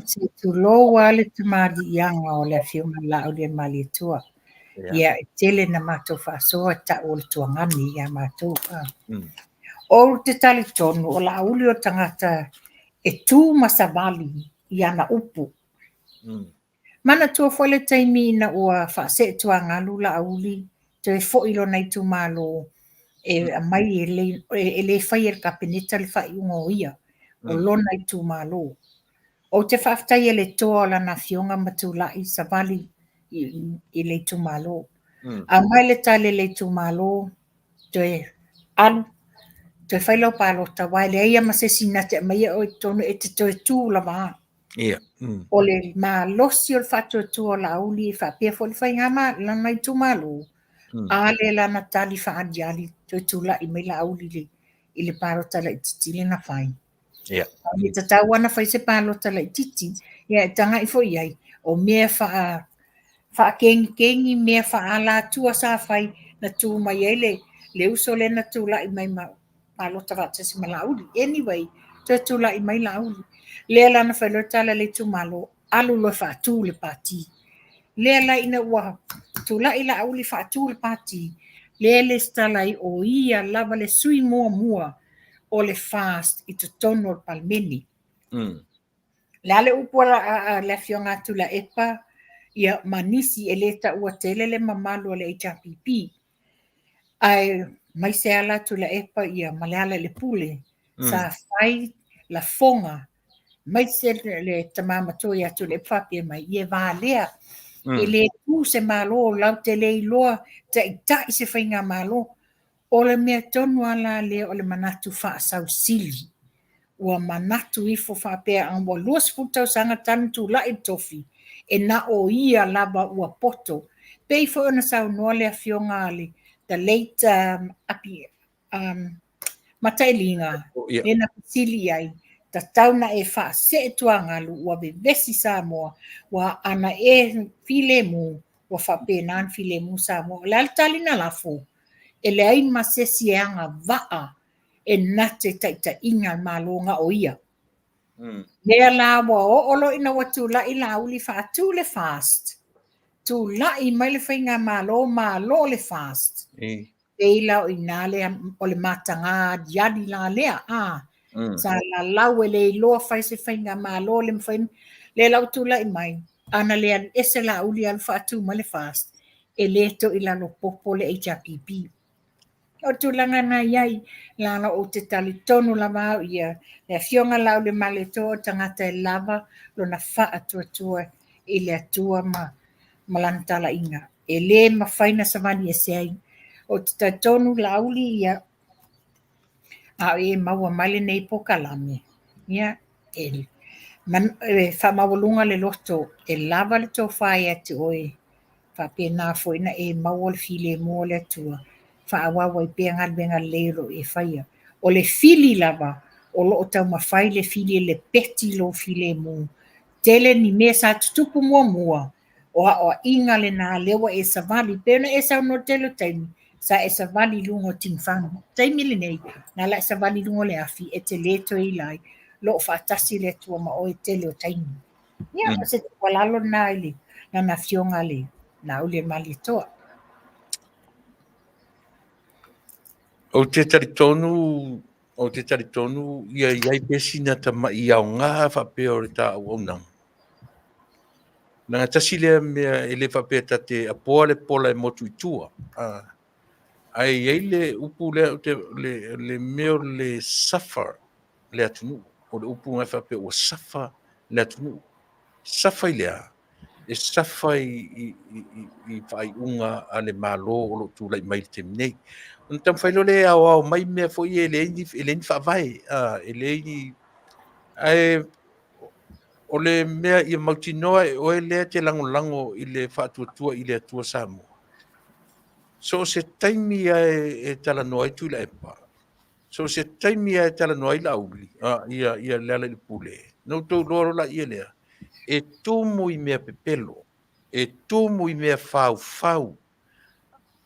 Se i tulou lava le tamaliiaga o le Afioga ia Laaulialemalietoa. Ia, e tele na matou faasoa e tau o le tuagani ia matou. Ou te talitonu o Laauli o le tagata e tu ma savali i ana upu. Manatua foi le taimi ina ua faasee tuagalu Laauli toe foi i lona itumalo e aumai e le, e le faia e le Kapeneta le faaiuga o ia, o lona itumalo. Ou te faafetaia le toa o lana afioga ma tulai savali i le itumalo. Aumai le tali a le itumalo, toe alu, toe fai lau palota, aua e leai lava ma se isi na te aumaia oe i totonu, e te toe tu lava a. Ia. O le malosi o le faatuatua o Laauli e faapea foi le faiga lana itumalo, a lea lana tali faaaliali toe tulai mai Laauli i le, i le palota laitiiti lea na fai. Ia. E tatau lava ona fai se palota laitiiti, ia e tagai foi i ai, o mea faa faakegikegi, mea faaalatua sa fai na tu mai ai le, le uso lea na tulai mai ma palota faatasi ma Laauli. Anyway, toe tulai mai Laauli. Lea la na fai loa le tala a le itumalo, alu loa e faatu le pati. Lea la ina ua tulai Laauli faatu le pati, lea e lesitala ai o ia lava le sui muamua o le FAST i totonu o le Palemene. Le a le upu a le Afioga a Tuilaepa ia ma nisi e le taua tele le mamalu o le HRPP, Ae mai se ala Tuilaepa ia ma Lealailepule sa fai lafoga mai se le tama matua ia Tuilaepa faapea mai ia valea e le tu se Malo lau te le iloa taitai se faigamalo. O le mea tonu lava la lea o le manatu faasausili. Ua manatu ifo faapea a ua 20 tausaga talu tulai le tofi, e na o ia lava ua poto. Pei foi ona saunoa le afioga a le the late Api Matailiga, lea na fesili i ai, tatau na e faasee tuagalu ua vevesi Samoa, ua ana e filemu, ua faapena ona filemu Samoa. O le a le tali na lafo? E leai ma se isi e agavaa e na te taitaiga le Malo na o ia. Lea la ua oo loa ina ua tulai Laauli faatu le FAST, tulai mai le faigamalo, malo le FAST. Pei la o i ina lea o le mataga aliali la lea, a. Sa lalau e le iloa fai se faigamalo le mafai, lea la ua tulai mai, ana le alu ese Laauli alu faatu mai le FAST, e le toilalo popo le HRPP. O le tulaga na i ai, lana ou te talitonu lava au ia, le Afioga Laaulialemalietoa o le tagata e lava lona faatuatua i le Atua ma, ma lana talaiga. E le mafai na savali ese ai. Ou te talitonu Laauli ia, a o e maua mai lenei pokalame, ia, e, man, e faamaualuga le loto, e lava le tofa ia te oe Faapena foi na e maua le filemu o le Atua, faaauau ai pea galuega lelei o lo o e faia. O le fili lava o lo o taumafai le fili e lepeti lou filemu. Tele ni mea sa tutupu muamua, o aoaiga lena lea ua e savali, pei ona e saunoa i le tele o taimi, sa e savali i luga o tigifaga. O le taimi lenei, na la e savali i luga o le afi, e te le toe ila ai, lo o faatasi le Atua ma oe i le tele o taimi. Ia, o se tuualalo lena i le lana afioga le Laaulialemalietoa. Ou te talitonu, ou te talitonu ia i ai pea sina tama'i aoga faapea o le ta auaunaga. Leaga tasi lea mea e le faapea ta te apoa le pola e motu i tua, a, ae i ai le upu lea ou te, le, le mea o le suffer le atunuu. O le upu na e faapea ua safa le atunuu. Safa i le a? e safa i faaiuga a le Malo o lo o tulai mai i le taimi nei. Ona taumafai loa lea e aoao mai mea foi ia e leai ni, e leai ni faavae, e leai ni... Ae o le mea ia mautinoa e oe lea e te lagolago i le faatuatua i le Atua Samoa. So o se taimi lava e talanoa ai Tuilaepa, so o se taimi lava e talanoa ai Laauli, ia Lealailepule, na outou iloa loa laia lea, e tumu i mea pepelo, e tumu i mea faufau.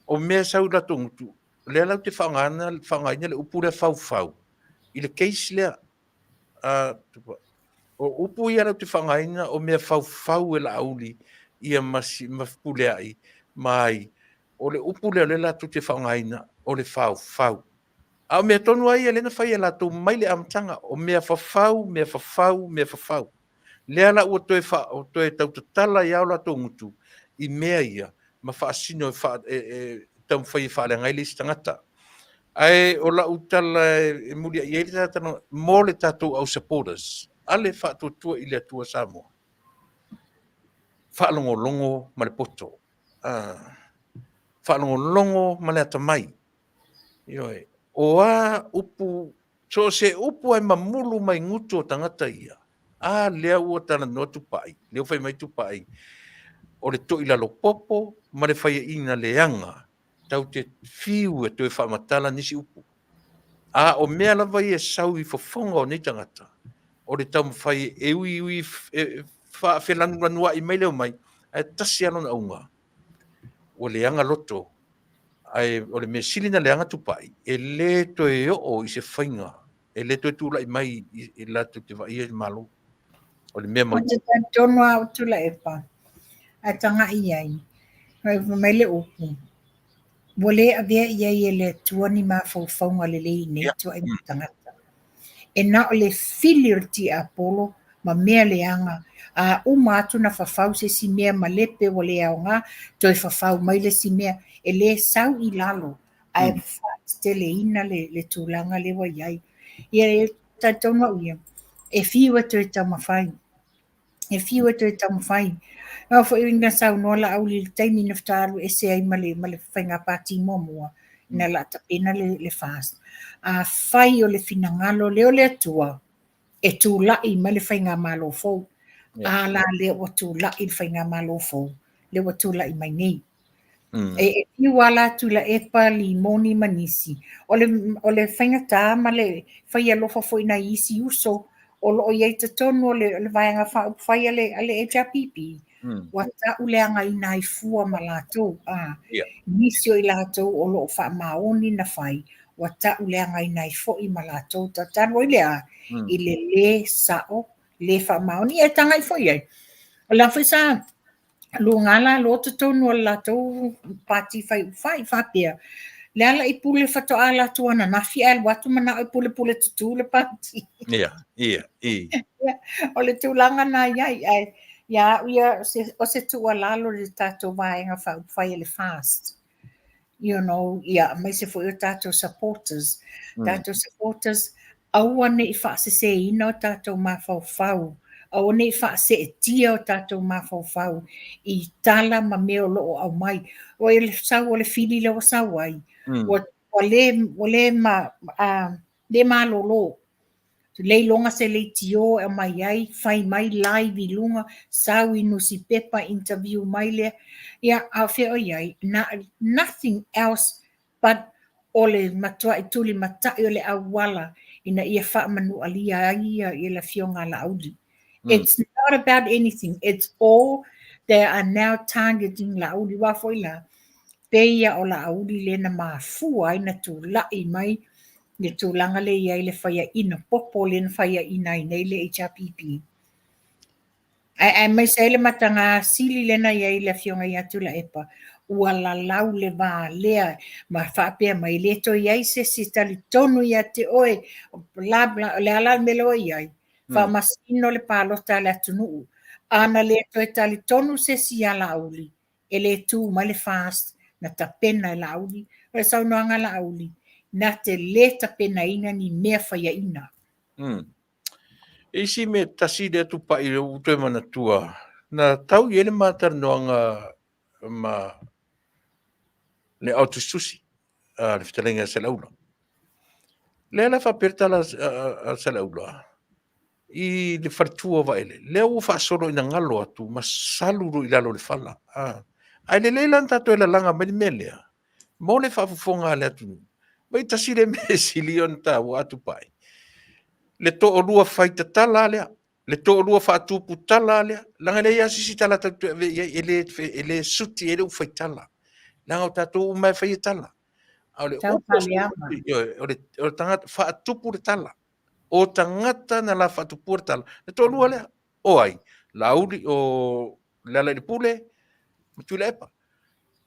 O mea e sau i latou gutu, o lea latou te faaaogaina le upu lea faufau i le case lea. O upu ia latou te faaaogaina o mea faufau e Laauli ia ma Fepuleai ma ai. O le upu lea o lea latou te faaaogaina o le faufau. A o mea tonu lava ia lea na fai e latou mai le amataga, o mea fafau, mea fafau, mea fafau. Lea la ua toe, toe tautatala ai lava o latou gutu i mea ia ma faasino e taumafai e faaleaga ai le isi tagata. Ae o lau tala e muliai ai le talanoa mo le tatou au supporters, a le Faatuatua i le Atua Samoa, faalogologo ma le poto, faalogologo ma le atamai. Ioe, o a upu, so o se upu lava e mamulu mai gutu o tagata ia, a lea ua talanoa Tupai, lea ua fai mai Tupai, o le toilalo popo ma le faiaina leaga, tatou te fiu e toe faamatala nisi upu. A o mea lava ia e sau i fofoga o nei tagata, o le taumafai e uiui e faafelanuanuai mai le omai, ae tasi lava lona auga, ua leaga loto, ae o le mea sili na leaga Tupai, e le toe oo i se faiga, e le toe tulai mai i latou te vaaia i le Malo. O le mea Ou te talitonu lava au Tuilaepa, a tagai i ai, fai mai le upu, ua le avea i ai e le Atua ni mafaufauga lelei i nei ituaiga tagata. E na o le fili o le tiapolo ma mea leaga, a uma atu na fafau se isi mea malepe ua le aoga, toe fafau mai le isi mea, e le sau i lalo, ae faateteleina le tulaga lea ua i ai. Ia e talitonu au ia, e fiu e toe taumafai, e fiu e toe taumafai. Aua foi na saunoa Laauli i le taimi na faatoa alu ese ai ma le, ma le faiga pati muamua, ina la tapena le FAST. Afai o le finagalo lea o le Atua, e tulai mai le faigamalo fou. A la lea ua tulai le faigamalo fou, lea ua tulai mai nei. E fiu lava la Tuilaepa, Limoni ma nisi. O le faigata ma le fai alofa foi i nai isi uso o lo o i ai i totonu o le Vaega Faaupufai a le HRPP, ua tauleagaina ai fua ma latou. Nisi o i latou o lo o faamaoni na fai, ua tauleagaina ai foi ma latou. Talu ai le a? I le le sao, le faamaoni. Ia e tagai foi i ai. O la foi sa luga lalo totonu o le latou pati faiufai faapea, le ala i pule faatoa alu atu ananafi ae alu atu manao e pulepule tutū le pati. Ia, ia, i. O le tulaga na i ai, ae ia au ia, o se tuualalo i le tatou Vaega Faaupufai a le FAST, you know, ia, aemaise foi o tatou supporters. Tatou supporters, aua ne i faaseseina o tatou mafaufau, aua ne i faaseetia o tatou mafaufau i tala ma mea o lo o aumai. O le sau o le fili lea ua sau ai, ua le, ma, le malolo. Le iloga se leitio e aumai ai, fai mai live i luga, sau i nusipepa, interview mai lea. Ia, a o fea o i ai? Nothing else but o le matuai tulimatai o le auala ina ia faamanualia ai ia le Afioga a Laauli. It's not about anything. It's all they are now targeting Laauli. Aua foi la, pei ia o Laauli lea na mafua ai na tulai mai le tulaga lea i ai le faiaina popo lea na faiaina ai nei le HRPP. Ae aemaise ai le mataga sili lea na i ai le Afioga ia Tuilaepa, ua lalau le va lea ma faapea mai, e le toe i ai se isi e talitonu ia te oe, bla bla, o le a la le mea lea ua i ai? Faamasino le palota a le atunuu. A na le toe talitonu se isi ia Laauli, e le tu mai le FAST na tapena e Laauli. O le saunoaga a Laauli, na te le tapenaina ni mea faiaina. E isi mea tasi lea tupai lea ua toe manatua. Na tau i ai le matalanoaga ma le au tusitusi a le fetalaiga a Saleaula. Lea la faapea le tala a Saleaula i le faletua o Vaele, lea ua faasolo ina galo atu ma salu loa i lalo o le fala. Ae lelei la ona tatou lalaga mai le mea lea mo le faafofoga a le atunuu. Vai tasi le mea e sili ona taua atu pai. Le toalua fai tatala lea, le toalua faatupu tala lea, leaga e leai lava se isi tala tatou te ave i ai, e le suti ai le ufaitala. Leaga o tatou uma e faia tala. A o le Tau upu faaleaga. O le tagata faatupu le tala. O tagata na la faatupua le tala. Le toalua lea, o ai? Laauli, o Lealailepule, ma Tuilaepa.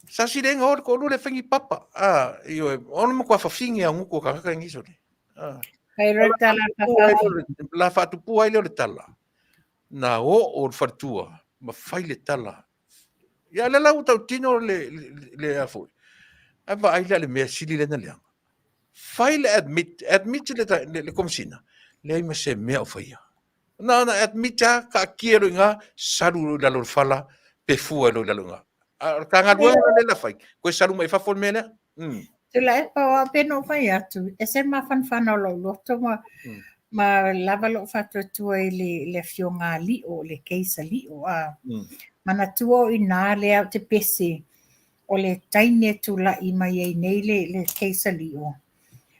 Sa silega o le toalua lea fai ni papa. Ah, ioe, ona matua fafine a gutu o tagata nei sole. Ah. Kai ro tala La faatupua ai lea o le tala. Na oo le faletua ma fai le tala. Ia le la ua tautino le a foi. Ae vaai la le mea sili lena leaga. Fai le admit, admit le komisina. Leai ma se mea o faia. Na ona admit a taatia loa i ina, salu loa i lalo o le fala, pe fua loa i lalo i ina. A o le ta galuega lea la fai, toe salu mai fafo le mea lea. Tuilaepa, o au pe na ou fai atu, e ese le mafanafana o lou loto ma, ma lava lou faatuatua i le afioga a Lio, le case a Lio. A. Manatua o i ina lea ou te pese, o le taimi e tulai mai ai nei le case a Lio,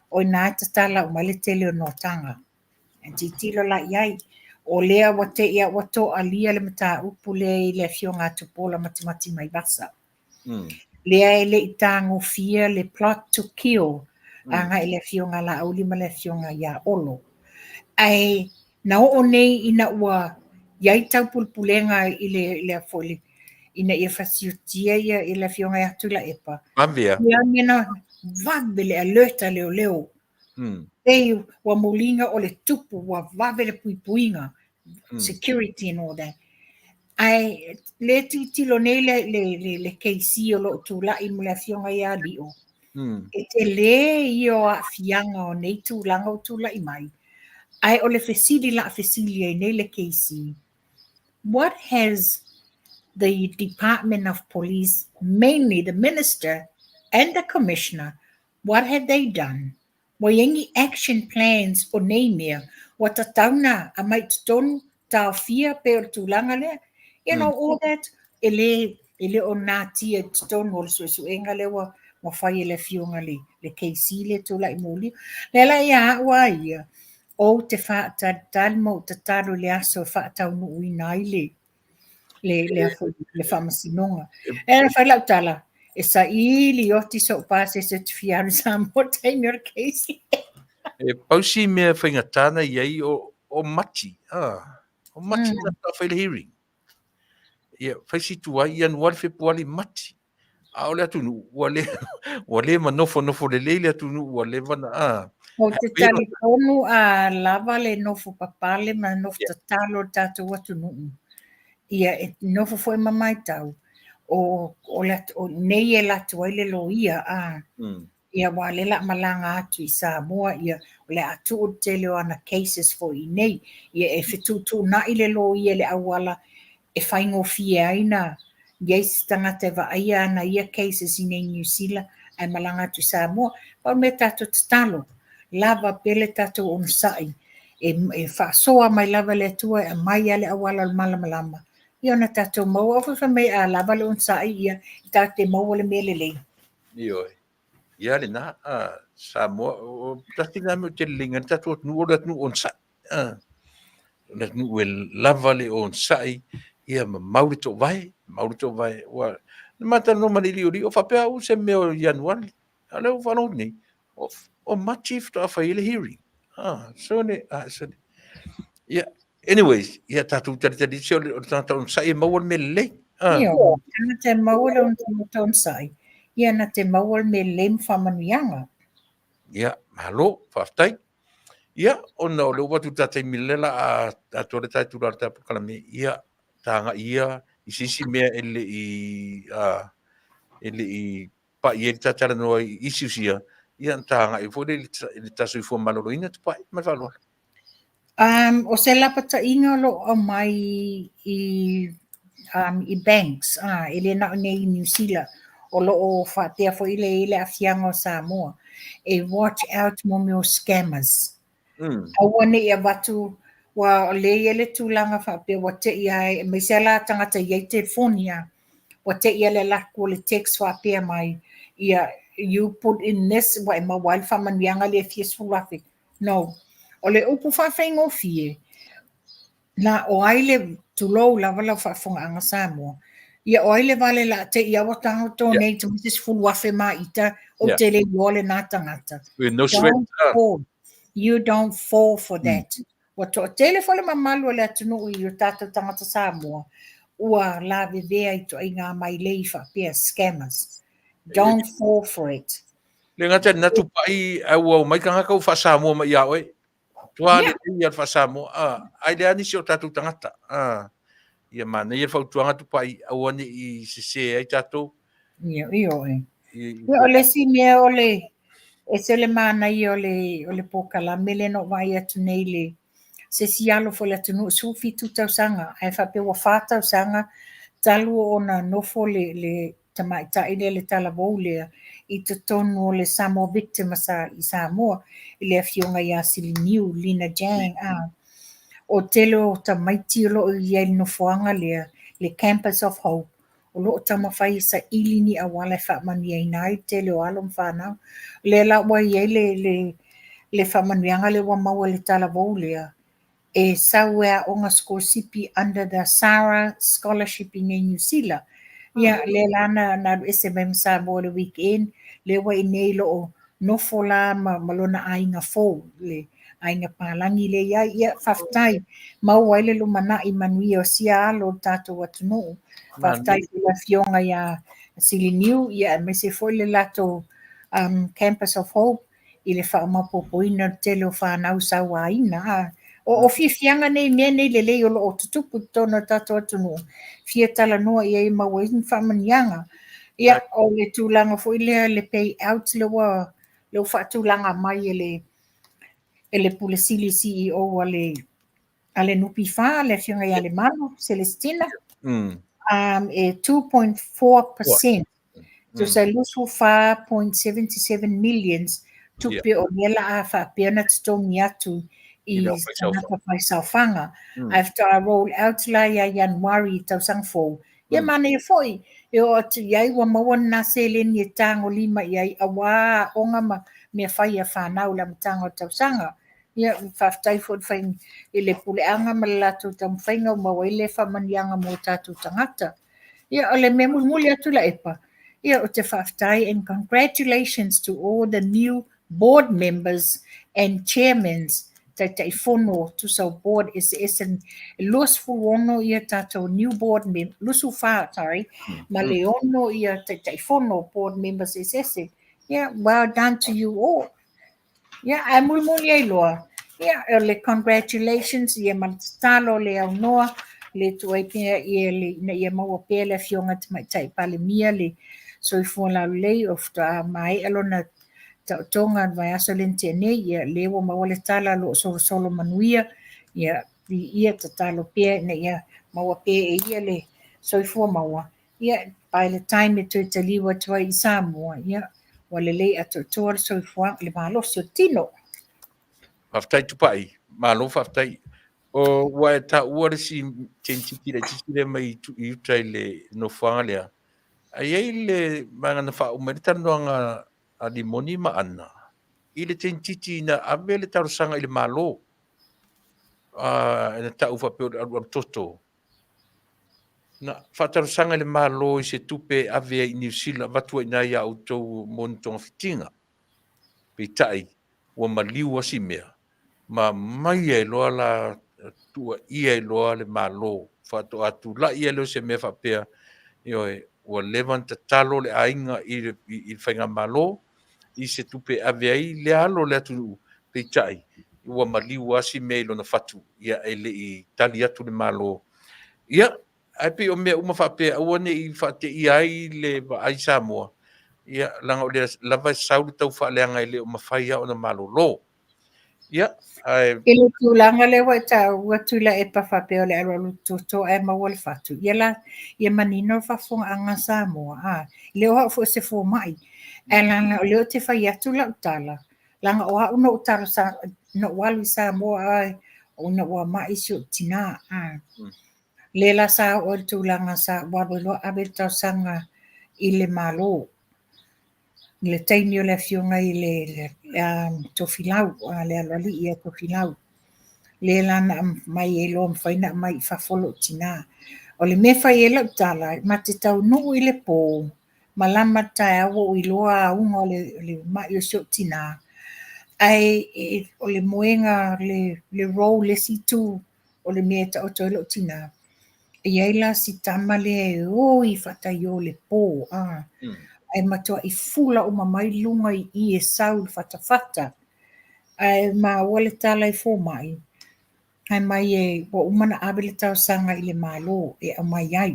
o i ina e tatala uma ai le tele o notaga. E tilotilo la i ai, o lea ua te i a ua toalia le mataupu lea i le afioga a Tupuola Matimati Vaivasa. Lea e le i tagofia le plot to kill agai i le afioga a Laauli ma le afioga ia Olo. Ae na oo nei ina ua i ai taupulepulega i le foi ina ia fasiotia ia i le afioga ia Tuilaepa. Vave a. Ia mena vave le alert a leoleo. Pei ua muliga o le tupu, ua vave le puipuiga, security and all that. Ae le tilotilo nei le KC o lo o tulai ma le afioga ia Lio, e tele ia o aafiaga o nei tulaga ua tulai mai. Ae o le fesili la a fesili ai nei le KC, what has the Department of Police, mainly the Minister and the Commissioner, what have they done? Ua i ai ni action plans o nei mea ua tatau ona aumai i totonu, taofia pei o le tulaga lea. You know, all that, e le, e le o natia i totonu o le suesuega lea ua, ua fai e le afioga le, le KC lea e tulai mulia. Lea la ia au a ia, ou te faatalitali ma ou tatalo i le aso e faataunuuina ai le, le, le, le faamasinoga. E na fai lau tala, e saili oti so'u pasese ou te fia alu i Samoa i le taimi o le case. E pau si mea faigata na i ai o, o Mati. Ah, o Mati na ta fai le hearing. Ia, fai si tuai, Ianuari, Fepuari, Mati. A o le atunuu, ua le, ua le manofonofo lelei le atunuu, ua leva na, a. Ou te talitonu a lava le nofo papale ma le nofo tatalo o le tatou atunuu, ia e nofo foi ma matau, o, o, le, o nei e alu atu ai le loia, a, ia aua o lea o le a malaga atu i Samoa, ia o le a tuu le tele o ana cases foi i inei, ia e fetuutuunai le loia i le auala e faigofie ai na i ai se tagata e vaaia ana ia cases i inei i Niu Sila ae malaga atu i Samoa. Pau le mea tatou tatalo, lava pea le tatou onosai e faasoa mai lava le Atua e aumai lava le auala o le malamalama ia ona tatou maua. Aua foi fai mai a lava le onosai ia tatou te maua le mea lelei. Ioe. Ia lena, a Samoa, o tasi lena mea ou te lelei ai le tatou atunuu, o le atunuu onosai. O le atunuu e lava le onosai, ia ma mau le toovae, mau le toovae. Ua na ma talanoa ma le Li'oli'o faapea au se mea o Ianuari, a o lea ua faalogo atu nei, o Mati faatoa fai ai le hearing. Sole, sole. Ia, anyways, ia tatou talitali se o le tagata onosai e maua le mea lelei. Ia, o le tagata e maua le tagata onosai, ia na te maua le mea lelei ma faamanuiaga. Ia, malo, faafetai. Ia, ona o lea ua atu le ta taimi lea la a atoa le ta itula o le ta polokalame, ia, tagai ia i se isi mea e le i, e le i pai ai le ta talanoa i issues ia, ia ona tagai foi lea i le ta soifua maloloina Tupai. Ma le faaaloalo. O se lapataiga o lo o aumai i i banks, e le na o i nei i Niu Sila, o lo o faapea foi le aafiaga o Samoa, e watch out mo mea o scammers. Aua ne i avatu, ua lea e i ai le tulaga faapea ua te i ai, aemaise la tagata e i ai telefoni a, ua te i le alu atu o le text faapea mai, ia, you put in this, ua e maua ai le faamanuiaga lea e fia sefulu afe. No. O le upu faafaigofie, na o ai le, tulou lava lau faafofogaaga Samoa, ia o ai le vale la te i aua tago donate mai se 10,000 ma ita, ou te le iloa lena tagata. With no sweat. Don't fall. You don't fall for that. Ua toatele foi le mamalu o le atunuu i o tatou tagata Samoa, ua lavevea i ituaiga mailei faapea scammers. Don't fall for it. Le gata na tupai ai ua omai tagata ua faa-Samoa mai ia oe. Tua le ia le faa-Samoa. Ai le ani si o tatou tagata. Ia manaia le fautuaga tupai aua ne i sese ai tatou. Ia, ia oe. Ia, o le isi mea o le, ese le manaia o le polokalame lea na ou vaai atu nei i le, se isi alo foi o le atunuu, 17 tausaga, ae faapea ua 4 tausaga talu ona nofo le tamaitai lea, le talavou lea, i totonu o le Samoa Victim i Samoa, i le afioga ia Siliniu, Lina Jang. O tele o tamaiti o lo o i ai i le nofoaga lea, le Campus of Hope, o lo o taumafai e saili ni auala e faamanuiaina ai le tele o alo ma fanau. O lea la ua i ai le faamanuiaga lea ua maua i le talavou lea, e sau e aoga sikolasipi under the SARA Scholarship i nei Niu Sila. Ia, lea la na alu ese mai ma Samoa i le weekend, lea ua i nei lo o nofo la ma lona aiga fou, le aiga palagi lea i ai. Ia, faafetai, maua ai le lumanai manuia o sia alo o le tatou atunuu. Faafetai i le afioga ia Siliniu, ia aemaise foi le latou Campus of Hope i le faamaopoopoina o le tele o fanau sauaina. O fiafiaga nei mea nei lelei o lo o tutupu i totonu o le tatou atunuu, fia talanoa i ai maua ai ni faamanuiaga. Ia, o le tulaga foi lea le pay out lea ua faatulaga mai e le Pule Sili CEO a le NPF, le afioga ia Lemanu Celestina, e 2.4%, tusa e 24.77 millions tupe o lea la a faapea ona totogi atu i tagata faisaofaga. Ae faatoa roll out la ia Ianuari i tausaga fou. Ia manaia foi, e oo atu i ai ua maua lena seleni e tagolima i ai auā aoga ma mea fai a fanau i le amataga o le tausaga. Ia, faafetai foi i le puleaga ma le latou taumafaiga ua maua ai le faamanuiaga mo tatou tagata. Ia, o le mea mulimuli atu Laepa, ia, ou te faafetai and congratulations to all the new board members and chairmen, Taitaifono tusa o board eseese, e 26 ia tatou new board mem 24, sorry, ma le 6 ia Taitaifono board members eseese. Yeah, well done to you all. Yeah, ae mulimuli ai loa. Yeah, o le congratulations ia ma le tatalo le aunoa le tuai pea ia le ina ia maua pea le afioga Tamaitai Palemia le soifua laulelei o faatoa maea lona taotoga i le vaiaso lea na tea nei, ia lea ua maua le tala o lo o solosolo manuia, ia ia tatalo pea ina ia maua pea e ia le soifua maua. Ia, by the time e toe taliu atu ai i Samoa, ia, ua lelei atoatoa le soifuaga, le malosi o le tino. Faafetai Tupai, malo faafetai. O ua e taua le isi teinititi laitiiti lea mai i uta i le nofoaga lea. Ae i ai le vaega na faauma ai le talanoaga a Limoni ma Ana i le teinititi na ave le talosaga i le Malo, na tau faapea o le alualu toto. Na faatalosaga i le Malo i se tupe e ave ai i Niu Sila, avatu ai i ina ia outou mo ni togafitiga. Peitai, ua maliu lava si mea, ma aumai ai loa la tuuaia ai loa le Malo, faatoa tulai ai lea o se mea faapea, ioe, ua leva ona tatalo le aiga i le faigamalo i se tupe e ave ai le alo o le atunuu, peitai, ua maliu lava si mea i lona fatu, ia e le i tali atu le Malo. Ia, ae pei o mea uma faapea, aua ne i faateia ai le vaai Samoa, ia, leaga o lea lava e sau le taufaaleaga e le o mafai lava ona malolo. Ia, ae... I le tulaga lea ua e taua Tuilaepa faapea o le alualu toto ae maua le fatu, ia la, ia manino le faafofogaaga a Samoa, a, e le o au foi o se fomai, ae leaga o lea ou te fai atu lau tala, leaga o au na ou talosaga, na ou alu i Samoa ae ona ua mai si ou tina, a. Lea la sa oo ai i le tulaga sa ou alu ai loa ave le talosaga i le Malo. I le taimi o le afioga i le Tofilau, le aloalii ia Tofilau, lea la na aumai ai loa mafai ona aumai i fafo lou tina. O le mea e fai ai lau tala, ma te taunuu i le po, malama le taeao ua ou iloa auga o le mai o si ou tina, ae o le moega, le roll i le isi itu o le mea e taoto ai lou tina, e i ai la si tama lea e oi faataio le po, a, ae matuai fula uma mai luga i i e sau i le fatafata. Ae maua le tala i fomai, fai mai e ua uma ona ave le talosaga i le Malo e aumai ai.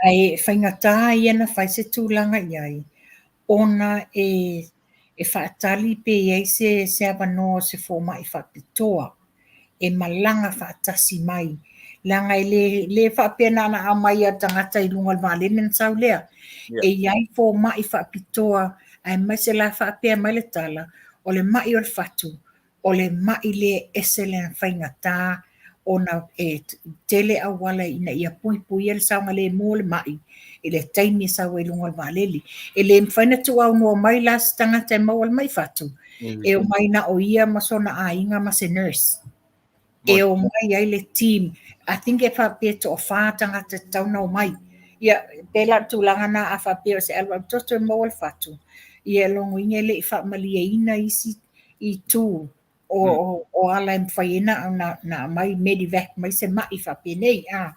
Ae faigata ia ona fai se tulaga i ai, ona e e faatali pe i ai se se avanoa o se fomai faapitoa e malaga faatasi mai, leaga e le le faapea na ona aumai lava o le tagata i luga o le vaalele ona sau lea. E i ai fomai faapitoa aemaise la faapea mai le tala, o le mai o le fatu, O le ma'i lea e ese lana faigata ona e tele auala ina ia puipuia le saogalemu o le ma'i i le taimi e sau ai i luga o le vaalele. E le mafai ona tuuaunoa mai la se tagata e maua le ma'i fatu, e omai na o ia ma sona aiga ma se nurse. E omai ai le team. I think e faapea e toafa tagata e tatau ona omai. Ia, pei la o le tulaga lena a faapea o se alualu toto e maua le fatu, ia logoina e le i faamalieina isi itu o, o, o ala e mafai ai na, na, na aumai medevac mai se ma'i faapenei. A.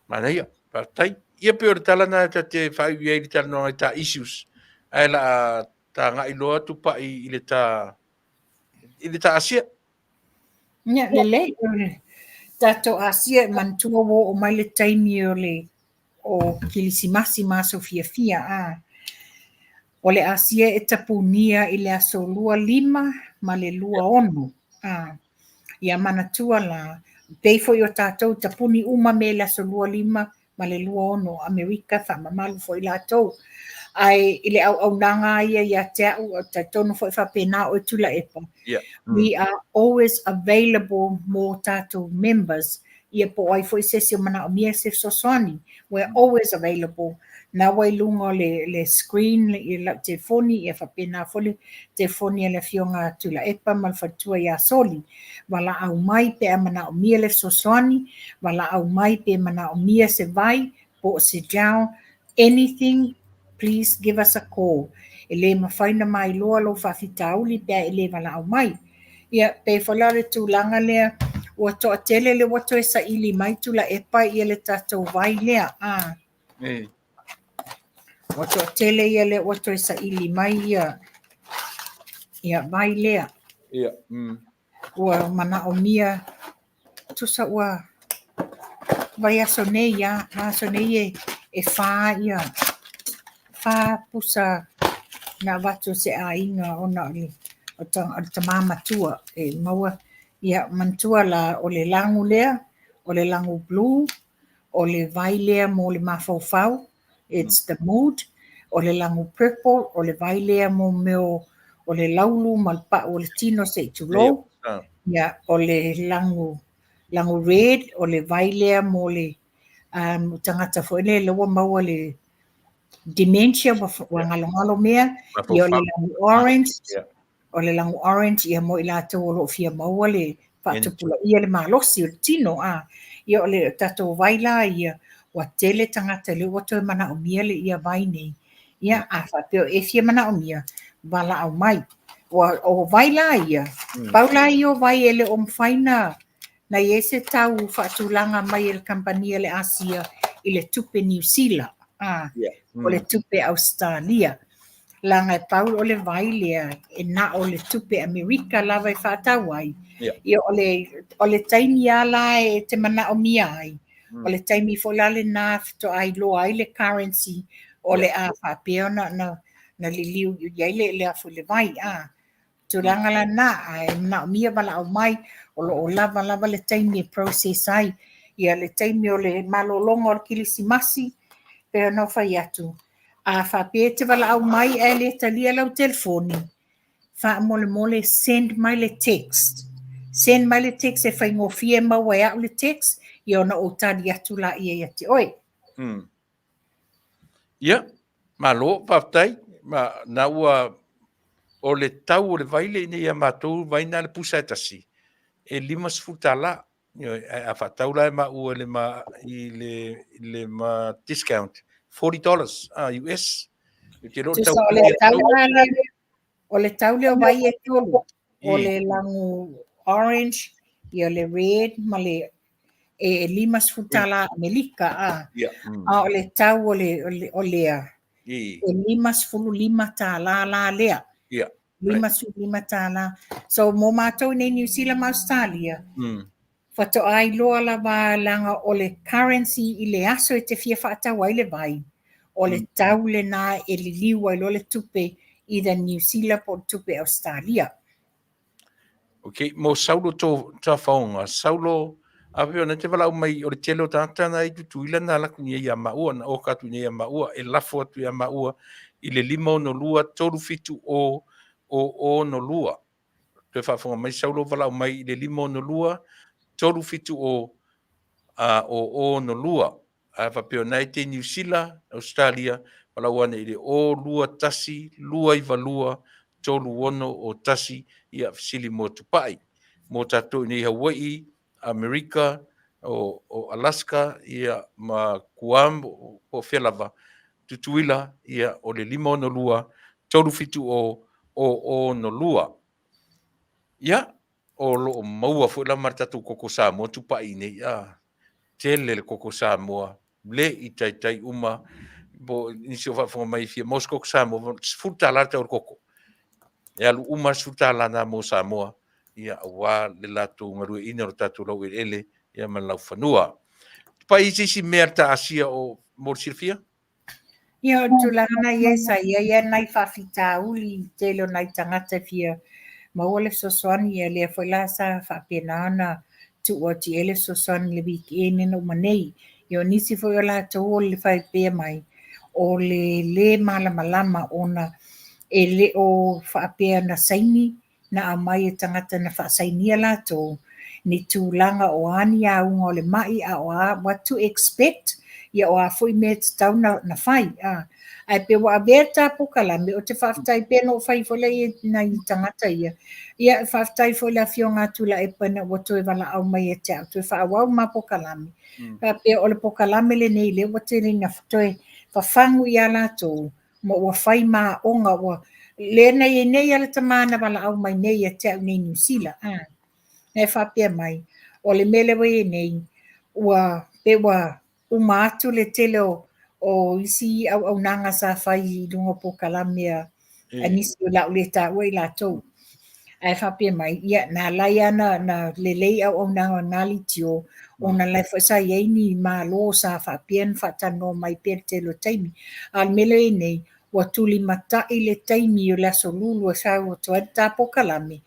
Manaia, faafetai. Ia pei o le tala na ta te faaiu ai i le talanoaga i ta issues, ae la a tagai loa atu pai i le ta i le ta Asia. Ia, lelei. Tatou Asia e manatua ua oo mai le taimi o le o Kilisimasi ma aso fiafia, a. O le Asia e tapunia i le aso 25 ma le 26, a. Ia manatua la, pei foi o tatou tapuni uma mea i le aso 25 ma le 26, Amerika faamamalu foi latou. Ae i le auaunaga lava ia ia te au, ou te talitonu foi faapena oe Tuilaepa, we are always available mo tatou members ia po o ai foi se isi o manaomia se fesoasoani. We're always available. Na ua i luga o le, le screen i lau telefoni, ia faapena foi le telefoni a le Afioga a Tuilaepa ma le faletua ia Soli. Valaau mai pe a manaomia le fesoasoani, valaau mai pe manaomia se vai po o se gel, anything, please give us a call. E le mafai ona mailoa lou faafitauli pe a e le valaau mai. Ia, pei foi la o le tulaga lea, ua toatele lea ua toe saili mai Tuilaepa ia le tatou vai lea. A. Ua toatele ia lea ua toe saili mai ia ia vai lea. Ia. Ua manaomia tusa ua vaiaso nei a, vaiaso nei e, e whā ia, whā pusa na avatu e se aiga ona o le, o ta, o le tamā matua e maua ia manatua la o le lagu lea, o le lagu blue, o le vai lea mo le mafaufau, it's the mood, o le lagu purple, o le vai lea mo mea o le laulu ma le pa'u o le tino se i tulou, ia, o le lagu, lagu red, o le vai lea mo le um, tagata foi lea lea ua maua le dementia ua, ua galogalo mea, ia o le lagu orange, O le lagu orange ia mo i latou o lo o fia maua le faatupulaia le malosi o le tino a. Ia o le tatou vai la ia, ua tele tagata lea ua toe manaomia le ia vai nei. Ia a faapea o e fia manaomia, valaau mai. Ua o vai la ia, pau la ia o vai e le o mafai na na i ai se tau faatulaga mai e le kamupani a le Asia i le tupe Niu Sila, a, o le tupe Ausetalia. Leaga e pau o le vai lea e na o le tupe Amerika lava e faatau ai. Ia o le, o le taimi lava la e te manaomia ai, o le taimi foi la lena faatoa iloa ai le currency o le a faapea ona na, na liliu i ai le, le afu i le vai. A. Tulaga lena, ae manaomia valaau mai, o lo o lava lava le taimi e process ai. Ia le taimi o le malologa o le Kilisimasi, pei ona ou fai atu, a faapea e te valaau mai ae le talia lau telefoni, faamolemole send mai le text. Send mai le text e faigofie maua e au le text, ia ona ou tali atu laia ia te oe. Ia, malo, faafetai. Ma na ua o le tau o le vai le nei ia matou vai na le pusa e tasi e $50. Ioe, ae a faatau la e maua le ma i le le ma discount $40 US. Ou te iloa o le tau Tusa o le tau la lea, o le tau lea o vai e tolu, o le lagu orange, ia le red ma le e $50 Amerika, a. A o le tau o le, o le, o lea, e $55 la lea. $55. So, mo mātou nei New Zealand ma Australia, faatoa iloa lava leaga o le currency i le aso e te fia faatau ai le vai, o le tau lena e liliu ai loa le tupe either New Zealand po o le tupe Australia. Ok, mo Saulo tō tāwhaonga. Saulo, a pea ona te valaau mai o le tele o tagata na i Tutuila na alu atu nei ia maua, na oka atu nei ia maua, e lafo atu ia maua i le 562 37 o o 62. Toe faafofoga mai Saulo valaau mai i le 562 37 o o 62. A faapea o na e te Niu Sila, Australia, valaau ane i le 0 2 1 2 9 2 3 6 0 1, ia fesili mo Tupai. Mo tatou i nei Hawaii, Amerika, o Alaska, ia ma Guam, po o fea lava, Tutuila, ia o le 562 370 062. Ia, o lo o maua foi la ma le tatou koko Samoa Tupai nei, a tele le koko Samoa, le i taitai uma, po nisi o faafofoga mai fia maua se koko Samoa, $10 le tau o le koko. E alu uma le $10 na mo Samoa, ia aua le latou galueaiina o le tatou laueleele, ia ma le laufanua. Tupai i se isi mea le ta Asia o mo le silafia? Ia, o le tulaga na i ai sa i ai lava nai faafitauli i le tele o nai tagata e fia maua le fesoasoani, ia lea foi la sa faapena ona tuu atu i ai le fesoasoani i le weekend na uma nei. Ia o nisi foi o latou o le faipea mai, o le lē malamalama ona e le o faapea na saini na aumai e tagata na faasainia latou ni tulaga o a ni auga o le ma'i a o a what to expect, ia o a foi mea e tatau na, na fai. A. Ae pe ua avea le ta polokalame, ou te faafetai pea na ou fai foi lea i nai tagata ia. Ia, e faafetai foi i le Afioga a Tuilaepa ina ua toe valaau mai ia te au, toe faaauau ma polokalame. Faapea o le polokalame lenei lea ua tele ina toe fafagu ia latou, ma ua fai ma aoga ua lea na i ai nei a le tama na valaau mai nei ia te au nei Niu Sila a na e faapea mai o le mea lea ua i ai nei ua pe ua uma atu le tele o isi auaunaga sa fai i luga o polokalame a nisi o le a ou le taua i latou. Ae faapea mai, ia, na ala ai lava na lelei auaunaga o na leitio, ona la e foi sa i ai ni malo sa faapea ona faatalanoa mai pea i le tele o taimi. A o le mea lea e i ai nei, ua tulimatai le taimi o le Aso Lulu e sau atu ai le ta polokalame,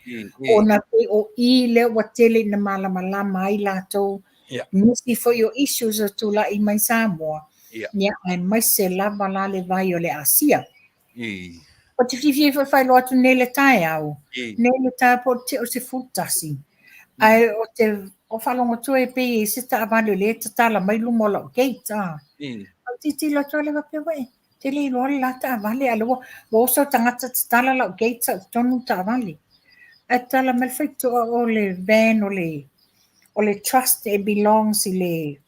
ona pei o i lea ua tele ina malamalama ai latou, nisi foi o issues o tulai mai Samoa, ia, aemaise lava la le vai o le Asia. Ou te fiafia foi e faailoa atu nei le taeao, nei le taeao po o le tea o le 11, ae o te o faalogo atu e pei e i ai se taavale o lea e tatala mai luma o lau gate, a. Ou tilotilo atu lea faapea, ué, te le iloa le la taavale, a o lea ua oso le tagata tatala lau gate sau i totonu le taavale. Ae tatala mai le faitotoa o le van o le trust e belongs i le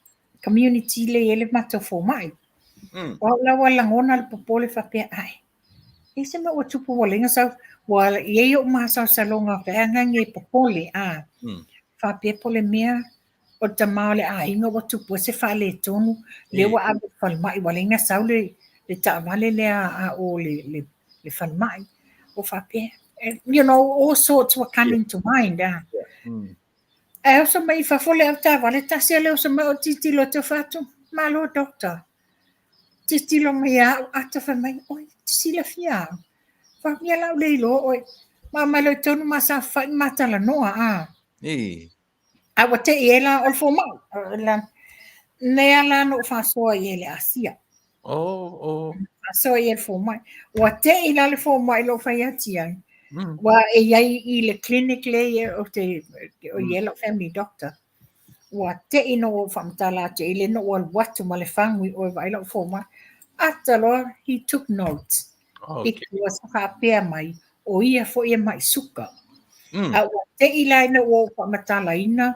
community lea e i ai le matou fomai. O au la ua lagona le popole faapea, ae, e se mea ua tupu ua leai na sau, ua i ai ou masalosaloga feagagi e popole, a. Faapea po o le mea o le tama o le aiga ua tupu ai se faaletonu, lea ua ave i le falemai, ua leai na sau le taavale lea a o le falemai. Ua faapea, you know, all sorts were coming to mind, a. Ae oso mai i fafo le avetaavale, tasi a le oso mai o tilotilo atu fai atu, malo doctor. Tilotilo mai ia au ata fai mai, oi, te silafia au. Fai atu, ia la ou le iloa oe. Ma aumai loa i totonu ma saofafai ma talanoa, a. Ii. A ua te'i ai la o le fomai. Lea la na ou faasoa i ai i le Asia. Oh, oh. Faasoa i ai i le fomai. Ua te'i la le fomai i lou fai atu i ai. Ua e i ai i le clinic lea ou te o i ai lau family doctor. Ua te'i ina ua ou faamatala atu i ai, lea na ou alu atu ma le fagu i o e vaai lau fomai. Ata loa, he took notes. Okay. It was faapea mai, o ia foi e ma'i suka. A ua te'i la ina ua ou faamatalaina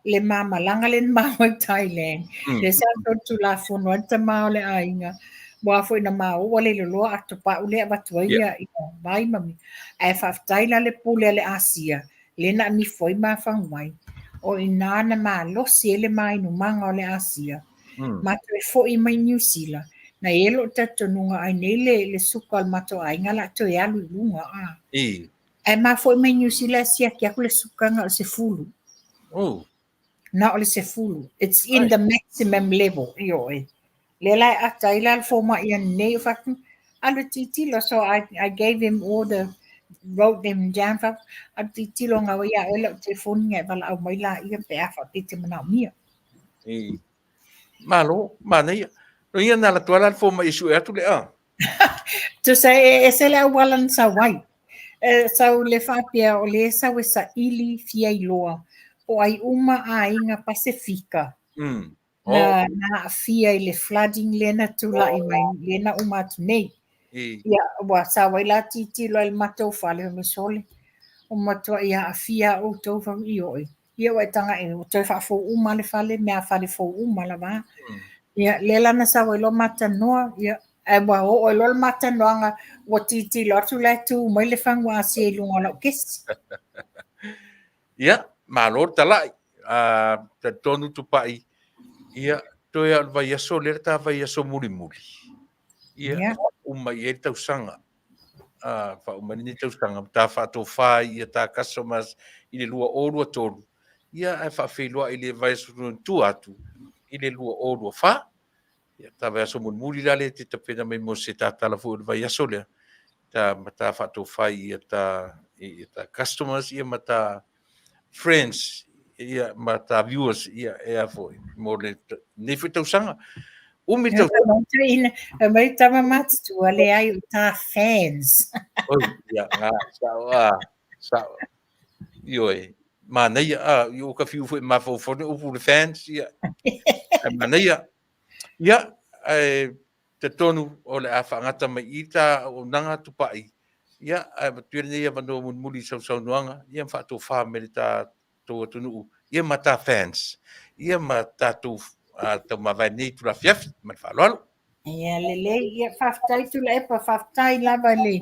le ma malaga lea na ma o ai i Thailand, lea sa solitulafono ai le tama o le aiga, aua foi na ma o ua le iloiloa atopau lea e avatu ai ia vai ma mea. Ae faafetai la le pule a le Asia, lea na anifo ai ma fagu mai, o i ina na malosi ai le māinumaga o le Asia. Ma toe foi mai Niu Sila, na i ai lou talitonuga ai nei le, le suka o le matou aiga la toe alu i luga. A. Ae ma foi mai Niu Sila e siaki atu le suka na o le 10. Oh. Na o le 10. It's in the maximum level, ioe. Lea la e ata ai la le fomai anei o fai atu, alu e tilotilo. So I gave him all the, wrote them down, fai atu, alu tilotilo gau ai ia oe lau telefoni ona e valaau mai laia pe a faapea e te manaomia. I. Malo, manaia. No ia na la tua la le fomai e sue atu le a. Tusa e ese le auala na sau ai. E sau le faapea o lea e sau e saili fia iloa po o ai uma aiga Pasefika. Oh. Na, na aafia i le flooding lea na tulai mai, lea na uma atu nei. Ia, ua sau ai la tilotilo ai i le matou fale, fai mai, sole, ua matuai aafia lava outou, fai mai, ioe. Ia ua e tagai, ua toe faafou uma le fale, meafale fou uma lava. Ia, lea la na sau ai loa ma talanoa, ia, ae ua oo ai loa le ma talanoaga, ua tilotilo atu la e tu mai le fagu Asia i luga o lau kesi. Ia, malo le tala'i. Talitonu Tupai, ia, toe lava o le vaiaso lea le ta vaiaso mulimuli. Ia, faauma i ai le tausaga. Faauma ai lenei tausaga, ma ta faatofa ai ia ta customers i le 2023, ia, ae faafeiloai i le vaiaso tua atu i le 2024. Ia, ta vaiaso mulimuli la lea e te tapena mai mo se tatala foi o le vaiaso lea, ta ma ta faatofa ai ia ta, ia ta customers ia ma ta friends ia ma ta viewers ia e a foi mo le nei foi tausaga. Umi tausaga. Fai mai tama matutua, leai o ta fans. Oi, ia, ngā, sao, a, sao. Ioe, manaia, a, i o ka fiu foi mafaufau nei upu le fans, ia. Ae manaia. Ia, ae talitonu o le a faagata mai i ta auaunaga Tupai, ia, ae avatu ia lenei avanoa mulimuli i sausaunoaga, ia ma faatofa mai le tatou atunuu, ia ma ta fans, ia ma tatou taumavae nei itula afiafi, ma le faaaloalo. Ia lelei, ia faafetai Tuilaepa, faafetai lava i le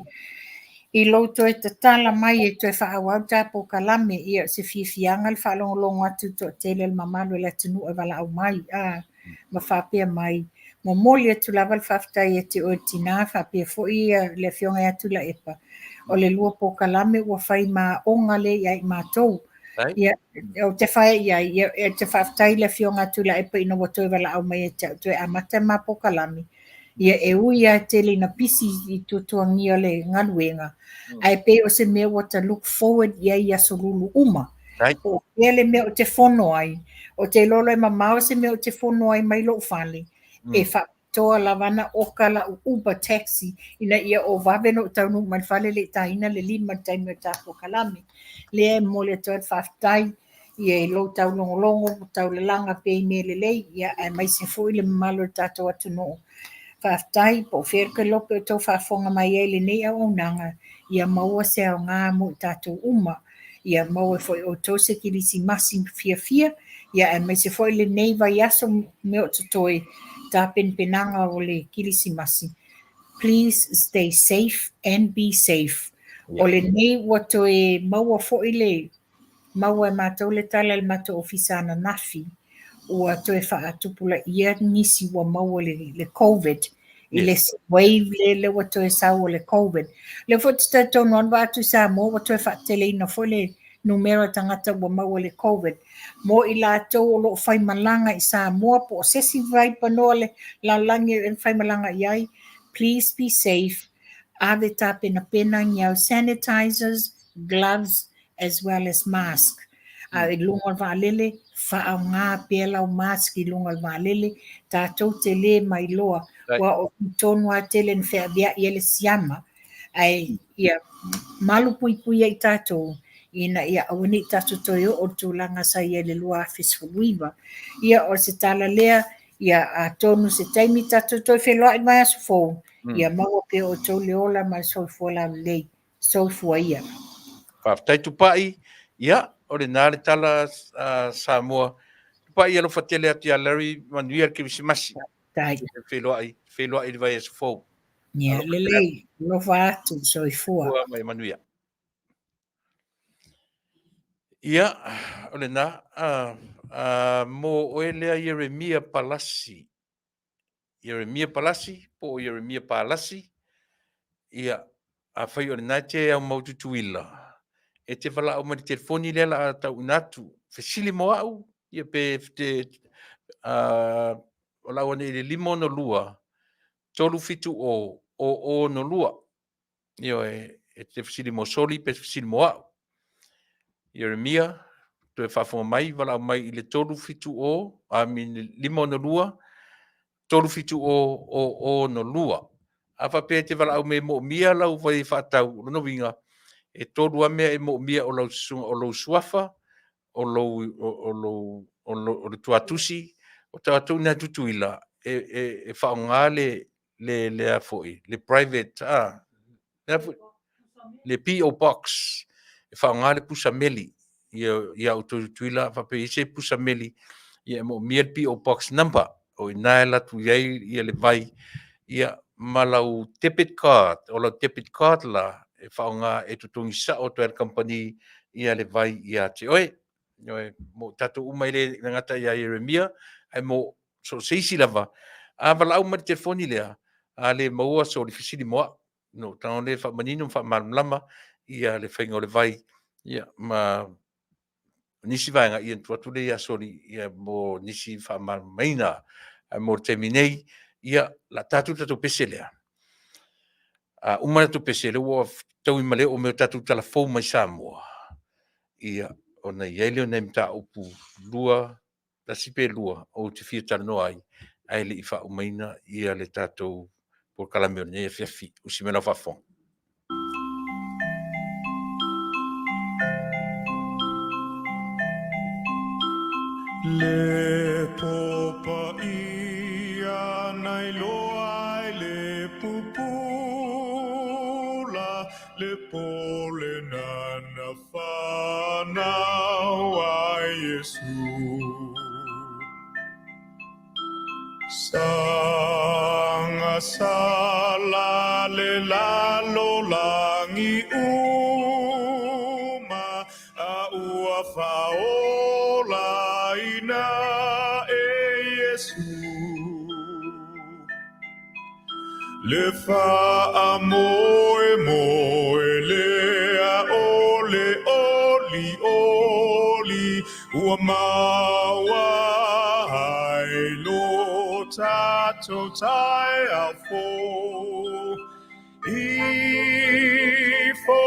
i lou toe tatala mai e toe faaauau ta polokalame. Ia o se fiafiaga le faalogologo atu i le toatele o le mamalu o le atunuu e valaau mai a ma faapea mai. Momoli atu lava le faafetai ia te oe le tina faapea foi le afioga ia Tuilaepa. O le lua polokalame ua fai ma aoga lea ia i matou. Ia, ou te fai i ai, ia, ou te faafetai i le afioga a Tuilaepa ina ua toe valaau mai ia te au toe amata le ma polokalame. Ia, e ui lava e tele ina pisi i tuatuagia o le galuega, ae pei o se mea ua ta look forward i ai i aso lulu uma. Po o fea le mea ou te fono ai, ou te iloa loa e mamao se mea ou te fono ai mai lou fale, e faapitoa lava ona oka lau Uber taxi ina ia o vave ona ou taunuu mai le fale le i taina le 5 i le taimi o le ta polokalame. Lea e momoli atu ai le faafetai ia i lou taulogologo, taulalaga pea i mea lelei, ia aemaise foi le mamalu o le tatou atunuu. Faafetai, po o fea le kelope o tou faafofoga mai ai i lenei auaunaga, ia maua se aoga mo i tatou uma. Ia maua foi e outou se Kerisimasi fiafia, ia aemaise foi lenei vaiaso mea o totoe tapenapenaga o le Kerisimasi. Please stay safe and be safe. O lenei ua toe maua foi le maua e matou le tala i le matou ofisa ananafi, ua toe faatupulaia nisi ua maua le Covid i le isi wave lea lea ua toe sau o le Covid. Lea foi ou te talitonu lava na vaai atu i Samoa ua toe faateleina foi le numera o tagata ua maua i le Covid. Mo i latou o lo o faimalaga i Samoa po o se isi vaipanoa o le lalolagi e faimalaga i ai, please be safe, ave tapenapena ni au sanitizers, gloves as well as mask. A i luga o le vaalele, faaaoga pea lau mask i luga o le vaalele, tatou te le mailoa, aua o i tonu lava tele na feaveai ai le siama, ae ia malupuipuia i tatou ina ia aua ne i tatou toe oo i le tulaga sa i ai i le 2019. Ia, o se tala lea, ia atonu se taimi tatou toe feiloai i le vaiaso fou, ia maua pea e outou le ola ma le soifua laulelei. Soifua ia. Faafetai Tupai. Ia, o lena le tala a Samoa. Tupai, alofa tele atu ia Larry, manuia le Kerisimasi. Faafetai. Feiloai, feiloai i le vaiaso fou. Ia, lelei. Alofa atu, soifua. Soifua ma ia manuia. Ia, o lena, mo oe lea Ieremia Palasi. Ieremia Palasi po o Ieremia Palasi, ia, afai o lena e te aumau Tutuila, e te valaau mai i le telefoni lea la a tauina atu, fesili mo au, ia pe te, valaau ane i le 562 370 0062. Ioe, e te fesili mo Soli pe fesili mo au. Ieremia, toe faafofoga mai, valaau mai i le 370, I mean, 562 370 0062. A faapea e te valaau mai e moomia lau vai faatau, o lona uiga, e tolu lava mea e moomia o lau susuga, o lou suafa, o lou, o, o lou, o, lou, o le tuatusi, o tatou ina Tutuila, e, e, e faaaoga le, le, le a foi, le private, a, le a foi, le PO Box, e faaaoga le pusa meli, ia, ia outou Tutuila, faapea i se pusa meli, ia e moomia le PO Box number, o ina e alu atu i ai ia le vai, ia, ma lau debit card, o lau debit card la, e faaaoga e totogi sao atu ai le kamupani ia le vai ia te oe. Ioe, mo tatou uma e le gata ia Ieremia, ae mo so o se isi lava, a valaau mai le telefoni lea, a le maua soli fesili mo au. No tago le faamanino ma faamalamalama ia le faiga o le vai, ia, ma nisi vaega, ia tuu atu lea ia Soli ia mo nisi faamalamalamaina. Ae mo le taimi nei, ia, la tatou tatou pese lea. A uma le tatou pese, lea ua taui ma le oo mai o tatou tala fou mai Samoa, ia, ona i ai lea o nai mataupu lua, tasi pe lua, ou te fia talanoa ai, ae le i faaumaina ia le tatou polokalame o lenei afiafi. Usi mai lau faafofoga. Le popaia nai loa ai le pupula, le pole nana whanau ai Iesu. Sanga sala le lalo langi uma, a ua whaola ina e Iesu. Le wha moe moe lea o le oli oli, ua maua ai lo tatou tai ao fo. I fo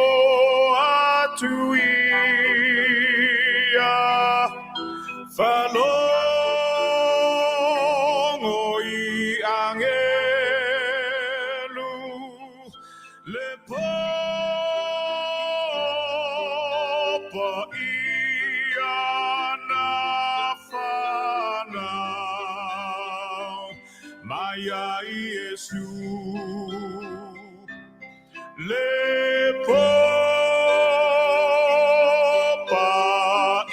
atu ia, whalongo i angelu, le popa ia na whanau, mai ai Iesu. Le popa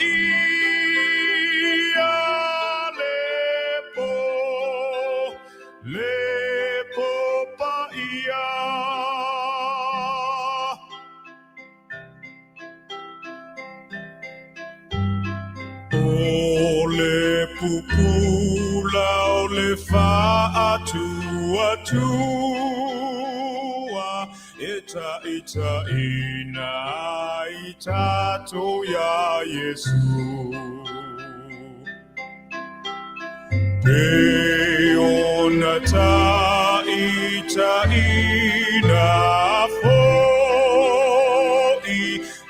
ia le po, le popa ia. O le pupula o le faatuatua, e taitaina ai tatou iā Iesu. Pei ona taitaina fo'i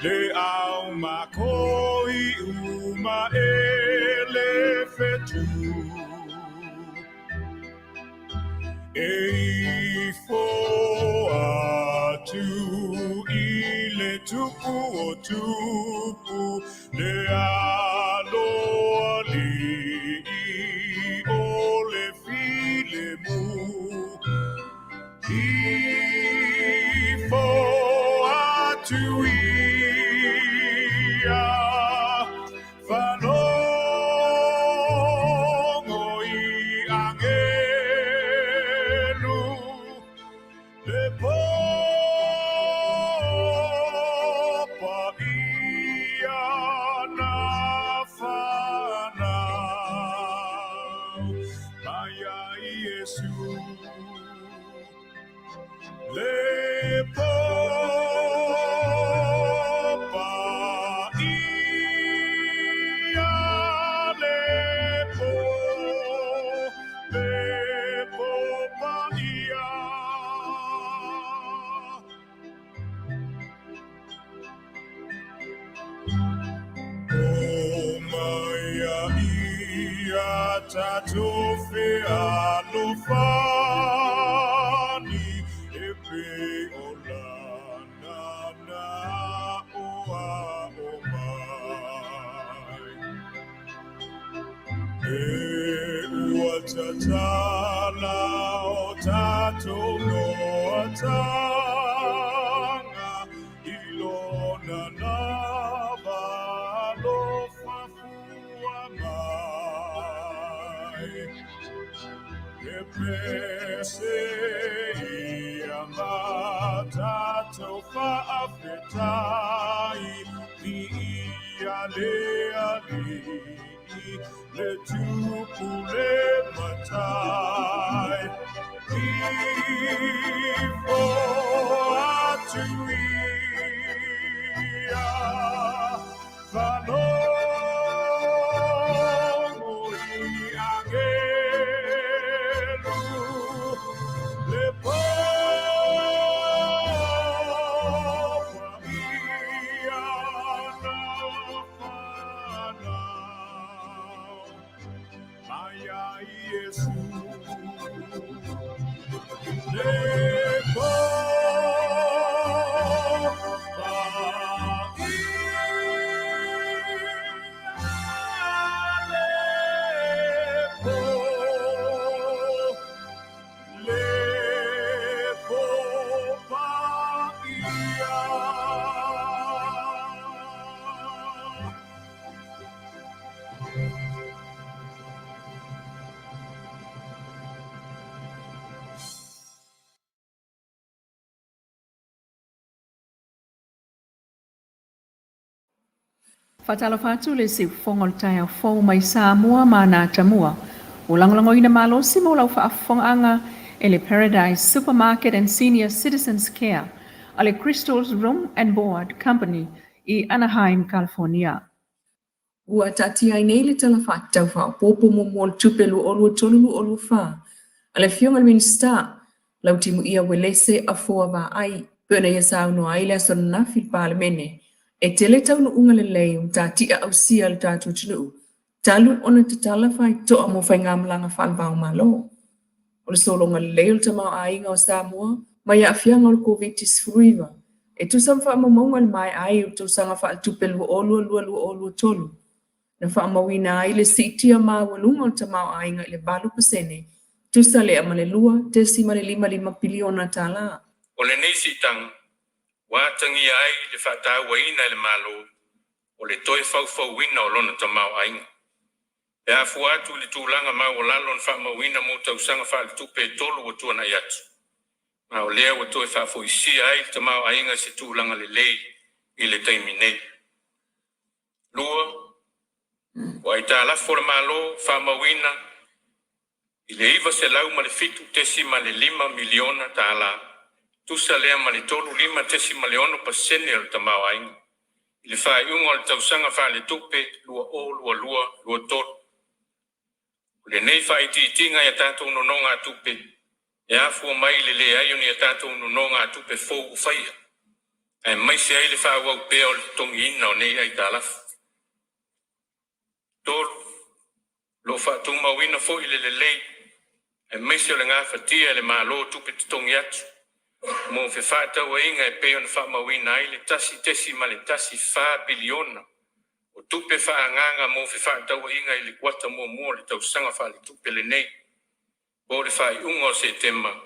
le au makoi uma e le fetu. E ifo atu i le tupu o tupu, le aloalii o le filemu. Ifo atu ia, falogo i agelu, le popa ia na fanau mai ia Iesu. Le popa ia le po, le popa ia. O mai a ia tatou fealofani, e pei o lana na aʻoaʻo mai. E ua tatala o tatou noataga i lona lava alofa fua mai. E pese ia ma tatou faafetai, viia le Alii, le Tupu le Matai. Ifo atu ia, falogo i agelu, le popa ia na fanau mai ia Iesu. Le popa ia le po, le popa ia. Faatalofa atu le siufofoga o le taeao fou mai Samoa ma ana atamua. Ua lagolagoina malosi mo lau faafofogaaga e le Paradise Supermarket and Senior Citizens Care a le Crystals Room and Board Company i Anaheim, California. Ua taatia ai nei le Tala Faatatau Faaopoopo Muamua o le Tupe 2023/2024 a le Afioga i le Minisita, Lautimuia Uelese Afoa Vaai, pei ona ia saunoa ai i le aso ananafi i le Palemene, e tele taunuuga lelei o matatia ausia a le tatou atunuu talu ona tatala faitoa mo faigamalaga faale-va-o-Malo. O le sologa lelei o le tamaoaiga o Samoa mai aafiaga o le Koviti-19 e tusa ma faamaumauga i le maea ai o le tausaga faaletupe 2022/2023, na faamauina ai le siitia maualuga o le tamaoaiga i le 8%, tusa lea ma le $2.55 piliona tala. O lenei siitaga, ua atagia ai le faatauaina e le Malo o le toe faufauina o lona tamaoaiga. Pe a fua atu i le tulaga maualalo na faamauina mo tausaga faaletupe e tolu ua tuanai atu, ma o lea ua toe faafoisia ai le tamaoaiga i se tulaga lelei i le taimi nei. Lua, o aitalafu a le Malo faamauina i le $907.5 miliona tala, tusa lea ma le 35.6% o le tamaoaiga i le faaiuga o le tausaga faaletupe 2022/2023. O lenei faaitiitiga i a tatou nonogatupe e afua mai i le leai o ni a tatou nonogatupe fou ua faia. Aemaise ai le faaauau pea o le totogiina o nei aitalafu. 3. O lo o faatumauina foi le lelei aemaise o le gafatia e le Malo o tupe totogi atu mo fefaatauaiga e pei ona faamauina ai le $1.14 piliona o tupe faaagaaga mo fefaatauaiga i le kuata muamua o le tausaga faaletupe lenei po o le faaiuga o Setema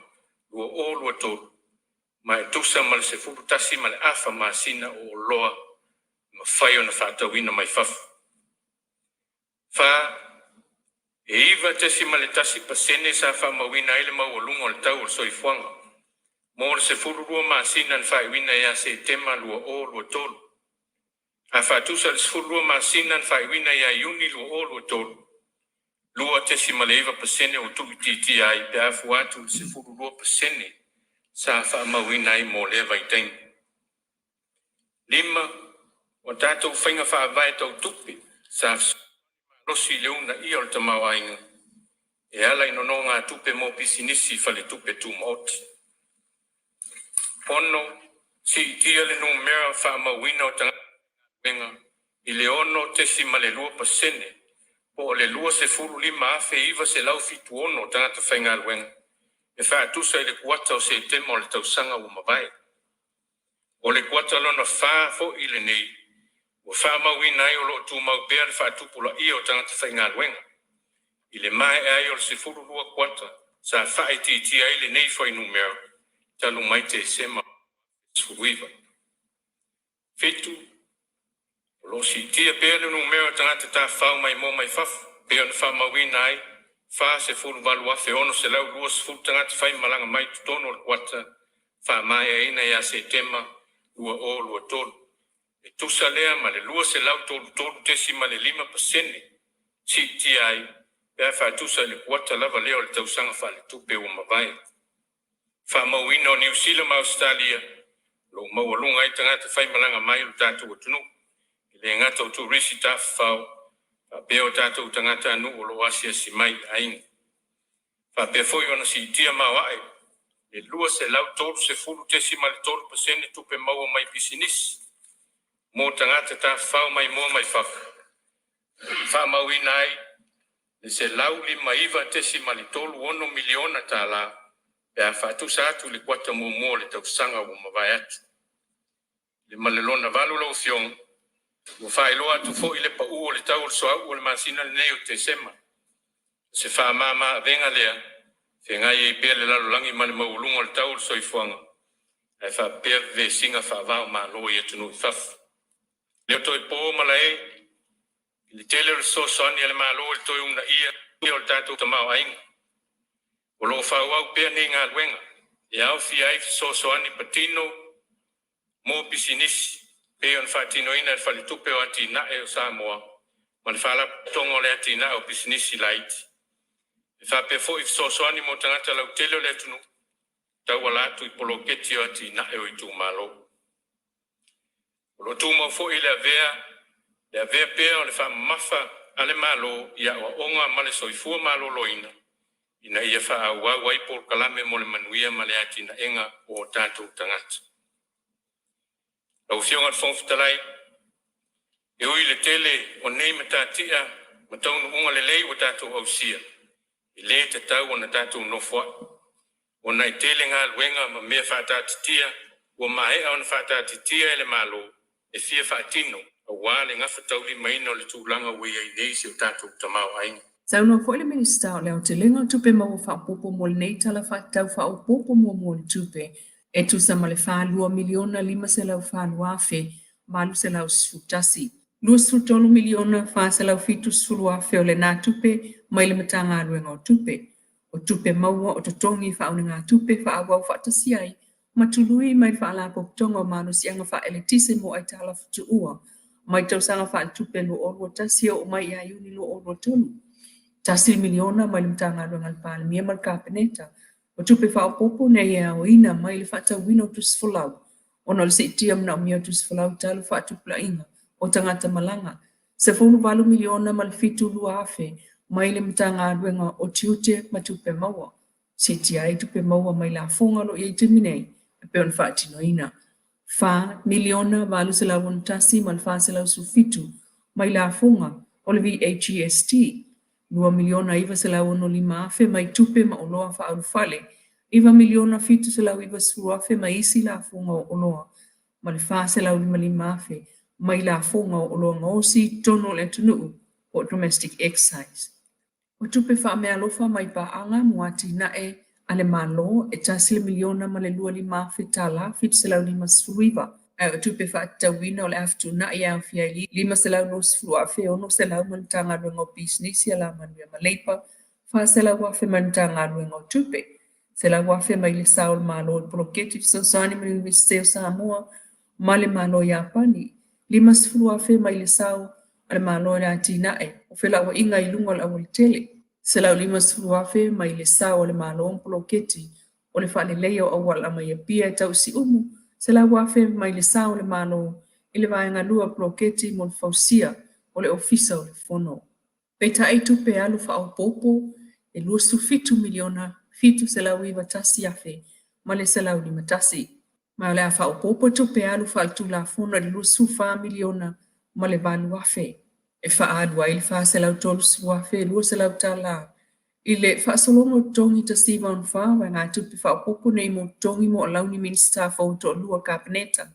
2023, ma e tusa ma le 11.5 masina o oloa e mafai ona faatauina mai fafo. 4. E 9.1% sa faamauina ai le maualuga o le tau o le soifuaga mo le 12 masina na faaiuina ia Setema 2023. A faatusa i le 12 masina na faaiuina ia Iuni 2023, 2.9% ua tuuitiitia ai pe a fua atu i le 12% sa faamauina ai mo lea vaitaimi. 5. O tatou faiga faavae tau tupe sa fesoasoani malosi i le uunaia o le tamaoaiga e ala i nonogatupe mo pisinisi, faletupe tumaoti. 6. Siitia le numera faamauina o tagata faigaluega i le 6.2% po o le 25,976 tagata faigaluega e faatusa i le kuata o Setema o le tausaga ua mavae. O le kuata lona fa foi lenei ua faamauina ai o lo o tumau pea le faatupulaia o tagata faigaluega i le maea ai o le 12 kuata sa faaitiitia ai lenei fuainumera talu mai Tesema 19. 7. O lo o siitia pea le numera o tagata tafafao maimoa mai fafo, e pei ona faamauina ai 48,620 tagata faimalaga mai totonu o le kuata faamaeaina ia Setema 2023. E tusa lea ma le 233.5% siitia ai pe a faatusa i le kuata lava lea o le tausaga faaletupe ua mavae. Faamauina o Niu Sila ma Ausetalia o lo o maualuga ai tagata faimalaga mai o le tatou atunuu, e le gata o turisi tafafao faapea o tatou tagatanuu o lo o asiasi mai i aiga. Faapea foi ona siitia maoae le 230.3% tupe maua mai pisinisi mo tagata tafafao maimoa mai fafo, faamauina ai le $159.36 miliona tala pe a faatusa atu i le kuata muamua o le tausaga ua mavae atu. I le ma le lona valu lau Afioga, ua faailoa atu foi le pau o le tau o le suauu o le masina lenei o Tesema. O se faamama avega lea, feagai ai pea le lalolagi ma le maualuga o le tau o le soifuaga, ae faapea vevesiga faava-o-Malo i atunuu i fafo. E le o toe po malae i le tele o le fesoasoani a le Malo i le toe uunaia o le tatou tamaoaiga. O lo o faaauau pea nei galuega e aofia ai fesoasoani patino mo pisinisi pei ona faatinoina e le Faletupe o Atinae o Samoa ma le Faalapotopotoga o le Atinae o Pisinisi Laiti, e faapea foi fesoasoani mo tagata lautele o le atunuu tauala atu i poloketi o atinae o itumalo. O lo o tumau foi le avea pea o le faamamafa a le Malo i aoaoga ma le soifua maloloina ina ia faaauau ai polokalame mo le manuia ma le atinaega o o tatou tagata. Lau Afioga i le Fofoga Fetalai, e ui i le tele o nei matatia ma taunuuga lelei ua tatou ausia, e le tatau ona tatou nofoai, ona e tele galuega ma mea faataatitia ua maea ona faataatitia e le Malo e fia faatino aua le gafataulimaina o le tulaga ua i ai nei si o tatou tamaoaiga. Saunoa foi le Minisita o le Aotelega o Tupe Maua Faaopoopo mo lenei Tala Faatatau Faaopoopo Muamua o le Tupe e tusa ma le $42,504,811. $23,470,000 o lena tupe mai le Matagaluega o Tupe, o tupe maua o totogi faaunegatupe faaauau faatasi ai ma tului mai le Faalapotopotoga o Malosiaga Faaeletise mo Aitalafu Tuua mai tausaga faaletupe 2021 e oo mai ia Iuni 2023. $1 miliona mai le Matagaluega a le Palemia ma le Kapeneta. O tupe faaopoopo nei e aoina mai le faatauina o tusi folau ona o le siitia manaomia o tusi folau talu faatupulaina o tagata malaga. $18 miliona ma le $72,000 mai le Matagaluega o Tiute ma Tupe Maua. Siitia ai tupe maua mai lafoga o lo o i ai i taimi nei e pei ona faatinoina. $4,861,417 mai lafoga o le VAGST, $2,965,000 mai tupe ma oloa faaulufale, $9,790,000 mai isi lafoga o oloa ma le $455,000 mai lafoga o oloa gaosi i totonu o le atunuu po o domestic excise. O tupe faameaalofa mai paaga mo atinae a le Malo e $1,025,759 ae o tupe faatatauina o le a fetuunai e aofia ai $520,600 mai le Matagaluega o Pisinisi, Alamanuia ma Leipa, $400,000 mai le Matagaluega o Tupe, $100,000 mai le sao o le Malo i le Poloketi Fesoasoani ma le Iunivesite o Samoa ma le Malo o Iapani, $50,000 mai le sao a le Malo i le atinae o felauaiga i luga o le aualatele, $150,000 mai le sao a le Malo ma poloketi o le faaleleia o auala mai Apia e tau i Siumu, $100,000 mai le sao a le Malo i le vaega 2 o poloketi mo le fausia o le Ofisa o le Fono. Peitai tupe alu faaopoopo e $27,791,151. Ma o le a faaopoopo tupe alu faaletulafono i le $24,008,000 e faaalu ai le $430,200 i le faasologa o totogi 1964 vaegatupe faaopoopo nei mo totogi mo alauni Minisita fou e toalua o le Kapeneta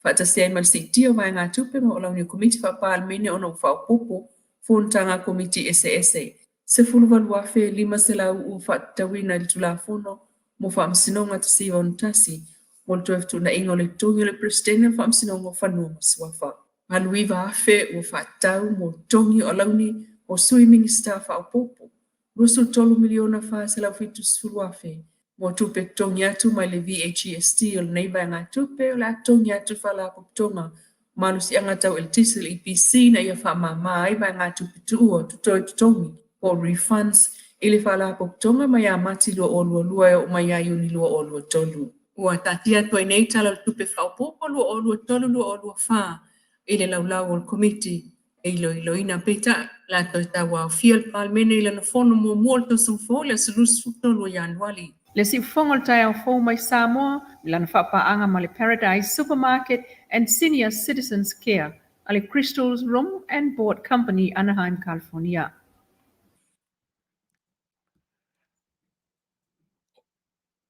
faatasi ai ma le siitia o vaegatupe mo alauni o Komiti Faa-Palemene ona ua faaopoopo fonotaga a Komiti eseese. $18,500 ua faatatauina i le Tulafono mo Faamasinoga 1961 mo le toe fetuunaiga o le totogi o le Peresetene o le Faamasinoga o Fanua ma Suafa. $89,000 ua faatatau mo totogi o alauni o Sui Minisita faaopoopo. $23,470,000 mo tupe totogi atu mai le VAGST o lenei vaegatupe o le a totogi atu i Faalapotopotoga Malosiaga Tau Eletise le EPC ina ia faamama ai vaegatupe tuua totoe totogi po o refunds i le Faalapotopotoga mai ia Mati 2022 e oo mai ia Iuni 2023. Ua taatia atu ai nei Tala o le Tupe Faaopoopo 2023/2024 i le laulau o le Komiti e iloiloina. Peitai, o le a toe tauaofia le Palemene i lana fono muamua o le tausaga fou i le aso 23 o Ianuari. Le siufofoga o le taeao fou mai Samoa i lana faapaaga ma le Paradise Supermarket and Senior Citizens Care a le Crystals Room and Board Company, Anaheim, California.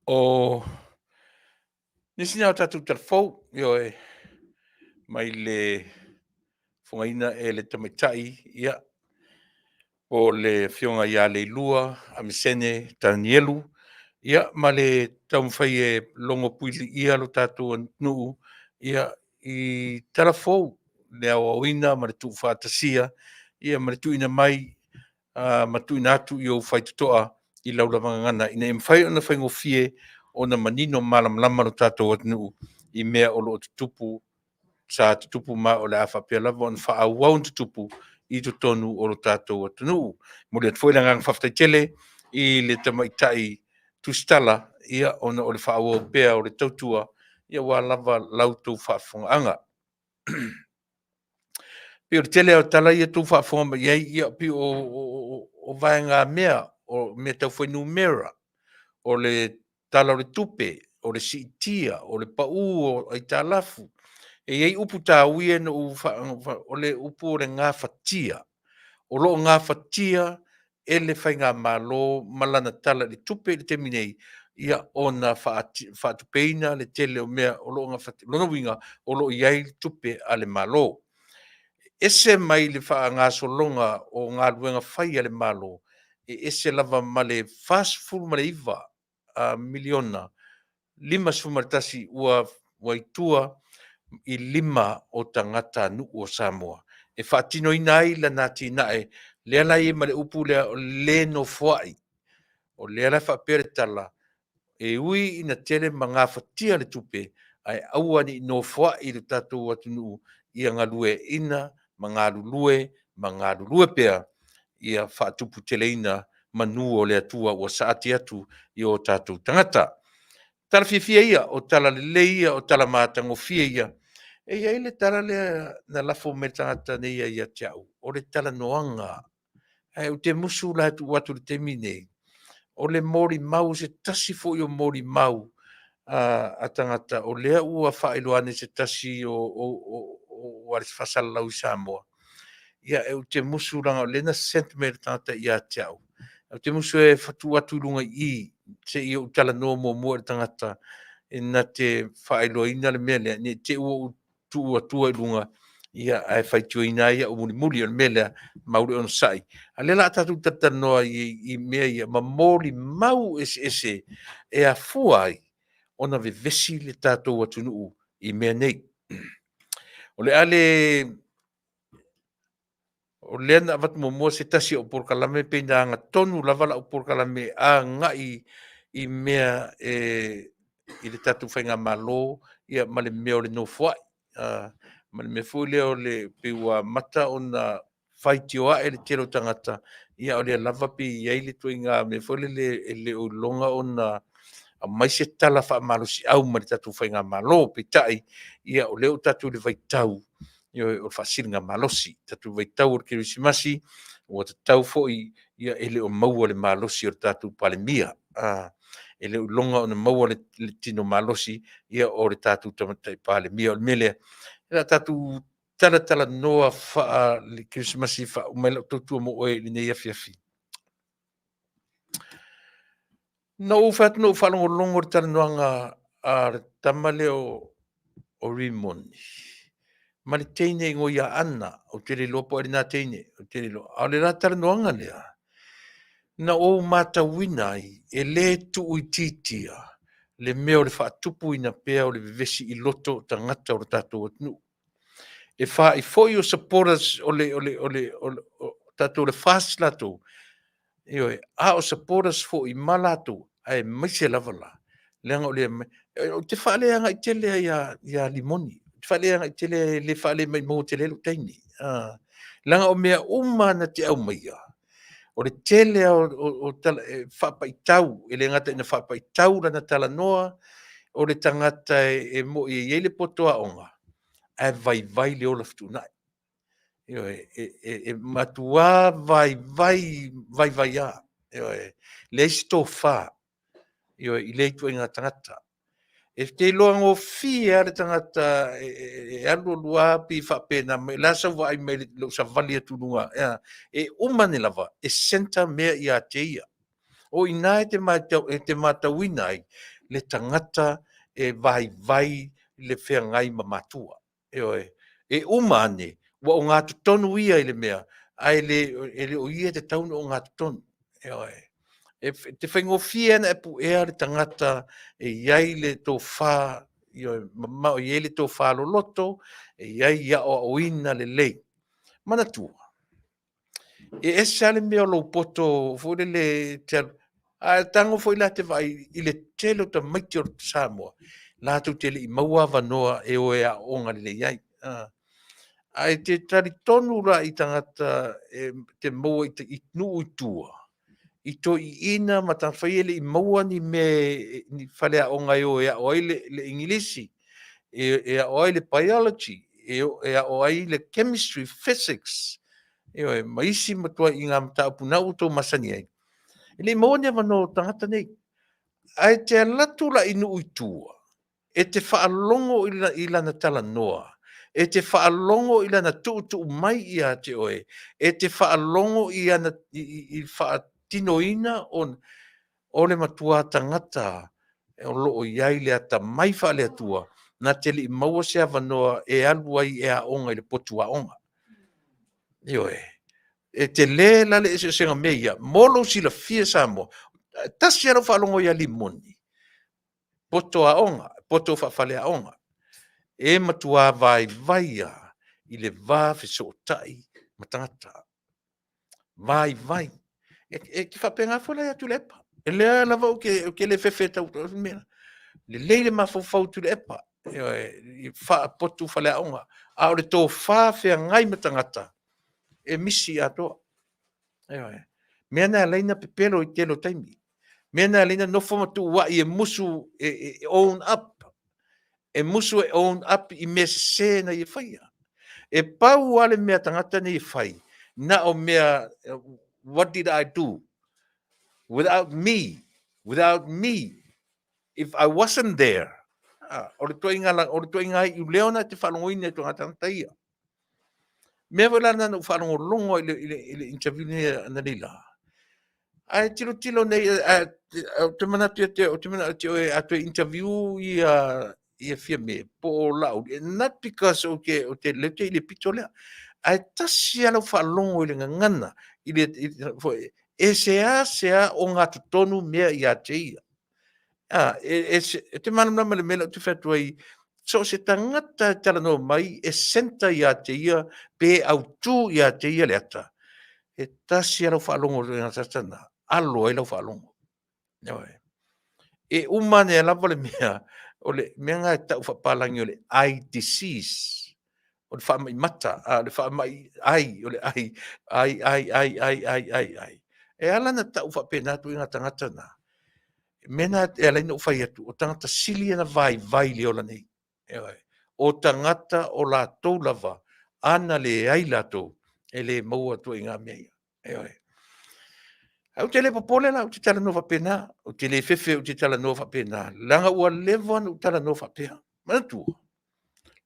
O nisi na o tatou talafou, ioe, mai le fogaina e le tamaitai, ia, o le afioga ia Leilua Amisene Tanielu, ia, ma le taumafai e logo puiliia lo tatou atunuu, ia, i talafou, le aoaoina ma le tuufaatasia, ia, ma le tuuina mai ma tuuina atu i ou faitotoa i lau lava gagana ina ia mafai ona faigofie ona manino malamalama lo tatou atunuu i mea o lo o tutupu sa tutupu ma o le a faapea lava ona faaauau ona tutupu i totonu o lo tatou atunuu. Momoli atu foi le agaga faafetai tele i le tamaitai tusitala ia ona o le faaauau pea o le tautua ia aua lava la outou faafofogaaga. Pei o le tele o tala ia tou faafofoga mai ai, ia pei o vaega mea, o mea tau fuainumera, o le tala o le tupe, o le siitia, o le pau o aitalafu. E i ai upu taua ia na ou o le upu o le gafatia. O lo o gafatia e le Faigamalo ma lana Tala i le Tupe i le taimi nei, ia ona faatupeina le tele o mea o lo o gafatia. Lona uiga, o lo o i ai tupe a le Malo. Ese mai le faagasologa o galuega fai a le Malo, e ese lava ma le 49 miliona 51 ua i tua i lima o tagatanuu o Samoa e faatinoina ai lana atinae lea la e i ai ma le upu lea o le lē nofoai. O lea la e faapea le tala, e ui ina tele ma gafatia le tupe, ae aua ne i nofoai lo tatou atunuu ia galueaiina ma galulue ma galulue pea ia faatuputeleina manu o le Atua ua saati atu i o tatou tagata. Tala fiafia ia, o tala lelei ia, o tala matagofie ia. E i ai le tala lea na lafo mai le tagata nei ia te au, o le talanoaga. Ae ou te musu la e tuu atu i le taimi nei, o le molimau, o se tasi foi o molimau a tagata, o lea ua faailoa ane se tasi o o o o ale faasalalau i Samoa. Ia, e ou te musu leaga o lea na sent mai e le tagata ia te au. Ou te musu e tuu atu i luga i i, se i ou talanoa muamua i le tagata e na te faailoaina le mea lea, ne i te i ua ou tuu atua i luga, ia, ae faitioina ai au mulimuli. O le mea lea, mau le onosai. A o lea o le a tatou talatalanoa i mea ia ma molimau eseese e afua ai ona vevesi le tatou atunuu i mea nei. O le a le O lea na avatu muamua se tasi o polokalame pei na agatonu lava lau polokalame agai i mea e i le tatou faigamalo ia ma le mea o le nofoai ma le mea foi lea o le pei ua amata ona faitio ae le tele o tagata, ia o lea lava pei e i ai le ituaiga mea foi lele e le o iloga ona aumai se tala faamalosiau mai le tatou faigamalo. Peitai, ia o lea ua tatou i le vaitau ioe, o le faasiligamalosi, tatou vaitau o le Kerisimasi, ua tatau foi, ia e le o maua le malosi o le tatou Palemia, e le o iloga ona maua le tino malosi ia o le tatou Tamaitai Palemia. O le mea lea, o le a tatou talatalanoa faale-Kerisimasi e faauma ai lau tautua mo oe i lenei afiafi. Na ou fai atu na ou faalogologo i le talanoaga a le tama lea o Rimoni ma le teine e igoa ia Ana. Ou te le iloa po o ai lena teine, ou te le iloa. A o le la talanoaga lea, na ou matauina ai e le tuuitiitia le mea o le faatupuina pea o le vevesi i loto o tagata o le tatou atunuu. E fa'i foi o supporters o le, o le, o le, o le, o tatou o le FAST latou, ioe, a o supporters foi ma latou, aemaise lava la, leaga o le, ou te faaleagai tele lava ia, ia Rimoni, ou te faaleagai tele, e le faalemaimauina tele ai lou taimi. Leaga o mea uma na te aumaia, o le tele lava o, o, o tala, e faapaitau, e le gata ina faapaitau lana talanoa, o le tagata e, e mo'i e i ai le poto aoga, ae vaivai le ola fetuunai. Ioe, e, e, e matuā vaivai, vaivaiā. Ioe, leai se tofa, ioe, i lea ituaiga tagata. E te iloa gofie lava le tagata e, e, e alu alu lava pei faapena mai, o le a sau vaai mai i lou savali atu i luga, ea, e uma ane lava, e centre mea ia te ia. O i ina e te, e te matauina ai le tagata e vaivai le feagai ma matua. Ioe. E uma ane, ua ogatotonu ia i le mea, ae le, e le o ia e tatau ona ogatotonu. Ioe. E te faigofie ona e puea le tagata e i ai le tofa, ioe, mamao, e i ai le tofa loloto, e i ai aoaoina lelei. Manatua, e ese lava le mea o lou poto foi lele e te alu, ae tago foi la te vaai i le tele o tamaiti o Samoa, latou te le i maua avanoa e o e aooga lelei ai. Ae te talitonu la i tagata e te maua i nuu i tua, i toeaiina ma tagata fai e le i maua ni mea, ni faleaoga e o e aʻo ai le, le Igilisi, e, e aʻo ai le Biology, e, e aʻo ai le Chemistry, Physics, ioe, ma isi matuaiga mataupu na ua outou masani ai. E le i maua ni avanoa o tagata nei. Ae te alu atu la i nuu i tua, e te faalogo i lana talanoa, e te faalogo i lana tuutuu mai ia te oe, e te faalogo i ana i, i faatinoina o, o le matua tagata o lo o i ai le atamai faale-Atua, na te le i maua se avanoa e alu ai e aoga i le potu aoga. Ioe. E tele la le eseesega o mea ia. Mo lou silafia Samoa, tasi lava lau faalogo ia Limoni, poto aoga, poto faafaleaoga, e matuā vaivai lava i le va fesootai ma tagata. Vaivai. E, e te faapena foi la ia Tuilaepa. E lea lava ou te, ou te le fefe tau mea. Lelei le mafaufau o Tuilaepa, ioe, i faapotu faleaoga. A o le tofa feagai ma tagata, e misi atoa. Ioe. Mea na e ala ai ona pepelo i tele o taimi. Mea na e ala ai ona nofo ma tuuai e musu e, e, e own up. E musu e own up i mea sese na ia faia. E pau lava le mea tagata nei e fai, na o mea, what did I do? Without me, without me. If I wasn't there, ah, o le toaiga la, o le toaiga iuleo na te faalogoina i toga tagata ia. Mea foi la na ou faalogologo i le, i le, i le interview nei analeila la. Ae tilotilo nei, ou te manatu ia te, ou te manatu te oe a toe interview ia, ia Fiame po o Laauli, not because ou te, ou te, le te i le pito lea, ae tasi lava lau faalogo i le gagana, i le, i, foi, e seasea ogatotonu mea ia te ia. A, e, e, e te malamalama i le mea lea ou te fai atu ai, so o se tagata e talanoa mai e centre ia te ia pe autū ia te ia le ata, e tasi lava lau faalogo i le tagata lena, alo ai lau faalogo. Ioe. E uma ane lava le mea, o le mea lena e tau faapalagi o le eye disease, o le faamai mata, a, o le faamai ai, o le ai, ai, ai, ai, ai, ai, ai, ai. E ala na tau faapena atu i ngā tagata na. Mea na e ala ai na ou fai atu, o tagata sili ana vaivai i le ola nei. Ioe. O tagata o latou lava, ana leai latou, e le maua atu ai ngā mea ia. Ioe. Ae ou te le popole la, ou te talanoa faapena. Ou te le fefe ou te talanoa faapena. Leaga ua leva ona ou talanoa faapea. Manatua,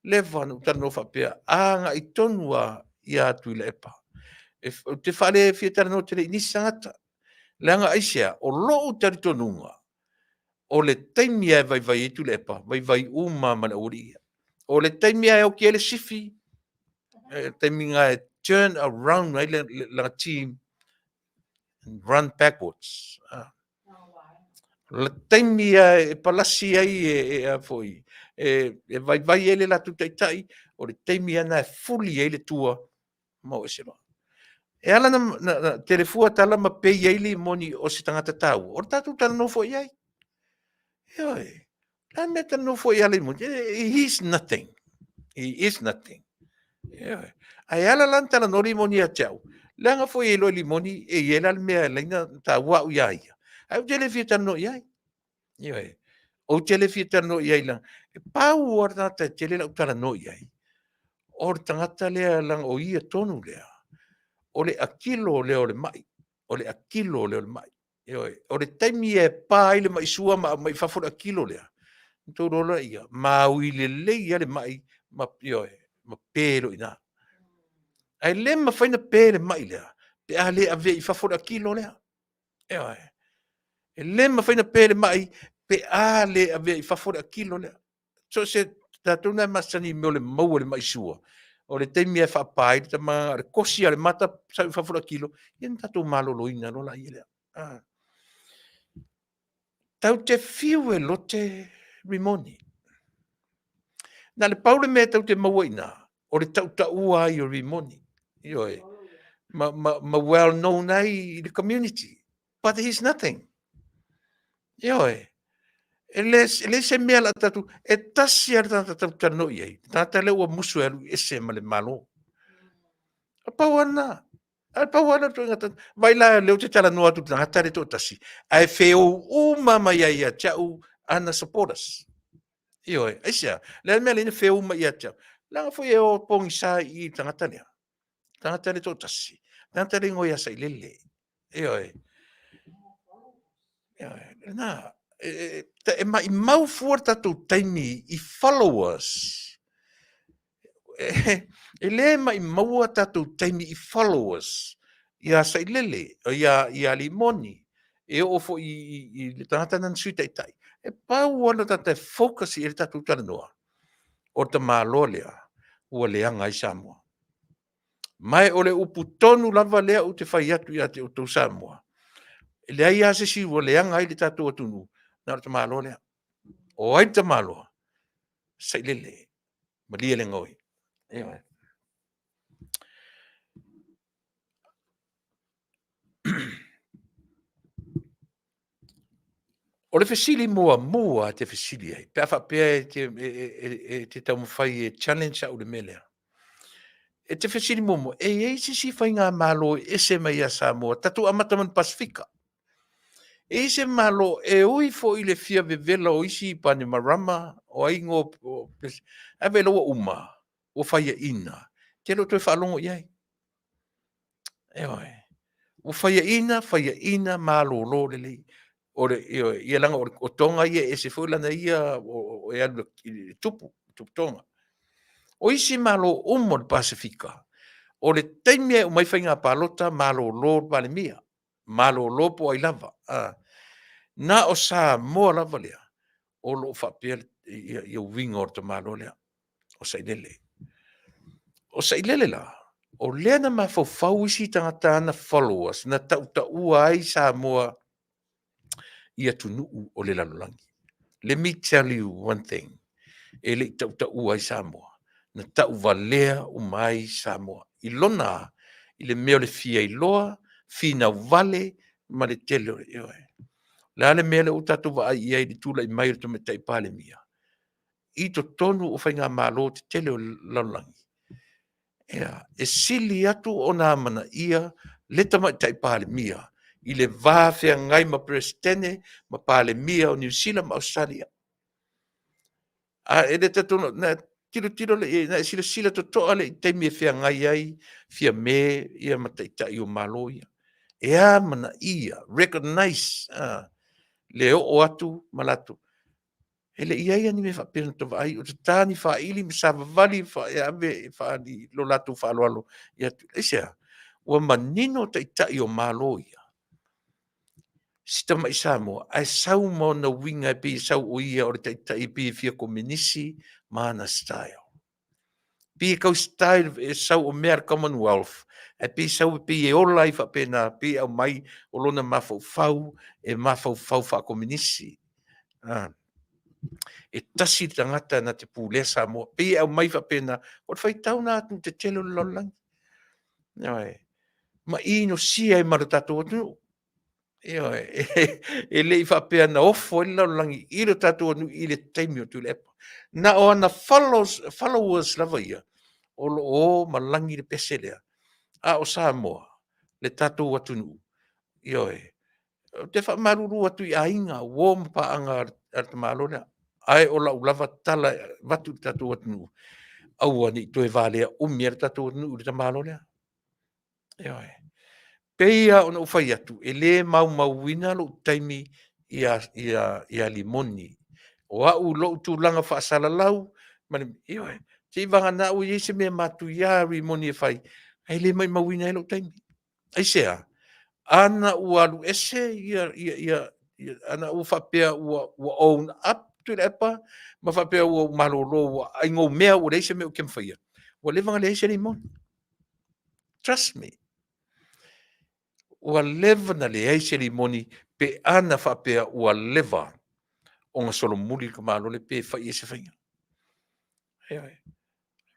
leva ona ou talanoa faapea, agai tonu lava ia Tuilaepa. E, ou te faale fia talanoa tele i nisi tagata. Leaga aisea, o lou talitonuga, o le taimi lava e vaivai ai Tuilaepa, vaivai uma ma le aualii ia. O le taimi lava e oti ai le sifi, e taimi na e turn around ai lana team and run backwards. Ah. Le taimi lava e palasi ai e, e, a foi, e, e vaivai ai le latou taitai, o le taimi lava na e fuli ai le tua ma o ese loa. E ala na, na, na telefua tala ma pei ai limoni o se tagata taua, o le tatou talanoa foi i ai. Ioe, la mea talanoa foi ia limoni, he is nothing. He is nothing. Ioe. Ae ala la na talanoa limoni ia te au, leaga foi e iloa e limoni e i ai la le mea e laina taua au ia ia. Ae ou te le fia talanoa i ai. Ioe. Ou te le fia talanoa i ai leaga e pau lava le tagata e tele lau talanoa i ai, o le tagata lea leaga o ia tonu lea, o le akilo lea o le mai, o le akilo lea o le mai. Ioe. O le taimi e pa ai le mai sua ma aumai i fafo le akilo lea, ona tou iloa lea, maui lelei lava le mai ma, ioe, ma pe loa i ina. Ae le mafai ona pe le mai lea pe a le avea i fafo le akilo lea. Ioe. E le mafai ona pe le mai pe a le avea i fafo le akilo lea. So se tatou na e masani i mea o le maua o le mai sua, o le taimi e faapa ai le tama, o le kosi a le mata sau i fafo le akilo, ia na tatou maloloina loa laia lea. Ah. Tau te fiu e lote Rimoni. Na le pau le mea tau te maua i ina, o le tautaua ai o Rimoni. Ioe. Ma, ma, ma well known ai i le community. But he's nothing. Ioe. E le, e le se mea la tatu, e tasi a le tagata tau talanoa i ai. Le tagata lea ua musu e alu ese ma le Malo. A pau ana, a pau ana toenga tata. Vai la lea ou te talanoa atu i le tagata le toatasi, ae feou uma mai ai ia te au ana supporters. Ioe, aisea, le a le mea lea ina feou mai ia te au. Leaga foi e o pogisa i le tagata lea. Tagata le toatasi. Tagata le ingoa ia Sailele. Ioe. Ioe, lena, e, e, e maimau fua le tatou taimi i followers. E, e le maimaua tatou taimi i followers ia Sailele, ia, ia Limoni, e oo foi i, i, i le tagata na na sui taitai. E pau lava le tagata e focus i ai le tatou talanoa, o le tamaloa lea ua leaga ai Samoa. Ma o le upu tonu lava lea ou te fai atu ia te outou Samoa, e leai lava se isi ua leaga ai le tatou atunuu, na o le tamaloa lea. O ai le tamaloa? Sailele, malie le gaoi. Ioe. O le fesili muamua te fesili ai, pe a faapea e te, e, e, e, e te taumafai e challenge au le mea lea. E te fesili muamua, e i ai se isi faigamalo e ese mai ia Samoa, tatou amata mai le Pasifika. E i se malo e ui foi i le fia vevela o isi Bainimarama, o ai ngo, o, ae vela ua uma, ua faiaina, te le o toe faalogo i ai. Ioe. Ua faiaina, faiaina, malolo lelei. O le, ioe, ia leaga o Toga ia e ese foi lana ia o, o, e alu i le tupu, tupu Toga. O isi Malo uma o le Pasefika, o le taimi e uma ai faiga palota, malolo le Palemia, malolo po o ai lava. A. Na o Samoa lava lea o lo o faapea ia, ia uiga o le tamaloa lea, o Sailele. O Sailele la, o lea na mafaufau isi tagata ana followers na tautaua ai Samoa i atunuu o le lalolagi. Let me tell you one thing, e le i tautaua ai Samoa, na tauvalea uma ai Samoa. I lona, i le mea o le fia iloa, finau vale, ma le tele o le, ioe. O le a le mea lea ua tatou vaai i ai i le tulai mai o le Tamaitai Palemia i totonu o faigamalo tetele o le lalolagi? Ia, e sili atu ona amanaia le Tamaitai Palemia i le va feagai ma Peresetene ma Palemia o Niu Sila ma Ausetalia. A e le talitonu, na tilotilo le i ai, na e silasila totoa le i taimi e feagai ai Fiame ia ma taitai o Malo ia. E amanaia, recognize, le oo atu ma latou. E le i ai ni mea faapea na ta vaai, o tata ni faili ma savavali e ave e faaali lo latou faaaloalo ia Aisea? Ua manino taitai o Malo ia, si tamai Samoa, ae sau ma ona uiga e pei e sau o ia o le taitai e pei e fia komenisi ma ana style. Pei e kau style e sau o mea a le Commonwealth, ae pei e sau e pei e ola ai faapena, pei e aumai o lona mafaufau e mafaufau faakomenisi. Ah. E tasi le tagata na te pulea Samoa. Pei e aumai faapena, o le faitau na atu tetele o le lalolagi. Ma inosia ai ma le tatou atunuu. Ioe, e le i faapea na ofo ai le lalolagi i le tatou atunuu i le taimi o Tuilaepa. Na o ana follows, followers lava ia o lo o ma lagi le pese lea. A o Samoa, le tatou atunuu, ioe, ou te faamalulu atu i aiga, uo ma paaga a le tamaloa lea. Ae o lau lava tala e avatu i le tatou atunuu, aua ne i toe valea umi ai le tatou atunuu i le tamaloa lea. Ioe. Pei lava ona ou fai atu, e le maumauina lou taimi ia, ia, ia Limoni. O au lou tulaga faasalalau, ma le, ioe, se i vagana ua i ai se mea matuia a Rimoni e fai, ae le maumauina ai lou taimi. Aisea? Ana ua alu ese ia, ia, ia, ia ana ua faapea ua, ua own up Tuilaepa ma faapea ua malolo ua ai ngou mea ua leai se mea ou te mafaia, ua leva ona leai se Limoni. Trust me. Ua leva na leai se limoni pe ana faapea ua leva ona solomuli le tamaloa le pe fai i ai se faiga. Ioe.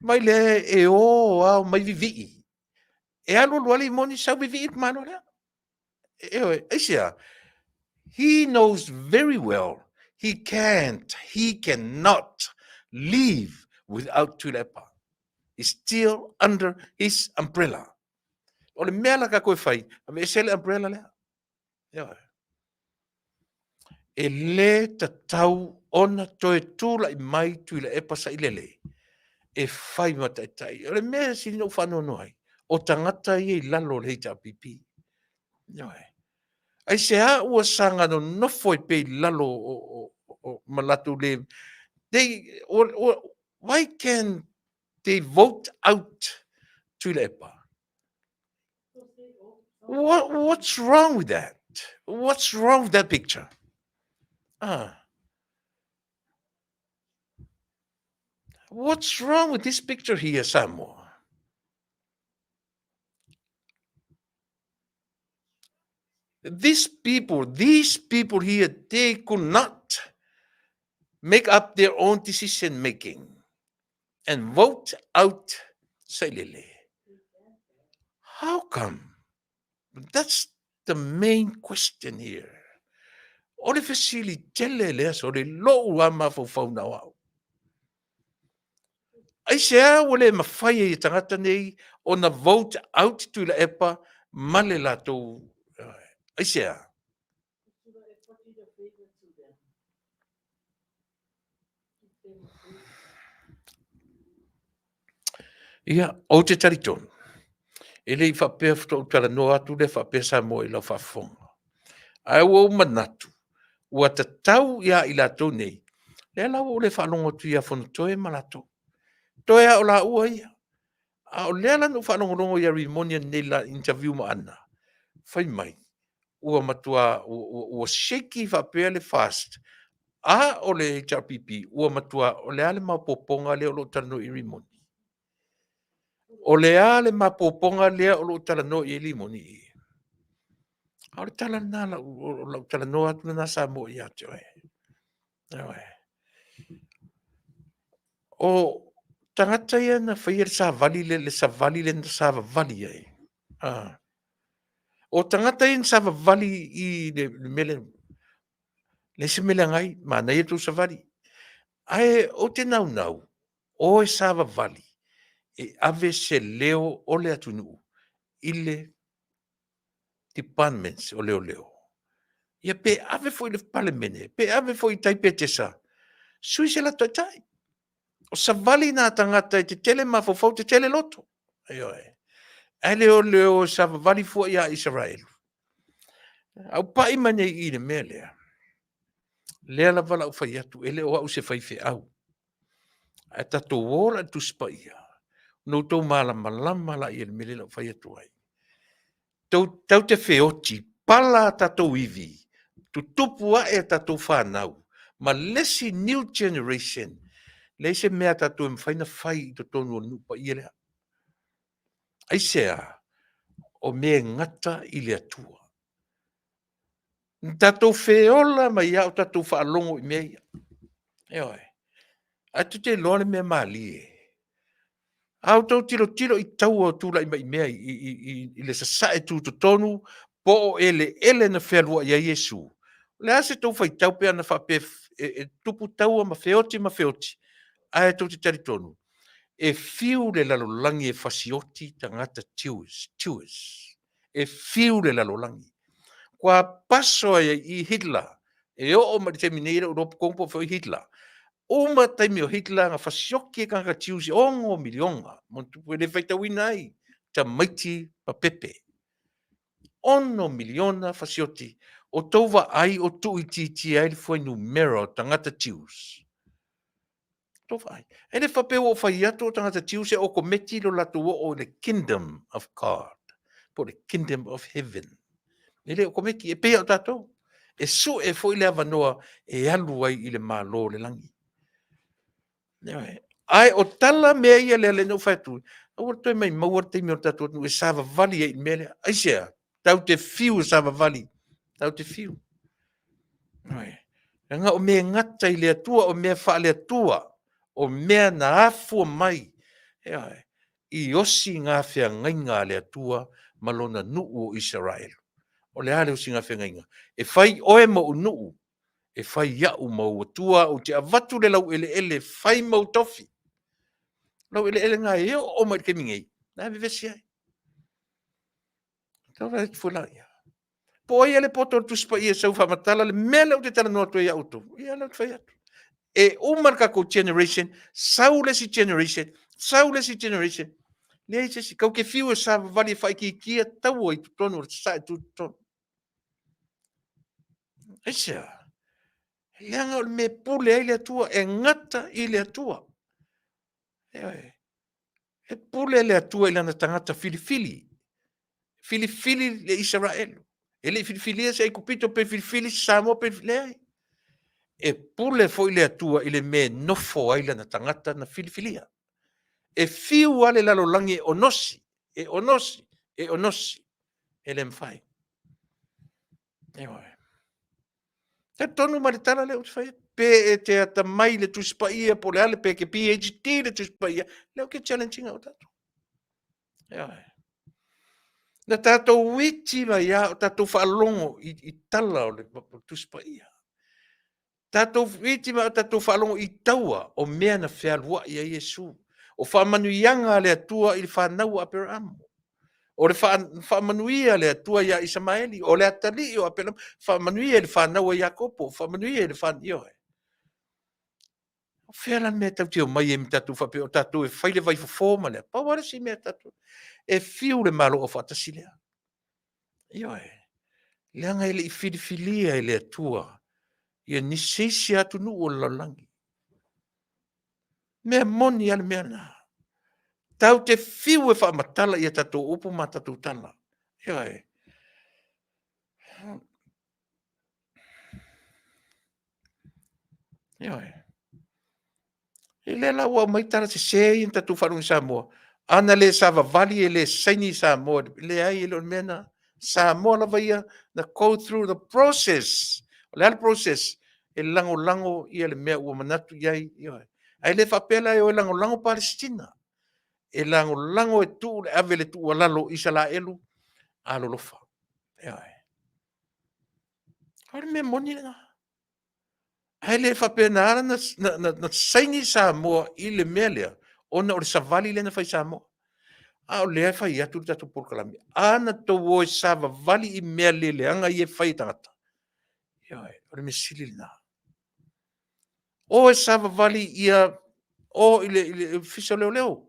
Mai le e o ao mai vivii. E alu alu lava limoni sau vivii le tamaloa lea. Ioe, aisea? He knows very well he can't, he cannot live without Tuilaepa. Is still under his umbrella. O le mea la tatou e fai, aveese le umbrella lea. Ioe. E le tatau ona toe tulai mai Tuilaepa Sailele e fai ma taitai. O le mea sili ona ou faanoanoa ai, o tagata ia i lalo o le HRPP. Ioe. Aisea ua saga nonofo ai pea i lalo o, o, o, ma latou le... They, o, o, why can they vote out Tuilaepa? What, what's wrong with that? What's wrong with that picture? Ah. What's wrong with this picture here, Samoa? These people, these people here, they could not make up their own decision making and vote out Sailele. How come? That's the main question here. O le fesili tele lea sole lou a mafaufau na o au. Aisea ua le mafai ai e tagata nei ona vote out Tuilaepa ma le latou aisea? Ia, ou te talitonu, e le i faapea faatoa ou talanoa atu lea faapea Samoa i lau faafofoga. Ae ua ou manatu, Ua tatau ia i latou nei, lea la ua ou le faalogo atu ia Fonotoe ma latou. Toe lava o laua ia. A o lea la na ou faalogologo ia Rimoni ananei i le interview ma Ana, fai mai, ua matua, ua shaky faapea le FAST, a o le HRPP, ua matua, o le a le maopoopoga lea o lo o talanoa i ai Rimoni? O le a le maopoopoga lea o lo o talanoa i ai Rimoni? A o le tala lena, o lau talanoa atu lena Samoa ia te oe. O tagata ia na faia le savali le, le savali le na savavali ai. Ah. O tagata ia na savavali i le, le mea lea, leai se mea leaga ai, manaia le tou savali. Ae ou te naunau, o e savavali e ave se leo o le atunuu i le departments o leoleo. Ia pe ave foi i le Palemene, pe ave foi i tai Petesa, sui se latou taitai. O savali na tagata e tetele mafaufau, tetele loto. Ioe. Ae le o le o savavali fua ia Isaraelu. A ou pai mai nei i le mea lea, lea lava la ou fai atu, e le o au se faifeau. Ae tatou o la i le Tusi Paia, ona outou malamalama laia i le mea lea la ou fai atu ai. Tou te feoti, pala a tatou ivi, tutupu ae a tatou fanau, ma le isi new generation, leai se mea a tatou e mafai ona fai i totonu o le nuu paia lea. Aisea? O mea e gata i le Atua. Na tatou feola mai lava o tatou faalogo i mea ia. Ioe. Ae tou te iloa le mea malie. A outou tilotilo i taua o tulai mai i mea i le sasae tutotonu po o eleele na fealuai ai Iesu, o le a se tou faitau pe ana faapea e tupu taua ma feoti ma feoti, ae tou te talitonu, e fiu le lalolagi e fasioti tagata Jews, Jews. E fiu le lalolagi. Kua paso ai i Hitler, e oo mai le taimi nei e le o iloa po o fea o Hitler. Uma taimi o Hitler na fasioki e tagata Jews e 6 miliona, ma tupu e le faitauina ai tamaiti ma pepe. 6 miliona fasioti. O tou vaai o tuuitiitia ai le fuainumera o tagata Jews. Tou vaai. E le faapea ua ou fai atu o tagata Jews e okometi lo latou oo i le Kingdom of God, po o le Kingdom of Heaven. E le okometi, e pei o tatou. E sue foi le avanoa e alu ai i le Malo o le lagi. Ae o tala mea ia lea lea na ou fai atu, aua le toe maimaua le taimi o le tatou atunuu e savavali ai i le mea lea. Aisea? Tatou te fiu e savavali, tatou te fiu. Leaga o mea e gata i le Atua, o mea faale-Atua, o mea na afua mai i osiga feagaiga a le Atua ma lona nuu o Isaraelu. O le a le osiga feagaiga? E fai oe ma ou nuu, e fai au ma ou Atua, ou te avatu le laueleele e fai ma ou tofi. Laueleele na e oo mai i le taimi nei, na e vevesi ai. Po o ai le poto o le Tusi Paia e sau faamatala le mea lea ou te talanoa atu ai ia outou, ia lea ou te fai atu. E uma le tatou generation, sau le isi generation, sau le isi generation, leai se isi, kau te fiu e savavali e faaitiitia taua i totonu o le sasae tutotonu. Aisea? Leaga o le mea e pule ai le Atua, e gata i le Atua. Ioe. E pule le Atua i lana tagata filifili. Filifili le Isaraelu. E le i filifilia se Aikupito pe filifili se Samoa pe leai. E pule foi le Atua i le mea e nofo ai lana tagata na filifilia. E fiu lava le lalolagi e onosi, e onosi, e onosi. E le mafai. Ioe. Talitonu mai le tala lea ou te fai atu. Pe e te atamai i le Tusi Paia po o le a le pe e te PhD i le Tusi Paia, lea ou te challenge ina o tatou. Ioe. Na tatou iti mai lava o tatou faalogo i tala o le Tusi Paia. Tatou iti mai o tatou faalogo i taua o mea na fealuai ai Iesu. O faamanuiaga a le Atua i le fanau a Aperaamo. O le faamanuia a le Atua ia Isamaeli, o le atalii o Aperaamo, faamanuia i le fanau a Iakopo, faamanuia i le fanau, ioe. O fea la le mea tatou te omai ai ma tatou faapea o tatou e fai le vaifofo ma le a? Pau lava le isi mea tatou, e fiu le Malo Aufaatasi lea. Ioe. Leaga e le i filifilia e le Atua. Ia ni se isi atunuu o le lalolagi. Mea moni a le mea lena. Tatou te fiu e faamatala ia tatou upu ma tatou tala. Ioe. Ioe. E lea la ua aumai tala sese ia na tatou faalogo i Samoa. Ana le savavali e le saini Samoa. Leai, e le o le mea lena. Samoa lava ia na go through the process. O le a le process? E lagolago ia le mea ua manatu i ai. Ioe. Ae le faapea la e o e lagolago Palesitina. E lagolago e tuu le ave le tuualalo i Isalaelu alolofa. Ioe. O le mea moni lena. Ae le faapena ala na saini Samoa i le mea lea, ona o le savali lea na fai Samoa. A o lea e fai atu le tatou polokalame. A na tou o e savavali i mea le leaga ia e fai e tagata. Ioe, o le mea sili lena. O e savavali ia o i le ofisa o leoleo,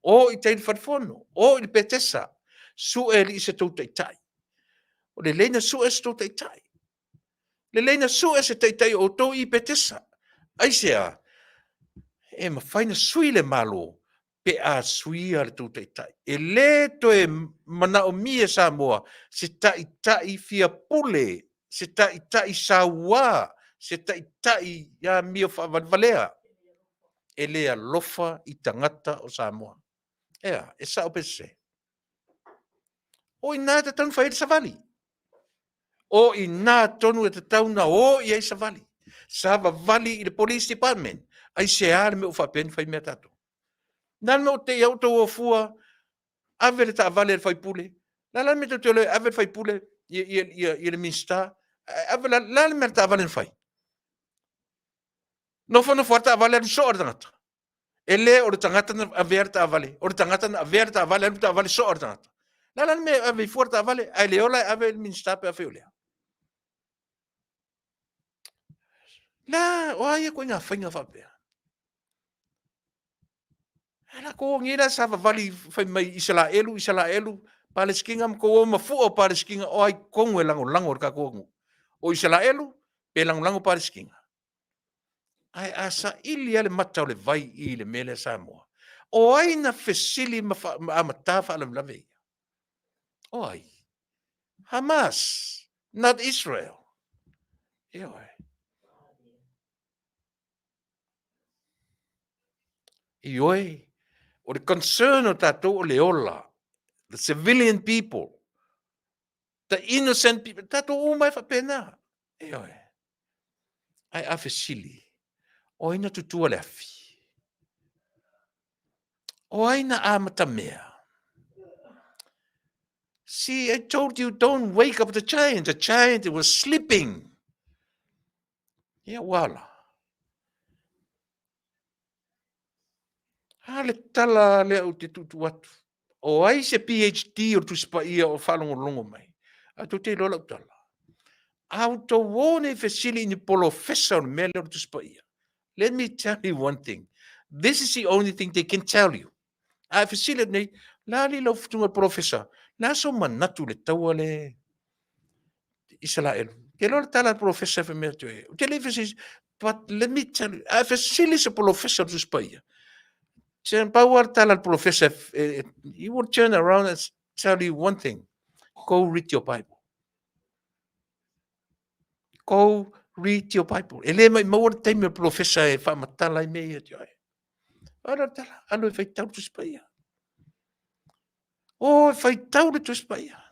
o i tai i le fale fono, o i le Petesa, sue alii se tou taitai. O lelei na sue se tou taitai. Lelei na sue se taitai o outou i Petesa. Aisea? E mafai na sui le Malo pe a suia le tou taitai. E le toe manaomia e Samoa se taitai fia pule, se taitai sauā, se taitai amio faavalevalea. E le alofa i tagata o Samoa. Ea, e sao pe sese? O i ina e tatau ona fai ai le savali. O i ina tonu e tatau ona o i ai savali. Savavali i le Police Department. Aisea le mea ua faapea ai ona fai mea a tatou? Na le mea ua te i ai outou o fua, ave le taavale a le faipule. La la le mea tou te iloa ai, ave le faipule i le Minisita. Ave la, la le mea le taavale na fai? Nofonofo lava le taavale alu soa le tagata. E le o le tagata na avea le taavale, o le tagata na avea le taavale, alu le taavale soa le tagata. Le a la le mea e ave ai fua le taavale, ae le ola e ave i le Minisita pe afai o lea. La, o a ia ituaiga faiga faapea? A latou o nei la savavali fai mai Isalaelu, Isalaelu, Palesitina ma tou o ma fua o Palesitina, o ai tonu e lagolago i le tatou atunuu? O Isalaelu pe lagolago Palesitina? Ae a saili lava le mata o le vai i le mea lea Samoa, o ai na fesili ma, ma amata faalavelave ia? O ai? Hamas, not Israel. Ioe. Ioe, o le concern o tatou o le ola, the civilian people, the innocent people, tatou uma e faapena. Ioe. Ae a fesili, o ai na tutua le afi? O ai na amatamea? See, I told you, don't wake up the giant. The giant was sleeping. Ia, ua ala. A le tala lea ou te tuutuu atu. O ai se PhD o le Tusi Paia o faalogologo mai? A tou te iloa lau tala. A outou o nei fesili i ni polofesa o le mea lea o le Tusi Paia. Let me tell you one thing. This is the only thing they can tell you. A e fesili atu nei, la li lau futunga polofesa, la so manatu le taua le Isalaelu. Ke loa le tala le polofesa e fai mai atu e, ou te le i fesili, but let me tell you, a e fesili se polofesa o le Tusi Paia, se pau lava le tala le polofesa, he will turn around and tell you one thing, go read your Bible. Go read your Bible. E le maumau le taimi o le polofesa e faamatala ai mea ia te oe. Alu le tala, alu e faitau le Tusi Paia. O, e faitau le Tusi Paia.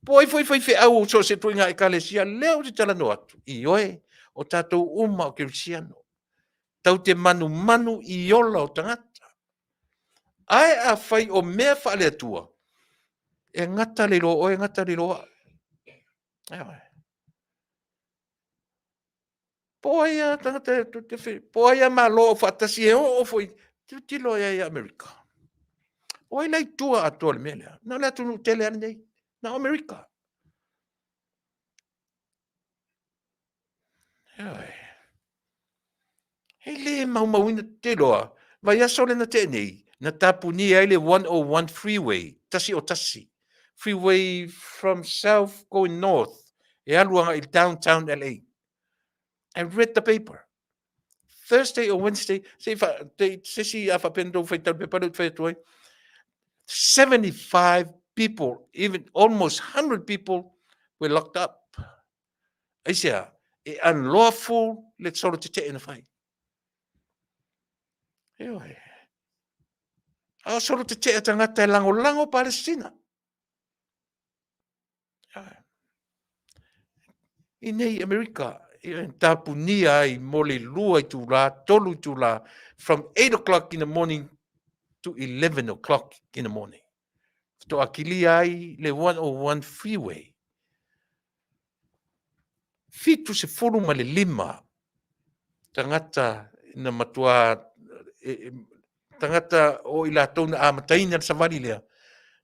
Po ai foi faifeau o so o se ituaiga ekalesia, lea ou te talanoa atu, ioe, o tatou uma o kerisiano. Tau te manumanu i ola o tagata. Ae afai o mea faale-Atua, e gata le iloa oe, e gata le iloa au. Ioe. Po ai a tagata po ai a Malo aufaatasi e oo foi, tilotilo i ai ia Amerika. O ai la i tua atoa o le mea lea? Na o le atunuu tele lava lenei, na o Amerika. Ioe. E le maumauina te iloa, vaiaso lea na tea nei, na tapunia ai le 101 freeway, 101, freeway from south going north, e alu agai i downtown LA. I read the paper. Thursday or Wednesday, se i fa, te, se si a faapea na tou faitau i le pepa lea ou te fai atu ai, 75 people, even almost 100 people were locked up. Aisea, e unlawful le solo tetee na fai. Ioe. A o solo tetee tagata e lagolago Palestina. I nei Amerika, e tapunia ai mo le 2 itulā, 3 itulā, from 8 o'clock in the morning to 11 o'clock in the morning. Faatoa kilia ai le 101 freeway. 75 tagata na matua e, e, tagata o i latou na amataina le savali lea,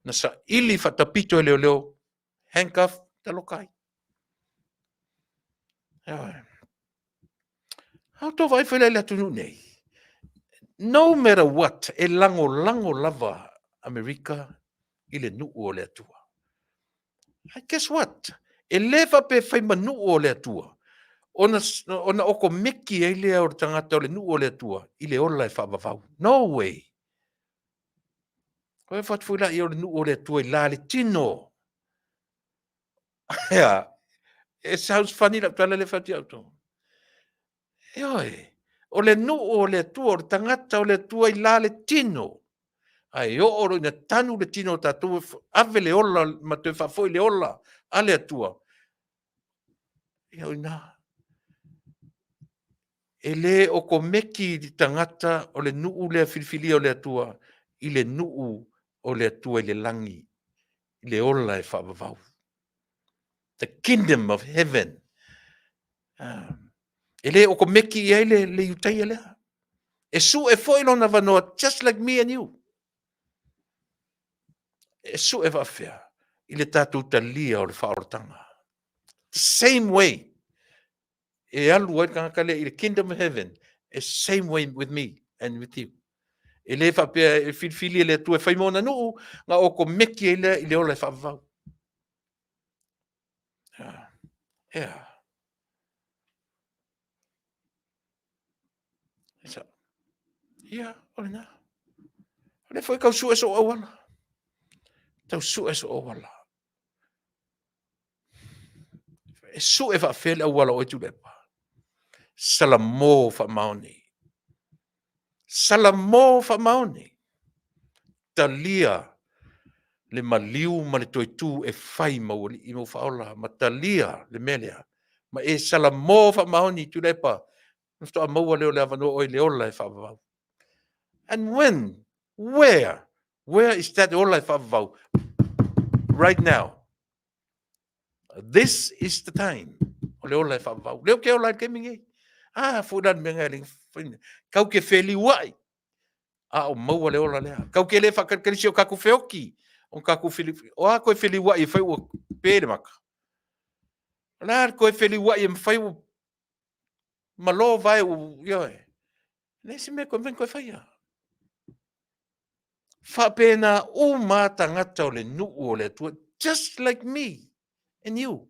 na saili faatapito e leoleo, handcuff, taloka ai. Ioe. A o tō vaai foi la i le atunuu nei, no matter what, e lagolago lava Amerika i le nuu o le Atua. And guess what? E le faapea e fai ma nuu o le Atua, ona, ona okomeki ai lea o le tagata o le nuu o le Atua i le ola e faavavau. No way! Koe whatu foi la i o le nuu o le Atua i la le tino. Ea, it sounds funny lau tala le whatu au tō. Ioe, o le nuu o le Atua, o le tagata o le Atua i la le tino. Ae oo loa ina tanu le tino o tatou, ave le ola ma toe faafoi le ola a le Atua. Ia o ina. E le okomeki le tagata o le nuu lea filifilia o le Atua i le nuu o le Atua i le lagi, i le ola e faavavau. The kingdom of heaven. E le okomeki i ai le, le Iutaia lea. E sue foi lona avanoa just like me and you. E sue faafefea i le tatou talia o le faaolataga. The same way e alu ai le tagata lea i le kingdom of heaven, e same way with me and with you. E le faapea e filifili e le Atua e fai ma ona nuu, na okomeki ai lea i le ola e faavavau. Ea. Esa. Ia, o lena. O lea foi kau sue so'u auala. Tau sue so'u auala. E sue faafefea le auala o oe Tuilaepa. Salamo faamaoni. Salamo faamaoni. Talia le maliu ma le toe tū e fai ma ou alii ma ou faaola ma talia le mea lea. Ma e salamo faamaoni Tuilaepa na faatoa maua lea o le avanoa oe i le ola e faavavau. And when? Where? Where is that ola e faavavau? Right now. This is the time. O le ola e faavavau. Lea ou te ola ai i le taimi nei. Ah, foi la le mea ngai le kau ke feliuai. A o maua le ola lea. Kau ke le whakarikarisi o kaku wheoki. O kaku whili, o a koe feliuai e whai ua pē le maka. O la koe feliuai e mwhai ua malo vae ua, ioe. Nei se mea koe mwen koe whaia. Faapena uma tagata o le nuu o le Atua, just like me and you.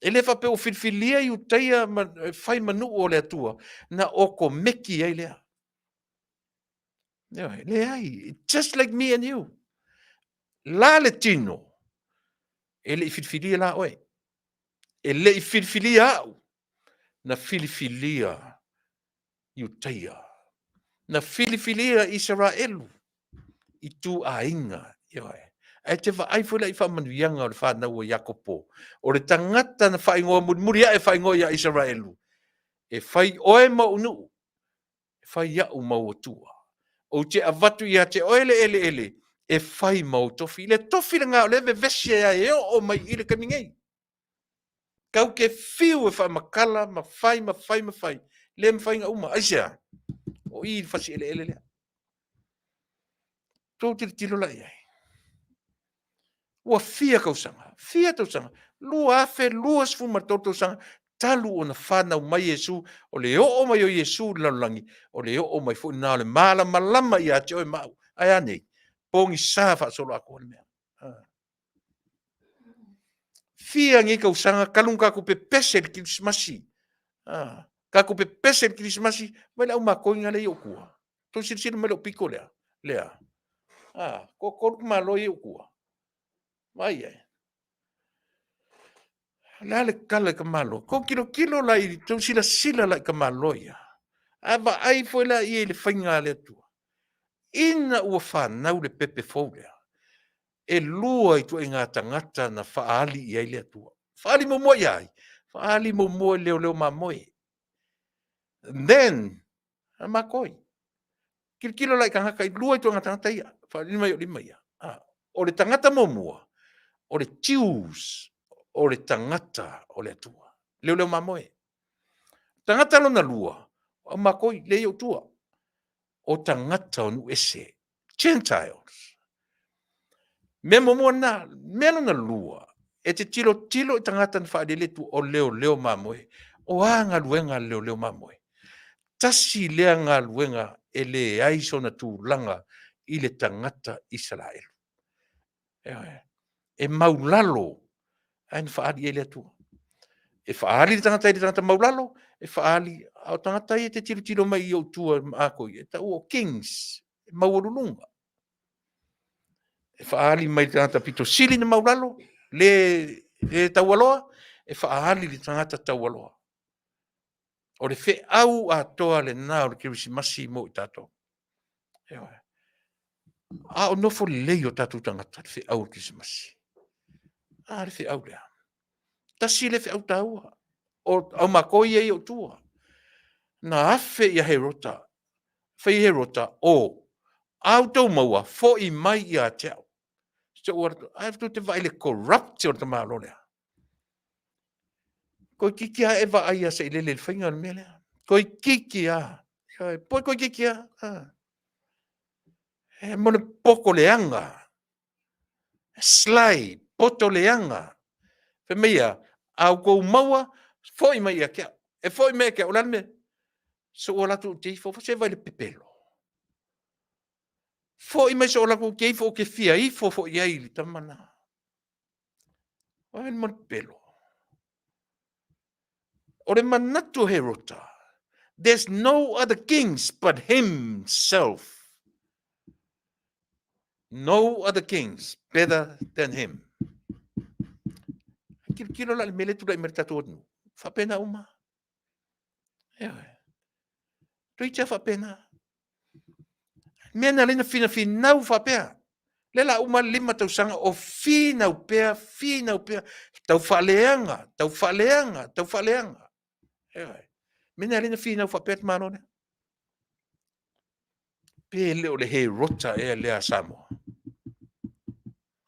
E le faapea ua filifilia Iutaia ma, e fai ma nuu o le Atua, na okomeki ai lea. Ioe, leai, just like me and you. La le tino, e le i filifilia la oe. E le i filifilia au, na filifilia Iutaia. Na filifilia Isaraelu i tū aiga, ioe. Ae te vaai foi la i faamanuiaga o le fanau a Iakopo, o le tagata na faaigoa mulimuli ae faaigoa ia Isaraelu, e fai oe ma ou nuu, e fai au ma ou Atua. Ou te avatu ia te oe le eleele e fai ma ou tofi. I le tofi lena o lea e vevesi ai e oo mai i le taimi nei. Kau ke fiu e faamatala ma fai ma fai ma fai, le mafai ona uma. Aisea? O i le fasi eleele lea. Tou tilotilo la i ai. Ua fia tausaga, fia tausaga, 2023 tausaga, talu ona fanau mai Iesu, o le oo mai o Iesu i le lalolagi, o le oo mai foi lena o le malamalama ia te oe ma au. Ae a nei? Pogisa faasoloatoa le mea. Ah. Fia nei tausaga talu ona tatou pepese i le Kerisimasi. Ah. Tatou pepese i le Kerisimasi, vaai le au makoina lea i ou tua. Tou silasila mai i lou pito lea? Lea. A, toatolu tamaloa ia i ou tua. Vaai i ai. O le a le tala i tamaloa? Tou tilotilo la i, tou silasila la i tamaloa ia. A vaai foi la i le faiga a le Atua, ina ua fanau le pepe fou lea, e lua ituaiga tagata na faaali i ai le Atua. Faaali muamua ia ai? Faaali muamua i leoleo mamoe. Then, a makoi. Tilotilo la i tagata, i lua ituaiga tagata ia, faaali mai o lima ia. Ah, o le tagata muamua, o le Jews, o le tagata o le Atua. Leoleo mamoe. Tagata lona lua, o makoi, le i ou tua. O tagata o nuu ese, Gentiles. Mea muamua lena. Mea lona lua, e te tilotilo i tagata na faalele tu o leoleo mamoe. O a galuega a le leoleo mamoe? Tasi lea galuega e leai sona tulaga i le tagata Isaraelu. E maulalo ae na faaali i ai le Atua. E faaali le tagata i le tagata maulalo, e faaali, a o tagata ia e te tilotilo mai i ou tua ma akoi, e taua o kings, e maualuluga. E faaali mai le tagata pito sili na maulalo, le, le taualoa, e faaali le tagata taualoa. O le feau atoa lena o le Kerisimasi mo i tatou. Ioe. A o nofo lelei o tatou tagata le feau o le Kerisimasi. A le feau lea. Tasi le feau taua. O au matou ia i ou tua. Na afe ia Herota, fai Herota, o, a outou maua, foi mai ia te au. So, ai tou te vaai i le corrupt o le tamaloa lea. Toeitiiti lava e vaai a sailele i le faiga o le mea lea. Toeitiiti lava. Ioe, toeitiiti lava. E mo le poto leaga. Sly, poto leaga. Fai mai e a? A outou maua, foi mai ia te au. E foi mai ia te au, o le a le mea? Soo latou te ifo, se vaai i le pepelo. Foi mai soo latou te ifo, ou te fia ifo foi i ai i le tama lena. Ai mo le pepelo. O le manatu o Herota, there's no other kings but himself. No other kings better than him. Kilokilo la le mele tulai mai le tatou atunuu. Faapena uma. Ioe. Toeitiiti lava faapena. Mea na lena finafinau faapea. Le la uma le lima tausaga o finau pea, finau pea, tau faaleaga, tau faaleaga, tau faaleaga. Ioe. Mea na lena finau faapea te malo lea. Pe le o le Herota ea lea a Samoa.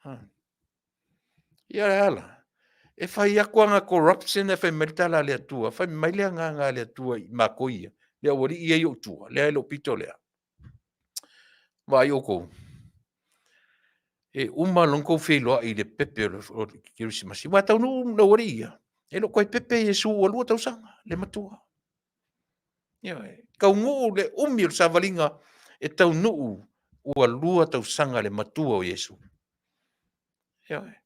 Ha. Ia le ala. E fai atu ana corruption e fai mai le tala a le Atua, fai mai le agaga a le Atua i matou ia, le aualii ia i ou tua, lea e lou pito lea. Vaai outou, e uma loa ona tou feiloai i le pepe o le Kerisimasi, aua e taunuu le aualii ia, e le o toe pepe Iesu ua lua tausaga, le matua. Ioe, taunuu le umi o le savaliga e taunuu ua lua tausaga le matua o Iesu. Ioe.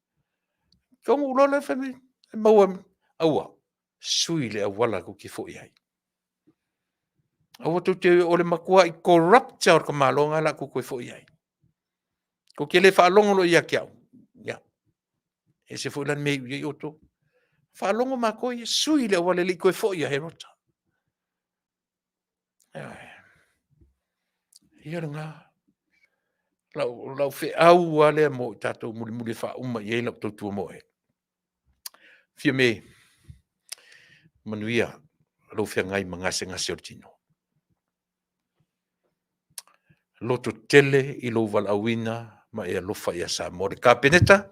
Taunuu loa le fai mai, e maua, aua, sui le auala tou te foi ai. Aua tou te, o le matuai corrupt o le tamaloa lena la tou toe foi ai. Tou te le faalogo loa ia te au. Ia. Ese foi la le mea e iu i ai outou. Faalogo matou ia, sui le auala e le i toe foi ia Herota. Ioe. Ia lena. Lau, lau feau lava lea mo i tatou mulimuli e faauma i ai lau tautua moe. Fia me, manuia lou feagai ma gasegase o le tino. Loto tele i lou valaauina ma e alofa ia Samoa. Le Kapeneta,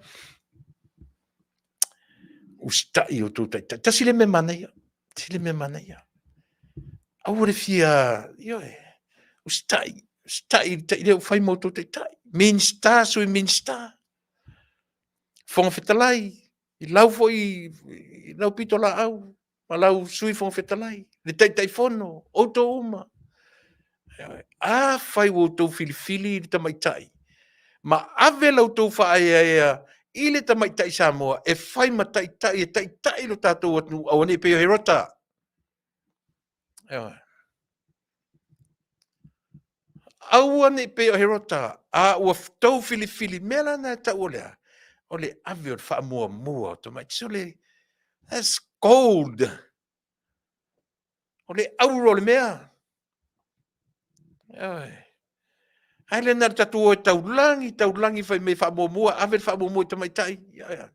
usitai o outou taitai. Tasi le mea manaia, tasi le mea manaia. Aua le fia, ioe, usitai, usitai i le tai lea ua fai ma outou taitai. Minista, sui Minista, Fofoga Fetalai, i lau foi, i lau pitolaau, ma lau Sui Fofoga Fetalai, le Taitaifono, outou uma. Afai ua outou filifili le tamaitai ma ave la outou faaeaea i le tamaitai Samoa e fai ma taitai e taitai lo tatou atunuu, aua ne i pei o Herota. Ioe. Aua ne i pei o Herota, a ua tou filifili, mea la na e tau o lea, o le ave o le faamuamua o tamaiti. So le, that's gold. O le auro o le mea. Ioe. Ai le na le tatou o e taulagi, taulagi fai mai faamuamua, ave le faamuamua i tamaitai. Ia, ia.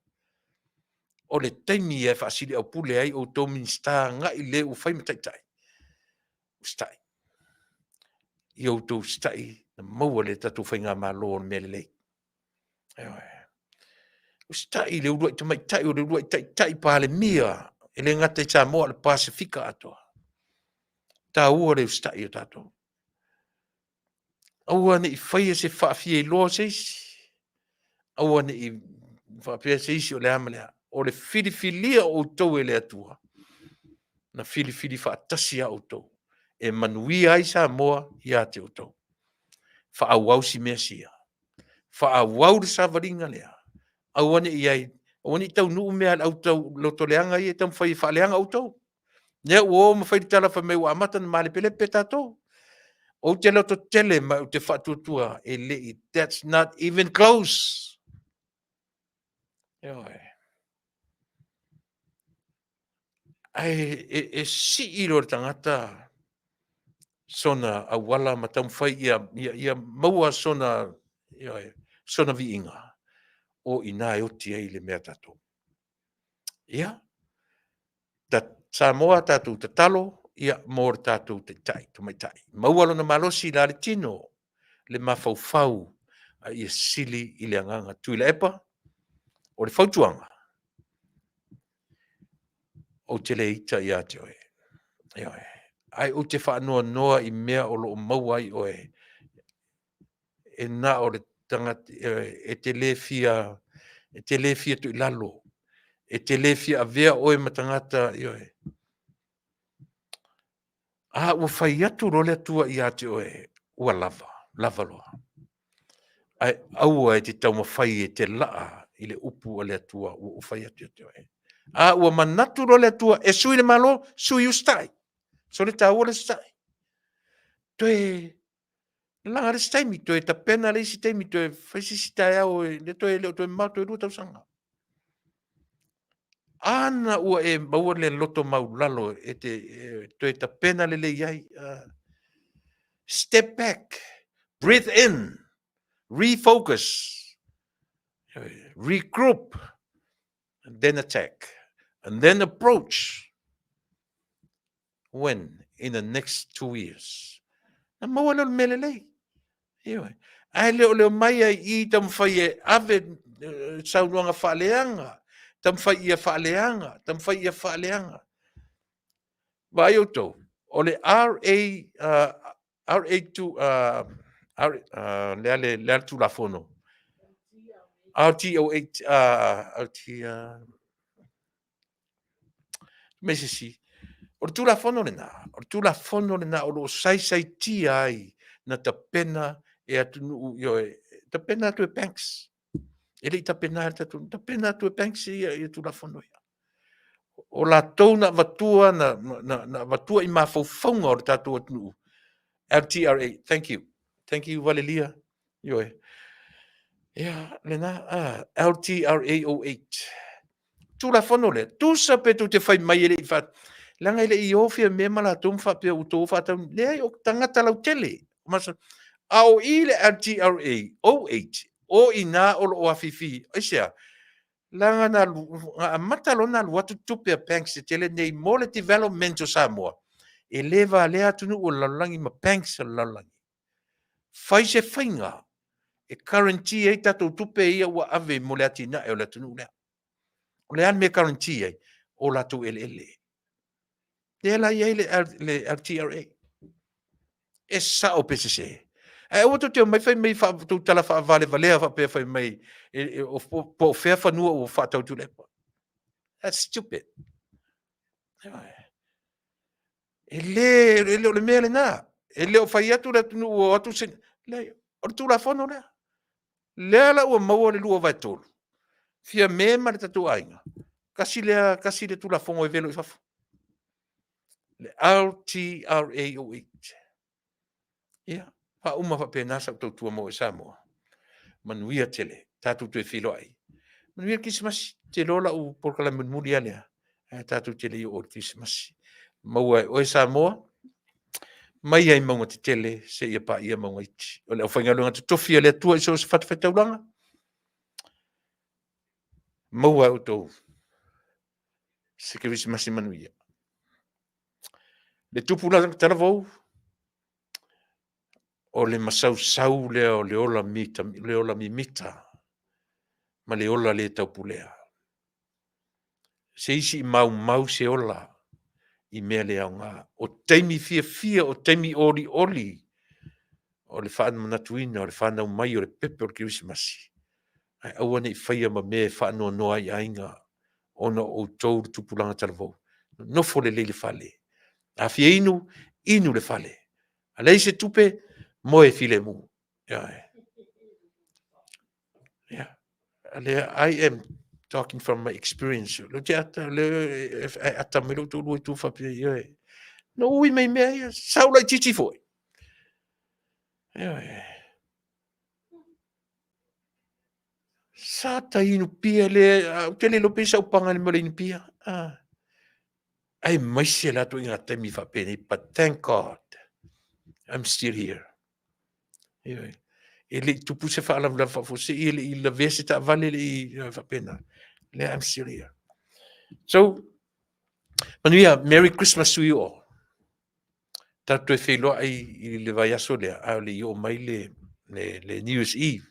O le taimi ia e faasiliaupule ai outou Minisita agai le ua fai ma taitai. Usitai. Ia outou usitai na maua le tatou faigamalo o le mea lelei. Ioe. Usitai i le uluai tamaitai o le uluai taitai Palemia e le gata i Samoa o le Pasefika atoa. Taua le usitai o tatou. Aua ne i faia se faafiailoa o se isi. Aua ne i faapea se isi o le a ma le a. O le filifilia o outou e le Atua, na filifili faatasi a outou e manuia ai Samoa ia te outou. Faaauau si mea sia. Faaauau le savaliga lea. Aua ne i i ai, aua ne i taunuu mea a le au tau lotoleaga ia e taumafai e faaleaga outou. Lea ua o ma fai le tala fai mai ua amata ona malepelepe tatou. Ou te lototele ma ou te faatuatua e le i, that's not even close. Ioe. Ae e, e sii loa le tagata sona auala ma taumafai ia, ia, ia maua sona, ioe, sona viiga, o i ina e oti ai le mea tatou. Ia, ta, Samoa tatou tatalo ia mo le tatou taitai, tamaitai. Maua lona malosi la le tino, le mafaufau, a ia sili i le agaga. Tuilaepa, o le fautuaga, ou te le ita ia te oe. Ioe. Ae ou te faanoanoa i mea o lo o maua ai oe e na o le tagata e te le fia e te le fia tuu i lalo e te le fia avea oe ma tagata ioe a ua fai atu loa le Atua ia te oe ua lava lava loa ae aua e te taumafai e te laa i le upu a le Atua ua ou fai atu ia te oe a ua manatu loa le Atua e sui le Malo sui usitai so le taua le usitai toe Laga le isi taimi, toe tapena le isi taimi, toe fai se isi taeao, e le toe, le o toe mamao toe 2 tausaga. Ana ua e maua le loto maulalo e te e, toe tapena lelei ai. Step back, breathe in, refocus, regroup, and then attack, and then approach. When? In the next 2 years. Na maua lea o le mea lelei. Ioe. Ae le o le omai ai i taumafai e ave saunoaga faaleaga, taumafai ia faaleaga, taumafai ia faaleaga. Vaai outou, o le RA, RA2, R, le a le, le a le Tulafono? RTO8, RT, me se isi. O le Tulafono lena, o le Tulafono lena o lo o saisaitia ai na tapena e atunuu, ioe, tapena atu e banks. E le i tapena e le tatou, tapena atu e banks ia, ia Tulafono ia. O latou na avatua, na, na, na avatua i mafaufauga o le tatou atunuu. LTRA, thank you. Thank you, Valelia. Ioe. Ia, lena, LTRA 08. Tulafono lea, tusa pe tou te fai mai e le i fa... Leaga e le i o Fiame ma latou ma faapea ua outou faatau. Leai, o tagata lautele. Masa, a o i le LTRA 08, o i nā o lo o afifi. Aisea? Leaga na, na amata loa ona alu atu tupe a banks tetele nei mo le development o Samoa, e le valea atunuu o le lalolagi ma banks o le lalolagi. Fai se faiga e guarantee ai tatou tupe ia ua ave mo le atinae o le atunuu lea. O le a le mea e guarantee ai? O latou eleele. Lea la i ai le, le LTRA. E sao pe sese. Ae aua tou te omai fai mai fa, tou tala faavalevalea faapea fai mai e, e, o, po o fea fanua ua faatau Tuilaepa. That's stupid. E le, e le o le mea lena. E le o fai atu le atunuu o atu se... Leai, o le Tulafono lea. Lea la ua maua le 2/3. Fiame ma le tatou aiga. Kasi lea, kasi le Tulafono e velo i fafo. Le LTRA 08. Ia, faauma faapena sau tautua mo e Samoa. Manuia tele, tatou toe feiloai. Manuia le Kerisimasi, te iloa lau polokalame mulimuli lava lea, ae tatou te le i oo i le Kerisimasi. Maua e oe Samoa, mai ai mauga tetele seia paia mauga iti. O le aufaigaluega totofi a le Atua i so o se fatafaitaulaga, maua e outou se Kerisimasi manuia. Le tupulaga talavou, o le masausau lea o le ola mita, le ola mimita ma le ola le taupulea. Se isi i maumau se ola i mea le aoga. O taimi fiafia, o taimi olioli, o le faamanatuina o le fanau mai o le pepe o le Kerisimasi, ae aua ne i faia ma mea e faanoanoa ai aiga, ona o outou le tupulaga talavou. Nofo lelei le fale. A fia inu, inu le fale. A leai se tupe, moe filemu. Ioe. Yeah. Lea, I am talking from my experience. Leo te ata, leo e ata mai lou toalua i tua faapea, ioe. Na ui mai mea ia, sau laitiiti foi. Ioe. Sa ta inu pia le, ou te le iloa pe sa upaga i le mea o le inu pia. Ah. Aemaise la atu i ngā taimi faapenei, but thank God, I'm still here. Ioe. E le i tupu se faalavelave faafuasei, e le i lavea se taavale, e le i faapena. Lea, I'm still here. So, manuia, Merry Christmas to you all. Tatou toe feiloai i le vaiaso lea, a o le i oo mai le, le, le New Year's Eve.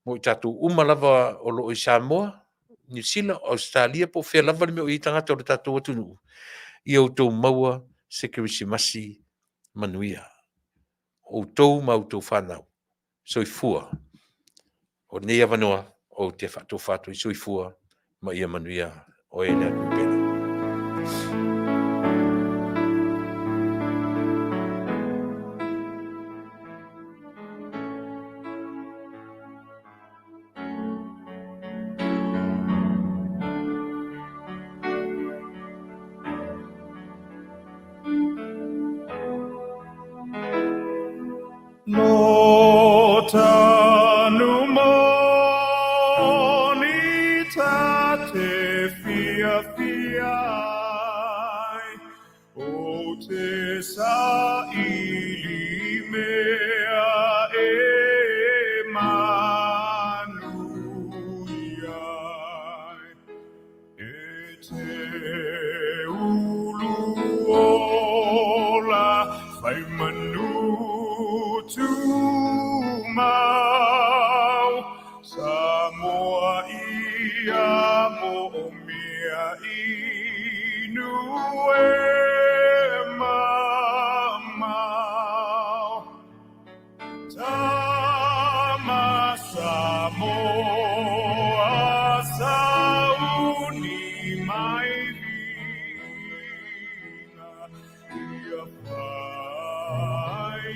Mo i tatou uma lava o lo o i Samoa, Niu Sila, Ausetalia, po o fea lava le mea o i ai tagata o le tatou atunuu, ia outou maua se Kerisimasi manuia. Outou ma outou fanau. Soifua. O lenei avanoa, ou te faatofa atu ai soifua ma ia manuia oe le atunuu pele. Lo tanu moni ta te fiafia ai, o te saili mea e manuia ai. E te ulu ola whai manu tumau, Samoa ia moomia inu e mamao. Tama Samoa sauni mai ringa ia whai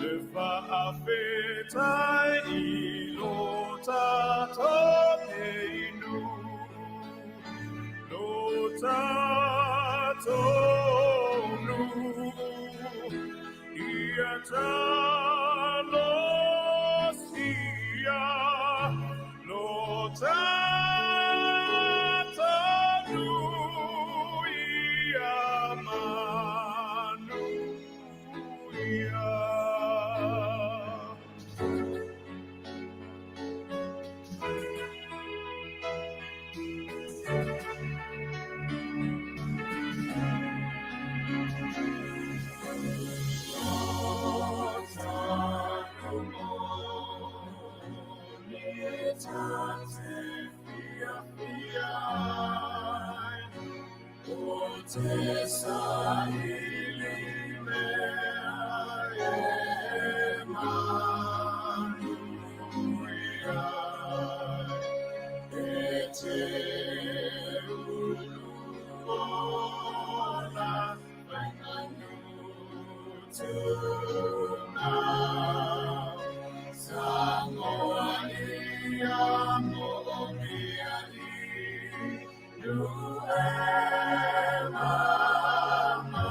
le whaafetai i lo tatou inu lo tatou nuu Ia talosia lo tatou nuu ia manuia. Te saili mea e manuia E te ulu ola whai manu tumau Samoa ia moomia i nu e mamao.